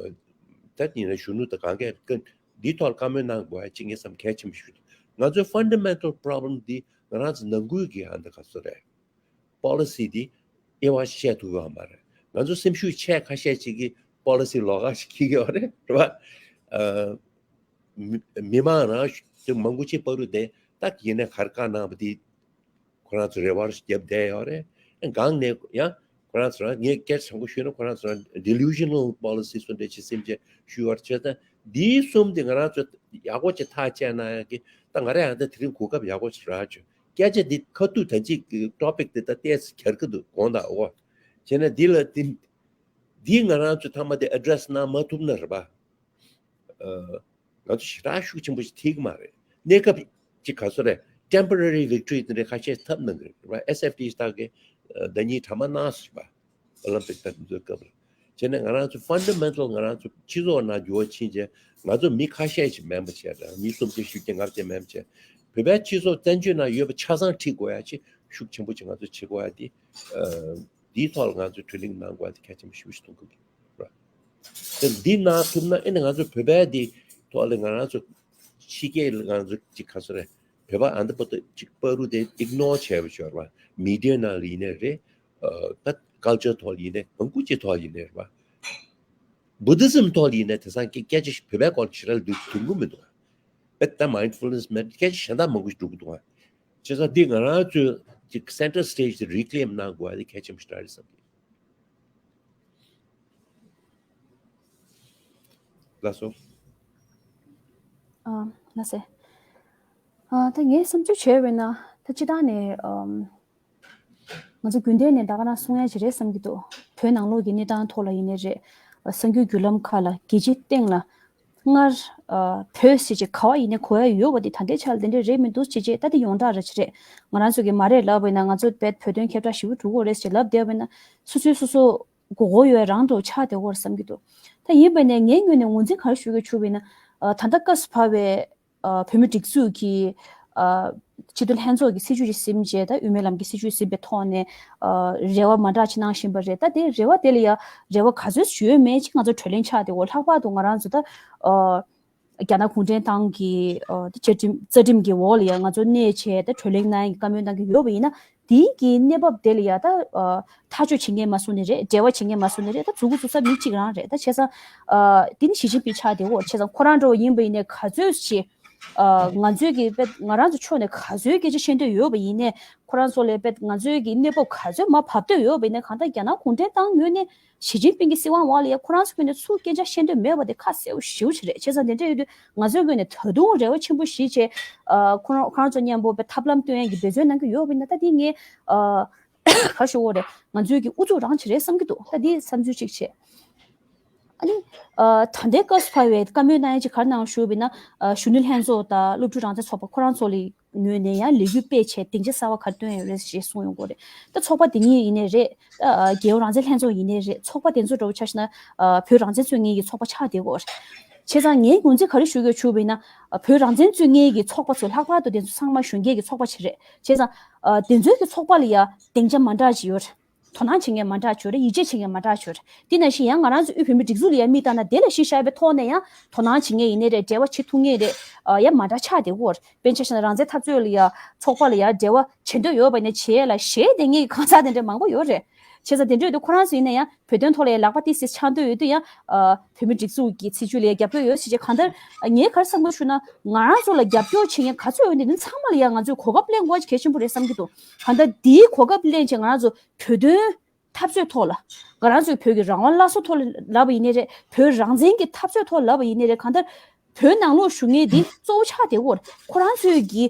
ད་ཡིན་ན་གཞོན་ནུ་དང་གང་གས་ཀ་འདིའི་ཐོག་ལ་བཀའ་མོལ་གནང་དགོས་ཡ་གཅིག་ངས་བསམ་གལ་ཆེན་པོ་ཞིག་འདུག་ང་ཚོའི་fundamental problem འདི་ང་རང་ཚོ་ནང་ཁུལ་གྱི་ཨ་འདི་ག་ཚོད་རེད། policy འདི་དབྱེ་བ་བཤད་ཐུབ་ཡོད་མ་རེད། ང་ཚོ་སེམས་ཤུགས་ཆེ་ཁ་ཤས་ཅིག་གིས་policy ལོགས་ཀ་ཞིག་འཁྱེར་གྱི་ཡོད་རེད། རེད་བ། ཨ། མི་མི་མང་རང་ཤུགས་མང་པོ་ཅིག་བར་དུ་བསྡད་ད་ཡིན་ནའི་ག་རེ་བཀའ་གནང་བ་འདི་ཁོ་རང་ཚོ་རེ་བ་རྒྱབ་བསྡད་ཡོད་རེད། སྒང་ནས་ཡང་ཁོ་རང་ཚོ་རང་ངས་སྐད་ཆ་དྲང་པོ་ཞུས་ན་ཁོ་རང་ཚོ་རང་delusional policy སུ་འདྲ་ཅིག་སེམས་ཅན་ཞུ་བར་བྱས་ད་འདིའི་གསུམ་འདི་ང་རང་ཚོ་ཡག་པོ་ཅིག་ཐག་བཅད་ན་ཡང་གི་ད་ང་རང་ཡང་ད་དེ་རིང་གོ་སྐབས་ཡག་པོ་ཅིག་རག་བྱུང་། སྐད་ཆ་འདི་ཁ་ཐུག་ད་ཅིག་topic འདི་ད་ཏོག་ཙམ་གྱར་གི་འདུག་དགོངས་དག་འོ། བྱས་ན་འདི་ལ་འདི་འདི་ང་རང་ཚོ་མཐའ་མ་དེ་address གནང་མ་ཐུབ་ན་རེད་པ། ཨ། ང་ཚོ་ཞེ་དྲག་ཤུགས་ཆེན་པོ་ཞིག་ཐེབས་ཀྱི་མ་རེད། གནས་སྐབས་ཅིག་ག་ཚོད་རེད། temporary victory དེ་འདྲ་ཁ་ཤས་ཐོབ་གནང་གི་རེད་པ། S F D ཞིག་ད་གི་ཟླ་གཉིས་གྲ་མ་གནང་ཟེར་པ། Olympic དང་དེ་ཚོའི་སྐབས་ལ། བྱས་ན་ང་རང་ཚོ་fundamental ང་རང་ཚོ་སྤྱི་ཚོགས་ནང་འགྱུར་བ་ཕྱིན་བྱས་ང་ཚོ་མི་ཁ་ཤས་ཤིག་མེད་པ་བྱས་དང་མི་སུམ་བརྒྱ་བཞི་བརྒྱ་ལྔ་བརྒྱ་མེད་པ་བྱས། བོད་པའི་སྤྱི་ཚོགས་བཙན་བྱོལ་ནང་ཡོད་པ་ཆ་ཚང་ཁྲིད་དགོས་ཡ་ཅིག་ཤུགས་ཆེན་པོ་ཅིག་ང་ཚོ་བྱེད་དགོས་ཡ་དེ། ཨ། འདིའི་ཐོག་ལ་ང་ཚོས་བགྲོ་གླེང་གནང་དགོས་པ་དེ་གལ་ཆེན་པོ་ཞེ་པོ་ཞིག་མཐོང་གི་འདུག་ར། དེ་འདི་གནང་ཐུབ་ན་ཨེ་ནི་ང་ཚོ་བོད་པའི་འདི་ཐོག་ལ་ང་རང་ཚོ་ཕྱི་རྒྱལ་ལ་ང་ཚོ་ཅིག་ག་ཚོད་རེད། བོད་པ་ཨ་འདི་པོ་ཏི་ཅིག་བར་དུ་དེ་ignore བྱས་པ་ཞོར་བ་media ནང་ལ་ཡིན་ནའི་རེད། ཨ་ད་culture ཐོག་ལ་ཡིན་ནའི་མང་པོ་ཅིག་ཐོག་ལ་ཡིན་ནའི་རེད་བ། Buddhism ཐོག་ལ་ཡིན་ནའི་དེང་སང་སྐད་སྐད་ཆ་བོད་པའི་སྐོར་ཞེ་དྲག་འདུག་འདུག་གི་མི་འདུག་ཨེ་ད་mindfulness མེད་སྐད་ཆ་གཞན་དག་མང་པོ་ཞིག་འགྲོ་གི་འདུག་ཨ། བྱས་ཙང་འདི་ང་རང་ཚོས་ཅིག་center stage དེ་reclaim གནང་དགོས་པ་དེ་གལ་ཆེན་པོ་ཞིག་རེད་བསམ་གི། ལགས་སོ། ཨ་ལགས་སེ། ཨ་ད་ངས་བསམ་ཚུལ་བྱས་པས་ན་ད་སྤྱིར་བཏང་ནས་ཨམ། ང་ཚོ་རྒྱུན་ལྡན་ནས་ད་ག་རང་གསུང་ཡ་ཅིག་རེད་བསམ་གྱི་འདུག་བོད་ནང་ལོགས་ཀྱི་གནས་སྟངས་ཐོག་ལ་ཡིན་ནའི་རེད། གསར་འགྱུར་བརྒྱུད་ལམ་ཁག་ལ་རྒྱལ་སྤྱིའི་སྟེང་ལ་སྔར་ཨ་བོད་ཟེར་ཅིག་ག་བ་ཡིན་ནའི་གོ་ཡ་ཡོད་པ་དེ་ད་ལྟའི་ཆ་ལ་དེ་འདྲས་རེད་མི་འདུག་ཅེས་བྱས་ད་དེ་ཡོངས་གྲགས་རེད་ཅིག་རེད། ང་རང་ཚོ་གི་མ་རེད་ལབ་པ་ཡིན་ན་ང་ཚོ་བོད་བོད་དོན་ཁྱབ་བསྒྲགས་ཞེ་པོ་འགྲོ་གི་རེད་ཅེས་ལབ་བསྡད་པ་ཡིན་ན་སོ་སོའི་སོ་སོ་མགོ་སྐོར་ཡོད་རང་དུ་ཆགས་བསྡད་ཡོད་རེད་བསམ་གྱི་འདུག་ད་ཡིན་པ་ནས་ངའི་ངོས་ནས་ངོས་འཛིན་ག་རེ་ཞུ་གི་ཆུག་པ་ཡིན་ན་ཨ་ད་ལྟ་སྐབས་སུ་བབས་པའི་ཨ་བོད་མི་སྒྲིག་འཛུགས་ཀྱི་ཨ་སྤྱི་འཐུས་ལྷན་ཚོགས་ཀྱི་སྲིད་བྱུས་ཅིག་ཟིན་བྱས་ད་དབུ་མའི་ལམ་གྱི་སྲིད་བྱུས་ཟིན་པའི་ཐོག་ནས་ཨ་རེ་བ་མ་འདྲ་ཅིག་གནང་བཞིན་པ་རེད། ད་དེ་རེ་བ་དེ་ལ་ཡ་རེ་བ་ག་ཚོད་ཞུ་ཡོད་མེད་ཅིག་ང་ཚོ་གྲོས་གླེང་ཆགས་བསྡད་ཡོད། ལྷག་པར་དུ་ང་རང་ཚོ་ད་ཨ་རྒྱ་ནག་གུང་ཁྲན་ཏང་གི་ཨ་དེ་བཅའ་ཁྲིམས་རྩ་ཁྲིམས་ཀྱི་འོག་ལ་ཡ་ང་ཚོ་གནས་བྱས་ད་གྲོས་གླེང་གནང་ཡ་གི་བཀའ་མོལ་གནང་གི་ཡོད་པ་ཡིན་ན་དེའི་གི་གནས་བབ་དེ་ལ་ཡ་ད་ཨ་ཐག་གཅོད་བྱེད་མཁན་མ་སོང་ནི་རེད། འབྲེལ་བ་བྱེད་མཁན་མ་སོང་ནི་རེད། ད་མཛུབ་གུ་བཙུགས་ས་མི་གཅིག་རང་རེད། ད་བྱས་ཙང་ཨ་དེ་ནི་ཞི་ཅིན་ཕིང་ཆགས་བསྡད་ཡོད། བྱས་ཙང་ཁོ་རང་འདྲ་བོ་ཡིན་པ་ཡིན་ནའི་ག་ཚོད་ཅིག་ང་ཚོའི་གི་དཔེ་ང་རང་ཚོ་ཕྱོགས་ནས་ག་ཚོད་སྐད་ཆ་བཤད་འདོད་ཡོད་པ་ཡིན་ནའི་ཁོ་རང་ཚོ་ལ་དཔེ་ང་ཚོའི་གི་གནས་བབ་ག་ཚོད་མར་བབས་འདོད་ཡོད་པ་ཡིན་ནའི་གང་ལྟར་རྒྱ་ནག་གུང་ཁྲན་ཏང་ངོས་ནས་ཞི་ཅིན་ཕིང་གི་སྲིད་དབང་འོག་ལ་ཡ་ཁོ་རང་ཚོ་ངོས་ནས་ཚུར་སྐད་ཆ་བཤད་འདོད་མེད་པ་དེ་ཁ་གསལ་པོ་ཞེ་པོ་ཅིག་རེད། བྱས་ཙང་དེ་འདྲ་ཡོད་དུས་ང་ཚོའི་ངོས་ནས་ད་དུང་རེ་བ་ཆེན་པོ་ཞིག་བྱས། ཁོ་རང་ཁོ་རང་ཚོ་མཉམ་པོ་དཔེ་ཐབས་ལམ་སྟོན་ཡག་གི་འབད་བརྩོན་གནང་གི་ཡོད་པ་ཡིན་ན་ད་དེ་ངས་ག་ཞུ་དགོས་རེད། ང་ཚོའི་གི་ཨུ་ཚུགས་རང་ཅིག་རེད་བསམ་གྱི་འདུག་ད་དེ་བསམ་ཚུལ་གཅིག་བྱས། ཨ་ནི། ཨ། ད་ལྟའི་སྐབས་སུ་བབས་པའི་བཀའ་མོལ་གནང་ཡ་ཅིག་ག་རེ་གནང་ཞུས་པ་ཡིན་ན། ཨ། གཞོན་ནུ་ལྷན་ཚོགས་དང་སློབ་ཕྲུག་རང་བཙན་ཚོགས་པ་ཁོ་རང་ཚོ་ལ་ངོས་ནས་ཡང་ལས་འགུལ་སྤེལ་བྱས་སྡིངས་ཆ་གསར་པ་ག་རེ་བཏོན་ཡོད་རེད་ཞེས་གསུངས་ཡོང་གི་རེད། ད་ཚོགས་པ་དེ་གཉིས་ཡིན་ནའི་རེད། ཨ། རྒྱལ་ཡོངས་རང་བཙན་ལྷན་ཚོགས་ཡིན་ནའི་རེད། ཚོགས་པ་དེ་ཚོ་འདྲ་པོ་ཆ་བཞག་ན། ཨ། བོད་རང་བཙན་རྩོད་མཁན་གྱི་ཚོགས་པ་ཆགས་བསྡད་ཡོད་རེད། བྱས་ཙང་ངས་ངོས་འཛིན་ག་རེ་ཞུ་དགོས་ཞུས་པ་ཡིན་ན། ཨ། བོད་རང་བཙན་རྩོད་མཁན་གྱི་ཚོགས་པ་ཚོ་ལྷག་པར་དུ་དེ་ཚོ་ཚང་མ་གཞོན་སྐྱེས་ཀྱི་ཚོགས་པ་ཞིག་རེད། བྱས་ཙང་། ཨ། དེ་ཚོའི་གི་ཚོགས་པ་ལ་ཡང་སྡིངས་ཆ་མ་འདྲ་ཅིག་ཡོད་རེད། དོ་སྣང་བྱེད་མཁན་མ་འདྲ་ཅིག་ཡོད་རེད། ཡིད་ཆེས་བྱེད་མཁན་མ་འདྲ་ཅིག་ཡོད་རེད། དེ་ནང་བཞིན་ཡང་ང་རང་ཚོ་དབུས་བོད་མིའི་སྒྲིག་འཛུགས་ལ་ཡང་མིག་བལྟས་ན་དེ་ལ་གཞི་བཞག་པའི་ཐོག་ནས་ཡང་དོ་སྣང་བྱེད་མཁན་ཡིན་ནའི་རེད། འབྲེལ་བ་བྱེད་ཐུབ་མཁན་རེད། ཨ། ཡང་མ་འདྲ་ཆགས་བསྡད་ཡོད་རེད། དཔེར་ན་ཆ་བཞག་ན་རང་བཙན་འཐབ་རྩོད་ལ་ཡང་ཚོགས་པ་ལ་ཡང་འབྲེལ་བ་བྱེད་འདོད་ཡོད་པ་ཡིན་ན་བྱེད་ཡས་ལ་ཞེད་བསྡད་མཁན་གྱི་གང་ཟག་དེ་འདྲ་མང་པོ་ཡོད་རེད། བྱས་ཙང་དེ་འདྲ་ཡོད་དུས་ཁོ་རང་ཚོ་ཡིན་ན་ཡང་བོད་དོན་ཐོག་ལ་ཡང་ལག་པ་ཏོག་ཙམ་འཆང་འདོད་ཡོད་དུས་ཡང་། ཨ། བོད་མིའི་སྒྲིག་འཛུགས་ཀྱི་སྲིད་བྱུས་ལ་ཡང་རྒྱབ་སྐྱོར་ཡོད་ཟེར་བྱས་གང་ལྟར་ངས་ག་རེ་བསམ་དགོས་ཞུ་ན་ང་རང་ཚོ་ལ་རྒྱབ་སྐྱོར་བྱེད་མཁན་ག་ཚོད་ཡོད་འདི་ནི་ཚང་མ་ལ་ཡང་ང་ཚོས་གོ་སྐབས་ལེན་དགོས་པ་གལ་ཆེན་པོ་རེད་བསམ་གྱི་འདུག་གང་ལྟར་འདིའི་གོ་སྐབས་ལེན་བྱས་ང་རང་ཚོ་བོད་དོན་འཐབ་རྩོད་ཐོག་ལ་ང་རང་ཚོའི་བོད་ཀྱི་རང་དབང་སླར་གསོ་ཐོག་ལ་ལབ་པ་ཡིན་ནའི་རེད། བོད་རང་བཙན་གྱི་འཐབ་རྩོད་ཐོག་ལབ་པ་ཡིན་ནའི་རེད། གང་ལྟར་བོད་ནང་ལོགས་བཞུགས་མཁན་འདི་གཙོ་བོ་ཆགས་བསྡད་ཡོད་རེད། ཁོ་རང་ཚོའི་གི་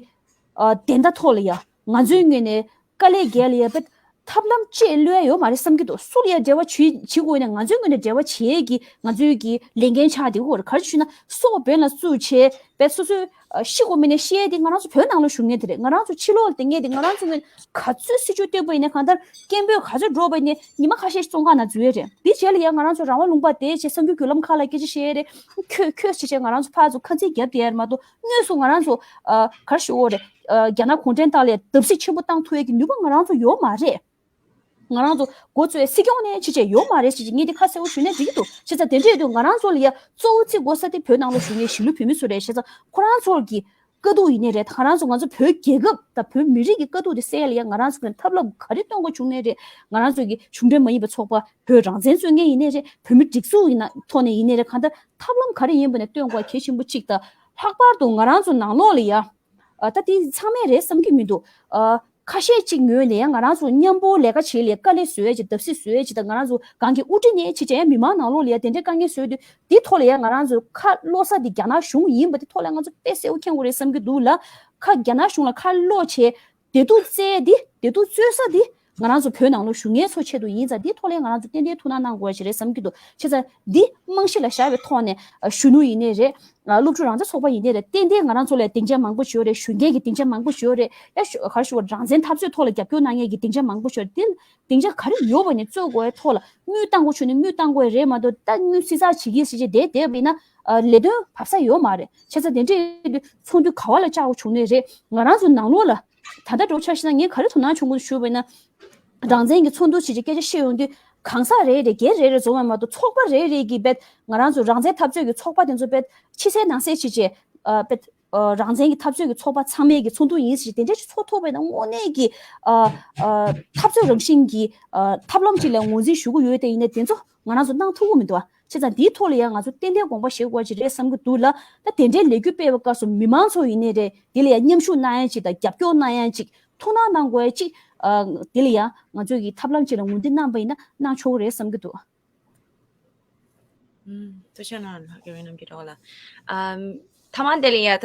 ཨ། བདེན་མཐའ་ཐོག་ལ་ཡ་ང་ཚོའི་ངོས་ནས་དཀའ་ལས་རྒྱག་ལ་ཡ་བེད་ཐབས་ལམ་ཅིག་གློད་ཡ་ཡོད་མ་རེད་བསམ་གྱི་འདུག་སུ་ལ་ཡ་འབྲེལ་བ་བྱེད་བྱེད་དགོས་ན་ང་ཚོའི་ངོས་ནས་འབྲེལ་བ་བྱེད་ཡས་ཀྱི་ང་ཚོའི་གི་ལས་འགན་ཆགས་བསྡད་ཡོད་རེད། ག་རེ་ཞུ་ན་སྲོག་འབེན་ལ་བཙུགས་བྱས་བེད་སོ་སོའི་ཤི་དགོས་མིན་ནས་ཤི་ཡས་དེ་ང་རང་ཚོ་བོད་ནང་ལ་བཞུགས་མཁན་དེ་རེད། ང་རང་ཚོ་ཕྱི་ལོགས་ལ་བསྡད་མཁན་དེ་ང་རང་ཚོ་ངོས་ག་ཚོད་སྲིད་བྱུས་བཏོན་པ་ཡིན་ན་གང་ལྟར་སྐད་འབོད་ག་ཚོད་སྒྲོག་པ་ཡིན་ན་ཉི་མ་ཁ་ཤས་ཤིག་བཙོན་ཁང་ནང་འཛུལ་ཡས་རེད། དེ་རྗེས་ལ་ཡ་ང་རང་ཚོ་རང་དབང་ལུང་པ་བསྡད་བྱས་གསར་འགྱུར་བརྒྱུད་ལམ་ཁག་ལ་སྐད་ཆ་བཤད་ཡས་རེད། ཁྱོད་ཁྱོད་ཟེར་བྱས་ང་རང་ཚོ་ཕར་ཚུར་ཁ་འཛིན་རྒྱབ་བསྡད་ཡ་རེད་མ་གཏོགས་དངོས་སུ་ང་རང་ཚོ་ཨ། ག་རེ་ཞུ་དགོས་རེད། ཨ། རྒྱ་ནག་གུང་ཁྲན་ཏང་ལ་བརྡབ་གསིག་ཆེན་པོ་བཏང་ཐུབ་ཡས་ཀྱི་ནུས་པ་ང་རང་ཚོ་ཡོད་མ་རེད། ང་རང་ཚོ་འགོ་གཙོས་སྲིད་སྐྱོང་ནས་ཕྱི་རྒྱལ་ཡོད་མ་རེད་ཟེར་གྱི་ངས་འདི་ཁ་གསལ་པོ་ཞུས་ན་འགྲིག་གི་འདུག་བྱས་ཙང་དེ་འདྲ་ཡོད་དུས་ང་རང་ཚོ་ལ་ཡ་གཙོ་བོ་བརྩི་དགོས་ས་དེ་བོད་ནང་ལ་བཞུགས་མཁན་གཞིས་ལུས་བོད་མི་ཚོ་རེད། བྱས་ཙང་ཁོ་རང་ཚོ་གི་དཀའ་སྡུག་ཡིན་ནའི་རེད། ད་ང་རང་ཚོ་ང་ཚོ་བོད་རྒྱལ་ཁབ་དང་བོད་མི་རིགས་ཀྱི་དཀའ་སྡུག་དེ་སེལ་ཡ་ལ་ཡ་ང་རང་ཚོ་གི་ཐབས་ལམ་ག་རེ་སྟོན་དགོས་བྱུང་ནའི་རེད། ང་རང་ཚོ་གི་གཞུང་འབྲེལ་མ་ཡིན་པའི་ཚོགས་པ་བོད་རང་བཙན་རྩོད་མཁན་ཡིན་ནའི་རེད། བོད་མི་སྒྲིག་འཛུགས་ཡིན་ན་ཐོག་ནས་ཡིན་ནའི་རེད། གང་ལྟར་ཐབས་ལམ་ག་རེ་ཡིན་པ་ནས་སྟོན་དགོས་གལ་ཆེན་པོ་གཅིག་དང་། ལྷག་པར་དུ་ང་རང་ཚོ་ནང་ལོགས་ལ་ཡ། ཨ། ད་དེ་ཚང་མས་རེད་བསམ་གྱི་མི་འདུག་ཨ། ཁ་ཤས་གཅིག་ངོས་ནས་ཡང་ང་རང་ཚོ་མཉམ་པོ་ལས་ཀ་བྱེད་ལས་དཀའ་ལས་བཟོ་ཡས་ཅིག་བརྡབ་གསིག་བཟོ་ཡས་ཅིག་དང་ང་རང་ཚོ་གང་གི་དབུ་ཁྲིད་ནས་ཕྱི་རྒྱལ་ཡང་མི་མང་ནང་ལོགས་ལ་ཡང་དེ་འདྲའི་དཀའ་ངལ་བཟོས་དུས་དེ་ཐོག་ལ་ཡང་ང་རང་ཚོ་ཁ་སློག་ས་དེ་རྒྱ་ནག་གཞུང་ཡིན་པ་དེ་ཐོག་ལ་ང་ཚོ་དཔེ་གསལ་པོ་མཁྱེན་དགོས་རེད་བསམ་གྱི་འདུག་ལ། ཁ་རྒྱ་ནག་གཞུང་ལ་ཁ་སློག་བྱས་བདེ་སྡུག་བཙལ་དེ་བདེ་སྡུག་རྩོད་ས་དེ་ང་རང་ཚོ་བོད་ནང་ལོགས་བཞུགས་མཁན་ཚོ་ཆེད་དུ་ཡིན་ཙང་དེ་ཐོག་ལ་ཡང་ང་རང་ཚོ་ཏན་ཏན་ཐུགས་སྣང་གནང་དགོས་ཞིག་རེད་བསམ་གྱི་འདུག་བྱས་ཙང་འདི་རྨང་གཞི་ལ་བཞག་པའི་ཐོག་ནས་གཞོན་ནུ་ཡིན་ནའི་རེད། སློབ་ཕྲུག་རང་བཙན་ཚོགས་པ་ཡིན་ནའི་རེད། ཏན་ཏན་ང་རང་ཚོ་ལ་སྡིངས་ཆ་མང་པོ་ཞིག་ཡོད་རེད། གཞོན་སྐྱེས་ཀྱི་སྡིངས་ཆ་མང་པོ་ཞིག་ཡོད་རེད། ཡ་ཞུ་ག་རེ་ཞུ་དགོས། རང་བཙན་འཐབ་རྩོད་ཐོག་ལ་རྒྱབ་སྐྱོར་གནང་མཁན་གྱི་སྡིངས་ཆ་མང་པོ་ཞིག་ཡོད་རེད། དེ་སྡིངས་ཆ་ག་རེ་ཡོད་པ་ནས་རྩོད་དགོས་ཡའི་ཐོག་ལ་དངུལ་བཏང་དགོས་བྱུང་ན་དངུལ་བཏང་དགོས་ཡ་རེད་མ་གཏོགས་ད་དངུལ་བསྲི་ཚགས་བྱེད་ཀྱི་ཟེར་བྱས་བསྡད་བསྡད་པ་ཡིན་ན་ལས་དོན་བབས་ས་ཡོད་མ་རེད། བྱས་ཙང་དེ་འདྲའི་ཚོགས་འདུ་ག་བ་ལ་བཅར་དགོས་བྱུང་ནའི་རེད། ང་རང་ཚོ་ནང་ལོགས་ལ་ད་ལྟ་འགྲོ་ཆ་ཤེས་ན་ངས་ག་རེ་དོ་སྣང་བྱུང་གི་ཞུས་པ་ཡིན་ན། རང་བཙན་གྱི་ཚོགས་འདུ་བྱེད་ཀྱི་སྐད་ཆ་བཤད་ཡོང་དུས་གང་ཟག་རེ་རེ་སྒེར་རེ་རེ་བཟོ་བ་མ་གཏོགས་ཚོགས་པ་རེ་རེ་གི་བེད་ང་རང་ཚོ་རང་བཙན་འཐབ་རྩོད་ཀྱི་ཚོགས་པ་དེ་ཚོ་བེད་ཕྱི་གསལ་ནང་གསལ་བྱེད་ཅེས་བེད་རང་བཙན་གྱི་འཐབ་རྩོད་ཀྱི་ཚོགས་པ་ཚང་མས་ཀྱི་ཚོགས་འདུ་ཡིན་ཞེས་དེ་འདྲ་ཞིག་ཚོགས་ཐུབ་པ་ཡིན་ན་དངོས་གནས་ཀྱི་འཐབ་རྩོད་རང་བཞིན་གྱི་ཐབས་ལམ་ཅིག་ལ་ངོས་འཛིན་ཞུ་གི་ཡོད་དེ་ཡིན་ན་དེ་ཚོ་ང་རང་ཚོ་གནང་ཐུབ་ཀྱི་མི་འདུག་བ། བྱས་ཙང་འདིའི་ཐོག་ལ་ཡང་ང་ཚོ་ཏན་ཏན་དགོངས་པ་བཞེས་དགོས་ཀྱི་རེད་བསམ་གྱི་འདུག་ལ། ད་དེ་འདྲའི་ལས་འགུལ་སྤེལ་བའི་སྐབས་སུ་མི་མང་ཚོ་ཡིན་ནའི་རེད། འདི་ལ་ཡང་མཉམ་ཞུགས་གནང་ཡ་ཅིག་དང་རྒྱབ་སྐྱོར་གནང་ཡ་ཅིག་ཐུགས་སྣང་གནང་དགོས་ཡ་ཅིག་ཨ། འདི་ལ་ཡང་ང་ཚོས་ཀྱི་ཐབས་ལམ་ཅིག་ལ་ངོས་འཛིན་གནང་པ་ཡིན་ན་གནང་ཆོག་གི་རེད་བསམ་གྱི་འདུག་ཨུམ། ཐུགས་རྗེ་གནང་ལགས་དགེ་བའི་རྣམ་རྒྱལ་གྲོགས་ལགས། ཨམ། མཐའ་མ་དེ་ལ་ཡ་ད་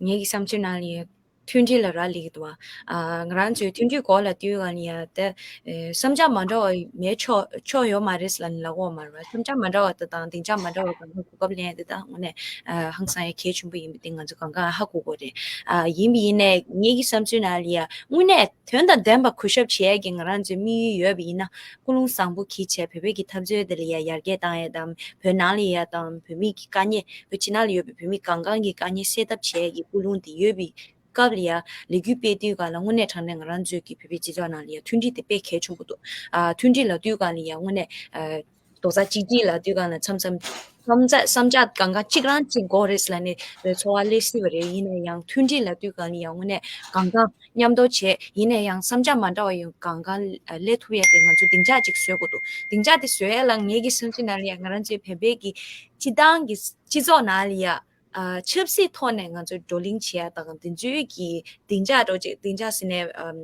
ངེད་ཀྱི་བསམ་ཚུལ་ནང་ལ་ཡ་མཐུན་སྒྲིལ་ལ་རག་ལས་ཀྱི་འདུག་བ། ཨ། ང་རང་ཚོའི་མཐུན་སྒྲིལ་སྐོར་ལ་བསྟུན་ག་ལ་ཡ་ད་ཨེ། བསམ་འཆར་མ་འདྲ་བ་མེད་ཆོག་ཆོག་ཡོད་མ་རེད་ཟེར་ལབ་ནས་ལབ་ཀྱི་ཡོད་མ་རེད་བ། བསམ་འཆར་མ་འདྲ་བ་དང་སྡིངས་ཆ་མ་འདྲ་བ་གང་ག་གོ་སྐབས་ལེན་ཡ་དེ་ད་དངོས་གནས་ཨ། ཧང་སང་ཡ་གལ་ཆེན་པོ་ཡིན་པ་དེ་ང་ཚོ་གང་ག་ཧ་གོ་གི་རེད། ཨ། ཡིན་པ་ཡིན་ནའི་ངེད་ཀྱི་བསམ་ཚུལ་ནང་ལ་ཡ་དངོས་གནས་དོན་དང་ལྡན་པ་གུས་ཞབས་བྱེད་ཡས་ཀྱི་ང་རང་ཚོའི་དམིགས་ཡུལ་ཡོད་པ་ཡིན་ན་ཀུན་སློང་བཟང་པོ་གྱིས་བྱས་བོད་པའི་གི་འཐབ་རྩོད་དེ་ལ་ཡ་ཡར་རྒྱས་བཏང་ཡས་དང་བོད་ནང་ལ་ཡ་དང་བོད་མི་གི་དཀའ་ངལ་བོད་ཕྱི་ནང་ལ་ཡོད་པའི་བོད་མི་གང་གང་གི་དཀའ་ངལ་སེལ་ཐབས་བྱེད་ཡས་ཀྱི་ཀུན་སློང་དེ་ཡོད་པའི་སྐབས་ལ་ཡ་ལས་འགུལ་སྤེལ་དུས་ག་ལ་དངོས་གནས་དྲང་གནས་ང་རང་ཚོའི་གི་བོད་པའི་སྤྱི་ཚོགས་ནང་ལ་ཡ་མཐུན་སྒྲིལ་དེ་དཔེ་གལ་ཆེན་པོ་འདུག་ཨ། མཐུན་སྒྲིལ་ལབ་དུས་ག་ལ་ཡ་དངོས་གནས་ཨ། རྡོག་རྩ་གཅིག་སྒྲིལ་ལབ་དུས་ག་ལ་མཚམས་མཚམས་བསམ་འཆར་བསམ་འཆར་གང་ག་གཅིག་རང་གཅིག་དགོས་རེད་ཟེར་ལབ་ནས་ཚོར་བ་སླེབས་སྲིད་པ་རེད། ཡིན་ན་ཡང་མཐུན་སྒྲིལ་ལབ་དུས་ག་ལ་ཡ་དངོས་གནས་གང་ག་མཉམ་དུ་བྱས་ཡིན་ན་ཡང་བསམ་འཆར་མ་འདྲ་བ་ཡང་གང་ག་སླེབས་ཐུབ་ཡ་དེ་ང་ཚོ་སྡིངས་ཆ་གཅིག་བཟོ་དགོས་འདུག་སྡིངས་ཆ་དེ་བཟོ་ཡ་ལ་ངེད་ཀྱི་བསམ་ཚུལ་ནང་ལ་ཡ་ང་རང་ཚོའི་བོད་པའི་གི་སྤྱི་བཏང་གི་སྤྱི་ཚོགས་ནང་ལ་ཡ། ཨ་ཆབ་སྲིད་ཐོག་ནས་ང་ཚོས་བགྲོ་གླེང་བྱེད་ཡ་དང་དེ་ཚོའི་གི་སྡིངས་ཆ་འདྲ་ཅིག་སྡིངས་ཆ་ཟེར་ནས་ཨམ་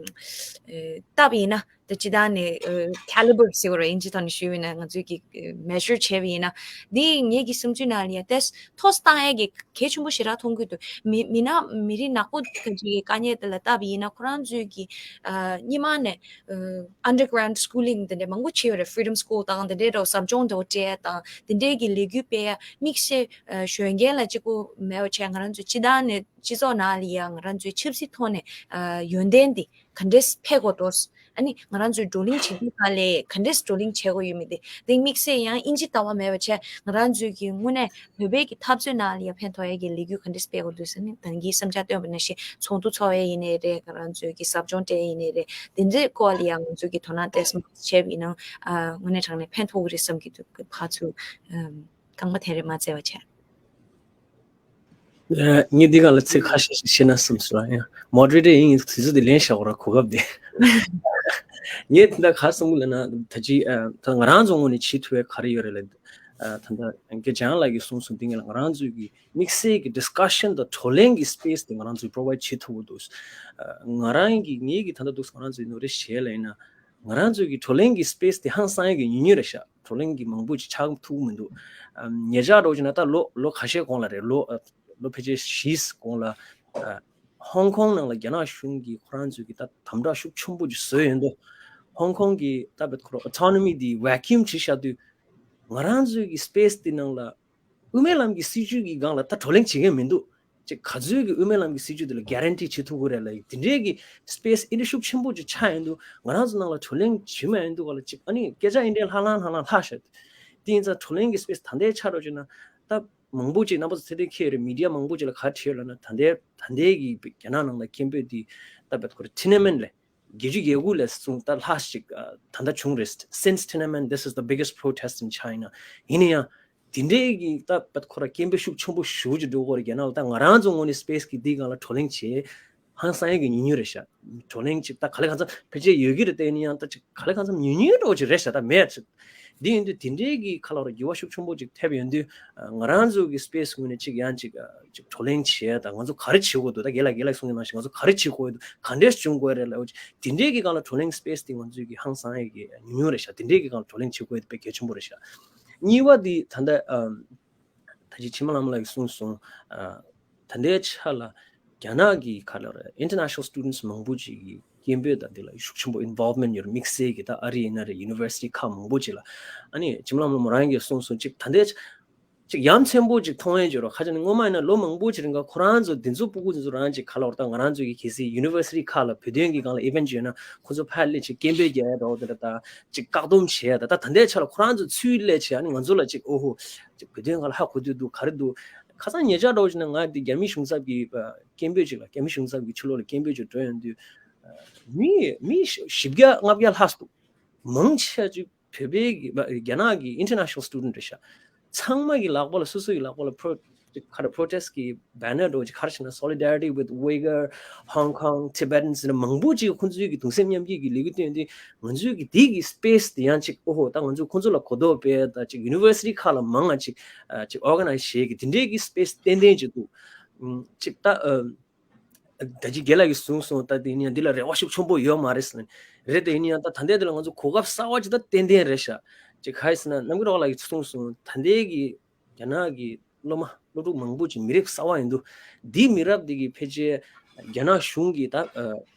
ཨེ་བཏབ་ཡིན་ན། ད་སྤྱི་བཏང་ནས་ཨ་caliber་ཟེར་བ་རེད། ཨིན་ཇི་ཐོག་ནས་ཞུས་པ་ཡིན་ན། ང་ཚོས་ཀྱི་measure་བྱས་པ་ཡིན་ན། འདི་ངེད་ཀྱི་བསམ་ཚུལ་ནང་ལ་ཡ་ཏེས་ཐོས་བཏང་ཡས་ཀྱི་གལ་ཆེན་པོ་ཞེ་དྲག་མཐོང་གི་འདུག་མི་མི་ན་མི་རིགས་ནག་པོ་ག་ཅིག་གི་དཀའ་ངལ་དེ་ལ་བལྟས་པ་ཡིན་ན། ཁོ་རང་ཚོས་ཀྱི་ཨ་སྔོན་མ་ནས་ཨ་underground schooling་དེ་འདྲ་མང་པོ་བྱས་ཡོད་རེད། Freedom School་དང་དེ་འདྲའི་འདྲ་ཟབ་སྦྱོང་འདྲ་སྤྲད་ཡ་དང་དེ་འདྲའི་གི་ལས་འགུལ་སྤེལ་ཡ། དམིགས་བསལ་ཨ་གཞོན་སྐྱེས་ལ་གཅིག་པོ་མེད་པ་བྱས། ང་རང་ཚོའི་སྤྱི་བཏང་ནས་སྤྱི་ཚོགས་ནང་ལ་ཡ་ང་རང་ཚོའི་ཆབ་སྲིད་ཐོག་ནས་ཨ་ཡོན་ཏན་དེ་ག་འདྲས་འཕེལ་དགོས་འདུག་ཨ་ནི་ང་རང་ཚོའི་བགྲོ་གླེང་བྱེད་དུས་ག་ལ་ག་འདྲས་བགྲོ་གླེང་བྱེད་དགོས་ཡོད་མེད་དེ། དེ་དམིགས་བསལ་ཡང་ཨིན་ཇི་ལྟ་བ་མེད་པ་བྱས། ང་རང་ཚོའི་གི་དངོས་གནས་བོད་པའི་གི་འཐབ་རྩོད་ནང་ལ་ཡ་ཕན་ཐོགས་ཡས་ཀྱི་ལས་འགུལ་ག་འདྲས་སྤེལ་དགོས་འདུག་ཟེར་ནས་ད་གིན་བསམ་འཆར་བཏོན་པ་ནང་བཞིན་ཚོགས་འདུ་ཚོགས་ཡས་ཡིན་ནའི་རེད། ང་རང་ཚོའི་གི་ཟབ་སྦྱོང་སྤྲད་ཡས་ཡིན་ནའི་རེད། དེ་འདྲའི་སྐོར་ལ་ཡ་ང་ཚོའི་གི་དོ་སྣང་ཏོག་ཙམ་བྱས་པ་ཡིན་ན་ཨ་དངོས་གནས་དྲང་གནས་ཕན་ཐོགས་ཀྱི་རེད་བསམ་གྱི་འདུག་ཕར་ཚུར་ཨམ་རྐང་པ་དེ་རེ་མ་བཙལ་བ་བྱས། ཨ་ངས་འདི་སྒང་ལ་ཚིག་ཁ་ཤས་ཤིག་བཤད་ན་བསམ་སོང་། ཡང་moderator་ཡིན་ཡིན་དུས་ཚོད་འདི་ལེན་བཞག་ར་གོ་སྐབས་འདི། ངས་དེ་འདྲ་ག་རེ་བསམ་གི་ལབ་ན། ད་ཅི་ཨ་ད་ང་རང་ཚོ་ངོས་ནས་བྱེད་ཐུབ་པའི་ག་རེ་ཡོད་རེད་ལབ། ཨ་ད་ལྟ་རྒན་འཇམ་དབྱངས་ལགས་ཀྱིས་གསུངས་སོང་། འདི་ངས་ལ་ང་རང་ཚོའི་གི་དམིགས་བསལ་གྱི་discussion་དང་བགྲོ་གླེང་གི་space་དེ་ང་རང་ཚོས་provide་བྱེད་ཐུབ་ཀྱི་འདུག་ཨ་ང་རང་གི་ངའི་གི་ད་ལྟ་འདུག་ང་རང་ཚོའི་ནོར་རེ་བཤད་ལ་ཡིན་ན། ང་རང་ཚོའི་གི་བགྲོ་གླེང་གི་space་དེ་ཧང་སང་ཡ་གི་ཉུང་ཉུང་རེད་ཤག་བགྲོ་གླེང་གི་མང་པོ་ཅིག་ཆགས་ཐུབ་མི་འདུག་ཨམ་ཉེ་ཆར་འདྲ་བོ་ཅིག་ན་ད་ལོ་ལོ་ཁ་ཤས་གོང་ལ་རེད། ལོ་ཨ་ལོ་ཕལ་ཆེར་བཞི་གོང་ལ་ཨ་ཧོང་ཀོང་ནང་ལ་རྒྱ་ནག་གཞུང་གིས་ཁོ་རང་ཚོའི་གི་ད་དམ་དྲག་ཤུགས་ཆེན་པོ་ཅིག་བཟོས་ཡོད་འདུག་ཧོང་ཀོང་གི་ད་བེད་ཁོ་རང་autonomy་དེ་vacuum་བྱས་བཞག་དུས། ང་རང་ཚོའི་གི་space་དེ་ནང་ལ་དབུ་མའི་ལམ་གྱི་སྲིད་བྱུས་ཀྱི་སྒང་ལ་ད་བགྲོ་གླེང་བྱེད་མཁན་མི་འདུག་ཅིག་ག་ཚོད་ཀྱི་དབུ་མའི་ལམ་གྱི་སྲིད་བྱུས་དེ་ལ་guarantee་བྱེད་ཐུབ་ཀྱི་རེད་ལབ་ཡ་དེ་འདྲའི་གི་space་ཨེ་འདྲ་ཤུགས་ཆེན་པོ་ཅིག་ཆགས་ཡོང་དུས། ང་རང་ཚོ་ནང་ལ་བགྲོ་གླེང་བྱེད་མ་ཡོང་དུས་ག་ལ་ཅིག་ཨ་ནི་སྐད་ཆ་ཨེ་འདྲའི་ལྷང་ལྷང་ལྷང་ལྷང་ལྷག་ཤག་དེ་ཡིན་ཙང་བགྲོ་གླེང་གི་space་ད་ལྟའི་ཆ་འདྲ་བོ་ཅིག་ན་ད་མང་པོ་ཅིག་རྣམ་པ་ཚོ་ཚད་ལྡན་མཁྱེན་ཡོད་རེད། མི་ཌི་ཡ་མང་པོ་ཅིག་ལ་ག་རེ་བྲིས་ཡོད་ལབ་ན། ད་ལྟའི་ད་ལྟའི་གི་རྒྱ་ནག་ནང་ལ་སྐད་འབོད་དེ་ད་བེད་ཁོ་རང་ཐེན་ཨན་མེན་ལས་བརྒྱད་ཅུ་གྱ་དགུ་ལས་བཟུང་ད་ལྷག་ཅིག་ཨ་ད་ལྟ་བྱུང་རེད། Since Tiananmen, this is the biggest protest in China. ཡིན་ན་ཡང་དེ་འདྲའི་གི་ད་བད་ཁོ་ར་སྐད་འབོད་ཤུགས་ཆེན་པོ་ཞེ་པོ་ཅིག་འགྲོ་གི་ཡོད་རེད་རྒྱ་ནག་ལ། ད་ང་རང་ཚོ་ངོས་ནས་space་གི་འདི་སྒང་ལ་བགྲོ་གླེང་བྱེད་ཧང་སང་ཡ་གི་ཉུང་ཉུང་རེད་ཤག་བགྲོ་གླེང་ཅིག་ད་ག་ལེ་གང་འཚམ་ཕལ་ཆེར་ཡོད་ཀྱི་རེད། དེ་ཡིན་ན་ཡང་ད་ཅིག་ག་ལེ་གང་འཚམ་ཉུང་ཉུང་འདྲ་བོ་ཅིག་རེད་ཤག་ད་མེད་ཅིག་འདི་ཡིན་དུས་དེ་འདྲའི་གི་ཁ་ལོ་ར་འགྱུར་བ་ཤུགས་ཆེན་པོ་ཅིག་ཐེབས་ཡོང་དུས། ཨ་ང་རང་ཚོ་གི་space་ངོས་ནས་ཅིག་ཡང་ཅིག་ཨ་ཅིག་བགྲོ་གླེང་བྱེད་ཡ་ད་ང་ཚོ་ག་རེ་བྱེད་དགོས་འདུག་ད་རྒན་ལགས་རྒན་ལགས་གསུངས་ཡོད་ནང་བཞིན་ང་ཚོ་ག་རེ་བྱེད་དགོས་འདུག་ག་འདྲས་བྱུང་དགོས་རེད་ལབ་ཅིག་དེ་འདྲའི་གི་སྒང་ལ་བགྲོ་གླེང་space་དེ་ང་ཚོའི་གི་ཧང་སང་ཡ་གི་ཉུང་ཉུང་རེད་ཤག་དེ་འདྲའི་གི་སྒང་ལ་བགྲོ་གླེང་བྱེད་དགོས་ཡ་དེ་དཔེ་གལ་ཆེན་པོ་རེད་ཤག་གཉིས་པ་དེ་ད་ལྟ་ཨ་ད་ཅི་ཕྱི་མ་ལམ་ལགས་ཀྱིས་གསུངས་སོང་། ཨ་ད་ལྟའི་ཆ་ལ་རྒྱ་ནག་གི་ཁ་ལ་རེད། International students་མང་པོ་ཅིག་གི་སྐད་འབོད་དང་དེ་ལ་ཤུགས་ཆེན་པོ་involvement་ཡོད་རེད། དམིགས་བསལ་གྱི་ད་ཨ་རི་ཡིན་ན་རེད། university་ཁག་མང་པོ་ཅིག་ལ། ཨ་ནི་ཕྱི་མ་ལམ་ལགས་མོ་རང་གིས་གསུངས་སོང་། ཅིག་ད་ལྟའི་ཅིག་ཡ་མཚན་པོ་ཅིག་མཐོང་ཡས་ཅིག་རོ། ཁ་ཅིག་ནི་སྔོན་མ་ཡིན་ན་ལོ་མང་པོ་ཅིག་རིང་ག་ཁོ་རང་ཚོ་འདི་ཚོ་སྤུ་གུ་འདི་ཚོ་རང་ཅིག་ག་ལ་བར་ད་ང་རང་ཚོ་གི་གལ་སྲིད་university་ཁག་ལ་བོད་དོན་གྱི་སྒང་ལ་event་ཅིག་ཡོད་ན་ཁོ་ཚོ་ཕར་སླེབས་ཅིག་སྐད་འབོད་རྒྱག་ཡ་འདྲ་བོ་དེ་འདྲ་ད་ཅིག་བཀག་སྡོམ་བྱེད་ཡ་ད་ད་ད་ལྟའི་ཆ་ལ་ཁོ་རང་ཚོ་ཚུར་སླེབས་བྱས་ཨ་ནི་ང་ཚོ་ལ་ཅིག་ཨོ་ཧོ་ཅིག་བོད་དོན་སྒང་ལ་ཧ་གོ་དུས་འདུག་ག་རེ་འདུག་ཁ་སང་ཉེ་ཆར་འདྲ་བོ་ཅིག་ན་ང་འདི་རྒྱ་མི་གཞུང་ཚབ་ཀྱི་སྐད་འབོད་ཅིག་ལ་རྒྱ་མི་གཞུང་ཚབ་ཀྱི་ཕྱི་ལོགས་ལ་སྐད་འབོད་ཅིག་འགྲོ་ཡོང་དུས་མི་མི་བཞི་བརྒྱ་ལྔ་བརྒྱ་ལྷག་འདུག་མང་ཆེ་ཅིག་བོད་པའི་གི་རྒྱ་ནག་གི་international student་རེད་ཤག་ཚང་མ་གི་ལག་པ་ལ་སོ་སོ་གི་ལག་པ་ལ་pro- ཁ་ར་protest་གི་banner་འདྲ་བོ་ཅིག་ག་རེ་བྱས་ན་Solidarity with Uyghur, Hong Kong, Tibetans་ཟེར་ན་མང་པོ་ཅིག་ཁོང་ཚོའི་གི་གདུང་སེམས་མཉམ་སྐྱེད་ཀྱི་ལས་འགུལ་སྟོན་དུས་ང་ཚོའི་གི་དེ་གི་space་དེ་ཡང་ཅིག་ཨོ་ཧོ་ད་ང་ཚོ་ཁོང་ཚོ་ལ་གོ་རྟོགས་སྤེལ་ད་ཅིག་university་ཁག་ལ་མང་ང་ཅིག་ཨ་ཅིག་organize་བྱེད་གི་དེ་འདྲའི་གི་space་ཏན་ཏན་ཅིག་འདུག་ཅིག་ད་ཨ། ད་ཅི་རྒན་ལགས་ཀྱིས་གསུངས་སོང་། ད་དེ་ནི་འདི་ལ་རེ་བ་ཤུགས་ཆེན་པོ་ཡོད་མ་རེད་ཟེར་ནས་རེད། དེ་ཡིན་ཡང་ད་ད་ལྟའི་དེ་ལ་ང་ཚོ་གོ་སྐབས་གསར་བ་ཅིག་ད་ཏན་ཏན་རེད་ཤག་ཅིག་ག་རེ་ཟེར་ན་རྣམ་རྒྱལ་རོགས་ལགས་ཀྱིས་གསུངས་སོང་། ད་ལྟའི་གི་རྒྱ་ནག་གི་སློབ་མ་སློབ་ཕྲུག་མང་པོ་ཅིག་མི་རབས་གསར་བ་ཡིན་འདུག་འདིའི་མི་རབས་འདི་གི་ཕལ་ཆེར་རྒྱ་ནག་གཞུང་གིས་ད་ཨ་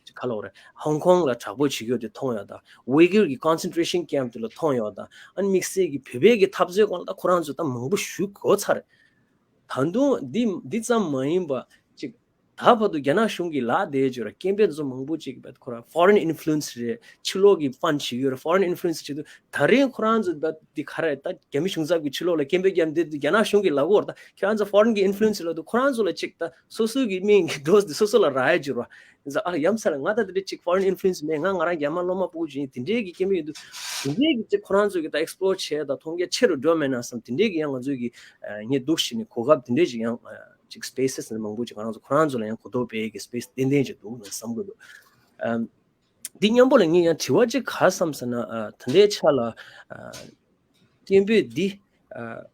ཅིག་ག་ལབ་དགོས་རེད། ཧོང་ཀོང་ལ་དྲག་པོ་བྱེད་ཀྱི་ཡོད་དེ་མཐོང་ཡོད་ད། ཝི་གུར་གི་concentration camp་དེ་ལ་མཐོང་ཡོད་ད། ཨ་ནི་དམིགས་བསལ་གྱི་བོད་པའི་གི་འཐབ་རྩོད་སྐོར་ལ་ད་ཁོ་རང་ཚོ་ད་མང་པོ་ཞུ་དགོས་ཚར་རེད། ད་དུང་འདི་འདི་ཙམ་མ་ཡིན་པ་ཅིག་ད་བར་དུ་རྒྱ་ནག་གཞུང་གིས་ལག་བསྡད་ཡོད་ར་སྐད་འབོད་ཚོ་མང་པོ་ཅིག་བད་ཁོ་ར་foreign influence་རེད། ཕྱི་ལོགས་ཀྱི་fund་ཞིག་ཡོད་ར་foreign influence་བྱེད་དུས་ད་རིང་ཁོ་རང་ཚོ་བད་འདི་ག་རེ་ད་རྒྱ་མི་གཞུང་ཚབ་ཀྱི་ཕྱི་ལོགས་ལ་སྐད་འབོད་བརྒྱབ་འདི་རྒྱ་ནག་གཞུང་གིས་ལབ་ཀྱི་ཡོད་ར་ད་ཁྱོད་རང་ཚོ་foreign་གི་influence་ལབ་དུས་ཁོ་རང་ཚོ་ལ་ཅིག་ད་སོ་སོའི་གི་མིང་གི་འགྲོ་འདི་སོ་སོ་ལ་རག་ཡ་ཅིག་ར་ཨ་ཡ་མཚན་ལ་ང་ད་དེ་འདྲ་ཅིག་foreign influence་མེད། ང་ང་རང་རྒྱ་མ་སློབ་མ་སྤུ་གུ་ཅིག་ཡིན། དེ་འདྲའི་གི་སྐད་འབོད་ཡོད་དུས་དེ་འདྲའི་གི་ཅིག་ཁོ་རང་ཚོ་གི་ད་explore་བྱས་ད་མཐོང་རྒྱ་ཆེ་རུ་འགྲོ་མེད་ན་བསམ། དེ་འདྲའི་གི་ཡང་ང་ཚོའི་གི་ངས་འདུག་ཞིག་ནས་གོ་སྐབས་དེ་འདྲའི་ཅིག་ཡང་ཅིག་spaces་ནས་མང་པོ་ཅིག་ང་རང་ཚོ་ཁོ་རང་ཚོ་ལ་ཡང་གོ་རྟོགས་སྤེལ་གྱི་space་ཏན་ཏན་ཅིག་འདུག་ནས་བསམ་གྱི་འདུག་ཨམ། འདི་མཉམ་པོ་ལ་ངས་ཡང་དྲི་བ་ཅིག་ག་བསམ་ཟེར་ན། ཨ་ད་ལྟའི་ཆ་ལ་ཨ་སྐད་འབོད་འདི་ཨ་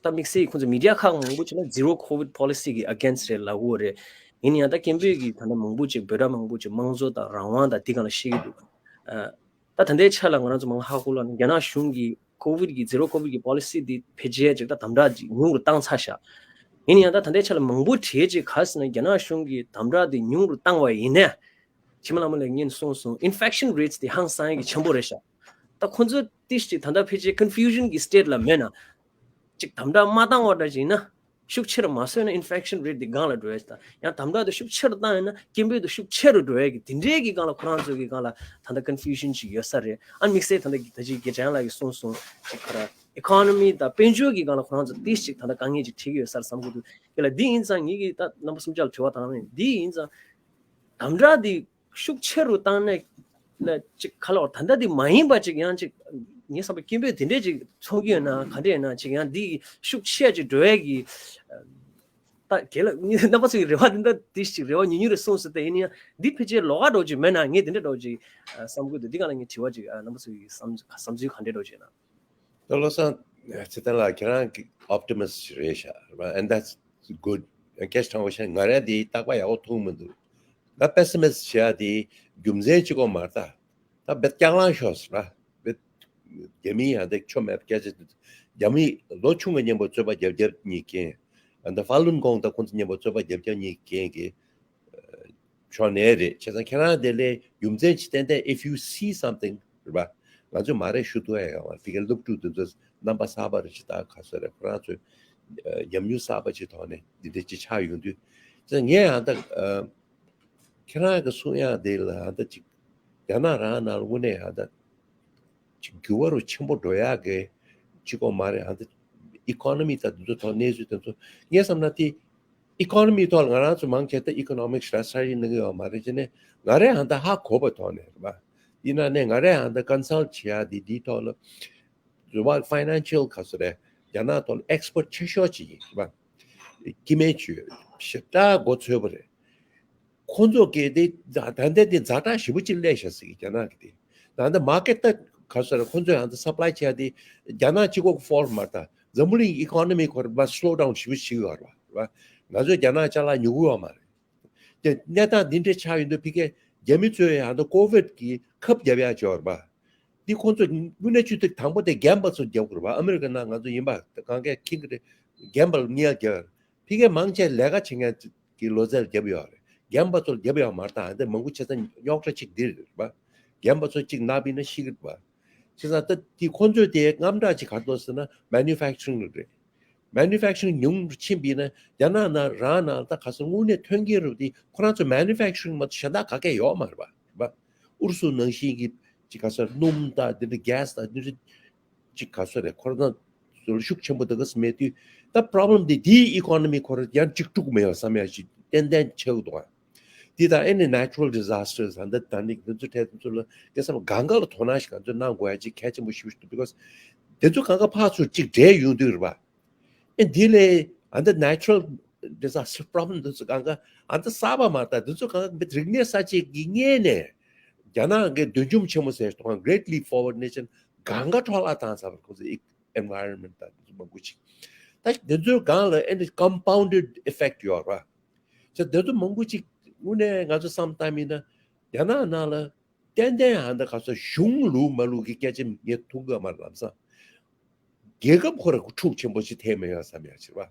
ད་དམིགས་བསལ་ཁོང་ཚོ་མི་ཌི་ཡ་ཁག་མང་པོ་ཅིག་ལ་zero covid policy གི་against རེད་ལབ་ཀྱི་ཡོད་རེད། ཡིན་ན་ཡང་ད་སྐད་འབོད་ཀྱི་ད་ལྟ་མང་པོ་ཅིག་འབོད་སྒྲ་མང་པོ་ཅིག་དམངས་གཙོ་དང་རང་དབང་དང་འདི་སྒང་ལ་བཤད་ཀྱི་འདུག་ཨ། ད་ད་ལྟའི་ཆ་ལ་ང་རང་ཚོ་མང་ཧ་གོ་ལ་ནི་རྒྱ་ནག་གཞུང་གིས་ཀོ་ཝིད་ཀྱི་zero covid ཀྱི་པོ་ལི་སི་འདི་འཕེལ་རྒྱས་ཅིག་ད་དམ་དྲག་ཅིག་ཉུང་རུ་བཏང་ཚར་ཤག་ཡིན་ན་ཡང་ད་ད་ལྟའི་ཆ་ལ་མང་པོ་གྲས་ཅིག་ག་རེ་ཟེར་ན་རྒྱ་ནག་གཞུང་གིས་དམ་དྲག་འདི་ཉུང་རུ་བཏང་བ་ཡིན་ནའི། ཕྱི་མ་ལ་མ་ལ་ངས་གསུངས་སོང་infection rates འདི་ཧང་སང་གི་ཆེན་པོ་རེད་ཤག་ད་ཁོ་ཚོ་ཏིས་ཅིག་ད་ལྟ་ཕལ་ཆེར་confusion གི་state ལ་མེད་ན། ཅིག་དམ་དྲག་མ་བཏང་བ་འདྲ་ཅིག་ཡིན་ན། ཤུགས་ཆེ་རུ་མ་བཟོས་ན་infection rate འདི་སྒང་ལ་འགྲོ་ཡ་ཞིག་དང་ཡང་དམ་དྲག་དེ་ཤུགས་ཆེ་རུ་བཏང་ཡོད་ན་སྐད་འབོད་དེ་ཤུགས་ཆེ་རུ་འགྲོ་ཡ་གི་དེ་འདྲའི་གི་སྒང་ལ་ཁོ་རང་ཚོ་གི་སྒང་ལ་ད་ལྟ་confusion ཅིག་ཡོད་ས་རེད། ཨ་དམིགས་བསལ་ད་ལྟ་ད་ཅིག་དགེ་ཅང་ལགས་ཀྱིས་གསུངས་སོང་ཅིག་ག་ར་economy དང་དཔལ་འབྱོར་གི་སྒང་ལ་ཁོ་རང་ཚོ་ཏིས་ཅིག་ད་ལྟ་དཀའ་ངལ་ཅིག་འཕྲད་ཀྱི་ཡོད་ས་རེད་བསམ་གྱི་འདུག་དེ་ལ་འདི་ཡིན་ཙང་ངེད་ཀྱིས་ད་རྣམ་པ་གསུམ་ཆ་ལ་དྲི་བ་དང་ནི་འདི་ཡིན་ཙང་དམ་དྲག་འདི་ཤུགས་ཆེ་རུ་བཏང་ནས་ལ་ཅིག་ག་ལ་བར་ད་ལྟ་འདི་མ་ཡིན་པ་ཅིག་ཡང་ཅིག་ངའི་བསམ་པའི་སྐད་འབོད་དེ་འདྲས་ཅིག་ཚོགས་ཀྱི་ཡོད་ན་ག་འདྲས་ཡིན་ན་ཅིག་ཡང་འདི་ཤུགས་ཆེ་ཅིག་འགྲོ་ཡས་ཀྱི་ད་གལ་ལ་ངའི་རྣམ་པ་ཚོ་གི་རེ་བ་འདི་འདྲ་འདི་ཞིག་རེ་བ་ཉུང་ཉུང་རེ་གསུངས་སོང་། དེ་ཡིན་ཡང་འདི་ཕལ་ཆེར་ལོགས་ཀ་འདྲ་བོ་ཅིག་མེད་ན་ངས་དེ་འདྲ་འདྲ་བོ་ཅིག་བསམ་གྱི་འདུག་འདི་ག་ལ་ངས་དྲི་བ་ཅིག་རྣམ་པ་ཚོ་གི་བསམ་བསམ་ཚུལ་ག་འདྲས་འདྲ་བོ་ཅིག་ན། ད་བློ་བཟང་ཚེ་བརྟན་ལགས་ཁྱེད་རང་གི་optimist རེད་ཤག and that's good. སྐད་ཆ་དྲང་པོ་བཤད་ན་ང་རང་འདི་རྟག་པར་ཡག་པོ་མཐོང་མི་འདུག་ང་pessimist བྱེད་ཡ་དེ་རྒྱུ་མཚན་གཅིག་པོ་མ་རེད་ད། ད་བེད་སྐྱག་ལང་ཤོར་སོང་ར། བེད་རྒྱ་མི་ཡང་དེ་ཆོ་མེད་སྐད་ཆ། རྒྱ་མི་ལོ་ཆུང་བའི་མཉམ་པོ་རྩོད་པ་རྒྱབ་རྒྱབ་གཉིས་ཀྱིན། ད་ཧྥ་ལུན་གོང་དང་ཁོང་ཚོ་མཉམ་པོ་རྩོད་པ་རྒྱབ་རྒྱབ་གཉིས་ཀྱིན་གྱི་ཕྱོགས་ནས་རེད། བྱས་ཙང་ཁྱེད་རང་དེ་ལས་རྒྱུ་མཚན་ཅིག་ཏན་ཏན་if you see something རེད་པ། ང་ཚོས་མ་རེད་ཞུ་ཐུབ་ཡ་ཡོད་མ་རེད། ཕ་གིའི་སློབ་ཕྲུག་དེ་ཚོ་རྣམ་པ་གསར་པ་རེད་ཅིག་ད་ག་ཚོད་རེད་ཁོ་རང་ཚོས་ཉམས་མྱོང་གསར་པ་ཅིག་ཐོག་ནས་འདི་འདྲ་ཅིག་ཆགས་ཡོང་དུས། བྱས་ཙང་ངས་ཡང་ད་ཁྱེད་རང་གི་གསུང་ཡག་དེ་ལ་ཡང་ད་ཅིག་རྒྱ་ནག་རང་ནང་ལ་དངོས་གནས་ཡང་ད་ཅིག་འགྱུར་བ་རུ་ཆེན་པོ་འགྲོ་ཡག་གི་ཅིག་གོ་མ་རེད། ཡང་ད་economy དང་དེ་ཚོ་ཐོག་གནས་ཚུལ་དེ་ཚོ་ངས་བསམ་ན་དེ་economy ཐོག་ལ་ང་རང་ཚོ་མང་ཆེ་ད་economic strategy གནང་གི་ཡོད་མ་རེད། བྱས་ནས་ང་རས་ཡང་ད་ཧ་གོ་བ་ཐོག་ནས་རེད་པ། ཡིན་ན་ནས་ང་རས་ཡང་ད་consult བྱེད་ཡག་དེ་དེའི་ཐོག་ལ་རེད་པ། financial ག་ཚོད་རེད། རྒྱ་ནག་ཐོག་ལ་expert ཆེ་ཤོས་ཅིག་ཡིན་རེད་པ། སྐྱེ་དམན་ཅིག་ཡོད་ཞེ་དྲག་མགོ་ཚོས་པ་རེད། ཁོང་ཚོ་གིས་དེ་ད་ལྟ་དེ་ཛ་དྲག་ཞེ་པོ་ཅིག་སླེབས་ཤག་ཟེར་གི་རྒྱ་ནག་གི་དེ། ད་ལྟ་མར་ཀེ་ཊི་ད་ག་ཚོད་རེད། ཁོང་ཚོས་ཡང་ད་supply བྱས་དེ་རྒྱ་ནག་གཅིག་པོ་གི་ཕོལ་མ་རེད། ད་འཛམ་བུ་གླིང་economy ཁོ་རེད་པ་slow down ཞེ་པོ་ཞིག་ཡོད་རེད་པ། ང་ཚོས་རྒྱ་ནག་ཅ་ལག་ཉོ་གི་ཡོད་མ་རེད། དེ་གནས་སྟངས་འདི་འདྲ་ཆགས་ཡོང་དུས་ཕ་གིའི་རྒྱ་མི་ཚོས་ཡང་ད་ཀོ་ཝིད་ཀྱི་ཁབ་རྒྱབ་ཡག་བྱས་པ་རེད་པ། འདི་ཁོང་ཚོས་དངོས་གནས་བྱེད་དུས་དང་པོ་དེ་རྒན་པ་ཚོ་རྒྱབ་དགོས་རེད་པ། ཨ་མི་རི་ཀ་ནང་ང་ཚོ་ཡིན་པ་གང་གས་མཁྱེན་གྱི་རེད། རྒན་པ་ལ་དངུལ་རྒྱབ་ཡོད་རེད། ཕ་གིའི་མང་ཆེ་ལས་ཀ་བྱེད་མཁན་གྱི་ལོ་ཙཱ་རྒྱབ་ཡོད་རེད། རྒན་པ་ཚོ་ལ་རྒྱབ་ཡོད་མ་རེད། ད་འདི་མང་པོ་བྱས་ཙང་རྙོག་དྲ་གཅིག་འདི་རེད་པ། རྒན་པ་ཚོ་གཅིག་ན་པ་ཡིན་ན་ཤི་གི་རེད་པ། བྱས་ཙང་ད་དེ་ཁོང་ཚོས་དེ་དངངས་སྐྲག་ཅིག་ག་རེ་འདུག་ཟེར་ན་manufacturing རེད། manufacturing ཉུང་རུ་ཕྱིན་པ་ཡིན་ན་རྒྱ་ནག་ནང་རང་ནང་ད་ག་ཚོད་དངོས་གནས་ཐོན་སྐྱེད་རུ་དེ་ཁོ་རང་ཚོ་manufacturing མ་གཏོགས་གཞན་དག་ག་གེ་ཡོད་མ་རེད་པ། རེད་པ། ཨུ་རུ་སུ་ནང་བཞིན་གྱི་ཅིག་ག་ཚོད་སྣུམ་དང་འདི་འདྲ་gas དང་འདི་འདྲ་ཅིག་ག་ཚོད་རེད། ཁོ་རང་ཚོ་ལ་ཤུགས་ཆེན་པོ་འདི་ག་ཚོད་མེད་དུས་ད་problem འདི་དེའི་economy ཁོ་རང་ཡང་གཅིག་དཀྲུག་མེད་པ་བསམ་ཡ་ཅིག་ཏན་ཏན་ཆགས་འདུག་ཨ། འདི་དང་any natural disasters ད་ལྟ་ད་ནི་འདི་ཚོ་ཐད་ཚོ་ལ་ངས་བསམ་གང་ག་ལ་དོ་སྣང་ཞིག་ང་ཚོས་གནང་དགོས་ཡ་ཅིག་གལ་ཆེན་པོ་ཞིག་འདུག because འདི་ཚོ་གང་ག་ཕར་ཚུར་ཅིག་འདྲེས་ཡོང་དུས་རེད་པ། ཨེ་འདི་ལས་ཨ་འདི་natural disaster problem འདི་ཚོ་གང་ག་ཨ་འདི་གསར་པ་མ་རེད། འདི་ཚོ་གང་ག་རིག་གནས་གསར་བརྗེ་གི་སྔོན་ནས་རྒྱ་ནག་གི་འདུལ་འཇོམས་ཆེན་མོ་ཟེར་དང་great leap forward ནས་ཅན་གང་ག་འཕྲོ་བརླག་བཏང་ཚར་བ་ཁོང་ཚོ་environment དང་འདི་ཚོ་མང་པོ་ཅིག་ད་འདི་ཚོའི་སྒང་ལ་ཨེ་འདི་compounded effect ཡོད་ར། ཅེས་འདི་ཚོ་མང་པོ་ཅིག་དངོས་གནས་ང་ཚོ་བསམ་བཏང་མིན་ན་རྒྱ་ནག་ནང་ལ་ཏན་ཏན་ཨ་འདི་ག་ཚོད་གཞུང་ལུགས་མ་ལུགས་ཀྱི་སྐད་ཆ་ངས་ཐུག་གི་མ་རེད་ལམ་སང་། རྒྱལ་ཁབ་ཁོ་ར་འཁྲུག་ཆེན་པོ་ཞིག་ཐེབས་མེད་ཡ་བསམ་ཡ་ཕྱིར་བ། བྱས་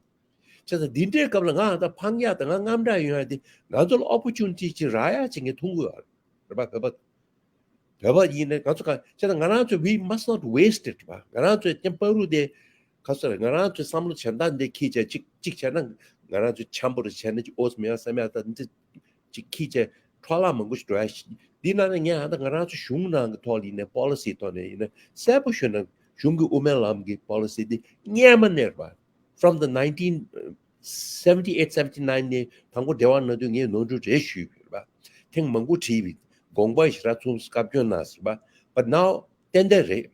ཙང་འདི་འདྲའི་སྐབས་ལ་ང་ད་ཕངས་ཡ་དང་ང་དངངས་སྐྲག་ཡོང་ཡ་དེ་ང་ཚོ་ལ་opportunity ཅིག་རག་ཡ་ཅིག་ངས་མཐོང་གི་ཡོད་རེད་པ། བོད་པ་བོད་པ་ཡིན་ནའི་ང་ཚོ་ག་བྱས་ཙང་ང་རང་ཚོ་we must not waste it རེད་པ། ང་རང་ཚོའི་ཀྱང་བར་དུ་དེ་ག་ཚོད་རེད། ང་རང་ཚོའི་བསམ་བློ་བྱེད་སྟངས་འདི་ཁྱེད་ཅག་ཅིག་ཅིག་བྱས་ན་ང་རང་ཚོ་འཆམ་པོ་རེ་བྱས་ན་ཅིག་ཨོ་ཙམ་ཡ་བསམ་ཡ་ད་འདི། ཅིག་ཁྱི་ཅེ་འཕྲོ་བརླག་མང་པོ་ཞིག་འགྲོ་ཡ་ཞིག་འདི་ནང་ནས་ངས་ཧ་ད་ང་རང་ཚོ་གཞུང་ནང་གི་ཐོག་ལ་ཡིན་ནའི་པོ་ལི་སི་ཐོག་ནས་ཡིན་ན་གསལ་པོ་ཞུས་ན་གཞུང་གི་དབུ་མའི་ལམ་གྱི་པོ་ལི་སི་འདི་སྔས་མ་ནས་རེད་པ། From the nineteen seventy eight seventy nine ནས་དང་པོ་འབྲེལ་བ་གནང་དུས་ངས་ནོར་འཁྲུལ་རེད་ཞུས་པ་རེད་པ། ཐེངས་མང་པོ་དྲིས་པའི་དགོངས་པ་ཞེ་དྲག་ཚོམས་བཀའ་བཀྱོན་གནང་ཟེར་པ། But now ཏན་ཏན་རེད།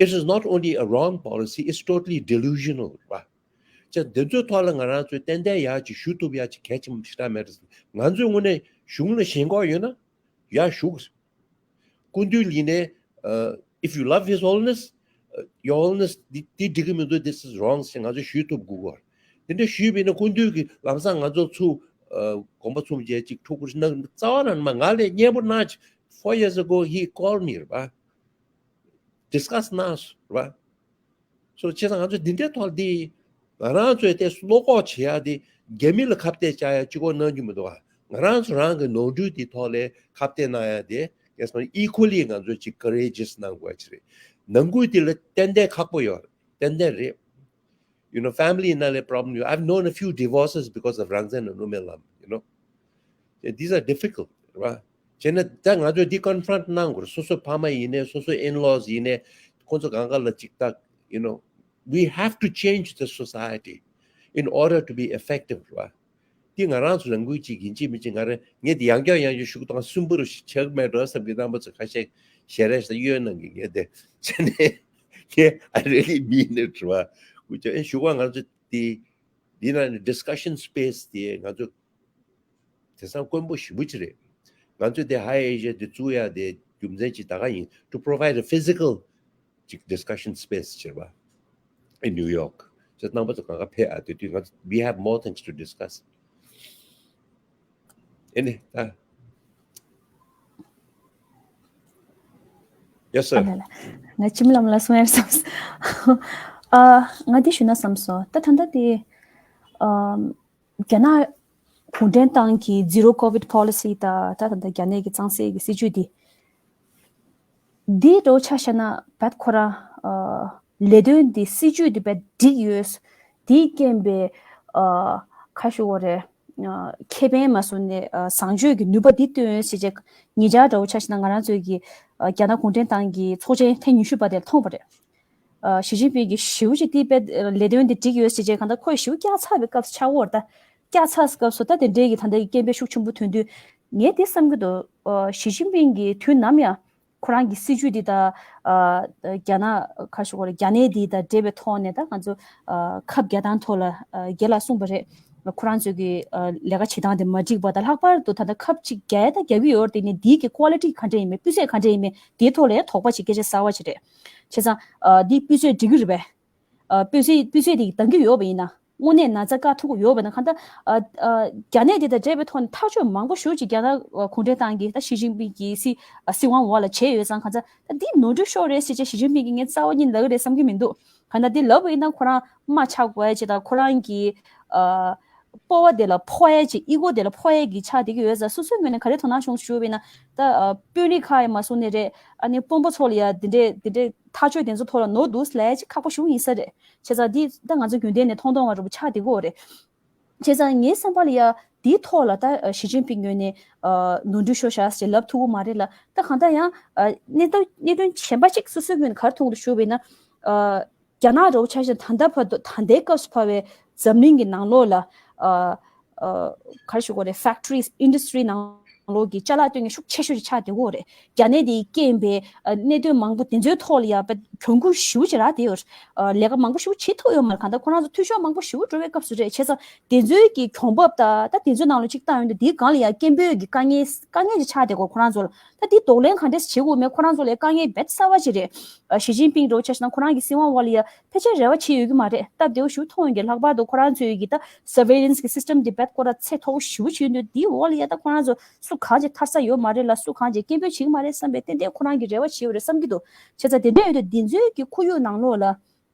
It is not only a wrong policy, it's totally delusional རེད་པ། ཅེས་འདི་ཚོའི་ཐོག་ལ་ང་རང་ཚོས་ཏན་ཏན་ཡག་ཅིག་ཞུ་ཐུབ་ཡག་ཅིག་གལ་ཆེན་པོ་ཞེ་དྲག་མེད་རེད། ང་ཚོས་དངོས་གནས་གཞུང་ལ་ཞེན་ཁོག་ཡོད་ན་ཡག་ཞུ་དགོས། སྐུ་མདུན་ཡིན་ནའི་ཨ། If you love His Holiness, your illness འདི་འདི་འགྲིག་གི་མི་འདུག this is wrong ཟེར་ང་ཚོ་ཞུས་ཐུབ་དགོས་གོ། དེ་འདྲ་ཞུས་པས་ན་སྐུ་མདུན་གྱིས་ལམ་སང་ང་ཚོ་ཚུར་དགོངས་པ་ཚོམས་བྱས་ཅིག་ཕྲུ་གུ་ནང་རྩ་བ་ནས་མ་ང་ལ་སྙན་པོ་གནང་། Four years ago he called me རེད་པ། discuss གནང་རེད་པ། so བྱས་ཙང་ང་ཚོ་འདི་འདྲའི་ཐོག་འདི་ང་རང་ཚོས་དེ་བློ་ཁོག་བྱེད་ཡ་དེ་རྒྱ་མི་ལ་ཁ་གཏད་བཅག་ཡ་གཅིག་པོ་གནང་རྒྱུ་མི་འདུག་ཨ། ང་རང་ཚོ་རང་གི་ནོར་འཁྲུལ་དེ་ཐོག་ལ་ཁ་གཏད་གནང་ཡ་དེ་གལ་སྲིད་equally ང་ཚོས་ཅིག་courageous གནང་དགོས་ཡ་ཅིག་རེད། ནང་ཁུལ་དེ་ལ་ཏན་ཏན་ཁག་པོ་ཡོད་རེད། ཏན་ཏན་རེད། you know family ནང་ལ་problem ཡོད། I've known a few divorces because of Rangzen and Ume Lam, you know. Yeah, these are difficult, right? བྱས་ན་ད་ང་ཚོས་འདི་confront གནང་དགོས་རེད། སོ་སོ་ཕ་མ་ཡིན་ནའི་སོ་སོ་in-laws ཡིན་ནའི་ཁོང་ཚོ་གང་ག་ལ་ཅིག་ད། you know, we have to change the society in order to be effective, right? འདི་ང་རང་ཚོ་ནང་ཁུལ་ཅིག་ཡིན་གཅིག་མིན་གཅིག་ང་རང་ངས་འདི་ཡང་བསྐྱར་ཡང་བསྐྱར་ཞུ་གི་འདུག་སུན་པོ་རུ་ཆགས་མེད་འགྲོ་བསམ་གི་རྣམ་པ་ཚོ་ཁ་ཤས་ཞལ་རས་ད་གཡོན་གནང་གི་ངས་དེ་བྱས་ནས་ངས་I really mean it རེད་བ། ཨེ་ཞུ་བ་ང་ཚོ་འདི་འདི་ན་discussion space དེ་ང་ཚོ་དེང་སང་དཀོན་པོ་ཞེ་པོ་ཅིག་རེད། ང་ཚོས་དེ་High Asia དེ་བཙུགས་ཡ་དེ་རྒྱུ་མཚན་ཅིག་ད་ག་ཡིན། to provide a physical ཅིག་discussion space ཅིག་རེད་བ། in New York ཅེས་རྣམ་པ་ཚོ་གང་ག་ཕེབས་ཨ། དེ་དུས་ང་ཚོ་we have more things to discuss. ཨེ་ནི་ད། Yes sir. ཨ་ལ་ལ། ང་ཅིམ་ལམ་ལ་གསུང་ཡར་བསམས། ཨ། ང་འདི་ཞུ་ན་བསམས་སོང་། ད་ད་ལྟ་དེ། ཨམ། རྒྱ་ནག་གུང་ཁྲན་ཏང་གི་zero covid policy ད་ད་ད་ལྟ་རྒྱ་ནག་གི་གཙང་སེལ་གྱི་སྲིད་ཇུས་འདི། འདི་འདྲ་བོ་ཆ་བཞག་ན་བད་ཁོ་རང་ཨ། ལས་དོན་འདི་སྲིད་ཇུས་འདི་བད་འགྲིག་ཡོད། དེའི་རྐྱེན་པས་ཨ། ཁ་ཞུ་བ་རེད། ཨ། ཁེ་ཕན་མ་བཟུང་ནས་ཨ། བཟང་སྤྱོད་ཀྱི་ནུས་པ་འདི་བཏོན་ཞེས་བྱས་ཉེ་ཆར་འདྲ་བོ་ཆ་བཞག་ན་ང་རང་ཚོའི་གི་ཨ། རྒྱ་ནག་གུང་ཁྲན་ཏང་གི་ཚོགས་ཆེན་ཐེངས་ཉི་ཤུ་པ་དེར་མཐོང་བ་རེད། ཨ། ཞི་ཅིན་ཕིང་གིས་ཞེ་པོ་ཅིག་དེའི་དཔེ་ལས་དོན་དེ་འགྲིག་ཡོད་ཟེར་བྱས་གང་ལྟར་ཁོས་ཞེ་པོ་བཀྱག་ཚར་བའི་སྐབས་སུ་ཆགས་ཡོད་རེད་ད། བཀྱག་ཚར་སྐབས་སུ་ད་དེ་འདྲའི་གི་ད་ལྟ་གི་སྐད་འབོད་ཤུགས་ཆེན་པོ་ཐོན་དུས་ངས་དེ་བསམ་གྱི་འདུག་ཨ། ཞི་ཅིན་ཕིང་གིས་དུས་ནམ་ཡང་ཁོ་རང་གི་སྲིད་ཇུས་འདི་དང་ཨ། རྒྱ་ནག་ཁ་ཤོ་གོ་རེད། རྒྱ་ནད་འདི་དང་འབྲེལ་བའི་ཐོག་ནས་ད་ང་ཚོ་ཨ། ཁབ་རྒྱག་སྟངས་ཐོག་ལ་ཨ། རྒན་ལགས་གསུངས་པ་རེད། ཁོ་རང་ཚོའི་གི་ཨ། ལས་ཀ་བྱེད་སྟངས་དེ་མ་འགྲིག་པ་དང་ལྷག་པར་དུ་ད་ལྟ་ཁབ་ཅིག་རྒྱག་ཡ་ད་རྒྱག་གི་ཡོད་རེད། དེ་ནས་འདིའི་གི་quality ག་འདྲ་ཡིན་མིན་སྤུས་ཚད་ག་འདྲ་ཡིན་མིན་དེའི་ཐོག་ལ་ཡང་དོགས་པ་ཅིག་སྐད་ཆ་གསར་པ་ཅིག་རེད། བྱས་ཙང་། ཨ། འདི་སྤུས་ཚད་འགྲིག་གི་རེད་པས། ཨ། སྤུས་ཚད་སྤུས་ཚད་དེ་འདང་གི་ཡོད་པ་ཡིན་ན། དངོས་གནས་ན་ཚ་བཀག་ཐུབ་ཀྱི་ཡོད་པ་ཡིན་ན་གང་ལྟར། ཨ། ཨ། རྒྱ་ནད་དེ་དང་འབྲེལ་བའི་ཐོག་ནས་ཐག་གཅོད་མང་པོ་ཞེ་པོ་ཅིག་རྒྱ་ནག་གུང་ཁྲན་ཏང་གིས་ད་ཞི་ཅིན་ཕིང་གི་སྲིད། ཨ། སྲིད་དབང་འོག་ལ་བྱས་ཡོད་ཙང་གང་ལྟར་ད་འདི་ནོར་འཁྲུལ་ཤོར་རེད་ཟེར་བྱས་ཞི་ཅིན་ཕིང་གིས་ངས་རྩ་བ་ཉིད་ལབ་ཀྱི་རེད་བསམ་གྱི་མི་འདུག་གང་ལྟར་འདི་ལབ་པ་ཡིན་ན་ཁོ་རང་དམག་ཆག་དགོས་ཡ་ཅིག་དང་ཁོ་རང་གི། ཨ། སྤོབས་པ་དེ་ལ་ཕོག་ཡ་ཅིག ego དེ་ལ་ཕོག་ཡ་གི་ཆགས་བསྡད་ཀྱི་ཡོད་ཙང་སོ་སོའི་ངོས་ནས་ག་རེ་དོ་སྣང་ཤོང་ཞུ་བས་ན། ད། ཨ། དཔོན་རིགས་ཁག་ཡང་མ་སོང་ནས་རེད། ཨ་ནི་དཔོན་པོ་ཚོ་ལ་ཡ་དེ་འདྲས་དེ་འདྲས་ཐག་གཅོད་དེ་ཚོ་ཐོག་ལ་ནོར་འདུག་ལབ་ཡ་ཅིག་ཁག་པོ་ཞེ་པོ་ཡིན་ས་རེད། བྱས་ཙང་འདི་ད་ང་ཚོ་རྒྱུན་ལྡན་ནས་མཐོང་མཐོང་བ་འདྲ་པོ་ཆགས་བསྡད་ཀྱི་ཡོད་རེད། བྱས་ཙང་ངའི་བསམ་པ་ལ་ཡ་དེའི་ཐོག་ལ་ད་ཞི་ཅིན་ཕིང་ངོས་ནས་ནོར་འཁྲུལ་ཤོར་ཤག་ཟེར་ལབ་ཐུབ་ཀྱི་མ་རེད་ལ། ད་གང་ལྟར་ཡང་གནད་དོན་གནད་དོན་གཞན་པ་ཅིག་སོ་སོའི་ངོས་ནས་ག་རེ་མཐོང་འདུག་ཞུ་བས་ན། རྒྱ་ནག་འདྲ་པོ་ཆ་བཞག་ན་ད་ལྟ་བར་དུ་ད་ལྟའི་སྐབས་སུ་བབས་པའི་འཛམ་གླིང་གི་ནང་ལོགས་ལ། ཨ། ཨ། ག་རེ་ཞུ་དགོས་རེད། factories industry ནང་ལོགས་ཀྱི་ཅ་ལག་སྟོན་མཁན་ཤུགས་ཆེ་ཤོས་ཅིག་ཆགས་བསྡད་ཀྱི་ཡོད་རེད། རྒྱ་ནད་དེའི་རྐྱེན་པས་ཨ། གནད་དོན་མང་པོ་དེ་ཚོའི་ཐོག་ལ་ཡང་དཔེ་གྱོང་གུན་ཞེ་པོ་ཅིག་རག་བསྡད་ཡོད་རེད། ཨ། ལས་ཀ་མང་པོ་ཞེ་པོ་བྱེད་ཐུབ་ཡོད་མ་རེད། གང་ལྟར་ཁོ་རང་ཚོ་འཐུས་ཤོར་མང་པོ་ཞེ་པོ་འགྲོ་བའི་སྐབས་སུ་རེད། བྱས་ཙང་དེ་ཚོའི་གི་གྱོང་འབབ་དང་ད་དེ་ཚོའི་ནང་ལ་ཅིག་བཏང་ཡོང་དུས་དེའི་སྒང་ལ་ཡང་སྐད་འབོད་ཀྱི་དཀའ་ངལ་དཀའ་ངལ་ཅིག་ཆགས་བསྡད་ཀྱི་ཡོད་རེད་ཁོ་རང་ཚོ་ལ། ད་འདི་གདོང་ལེན་ག་འདྲས་བྱེད་དགོས་མེད་ཁོ་རང་ཚོ་ལ་དཀའ་ངལ་རྦད་གསར་པ་ཅིག་རེད། ཨ། ཞི་ཅིན་ཕིང་འདྲ་པོ་ཆ་བཞག་ན་ཁོ་རང་གི་སྲིད་དབང་འོག་ལ་ཡ་ཕལ་ཆེར་རེ་བ་བྱེད་ཡོད་ཀྱི་མ་རེད། སྟབས་བདེ་པོ་ཞིག་མཐོང་ཡོང་གི། ལྷག་པར་དུ་ཁོ་རང་ཚོའི་གི་ད་surveillance གི་system འདི་རྦད་ཁོ་རང་ཚད་མཐོ་པོ་ཞེ་པོ་ཅིག་ཡོད་འདུག་འདིའི་འོག་ལ་ཡ་ད་ཁོ་རང་ཚོ་སུ་གང་ཅིག་ཐར་ས་ཡོད་མ་རེད་ལ། སུ་གང་ཅིག་སྐད་འབོད་བྱེད་ཀྱི་མ་རེད་བསམ་པའི་ཏན་ཏན་ཁོ་རང་གི་རེ་བ་བྱེད་ཡོད་རེད་བསམ་གྱི་འདུག་བྱས་ཙང་དེ་འདྲ་ཡོད་དུས་འདི་ཚོའི་གི་ཁོར་ཡུག་ནང་ལོགས་ལ།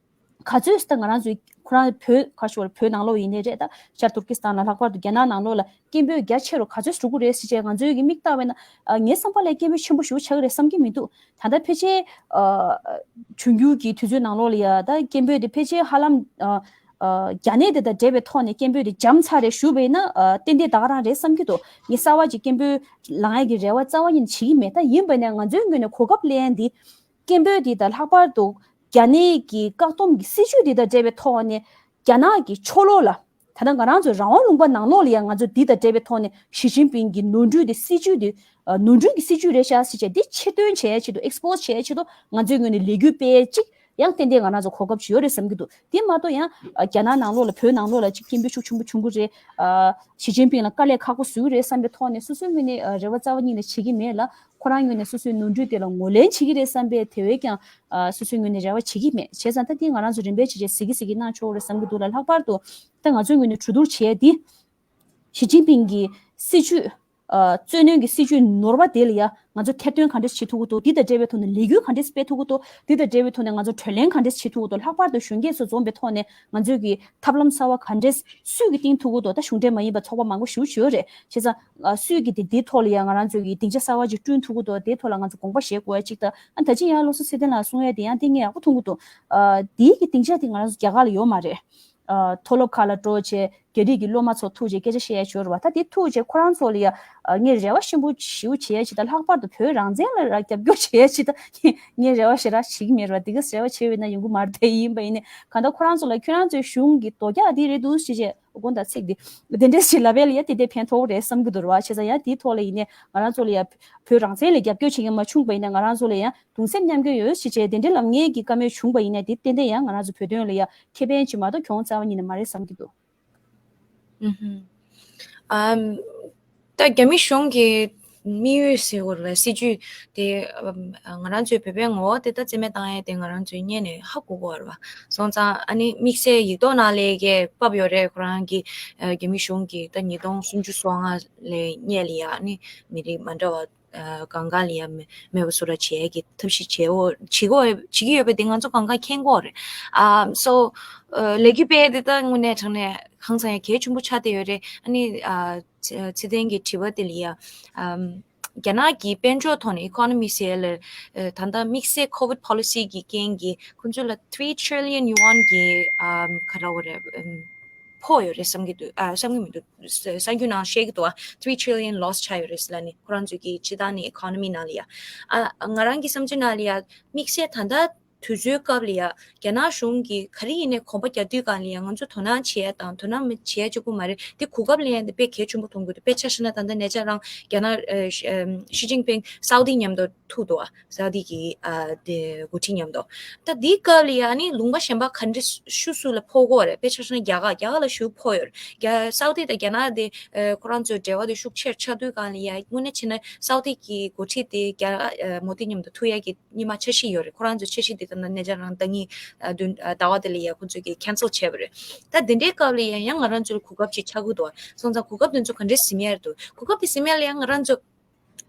ག་ཚོད་ད་ང་རང་ཚོའི་ཁོ་རང་བོད་ཁ་ཤོར་བོད་ནང་ལོགས་ཡིན་ནའི་རེད། ད་ཤར་ཏུར་ཀི་སི་ཐན་ལ་ལྷག་པར་དུ་རྒྱ་ནག་ནང་ལོགས་ལ་སྐད་འབོད་རྒྱ་ཆེ་རུ་ག་ཚོད་འགྲོ་གི་རེད་ཟེར་བྱས་ང་ཚོའི་གི་མིག་ལྟ་བས་ན། ཨ། ངའི་བསམ་པ་ལ་སྐད་འབོད་ཆེན་པོ་ཞེ་པོ་ཆགས་ཀྱི་རེད་བསམ་གྱི་མི་འདུག་ད་ལྟ་ཕལ་ཆེར། ཨ། འབྱུང་འགྱུར་གྱི་དུས་ཚོད་ནང་ལོགས་ལ་ཡ་ད་སྐད་འབོད་དེ་ཕལ་ཆེར་ཧ་ལམ། ཨ། ཨ། རྒྱ་ནད་དེ་དང་འབྲེལ་བའི་ཐོག་ནས་སྐད་འབོད་དེ་འཇམ་ཚར་རེད་ཞུ་བས་ན། ཨ། ཏན་ཏན་ད་ག་རང་རེད་བསམ་གྱི་འདུག་ངས་གསར་པ་ཅིག་སྐད་འབོད་ལངས་ཡ་གི་རེ་བ་རྩ་བ་ཉིད་ནས་བྱེད་ཀྱི་མེད། ད་ཡིན་པ་ནས་ང་ཚོའི་ངོས་ནས་གོ་སྐབས་ལེན་ཡ་འདི། སྐད་འབོད་འདི་དང་ལྷག་པར་དུ་རྒྱ་ནད་ཀྱི་བཀག་སྡོམ་གྱི་སྲིད་ཇུས་འདི་དང་འབྲེལ་བའི་ཐོག་ནས་རྒྱ་ནག་གི་ཕྱོགས་ལོགས་ལ། ད་ལྟ་ང་རང་ཚོ་རང་དབང་ལུང་པ་ནང་ལོགས་ལ་ཡང་ང་ཚོ་འདི་དང་འབྲེལ་བའི་ཐོག་ནས་ཞི་ཅིན་ཕིང་གི་ནོར་འཁྲུལ་དེ་སྲིད་ཇུས་དེ། ཨ། ནོར་འཁྲུལ་གྱི་སྲིད་ཇུས་རེད་ཤག་ཟེར་བྱས་འདི་ཕྱིར་འདོན་བྱེད་ཡའི་ཆེད་དུ། expose བྱེད་ཡའི་ཆེད་དུ་ང་ཚོའི་ངོས་ནས་ལས་འགུལ་སྤེལ་ཡ་ཅིག་ཡང་ཏན་ཏན་ང་རང་ཚོ་གོ་སྐབས་ཅིག་ཡོད་རེད་བསམ་གྱི་འདུག་དེ་མ་གཏོགས་ཡང་། ཨ། རྒྱ་ནག་ནང་ལོགས་ལ་བོད་ནང་ལོགས་ལ་ཅིག་སྐད་འབོད་ཤུགས་ཆེན་པོ་བྱུང་གི་རེད། ཨ། ཞི་ཅིན་ཕིང་ལ་དཀའ་ལས་ཁག་པོ་བཟོ་གི་རེད་བསམ་པའི་ཐོག་ནས་སོ་སོའི་ངོས་ནས། ཨ། རེ་བ་རྩ་བ་ཉིད་ནས་བྱེད་ཀྱི་མེད་ལ། ཁོ་རང་ངོས་ནས་སོ་སོའི་ནོར་འཁྲུལ་དེ་ལ་ངོས་ལེན་བྱེད་ཀྱི་རེད་བསམ་པའི་དེ་བས་ཀྱང་ཨ་སོ་སོའི་ངོས་ནས་རེ་བ་བྱེད་ཀྱི་མེད། བྱས་ཙང་ད་འདི་ང་རང་ཚོ་རིམ་པས་བྱས་བྱས་གཟིགས་ཀྱི་གཟིགས་ཀྱི་གནང་ཆོག་རེད་བསམ་གྱི་འདུག་ལ། ལྷག་པར་དུ་ད་ང་ཚོའི་ངོས་ནས་གྲོས་བསྡུར་བྱས་ཏེ། ཞི་ཅིན་ཕིང་གི་སྲིད་ཇུས། ཨ། བཙན་གནོན་གྱི་སྲིད་ཇུས་ནོར་བ་དེ་ལ་ཡ་ང་ཚོ་ཐེར་འདོན་ག་འདྲས་བྱེད་ཐུབ་ཀྱི་འདུག་འདི་དང་འབྲེལ་བའི་ཐོག་ནས་ལས་འགུལ་ག་འདྲས་སྤེལ་ཐུབ་ཀྱི་འདུག་འདི་དང་འབྲེལ་བའི་ཐོག་ནས་ང་ཚོ་གྲོས་ལེན་ག་འདྲས་བྱེད་ཐུབ་ཀྱི་འདུག་ལྷག་པར་དུ་གཞོན་སྐྱེས་ཚོ་འཛོམས་པའི་ཐོག་ནས་ང་ཚོས་ཀྱི་ཐབས་ལམ་གསར་བ་ག་འདྲས་སུས་ཀྱི་བཏིང་ཐུབ་ཀྱི་འདུག་ད་གཞུང་འབྲེལ་མ་ཡིན་པ་ཚོགས་པ་མང་པོ་ཞེ་པོ་ཅིག་ཡོད་རེད། བྱས་ཙང་། ཨ། སུས་ཀྱི་དེ་དེའི་ཐོག་ལ་ཡང་ང་རང་ཚོས་ཀྱི་སྡིངས་ཆ་གསར་བ་ཅིག་བསྐྲུན་ཐུབ་ཀྱི་འདུག་དེའི་ཐོག་ལ་ང་ཚོ་དགོངས་པ་བཞེས་དགོས་ཡ་ཅིག་དང་། ཨ། ད་ཅི་ཡང་བློ་བཟང་ཚེ་བརྟན་ལགས་གསུང་ཡ་དེ་ཡང་དེ་ངས་ཡག་པོ་མཐོང་གི་འདུག་ཨ། དེའི་གི་སྡིངས་ཆ་དེ་ང་རང་ཚོ་རྒྱ་གར་ལ་ཡོད་མ་རེད། ཨ། མཐོ་སློབ་ཁག་ལ་འགྲོ་བྱས་རྒྱ་རིགས་ཀྱི་སློབ་མ་ཚོ་ཐུག་བྱས་སྐད་ཆ་བཤད་ཡ་ཅིག་ཡོད་རེད་བ། ད་དེ་ཐུག་བྱས་ཁོ་རང་ཚོ་ལ་ཡ། ཨ། ངས་རེ་བ་ཆེན་པོ་ཞེ་པོ་བྱེད་ཡ་ཅིག་དང་། ལྷག་པར་དུ་བོད་རང་བཙན་ལ་ར་རྒྱབ་སྐྱོར་བྱེད་ཡ་ཅིག་དང་། ངས་རེ་བ་ཞེ་དྲག་བྱེད་ཀྱི་མེད་རེད་བ། དེ་ག་རེ་བྱས་པས་ན་ཡོང་གི་མ་རེད། དེ་ཡིན་པ་ཡིན་ནའི་གང་ལྟར་ཁོ་རང་ཚོ་ལ་ཁྱོད་རང་ཚོའི་གཞུང་གི་དོ་རྒྱག་འདི་རེད་འདུག་ཅེས་བྱས། དགོངས་དག་ཚིག་འདི། དེ་འདྲས་ཞིག་ལབ་ཡས་ལ་ཡ་དེ་འདྲས་ཕན་ཐོགས་རེད་བསམ་གྱི་འདུག་ར་བ། བྱས་ཙང་ཡ་དེའི་ཐོག་ལ་ཡིན་ནའི་ང་རང་ཚོ་ལ་ཡ་བོད་རང་བཙན་ལ་རྒྱབ་སྐྱོར་བྱེད་མཁན་མ་བྱུང་པ་ཡིན་ན། ང་རང་ཚོ་ལ་ཡ་གདུང་སེམས་མཉམ་སྐྱེད་ཡོད་ཞེས་བྱས་དེ་འདྲས་ལབ་མཁན་གྱི་བཀའ་མོལ་བྱུང་པ་ཡིན་ན། དེ་ཏན་ཏན་ཡང་ང་རང་ཚོ་བོད་དོན་ལ་ཡ་ཁེ་ཕན་ཅིག་མ་གཏོགས་གྱོང་རྩ་བ་ཉིད་ནས་མ་རེད་བསམ་གྱི་འདུག་ཨུ་ཧུམ། ཨམ། ད་རྒྱ་མི་གཞུང་གི་དམིགས་ཡུལ་ཟེར་དགོས་རེད། སྲིད་ཇུས་དེ་ཨམ་ང་རང་ཚོའི་བོད་པའི་ངོ་བོ་དེ་ད་རྩིས་མེད་བཏང་ཡས་དེ་ང་རང་ཚོའི་སྔོན་ནས་ཧ་གོ་གོ་བ་རེད་བ། སོང་ཙང་ཨ་ནི་དམིགས་བསལ་ཡིག་ཐོག་ནང་ལ་གི་ཕབ་ཡོད་རེད། ཁོ་རང་གི་ཨ་རྒྱ་མི་གཞུང་གིས་ད་ཉིས་སྟོང་སུམ་ཅུ་སོ་ལྔ་ལ་སྔོན་ལ་ཡ་ཨ་ནི་མི་རིགས་མ་འདྲ་བ་ཨ་གང་ག་ལ་ཡ་མེ་མེད་པ་བཟོ་འདྲ་བྱེད་ཡས་ཀྱི་ཐབས་ཤེས་བྱེད་འོ་བྱེད་དགོས་བྱེད་ཀྱི་ཡོད་པ་དེ་ང་ཚོ་གང་ག་མཁྱེན་གྱི་ཡོད་རེད། ཨ། སོ་ཨ་ལས་འགུལ་སྤེལ་དེ་ད་དངོས་གནས་དྲང་གནས་ཧང་སང་ཡ་གལ་ཆེན་པོ་ཆགས་བསྡད་ཡོད་རེད། ཨ་ནི་ཨ་ཚེ་ཚེ་བརྟན་གྱི་དྲི་བ་དེ་ལ་ཡ་ཨམ་རྒྱ་ནག་གི་དཔལ་འབྱོར་ཐོག་ནས་economy ཟེར་ཡ་ལ་ཨ་ད་ལྟ་དམིགས་བསལ་COVID policy གི་རྐྱེན་གྱིས་ཁོང་ཚོ་ལ་three trillion yuan གི་ཨམ་ག་རེ་ལབ་དགོས་རེད། ཨམ་ཕོག་ཡོད་རེད་བསམ་གྱི་འདུག་ཨ་བསམ་གྱི་མི་འདུག་གསར་འགྱུར་ནང་བཤད་ཀྱི་འདུག་ཨ། three trillion loss ཆགས་ཡོད་རེད་ཟེར་ལབ་ནས། ཁོ་རང་ཚོའི་གི་སྤྱི་བཏང་ནས་economy ནང་ལ་ཡ། ཨ་ང་རང་གི་བསམ་ཚུལ་ནང་ལ་ཡ་དམིགས་བསལ་ད་ལྟ་དུས་ཚོད་སྐབས་ལ་ཡ་རྒྱ་ནག་གཞུང་གིས་ག་རེ་ཡིན་ནའི་གོམ་པ་རྒྱག་དུས་སྒང་ལ་ཡ་ང་ཚོ་དོ་སྣང་བྱེད་ཡ་དང་དོ་སྣང་མི་བྱེད་ཡ་གཅིག་པུ་མ་རེད། དེ་གོ་སྐབས་ལེན་ཡ་དེ་དཔེ་གལ་ཆེན་པོ་མཐོང་གི་འདུག་དཔེ་ཆ་བཞག་ན་ད་ལྟ་ཉེ་ཆར་རང་རྒྱ་ནག་ཨ་ཨམ་ཞི་ཅིན་ཕིང་སའུ་དི་མཉམ་དུ་ཐུག་འདུག་ཨ། སའུ་དི་གི་ཨ་དེ་འགོ་ཁྲིད་མཉམ་དུ། ད་འདིའི་སྐབས་ལ་ཡ་ཨ་ནི་ལུང་པ་གཞན་པ་ག་འདྲ་ཤུགས་སུ་ལ་ཕོག་གོ་རེད། དཔེ་ཆ་བཞག་ན་རྒྱ་གར་རྒྱ་གར་ལ་ཤུགས་ཕོག་ཡོད་རེད། རྒྱ་སའུ་དི་དང་རྒྱ་ནག་དེ་ཨ་ཁོ་རང་ཚོའི་འབྲེལ་བ་དེ་ཤུགས་ཆེར་ཆགས་དུས་སྒང་ལ་ཡ་དངོས་གནས་བྱས་ན་སའུ་དི་གི་འགོ་ཁྲིད་དེ་རྒྱ་ཨ་མོ་དི་མཉམ་དུ་ཐུག་ཡ་གི་ཉི་མ་འཆར་གཞི་ཡོད་རེད། ཁོ་རང་ཚོའི་འཆར་གཞི་དེ་ད་ལྟ་ཉེ་ཆར་རང་ཟླ་གཉིས་ཨ་བདུན་ཨ་ཟླ་བ་དེ་ལ་ཡ་ཁོ་ཚོས་ཀྱི་cancel བྱས་པ་རེད། ད་དེ་འདྲའི་སྐབས་ལ་ཡ་ཡང་ང་རང་ཚོར་གོ་སྐབས་ཅིག་ཆགས་ཀྱི་འདུག་ཨ། སོང་ཙང་གོ་སྐབས་དེ་ཚོ་ག་འདྲས་ཟིན་ཡ་རེད་འདུག་གོ་སྐབས་དེ་ཟིན་ཡ་ལ་ཡ་ང་རང་ཚོ་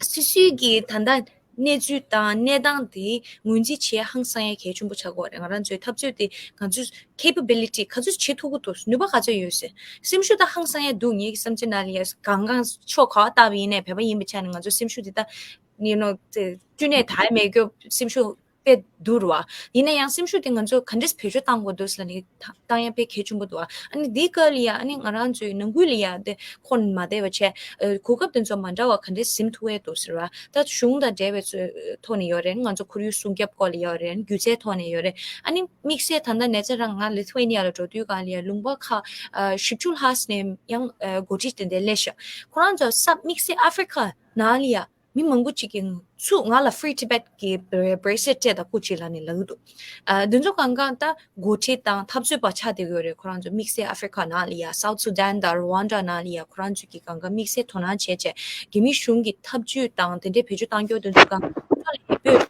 སོ་སོའི་གི་ད་ལྟ་གནས་ཚུལ་དང་གནས་སྟངས་དེ་ངོས་འཛིན་བྱེད་ཧང་སང་ཡ་གལ་ཆེན་པོ་ཆགས་ཀྱི་ཡོད་རེད། ང་རང་ཚོའི་འཐབ་རྩོད་དེ་ང་ཚོའི་capability ག་ཚོད་བྱེད་ཐུབ་ཀྱི་འདུག་ནུས་པ་ག་ཚོད་ཡོད་ཟེར། སེམས་ཤུགས་ད་ཧང་སང་ཡ་འདུག་ངའི་བསམ་ཚུལ་ནང་ལ་ཡ་གང་གང་ཕྱོགས་ག་པར་བལྟས་པ་ཡིན་ནའི་བོད་པ་ཡིན་པའི་ཆ་ནས་ང་ཚོའི་སེམས་ཤུགས་དེ་ད་you know བཅུད་ནས་དར་མེད་རྒྱུ་སེམས་ཤུགས་དཔེ་འདུག་ར་བ། ཡིན་ན་ཡང་སེམས་ཤུགས་དེ་ང་ཚོ་ག་འདྲས་བེད་སྤྱོད་གཏང་དགོས་འདུག་ཟེར་ལབ་ནས་ད་གཏང་ཡ་དཔེ་གལ་ཆེན་པོ་འདུག་བ། ཨ་ནི་འདིའི་སྐབས་ལ་ཡ་ཨ་ནི་ང་རང་ཚོའི་ནང་ཁུལ་ལ་ཡ་དེ་ཁོ་ན་མ་བསྡད་པ་བྱས་ཨ་གོ་སྐབས་དེ་ཚོ་མ་འདྲ་བ་ག་འདྲས་ཟིན་ཐུབ་ཡས་འདུག་ཟེར་བ། ད་གཞུང་དང་འབྲེལ་བའི་ཚོ་ཐོག་ནས་ཡོད་རེད། ང་ཚོ་ཁོར་ཡུག་སྲུང་སྐྱོབ་སྐོར་ལ་ཡོད་རེད། སྒྱུ་རྩལ་ཐོག་ནས་ཡོད་རེད། ཨ་ནི་དམིགས་བསལ་ད་ལྟ་ཉེ་ཆར་རང་ང་ལི་ཐུ་ཝེ་ནི་ཡ་ལ་འགྲོ་དུས་སྒང་ལ་ཡ་ལུང་པ་ཁག་ཨ་བཞི་བཅུ་ལྷག་ནས་ཡང་ཨ་འགོ་ཁྲིད་དེ་འདྲ་སླེབས་ཤག་ཁོ་རང་ཚོ་ས་དམིགས་བསལ་ཨ་ཧྥེ་རི་ཁ་ནང་ལ་ཡ། མི་མང་པོ་ཅིག་གིས་ཚུར་ང་ལ་Free Tibet གི་bracelet སྤྲད་དང་སྐུ་མཁྱེན་ལབ་ནས་ལབ་ཀྱི་འདུག་ཨ་དེ་ཚོ་གང་ག་ད་འགོ་ཁྲིད་དང་འཐབ་རྩོད་པ་ཆགས་བསྡད་ཀྱི་ཡོད་རེད། ཁོ་རང་ཚོ་དམིགས་བསལ་ཨ་ཧྥེ་རི་ཁ་ནང་ལ་ཡ་South Sudan དང་Rwanda ནང་ལ་ཡ་ཁོ་རང་ཚོ་གིས་གང་ག་དམིགས་བསལ་དོ་སྣང་བྱས་བྱས་རྒྱ་མི་གཞུང་གི་འཐབ་ཇུས་དང་དེ་འདྲའི་བེད་སྤྱོད་གཏང་རྒྱུ་དེ་ཚོ་གང་ག་ཁོ་ཚོ་ལ་ཡ་སྤོས།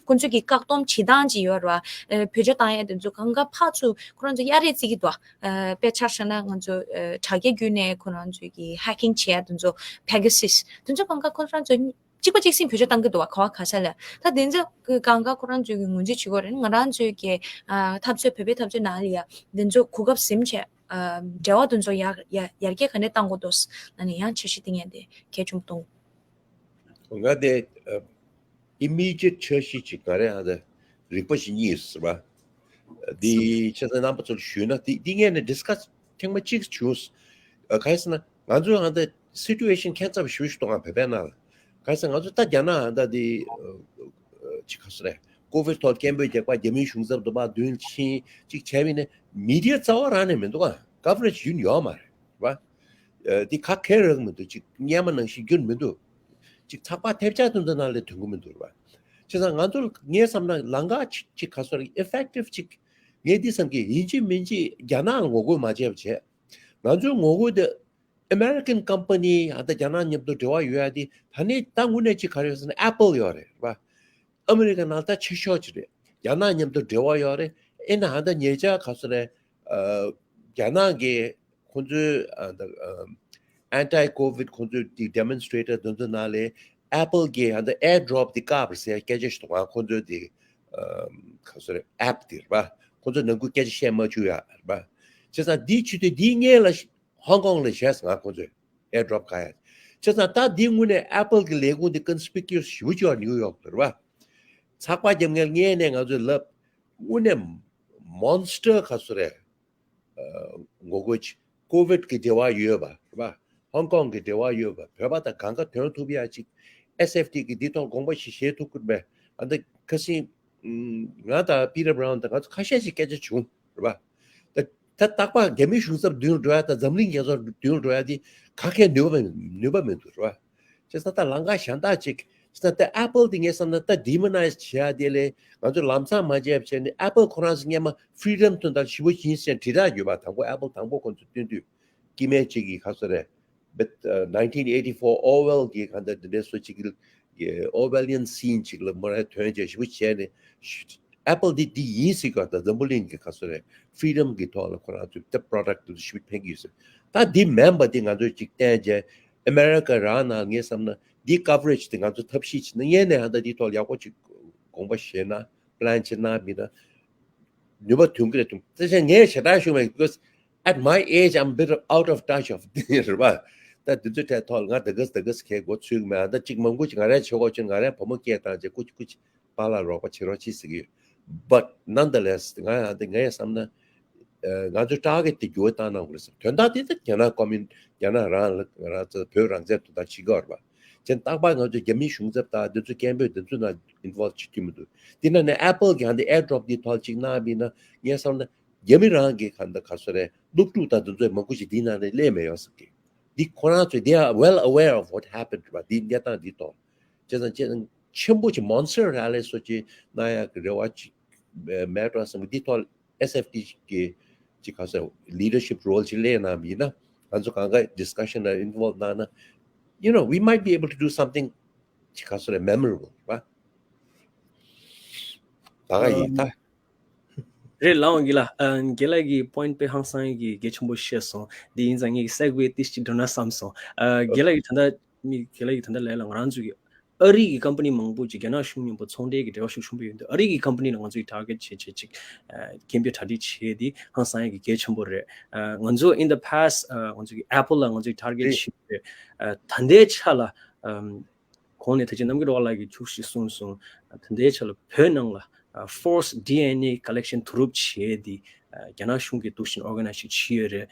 ཁོ་ཚོ་གི་བཀག་སྡོམ་བྱེད་སྟངས་ཅིག་ཡོད་རེད་བ། ཨ་བེད་སྤྱོད་བཏང་ཡ་དེ་ཚོ་གང་ག་ཕར་ཚུར་ཁོ་རང་ཚོ་གཡར་རེས་བརྩི་གི་འདུག་ཨ་དཔེ་ཆ་བཞག་ན་ང་ཚོ་ཨ་དྲ་རྒྱ་བརྒྱུད་ནས་ཁོ་རང་ཚོ་གི་hacking བྱེད་ཡ་དེ་ཚོ་Pegasus དེ་ཚོ་གང་ག་ཁོ་རང་ཚོ་གཅིག་པ་གཅིག་སེ་བེད་སྤྱོད་བཏང་གི་འདུག་བ། ག་བ་ག་ས་ལ་ད་དེ་ཚོ་གང་ག་ཁོ་རང་ཚོ་གི་ངོས་འཛིན་བྱེད་དགོས་རེད། ང་རང་ཚོའི་གི་ཨ་འཐབ་རྩོད་བོད་པའི་འཐབ་རྩོད་ནང་ལ་ཡ་དེ་ཚོ་གོ་སྐབས་ཟིན་བྱས་ཨ་འབྲེལ་བ་དེ་ཚོ་ཡར་ཡར་ཡར་རྒྱས་ག་འདྲས་བཏང་དགོས་འདུག་ལབ་ནས་ཡང་འཆར་གཞི་བཏིང་ཡ་དེ་གལ་ཆེན་པོ་མཐོང་། ང་དེ་ཨ་Immediate འཆར་གཞི་ཅིག་ང་རང་ཧ་ད་རིག་པ་ཞིག་རྙེད་ཟེར་བ། འདི་ཆ་ཚང་རྣམ་པ་ཚོར་ཞུས་ན་འདི་འདི་ངས་ནས་discuss ཐེངས་མ་གཅིག་བྱུང་། ག་རེ་ཟེར་ན་ང་ཚོ་ཧ་ད་situation ཁྱད་མཚར་བ་ཞེ་པོ་ཞིག་འདུག་ང་བོད་པའི་ནང་ལ། ག་རེ་ཟེར་ང་ཚོ་ད་རྒྱ་ནག་ཧ་ད་འདི་ཅིག་ག་རེ་ཟེར་རེད། COVID ཐོག་སྐད་འབོད་རྒྱག་པ་རྒྱ་མིའི་གཞུང་ཚབ་དུ་མ་མདུན་ཕྱིན་ཅིག་བྱས་པ་ཡིན་ན་media རྩ་བ་རང་ནས་མི་འདུག་ག coverage ཡུན་ཡོད་མ་རེད་བ། འདི་ག་གེ་རག་མི་འདུག་ཅིག་སྔོན་མ་ནང་བཞིན་རྒྱུན་མི་འདུག་ཅིག་ཚགས་པར་ཐེབས་ཆག་དེ་ཚོ་ནང་ལས་ཐོན་གི་མི་འདུག་ར། བྱས་ཙང་ང་ཚོ་ངའི་བསམ་ན་ལམ་ཁ་ཅིག་ཅིག་ག་སོར་effective ཅིག་ངས་འདི་བསམ་གི་ཡིན་གཅིག་མིན་གཅིག་རྒྱ་ནག་ལ་ངོ་རྒོལ་མ་བྱས་པ་བྱས། ང་ཚོའི་ངོ་རྒོལ་དེ་ American company ཨ་ད་རྒྱ་ནག་མཉམ་དུ་འབྲེལ་བ་ཡོད་ཡ་དེ་ད་ནི་ད་དངོས་གནས་ཅིག་ག་རེ་ཡོད་ཟེར་ན་Apple ཡོད་རེད་བ། ཨ་མི་རི་ཀ་ནང་ད་ཆེ་ཤོས་ཅིག་རེད། རྒྱ་ནག་མཉམ་དུ་འབྲེལ་བ་ཡོད་རེད། ཨེ་ན་ཨ་ད་ཉེ་ཆར་ག་ཚོད་རེད། ཨ་རྒྱ་ནག་གི་ཁོང་ཚོའི་ཨ་ད་ཨ་anti-covid ཁོང་ཚོའི་དེ་demonstrator དེ་ཚོ་ནང་ལས་Apple གི་ཨ་ད་AirDrop དེ་བཀག་པ་རེད་ཟེར་སྐད་ཆ་ཞིག་འདུག་ང་ཁོང་ཚོའི་དེ་ཨ་ག་ཚོད་རེད་app དེ་རེད་བ། ཁོང་ཚོ་ནང་ཁུལ་སྐད་ཆ་བཤད་མ་བཅུག་ཡ་རེད་བ། བྱས་ཙང་དེའི་ཆེད་དུ་དེའི་སྔོན་ལ་ཧོང་ཀོང་ལ་བྱས་སོང་ང་ཁོང་ཚོས་AirDrop ག་ཡ། བྱས་ཙང་ད་འདི་དངོས་གནས་Apple གི་ལས་ཁུངས་འདི་conspicuous ཞེ་པོ་ཅིག་ཡོད་ནིའུ་ཡོག་ཏུ་རེད་བ། ཚགས་པར་རྒྱབ་མཁན་སྔོན་ནས་ང་ཚོས་ལབ། དངོས་གནས་monster ག་ཚོད་རེད། ཨ་ངོ་རྒོལ་ཅིག COVID གི་འབྲེལ་བ་ཡོད་པ་རེད་བ། ཧོང་ཀོང་གི་འབྲེལ་བ་ཡོད་པ་བོད་པ་དང་གང་ག་དོན་ཐུབ་ཡ་ཅིག SFT གི་འདི་ཐོག་དགོངས་པ་ཞིག་བཞེས་ཐུབ་ཀྱི་མེད། ཨ་འདི་ཁ་སང་ང་དང་Peter Brown དང་ང་ཚོ་ཁ་ཤས་ཤིག་སྐད་ཆ་བྱུང་རེད་བ། ད་ད་རྟག་པར་རྒྱ་མི་གཞུང་ཚབ་མདུན་འགྲོ་ཡ་དང་འཛམ་གླིང་རྒྱལ་ཚོགས་མདུན་འགྲོ་ཡ་དེ་ག་གེ་ནུས་པ་མི་ནུས་པ་མི་འདུག་རེད་བ། བྱས་ཙང་ད་ལམ་ཁ་གཞན་དག་ཅིག་བྱས་ཙང་ད་Apple དེ་ངས་བསམ་ན་ད་demonize བྱེད་ཡ་དེ་ལས་ང་ཚོ་ལམ་སང་མ་བྱས་བྱས་ནས་Apple ཁོ་རང་ཚོ་སྔོན་མ་freedom དོན་དག་ཞེ་པོ་ཡིན་ཟེར་དྲིལ་བསྒྲགས་ཡོད་པ། དང་པོ་Apple དང་པོ་ཁོ་ཚོ་བཏོན་དུས་སྐྱེ་དམན་གཅིག་གིས་ག་ཚོད་རེད། But uh, nineteen eighty-four Orwell གི་གང་ལྟར་འདི་འདྲའི་སོ་གཅིག་གི་Orwellian scene གཅིག་ལ་མོ་རང་དོན་བྱས་ཞེ་པོ་བྱས་ནས་Apple འདི་འདི་ཡིན་ཟེར་གྱི་ད་འཛམ་བུ་གླིང་གི་ག་ཚོད་རེད། freedom གི་ཐོག་ལ་ཁོ་རང་ཚོས་ད་product འདི་ཞེ་པོ་ཕན་གྱི་ཡོད་ཟེར། ད་འདི་མིན་པ་འདི་ང་ཚོས་གཅིག་བསྟན་བྱས་America རང་ནང་ངས་བསམ་ན་འདི་coverage འདི་ང་ཚོ་ཐབས་ཤེས་བྱས་ན་སྔོན་ནས་ཧ་ད་འདི་ཐོག་ལ་ཡག་པོ་གཅིག་དགོངས་པ་བཞེས་ན་plan བྱེད་ན་མིན་ན། ནུས་པ་ཐོན་གྱི་རེད་འདུག་དེ་བཞིན་ངས་ཞེ་དྲག་ཞུ་མེད། Because at my age I'm a bit out of touch of རེད་པ། ད་དེ་ཚོའི་གྲས་ཐོག་ལ་ང་ད་ག་ས་ད་ག་ས་ཁའི་འགོ་ཚུགས་མེད། ད་གཅིག་མང་པོ་ཅིག་ང་རའི་ཆོས་གོ་ཆོད་ང་རའི་བུ་མོ་སྐད་བཏང་རྗེས་ཀུ་ཅི་ཀུ་ཅི་པཱ་ལགས་རོགས་པ་བྱེད་རོགས་བྱེད་ཟེར་གྱི་ཡོད། But nonetheless ང་ཡང་ད་ངས་བསམ་ན་ང་ཚོའི་target དེ་འགྱུར་བ་བཏང་གནང་དགོས་རེད་བསམ། དོན་དག་དེ་ད་རྒྱ་ནག་ཀོ་མིན་རྒྱ་ནག་རང་ལ་ང་རང་ཚོ་བོད་རང་བཙན་དོན་དག་བྱེད་ཀྱི་ཡོད་རེད་པ། ཅན་རྟག་པར་ང་ཚོ་རྒྱ་མིའི་གཞུང་ཚབ་དང་འདི་ཚོ་སྐད་འབོད་འདི་ཚོ་ནང་involve བྱེད་ཀྱི་མི་འདུག་དེ་ན་ནས་Apple གི་ཧ་འདི་AirDrop འདི་ཐོག་ཅིག་གནང་བ་ཡིན་ན་ངས་བསམ་ན་རྒྱ་མི་རང་གི་ག་འདི་ག་ཚོད་རེད་སློབ་ཕྲུག་དང་འདི་ཚོ་མང་པོ་ཞིག་འདི་ནང་ནས་སླེབས་མེད་ཡོང་སྲིད་ཀྱི། འདི་ཁོ་རང་ཚོས་they are well aware of what happened རེད་པ། འདི་གནས་སྟངས་འདི་ཐོག་བྱས་ཙང་ཅན་ཆེན་པོ་ཅིག་monster rally སོགས་ཅིག་གནང་ཡག་གི་རེ་བ་ཅིག་མེད་འགྲོ་བསམ་གི། འདི་ཐོག SFT གི་ཅིག་ག་ཚོད་leadership role ཅིག་སླེབས་གནང་བ་ཡིན་ན་ང་ཚོ་གང་ག་discussion ལ་involve གནང་ན། you know, we might be able to do something ཅིག་ག་ཚོད་རེད་memorable རེད་པ། ད་ག་ཡིན་ད། རེད་ལགས་འོང་དགེ་ལགས། ཨ་དགེ་ལགས་ཀྱི་point དཔེ་ཧང་སང་གི་གལ་ཆེན་པོ་བཤད་སོང་། འདི་ཡིན་ཙང་ངས་segue ཏིས་ཅིག་འགྲོ་ན་བསམ་སོང་། ཨ་དགེ་ལགས་ཀྱིས་ད་ལྟ་མི་དགེ་ལགས་ཀྱིས་ད་ལྟ་ལས་ལ་ང་རང་ཚོ་གི་ཨ་རི་གི་company མང་པོ་ཅིག་རྒྱ་ནག་གཞུང་མཉམ་པོ་ཚོང་འབྲེལ་གྱི་འབྲེལ་བ་ཤུགས་ཆེན་པོ་ཡོད་འདུག་ཨ་རི་གི་company ལ་ང་ཚོ་གི་target བྱེད་བྱེད་ཅིག་ཨ་སྐད་འབོད་གྲ་སྒྲིག་བྱེད་དེ་ཧང་སང་ཡ་གི་གལ་ཆེན་པོ་རེད། ཨ་ང་ཚོ་in the past ཨ་ང་ཚོ་གི་Apple ལ་ང་ཚོ་གི་target བྱེད་ཡོད། ཨ་ད་ལྟའི་ཆ་ལ་ཨམ། གོང་ནས་ད་ཅི་རྣམ་རྒྱལ་རོགས་ལགས་ཀྱིས་ཁྱུག་ཞིག་གསུངས་སོང་། ད་ལྟའི་ཆ་ལ་བོད་ནང་ལ་ཨ་forced DNA collection བསྡུ་རུབ་བྱས་ཏེ་ཨ་རྒྱ་ནག་གཞུང་གིས་འདུག་བཞིན་organize ཞིག་བྱས་ཡོད་རེད།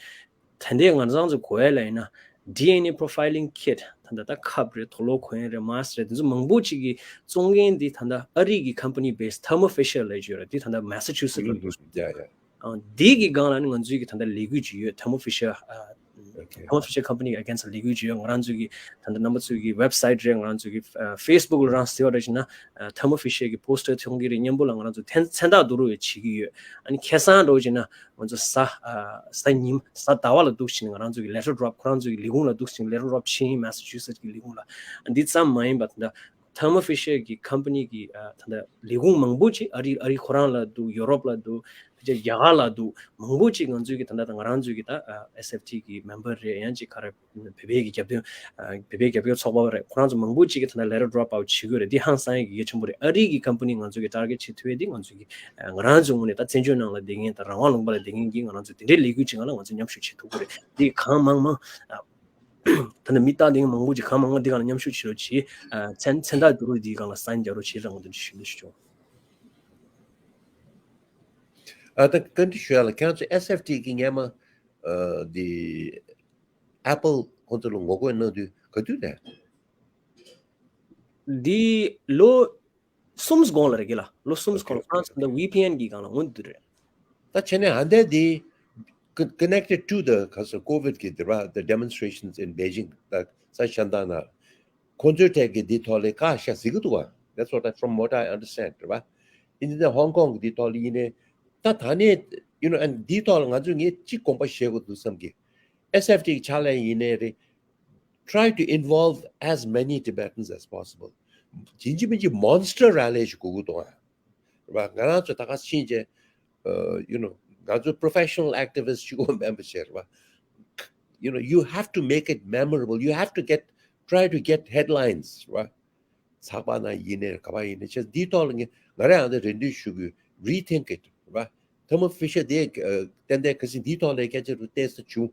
ད་ལྟའི་ང་རང་ཚོ་གོ་ཡ་ལ་ཡིན་ན་DNA profiling kit ད་ལྟ་ད་ཁབ་རེད། དུག་ལོག་གོན་ཡ་རེད། mask རེད། དེ་ཚོ་མང་པོ་ཅིག་གི་བཙོང་མཁན་འདི་ད་ལྟ་ཨ་རི་གི་company based Thermo Fisher ལབ་ཀྱི་ཡོད་རེད། འདི་ད་ལྟ་Massachusetts ལ་འདུག་ཡ་ཡ། ཨ་འདི་གི་སྒང་ལ་ནི་ང་ཚོའི་གི་ད་ལྟ་ལས་འགུལ་ཅིག་ཡོད། Thermo Fisher ཨ་Okay. Thermo Fisher company against ལས་འགུལ་ཅིག་ཡོད། ང་རང་ཚོའི་གི་ད་ལྟ་རྣམ་པ་ཚོའི་གི་website རེད། ང་རང་ཚོའི་གི་ཨ་Facebook ལ་རང་ཟེར་བ་རེད་ཅེ་ན་ཨ་Thermo Fisher གི་poster མཐོང་གི་རེད། མཉམ་པོ་ལ་ང་རང་ཚོ་མཚན་མཚན་རྟགས་བསྡུ་རུབ་ཡང་བྱེད་ཀྱི་ཡོད། ཨ་ནི་ཁ་སང་འགྲོ་ཅེ་ན་ང་ཚོ་གཟའ་ཨ་གཟའ་ཉིམ་གཟའ་ཟླ་བ་ལ་འདུག་བཞིན་ང་རང་ཚོའི་གི་letter drop ཁོ་རང་ཚོའི་གི་ལས་ཁུངས་ལ་འདུག་བཞིན་letter drop བྱས་ཡིན། Massachusetts གི་ལས་ཁུངས་ལ། ཨ་འདི་ཙམ་མ་ཡིན་པ་ད་ལྟ་Thermo Fisher གི་company གི་ཨ་ད་ལྟ་ལས་ཁུངས་མང་པོ་ཅིག་ཨ་རི་ཨ་རི་ཁོ་རང་ལ་འདུག་ཡོ་རོབ་ལ་འདུག་ཕལ་ཆེར་རྒྱ་གར་ལ་འདུག་མང་པོ་ཅིག་ང་ཚོའི་གི་ད་ལྟ་ང་རང་ཚོའི་གི་ད་ཨ་SFT གི་member རེད། ཡང་ཅིག་ག་རེ་བོད་པའི་གི་རྒྱབ་སྐྱོར་ཨ་བོད་པའི་རྒྱབ་སྐྱོར་ཚོགས་པ་རེད། ཁོ་རང་ཚོ་མང་པོ་ཅིག་གི་ད་ལྟ་letter drop out བྱེད་དགོས་རེད། འདི་ཧང་སང་ཡ་གི་གལ་ཆེན་པོ་རེད། ཨ་རི་གི་company ང་ཚོའི་གི་target བྱེད་ཐུབ་ཡ་འདི་ང་ཚོའི་གི་ཨ་ང་རང་ཚོའི་ངོས་ནས་ད་བཙན་བྱོལ་ནང་ལ་བསྡད་མཁན་དང་རང་དབང་ལུང་པ་ལ་བསྡད་མཁན་གྱི་ང་རང་ཚོ་དེ་འདྲའི་ལས་འགུལ་ཅིག་ནང་ལ་ང་ཚོ་མཉམ་ཞུགས་བྱེད་ཐུབ་ཀྱི་རེད། འདི་གང་མང་མང་ཨ། ད་ནི་མི་རྟག་འདི་མང་པོ་ཅིག་གང་མང་མང་འདི་སྒང་ལ་མཉམ་ཞུགས་བྱེད་རོགས་གྱིས། ཨ་མཚན་མཚན་རྟགས་བསྡུ་རུབ་འདིའི་སྒང་ལ་sign རྒྱག་རོགས་བྱེད་རང་དོན་ཞུ་འདོད་ཞུ་ཆོག་ཨ་ད་བཀའ་འདྲི་ཞུ་ཡ་ལ་ཁྱེད་ཚོ་SFT གི་སྔན་མ་ཨ་འདི་Apple ཁོང་ཚོ་ལ་ངོ་རྒོལ་གནང་དུས་ག་དུས་རེད། འདི་ལོ་གསུམ་གོང་ལ་རེད་གི་ལ། ལོ་གསུམ་གོང་ལ་ཨོ་ཁེ་ཨོ་ཁེ། ཁོ་རང་ཚོ་འདི་ཝི་པི་ཨེན་གི་སྒང་ལ་འོང་དུས་རེད། ད་བྱས་ནས་ཧ་འདས་འདི་con- connected to the ག་ཚོད་COVID གི་འདི་ར་the demonstrations in Beijing ད་ས་ཤ་འདང་ན་ཁོང་ཚོའི་ཐད་ཀྱི་འདི་ཐོག་ལས་བཀག་ཤ་ཟིག་གི་འདུག་བ། That's what I, from what I understand རེད་བ། ཨིན་ཇི་ནས་ཧོང་ཀོང་གི་འདི་ཐོག་ལ་ཡིན་ནས་ད་ད་ནས་you know and འདི་ཐོག་ལ་ང་ཚོས་ངས་གཅིག་དགོངས་པ་བཞེས་དགོས་འདུག་བསམ་གི། S F T གི་ཕྱག་ལས་ཡིན་ནའི་རེད། Try to involve as many Tibetans as possible. ཡིན་གཅིག་མིན་གཅིག་monster rally ཞིག་དགོས་ཀྱི་འདུག་ཨ། རེད་པ། ང་རང་ཚོ་ད་ག་ཕྱིན་ཆད། uh, you know, ང་ཚོ་professional activist ཞིག་མེད་པ་བྱས་རེད་པ། You know, you have to make it memorable. You have to get, try to get headlines, རེད་པ། ཚགས་པར་ནང་ཡིན་ནའི་ག་པར་ཡིན་ནའི་བྱས་འདིའི་ཐོག་ལ་ངས་ང་རང་ཡང་ད་རེ་འདུན་ཞུ་དགོས། Rethink it, རེད་པ། Thermo Fisher དེ་ཏན་ཏན་གལ་སྲིད་འདིའི་ཐོག་ལ་སྐད་ཆ་རུ་བལྟས་ས་བྱུང་།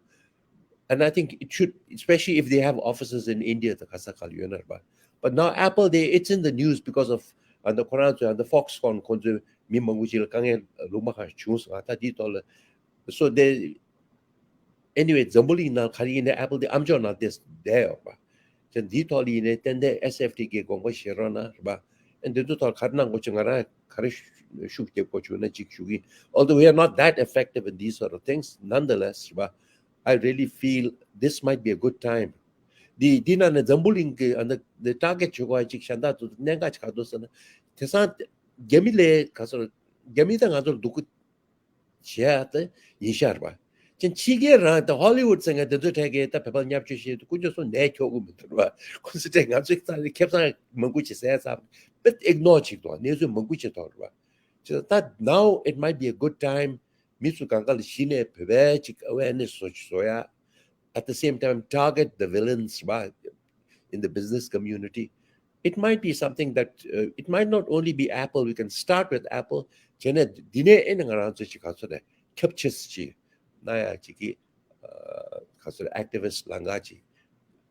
And I think it should, especially if they have offices in India, the Kazakhstan, you know, but, but now Apple, they, it's in the news because of, and the Koran and the Foxconn, ཁོང་ཚོས་མི་མང་པོ་ཅིག་ལ་དཀའ་ངལ་ལུང་མ་ཁ་བྱུང་སོང་ད་དེའི་ཐོག་ལ། So they, anyway, འཛམ་བུ་གླིང་ནང་ག་རེ་ཡིན་ནའི་Apple དེ་ཨ་མཆོག་ནང་བསྡད་ཡོད་པ། ཅན་འདིའི་ཐོག་ལ་ཡིན་ནའི་ཏན་ཏན་S F T གི་དགོངས་པ་བཞེས་རོགས་གནང་རེད་པ། ཨ་འདི་ཚོ་ཐོག་ག་རེ་གནང་དགོས་ཀྱི་ང་རང་ག་རེ་ཤུགས་རྒྱབ་དགོས་བྱུང་ན་ཅིག་ཞུ་གི། Although we are not that effective in these sort of things, nonetheless, རེད་པ། I really feel this might be a good time. འདི་འདི་ནང་ནས་འཛམ་བུ་གླིང་གི་ཨ་ནི་the target བྱེད་དགོས་ཅིག་གཞན་དག་ཚོ་གནད་འགག་ཅིག་ག་འདུག་ཟེར་ན། དེང་སང་རྒྱ་མི་ལས་ག་ཚོད་རྒྱ་མི་དང་ང་ཚོར་སྡུག་གུ་བྱས་ཏེ་ཡིན་ཤར་བ། ཅན་ཕྱི་རྒྱལ་རང་དང་ཧོ་ལི་ཝུད་ཟེར་མཁན་དེ་ཚོའི་གྲས་ཀྱིས་ད་བོད་པར་བརྙས་བཅོས་བྱེད་དུས་དཀོན་མཆོག་གསུམ་ནད་ཁྱོག་གི་མི་འདུག་བ། ཁོ་ཚོའི་གྲས་ང་ཚོའི་རྩ་ནས་ཁེ་བཟང་མང་པོ་ཅིག་ཟས་ཚར་བ། དཔེ་ཨིག་ནོར་བྱེད་དོ། གནས་ཚུལ་མང་པོ་ཅིག་ཐོག་རེད་བ། ཅེས་ད་now it might be a good time. མི་ཚོ་གང་ག་ལ་གཞི་ནས་བོད་པའི་ཅིག་awareness བཟོ་བཟོ་ཡ། At the same time, target the villains, right, in the business community. It might be something that, uh, it might not only be Apple. We can start with Apple. བྱས་ནས་འདི་ནས་ཨེ་ནི་ང་རང་ཚོ་ཅིག་ག་ཚོད་རེད། ཁྱབ་ཆེ་ཅིག་ན་ཡ་ཅིག་གི་ཨ་ག་ཚོད་རེད། activist ལང་ག་ཅིག་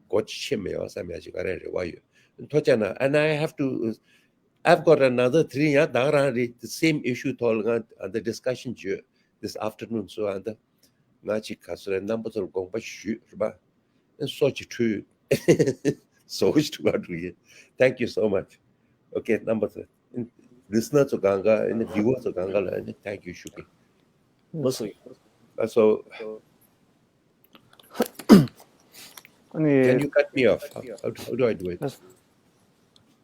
སྒོ་ཕྱེ་མེད་པ་བསམ་ཡ་ཅིག་ང་རའི་རེ་བ་ཡོད། ཐུགས་རྗེ་གནང་། And I have to, I've got another three. ཡང་ད་ག་རང་རེད། The same issue ཐོག་ལ་ང་འདི་discussion བྱོས། This afternoon, so ཨ་ད་ང་ཅིག་ག་ཚོད་རེད། རྣམ་པ་ཚོར་དགོངས་པ་ཞུས་རེད་པ། སོ་ཅིག་འཁྲུལ། སོ་ཅིག་འཁྲུལ་བ་འགྲོ་ཡིན། Thank you so much. Okay, རྣམ་པ་ཚོ། Listener ཚོ་གང་ག་ཨ་ནི་viewer ཚོ་གང་ག་ལ་ཨ་ནི་thank you ཞུ་གི། ལགས་སོ། ལགས་སོ། ཨ་ནི། Can you cut me off? How, how do I do it?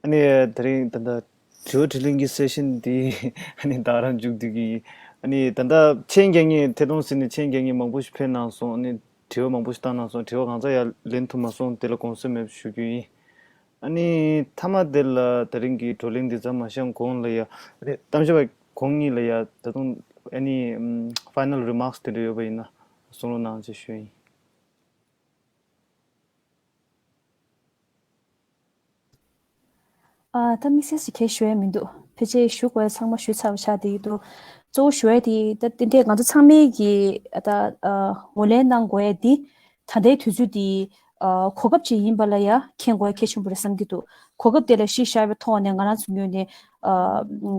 ཨ་ནི་དེ་རིང་ད་ལྟ་དྲི་བ་དྲིས་ལན་གྱི་སེ་ཤན་འདི་ཨ་ནི་ད་རང་མཇུག་བསྡུ་གི་ཡིན། ཨ་ནི་ད་ལྟ་མཆན་རྒྱག་མཁན་ཐད་གཏོང་ཟིན་ནས་མཆན་རྒྱག་མཁན་མང་པོ་ཞིག་ཕེབས་གནང་སོང་། ཨ་ནི་དྲི་བ་མང་པོ་ཞིག་བཏང་གནང་སོང་། དྲི་བ་གང་ཚ་ཡར་ལེན་ཐུབ་མ་སོང་། དེ་ལ་དགོངས་སེལ་མེད་པ་ཞུ་རྒྱུ་ཡིན། ཨ་ནི་མཐའ་མ་དེ་ལ་དེ་རིང་གི་བགྲོ་གླེང་འདི་ཚར་མ་ཤོང་གོང་ལ་ཡ། ཨ་ནི་གཏམ་བཤད་པ་ཁོང་གཉིས་ལ་ཡ་ད་དུང་ཨ་ནི་ཨམ་final remarks དེ་འདྲ་ཡོད་པ་ཡིན་ན་གསུང་རོགས་གནང་ཅེས་ཞུ་ཡིན། ཨ་ད་དམིགས་བསལ་ཞིག་གང་ཞུ་ཡ་མི་འདུག་ཕལ་ཆེར་ཞུ་དགོས་ཡ་ཚང་མ་ཞུས་ཚར་བ་ཆགས་བསྡད་ཀྱི་འདུག་གཙོ་བོ་ཞུ་ཡ་དེ་ད་དེ་འདྲས་ང་ཚོ་ཚང་མས་ཀྱི་ཨ་ད་ཨ་ངོས་ལེན་གནང་དགོས་ཡ་དེ་ད་ལྟའི་དུས་ཚོད་དེ་ཨ་གོ་སྐབས་ཅིག་ཡིན་པ་ལ་ཡ་མཁྱེན་དགོས་ཡ་གལ་ཆེན་པོ་རེད་བསམ་གྱི་འདུག་གོ་སྐབས་དེ་ལ་གཞི་བཞག་པའི་ཐོག་ནས་ང་རང་ཚོ་ངོས་ནས་ཨ་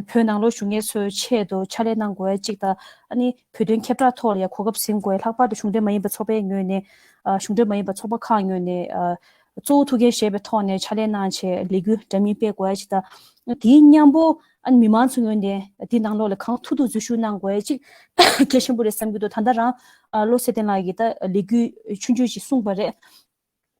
བོད་ནང་ལོགས་བཞུགས་མཁན་ཚོའི་ཆེད་དུ་ཕྱག་ལས་གནང་དགོས་ཡ་གཅིག་དང་། ཨ་ནི་བོད་དོན་ཁྱབ་བསྒྲགས་ཐོག་ལ་ཡ་གོ་སྐབས་ཟིན་དགོས་ཡ། ལྷག་པར་དུ་གཞུང་འབྲེལ་མ་ཡིན་པ་ཚོགས་པའི་ངོས་ནས་ཨ་གཞུང་འབྲེལ་མ་ཡིན་པ་ཚོགས་པ་ཁག་ངོས་ནས་ཨ་གཙོ་བོ་ཐུགས་འགན་བཞེས་པའི་ཐོག་ནས་ཕྱག་ལས་གནང་བྱས་ལས་འགུལ་འདྲ་མིན་སྤེལ་དགོས་ཡ་ཅིག་དང་། དེའི་མཉམ་པོ་ཨ་ནི་མི་མང་ཚོའི་ངོས་ནས་དེའི་ནང་ལོགས་ལ་གང་ཐུབ་ཐུབ་འཛུལ་ཞུགས་གནང་དགོས་ཡ་ཅིག་གལ་ཆེན་པོ་རེད་བསམ་གྱི་འདུག་ད་ལྟ་རང་ཨ་བློ་གསལ་བསྟན་ལགས་ཀྱིས་ད་ལས་འགུལ་ཆུང་ཆུང་ཞིག་གསུངས་པ་རེད།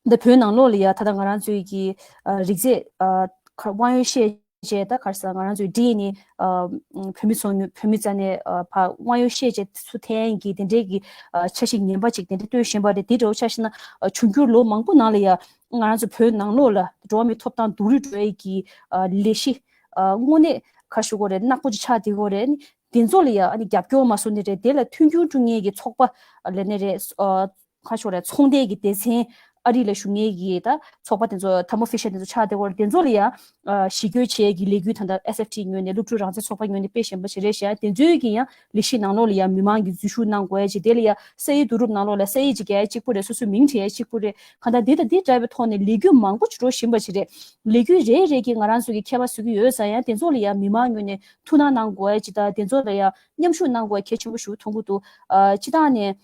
འདི་བོད་ནང་ལོགས་ལ་ཡ་ད་ལྟ་ང་རང་ཚོའི་གི་ཨ་རིགས་རྫས་ཨ་ཁ་དབང་ཡོད་བཤད་བྱས་ད་ག་རེ་ཟེར། ང་རང་ཚོའི་ཌི་ཨེན་ཨེ་ཨ་བོད་མི་ཚོ་ངོས་བོད་མི་རྩ་ནས་ཨ་ཕ་དབང་ཡོད་བཤད་བྱས་ཚུར་འཐེན་གྱི་དེ་འདྲའི་གི་ཨ་འཆར་གཞི་ངན་པ་ཅིག་དེ་འདྲ་བཏོན་བཞིན་པ་རེད། དེ་འདྲ་བོ་ཆ་བཞག་ན་ཨ་འབྱུང་འགྱུར་ལོ་མང་པོ་ནང་ལ་ཡ་ང་རང་ཚོ་བོད་ནང་ལོགས་ལ་འགྲོ་བ་མིའི་ཐོབ་ཐང་སྡུག་རུས་འགྲོ་ཡས་ཀྱི་ཨ་ལས་གཞི་ཨ་དངོས་གནས་ག་རེ་ཞུ་དགོས་རེད། ནག་པོ་ཅིག་ཆགས་བསྡད་ཀྱི་ཡོད་རེད། དེ་ཚོ་ལ་ཡ་ཨ་ནི་རྒྱབ་སྐྱོར་མ་བཟོ་ནི་རེད། དེ་ལ་མཐུན་འགྱུར་བསྐྲུན་མཁན་གྱི་ཚོགས་པ་ལབ་ནི་རེད། ཨ་ག་རེ་ཞུ་དགོས་རེད། ཚོང་སྡེ་གི་སྡེ་ཚན་ཨ་རི་ལ་བཞུགས་མཁན་གྱི་ད་ཚོགས་པ་དེ་ཚོ་Thermo Fisher དེ་ཚོ་ཆགས་བསྡད་ཡོད་རེད། དེ་ཚོ་ལ་ཡ་ཨ་ཞི་རྒོལ་བྱེད་ཀྱི་ལས་འགུལ་ད་ལྟ་S F T ངོས་ནས་སློབ་ཕྲུག་རང་བཙན་ཚོགས་པ་ངོས་ནས་སྤེལ་བཞིན་པ་ཞིག་རེད་ཤག་དེ་ཚོའི་གི་ཡང་ལས་གཞི་ནང་ལོགས་ལ་ཡ་མི་མང་གིས་འཛུལ་ཞུགས་གནང་དགོས་ཡ་ཅིག་དེ་ལ་ཡ་ས་ཡིག་བསྡུ་རུབ་ནང་ལོགས་ལ་ས་ཡིག་ཅིག་རྒྱག་ཡ་གཅིག་པུ་རེད། སོ་སོའི་མིང་བྲིས་ཡ་གཅིག་པུ་རེད། གང་ལྟར་འདི་དང་འདི་འདྲ་བའི་ཐོག་ནས་ལས་འགུལ་མང་པོ་ཅིག་འགྲོ་བཞིན་པ་ཅིག་རེད། ལས་འགུལ་རེ་རེ་གིས་ང་རང་ཚོ་གི་ཁྱད་པར་བཟོ་གི་ཡོད་ཙང་ཡང་དེ་ཚོ་ལ་ཡ་མི་མང་ངོས་ནས་ཐུགས་སྣང་གནང་དགོས་ཡ་ཅིག་དང་དེ་ཚོ་ལ་ཡ་མཉམ་ཞུགས་གནང་དགོས་ཡ་གལ་ཆེན་པོ་ཞིག་མཐོང་གི་འདུག་ཨ་སྤྱིར་བཏང་ནས་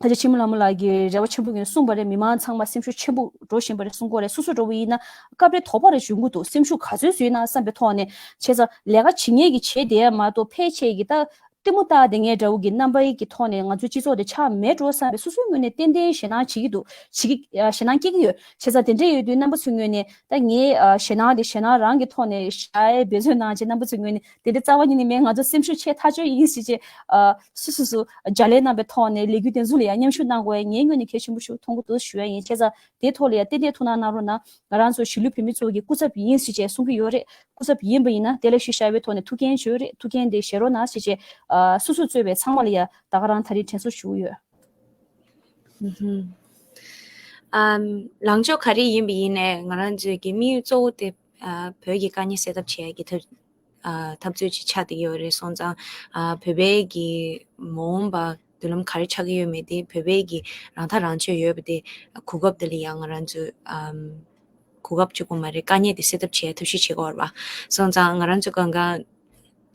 ད་ཆ་འཆི་མེད་ལྷ་མོ་ལགས་ཀྱིས་རེ་བ་ཆེན་པོ་ངོས་གསུངས་པ་རེད། མི་མང་ཚང་མ་སེམས་ཤུགས་ཆེན་པོ་འགྲོ་བཞིན་པ་རེད་གསུང་གི་ཡོད་རེད། སོ་སོ་འདྲ་བོ་ཡིན་ན་སྐབས་རེ་དོགས་པ་རེ་བྱུང་གི་འདུག་སེམས་ཤུགས་ག་ཚོད་བཟོས་ན་བསམ་པའི་ཐོག་ནས་བྱས་ཙང་ལས་ཀ་བྱེད་མཁན་གྱིས་བྱས་བསྡད་ཡ་མ་གཏོགས་ཕལ་ཆེར་གྱིས་ད་ ལྟད་མོ་ལྟ་དེ་ངའི་འདྲ་བོ་གི་རྣམ་པའི་གི་ཐོག་ནས་ང་ཚོའི་སྤྱི་ཚོགས་དེ་ཆགས་མེད་འགྲོ་བསམ་པའི་སོ་སོའི་ངོས་ནས་ཏན་ཏན་ཞེད་སྣང་བྱེད་ཀྱི་འདུག་བྱེད་ཀྱི་ཨ་ཞེད་སྣང་སྐྱེ་གི་ཡོད། བྱས་ཙང་དེ་འདྲ་ཡོད་དུས་རྣམ་པ་ཚོའི་ངོས་ནས་ད་ངའི་ཨ་ཞེད་སྣང་དེ་ཞེད་སྣང་རང་གི་ཐོག་ནས་ཞེ་དྲག་འབད་བརྩོན་གནང་བྱས། རྣམ་པ་ཚོའི་ངོས་ནས་དེ་འདྲ་རྩ་བ་ཉིད་ནས་མེད། ང་ཚོ་སེམས་ཤུགས་ཆེ་ཐག་ཆོད་ཡིན་ཟེར་བྱས་ཨ་སོ་སོ་སོ་ལྗགས་ལན་གནང་པའི་ཐོག་ནས་ལས་འགུལ་དེ་ཚོ་ལ་ཡང་མཉམ་ཞུགས་གནང་དགོས་ཡ་ངའི་ངོས་ནས་གལ་ཆེན་པོ་ཞིག་མཐོང་གི་འདུག་ཞུ་ཡ་ཡིན། བྱས་ཙང་དེའི་ཐོག་ལ་ཡང་ཏན་ཏན་ཐུགས་སྣང་གནང་རོགས་གནང་། ང་རང་ཚོ་གཞིས་ལུས་བོད་མི་ཚོ་གི་སྐུ་ཚབ་ཡིན་ཟེར་བྱས་གསུང་གི་ཡོད་རེད། སྐུ་ཚབ་ཡིན་པ་ཡིན་ན་དེ་ལ་ཤུལ་བཞག་པའི་ཐོག་ནས་ཐུགས་འགན་བཞེས་རེད། ཐུགས་འགན་དེ་བཞེས་རོགས་གནང་ཟེར་བྱས་ཨ་སོ་སོས་གཙོས་པའི་ཚང་མ་ལ་ཡ་ད་ག་རང་ད་རེས་དྲན་གསོ་ཞུ་གི་ཡོད། ཨམ། ལངས་ཕྱོགས་ག་རེ་ཡིན་པ་ཡིན་ནའི་ང་རང་ཚོའི་གི་དམིགས་ཡུལ་གཙོ་བོ་དེ་ཨ་བོད་ཀྱི་དཀའ་ཉེན་སེལ་ཐབས་བྱེད་ཡ་གི་ཐབས་ཨ་འཐབ་རྩོད་ཅིག་ཆགས་བསྡད་ཡོད་རེད། སོང་ཙང་ཨ་བོད་པའི་གི་མ་འོངས་པ་མདུན་ལམ་ག་རེ་ཆགས་ཀྱི་ཡོད་མེད་དེ་བོད་པའི་གི་རང་ཐག་རང་གཅོད་ཡོད་པ་དེ་གོ་སྐབས་དེ་ལ་ཡང་ང་རང་ཚོས་ཨམ་གོ་སྐབས་གཅིག་པོ་མ་རེད། དཀའ་ཉེན་དེ་སེལ་ཐབས་བྱེད་ཡ་ཐབས་ཤེས་བྱེད་དགོས་རེད་བ། སོང་ཙང་ང་རང་ཚོ་གང་ག་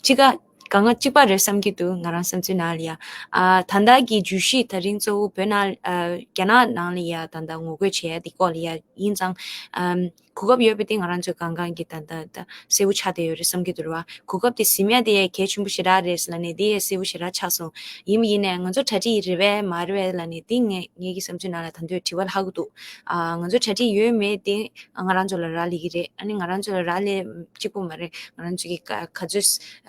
གཅིག་ག་གང་ག་གཅིག་པ་རེད་བསམ་གྱི་འདུག་ང་རང་བསམ་ཚུལ་ནང་ལ་ཡ། ཨ་ད་ལྟ་གི་བརྗོད་གཞི་ད་རིང་གཙོ་བོ་བོད་ནང་ཨ་རྒྱ་ནག་ནང་ལ་ཡ་ད་ལྟ་ངོ་རྒོལ་བྱས་ཏེ་སྐོར་ལ་ཡ་ཡིན་ཙང་ཨམ་གོ་སྐབས་ཡོད་པ་དེ་ང་རང་ཚོས་གང་གང་གི་ད་ལྟ་ད་གསལ་བོ་ཆགས་བསྡད་ཡོད་རེད་བསམ་གྱི་འདུག་བ། གོ་སྐབས་དེ་ཟིན་ཡ་དེ་ཡ་གལ་ཆེན་པོ་ཞེ་དྲག་རེད་ལབ་ནས་དེ་ཡ་གསལ་བོ་ཞེ་དྲག་ཆགས་སོང་། ཡིན་མ་ཡིན་ནས་ང་ཚོ་གྲ་སྒྲིག་རེད་པས་མ་རེད་པས་ལབ་ནས་དེ་ངས་ངེད་ཀྱི་བསམ་ཚུལ་ནང་ལ་ད་དུང་དྲི་བ་ལྷག་གི་འདུག་ཨ་ང་ཚོ་གྲ་སྒྲིག་ཡོད་མེད་དེ་ང་རང་ཚོ་ལ་རག་ལས་ཀྱི་རེད། ཨ་ནི་ང་རང་ཚོ་ལ་རག་ལས་གཅིག་པོ་མ་རེད། ང་རང་ཚོ་གི་ག་ག་ཚོད་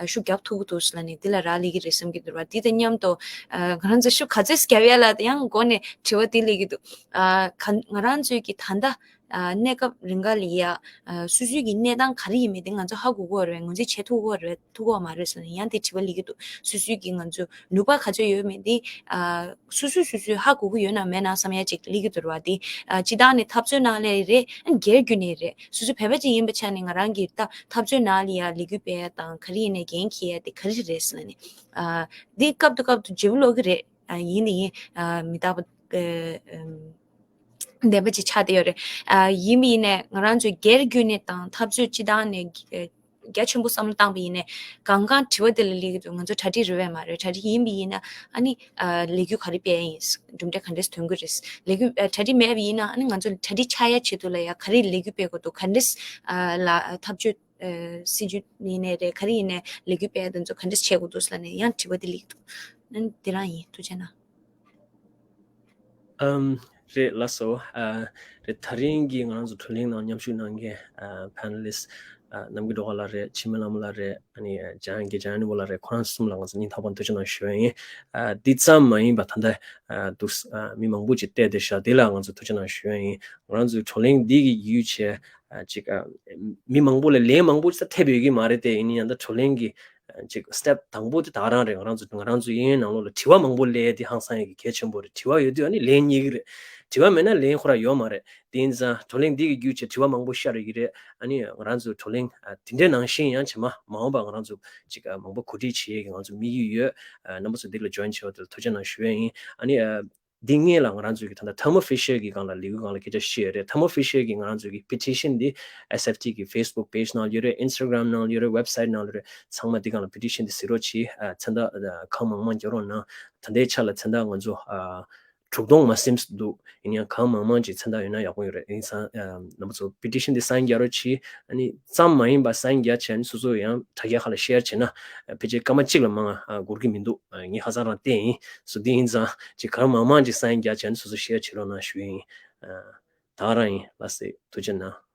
ཤུགས་རྒྱབ་ཐུབ་ཀྱི་འདུག་ལབ་ནས་འདི་ལ་རག་ལས་ཀྱི་རེད་བསམ་གྱི་འདུག་བ། འདི་དང་མཉམ་དུ་ཨ་ང་རང་ཚོ་ཤུགས་ག་ཚོད་རྒྱབ་ཡ་ལ་ཡང་མགོ་ནས་དྲི་བ་འདི་སླེབས་ཀྱི་འདུག་ཨ་ག་ང་རང་ཚོའི་གི་ད་ལྟ་ཨ་གནས་སྐབས་རིང་ག་ལ་ཡ་ཨ་སོ་སོའི་གི་གནས་སྟངས་ག་རེ་ཡིན་མིན་དེ་ང་ཚོ་ཧ་གོ་གི་ཡོད་རེད། ངོས་འཛིན་བྱེད་ཐུབ་ཀྱི་ཡོད་རེད། ཐུབ་ཀྱི་ཡོད་མ་རེད་ཟེར་ནས་ཡང་དེ་དྲི་བ་སླེབས་ཀྱི་འདུག་སོ་སོའི་གི་ང་ཚོ་ནུས་པ་ག་ཚོད་ཡོད་མེད་དེ་ཨ་སོ་སོས་སོ་སོས་ཧ་གོ་གི་ཡོད་ན་མེད་ན་བསམ་ཡ་ཅིག་སླེབས་ཀྱི་འདུག་བ། དེ་ཨ་སྤྱི་བཏང་ནས་འཐབ་རྩོད་ནང་ལ་རེད། ཨ་སྒེར་བརྒྱུད་ནས་རེད། སོ་སོ་བོད་པ་ཅིག་ཡིན་པའི་ཆ་ནས་ང་རང་གི་ད་འཐབ་རྩོད་ནང་ལ་ཡ་ལས་འགུལ་སྤེལ་ཡ་དང་ག་རེ་ཡིན་ནའི་འགན་འཁྱེར་ཡ་དེ་ག་རེ་རེད་ཟེར་ནས་ཨ་འདི་སྐབས་དུ་སྐབས་དུ་བརྗེ་པོ་ལོག་གི་རེད། ཨ་ཡིན་ནི་ཡིན། ཨ་མི་རྟག་པ་ཨ་ཨམ་བདེན་པ་ཅིག་ཆགས་བསྡད་ཡོད་རེད། ཨ་ཡིན་པ་ཡིན་ནའི་ང་རང་ཚོའི་སྒེར་བརྒྱུད་ནས་དང་འཐབ་རྩོད་སྤྱི་བཏང་ནས་ཨ་རྒྱ་ཆེན་པོ་བསམ་བློ་བཏང་པ་ཡིན་ནའི་གང་གང་དྲི་བ་དེ་ལ་སླེབས་ཀྱི་འདུག་ང་ཚོ་གྲ་སྒྲིག་རེད་པས་མ་རེད། གྲ་སྒྲིག་ཡིན་པ་ཡིན་ན་ཨ་ནི་ཨ་ལས་འགུལ་ག་རེ་སྤེལ་ཡིན། གྲུབ་འབྲས་ག་འདྲས་ཐོན་གྱི་རེད། ལས་འགུལ་ཨ་གྲ་སྒྲིག་མེད་པ་ཡིན་ན་ཨ་ནི་ང་ཚོ་གྲ་སྒྲིག་ཆགས་ཡ་ཆེད་དུ་ལ་ཡ་ག་རེ་ལས་འགུལ་སྤེལ་དགོས་འདུག་ག་འདྲས་ཨ་ལ་འཐབ་ཇུས་ཨ་སྲིད་ཇུས་ཡིན་ནའི་རེད། ག་རེ་ཡིན་ནའི་ལས་འགུལ་སྤེལ་ཡ་དེ་ཚོ་ག་འདྲས་བྱེད་དགོས་འདུག་ཟེར་ནས་ཡང་དྲི་བ་དེ་སླེབས་ཀྱི་འདུག་ཨ་ནི་དེ་རང་ཡིན། ཐུགས་རྗེ་གནང་། ཨམ། རེད་ལགས་སོ། ཨ་རེད། ད་རིང་གི་ང་རང་ཚོ་བགྲོ་གླེང་ནང་མཉམ་ཞུགས་གནང་མཁན་ཨ་ཕེ་ནེ་ལི་སི་ཊི་ཨ་ནམ་མཁའི་སྒྲོལ་དཀར་ལགས་རེད། འཆི་མེད་ལྷ་མོ་ལགས་རེད། ཨ་ནི་ཨ་འཇམ་དབྱངས་རྒྱལ་མཚན་ཨ་ནི་བོ་ལགས་རེད། ཁོ་རང་གསུམ་ལ་ང་ཚོ་སྙིང་ཐག་པ་ནས་ཐུགས་རྗེ་གནང་ཞུ་ཡ་ཡིན། ཨ་འདི་ཙམ་མ་ཡིན་པ་ད་ལྟ་ཨ་འདུག་ཨ་མི་མང་པོ་ཅིག་བལྟས་བསྡད་ཤག་འདི་ལ་ང་ཚོ་ཐུགས་རྗེ་གནང་ཞུ་ཡ་ཡིན། ང་རང་ཚོའི་བགྲོ་གླེང་འདི་གི་བརྒྱུད་བྱས་ཨ་ཅིག་ཨ་མི་མང་པོ་ལ་ལན་མང་པོ་ཅིག་ཐེབས་ཡོད་ཀྱི་མ་རེད་དེ། ཡིན་ན་ཡང་ད་བགྲོ་གླེང་གི་ཅིག་སི་ཊེབ་དང་པོ་དེ་ད་རང་རེད། ང་རང་ཚོ་ང་རང་ཚོ་གཡས་གཡོན་ནང་ལོགས་ལ་དྲི་བ་མང་པོ་སླེབས་དེ་ཧང་སང་ཡ་གི་གལ་ཆེན་པོ་རེད། དྲི་བ་ཡོད་དུས་ཨ་ནི་ལན་རྙེད་ཀྱི་རེད། དྲི་བ་མེད་ན་ལན་ཁོ་རང་ཡོད་མ་རེད། དེ་ཡིན་ཙང་བགྲོ་གླེང་འདི་གི་བརྒྱུད་བྱས་དྲི་བ་མང་པོ་ཤར་ཡོད་ཀྱི་རེད། ཨ་ནི་ང་རང་ཚོ་བགྲོ་གླེང་ཨ་དེ་འདྲའི་ནང་བཞིན་ཡང་རྗེས་མ་མ་འོངས་པ་ང་རང་ཚོ་ཅིག་ཨ་མང་པོ་གོ་སྒྲིག་བྱེད་ཡས་ཀྱི་ང་ཚོ་དམིགས་ཡུལ་ཡོད། ཨ་རྣམ་པ་ཚོ་འདི་ལ་ཇོ་ཡིན་བྱས་པ་དེ་ལ་ཐུགས་རྗེ་གནང་ཞུ་ཡས་ཡིན། ཨ་ནི་ཨ་འདི་སྔོན་ལ་ང་རང་ཚོའི་གི་ད་ལྟ་Thermo Fisher གི་སྒང་ལ་ལས་འགུལ་སྒང་ལ་སྐད་ཆ་བཤད་ཡོད་རེད། Thermo Fisher གི་ང་རང་ཚོའི་གི་པེ་ཊི་ཤན་འདི་ཨེས་ཨེཕ་ཊི་གི་Facebook page ནང་ཡོད་རེད། Instagram ནང་ཡོད་རེད། Website ནང་ཡོད་རེད། ཚང་མ་འདི་སྒང་ལ་པེ་ཊི་ཤན་འདི་གཟིགས་རོགས་གྱིས། ཨ་མཚན་རྟགས་ཨ་གང་མང་མང་རྒྱག་རོགས་གནང་། ད་ལྟའི་ཆ་ལ་མཚན་རྟགས་ང་ཚོ་ཨ་དྲུག་སྟོང་མ་ཟིན་འདུག་ཡིན་ཡང་གང་མང་མང་ཅིག་མཚན་རྟགས་ཡོད་ན་ཡག་པོ་ཡོད་རེད། ཡིན་ཙང་ཨ་རྣམ་པ་ཚོ་པེ་ཊི་ཤན་འདི་སའིན་རྒྱག་རོགས་གྱིས། ཨ་ནི་ཙམ་མ་ཡིན་པ་སའིན་རྒྱག་བྱས་ནས་སོ་སོ་ཡང་དྲ་རྒྱ་ཁག་ལ་ཤེར་བྱས་ན་ཨ་ཕལ་ཆེར་སྐར་མ་གཅིག་ལས་མང་ང་ཨ་འགོར་གྱི་མི་འདུག་ཨ་ངས་ཁ་སང་རང་བལྟས་ཡིན། སོ་འདི་ཡིན་ཙང་ཅིག་གང་མང་མང་ཅིག་སའིན་རྒྱག་བྱས་ནས་སོ་སོ་ཤེར་བྱེད་རོགས་གནང་ཞུ་ཡིན། ཨ་ད་ག་རང་ཡིན། ལགས་སེ། ཐུགས་རྗེ་གནང་།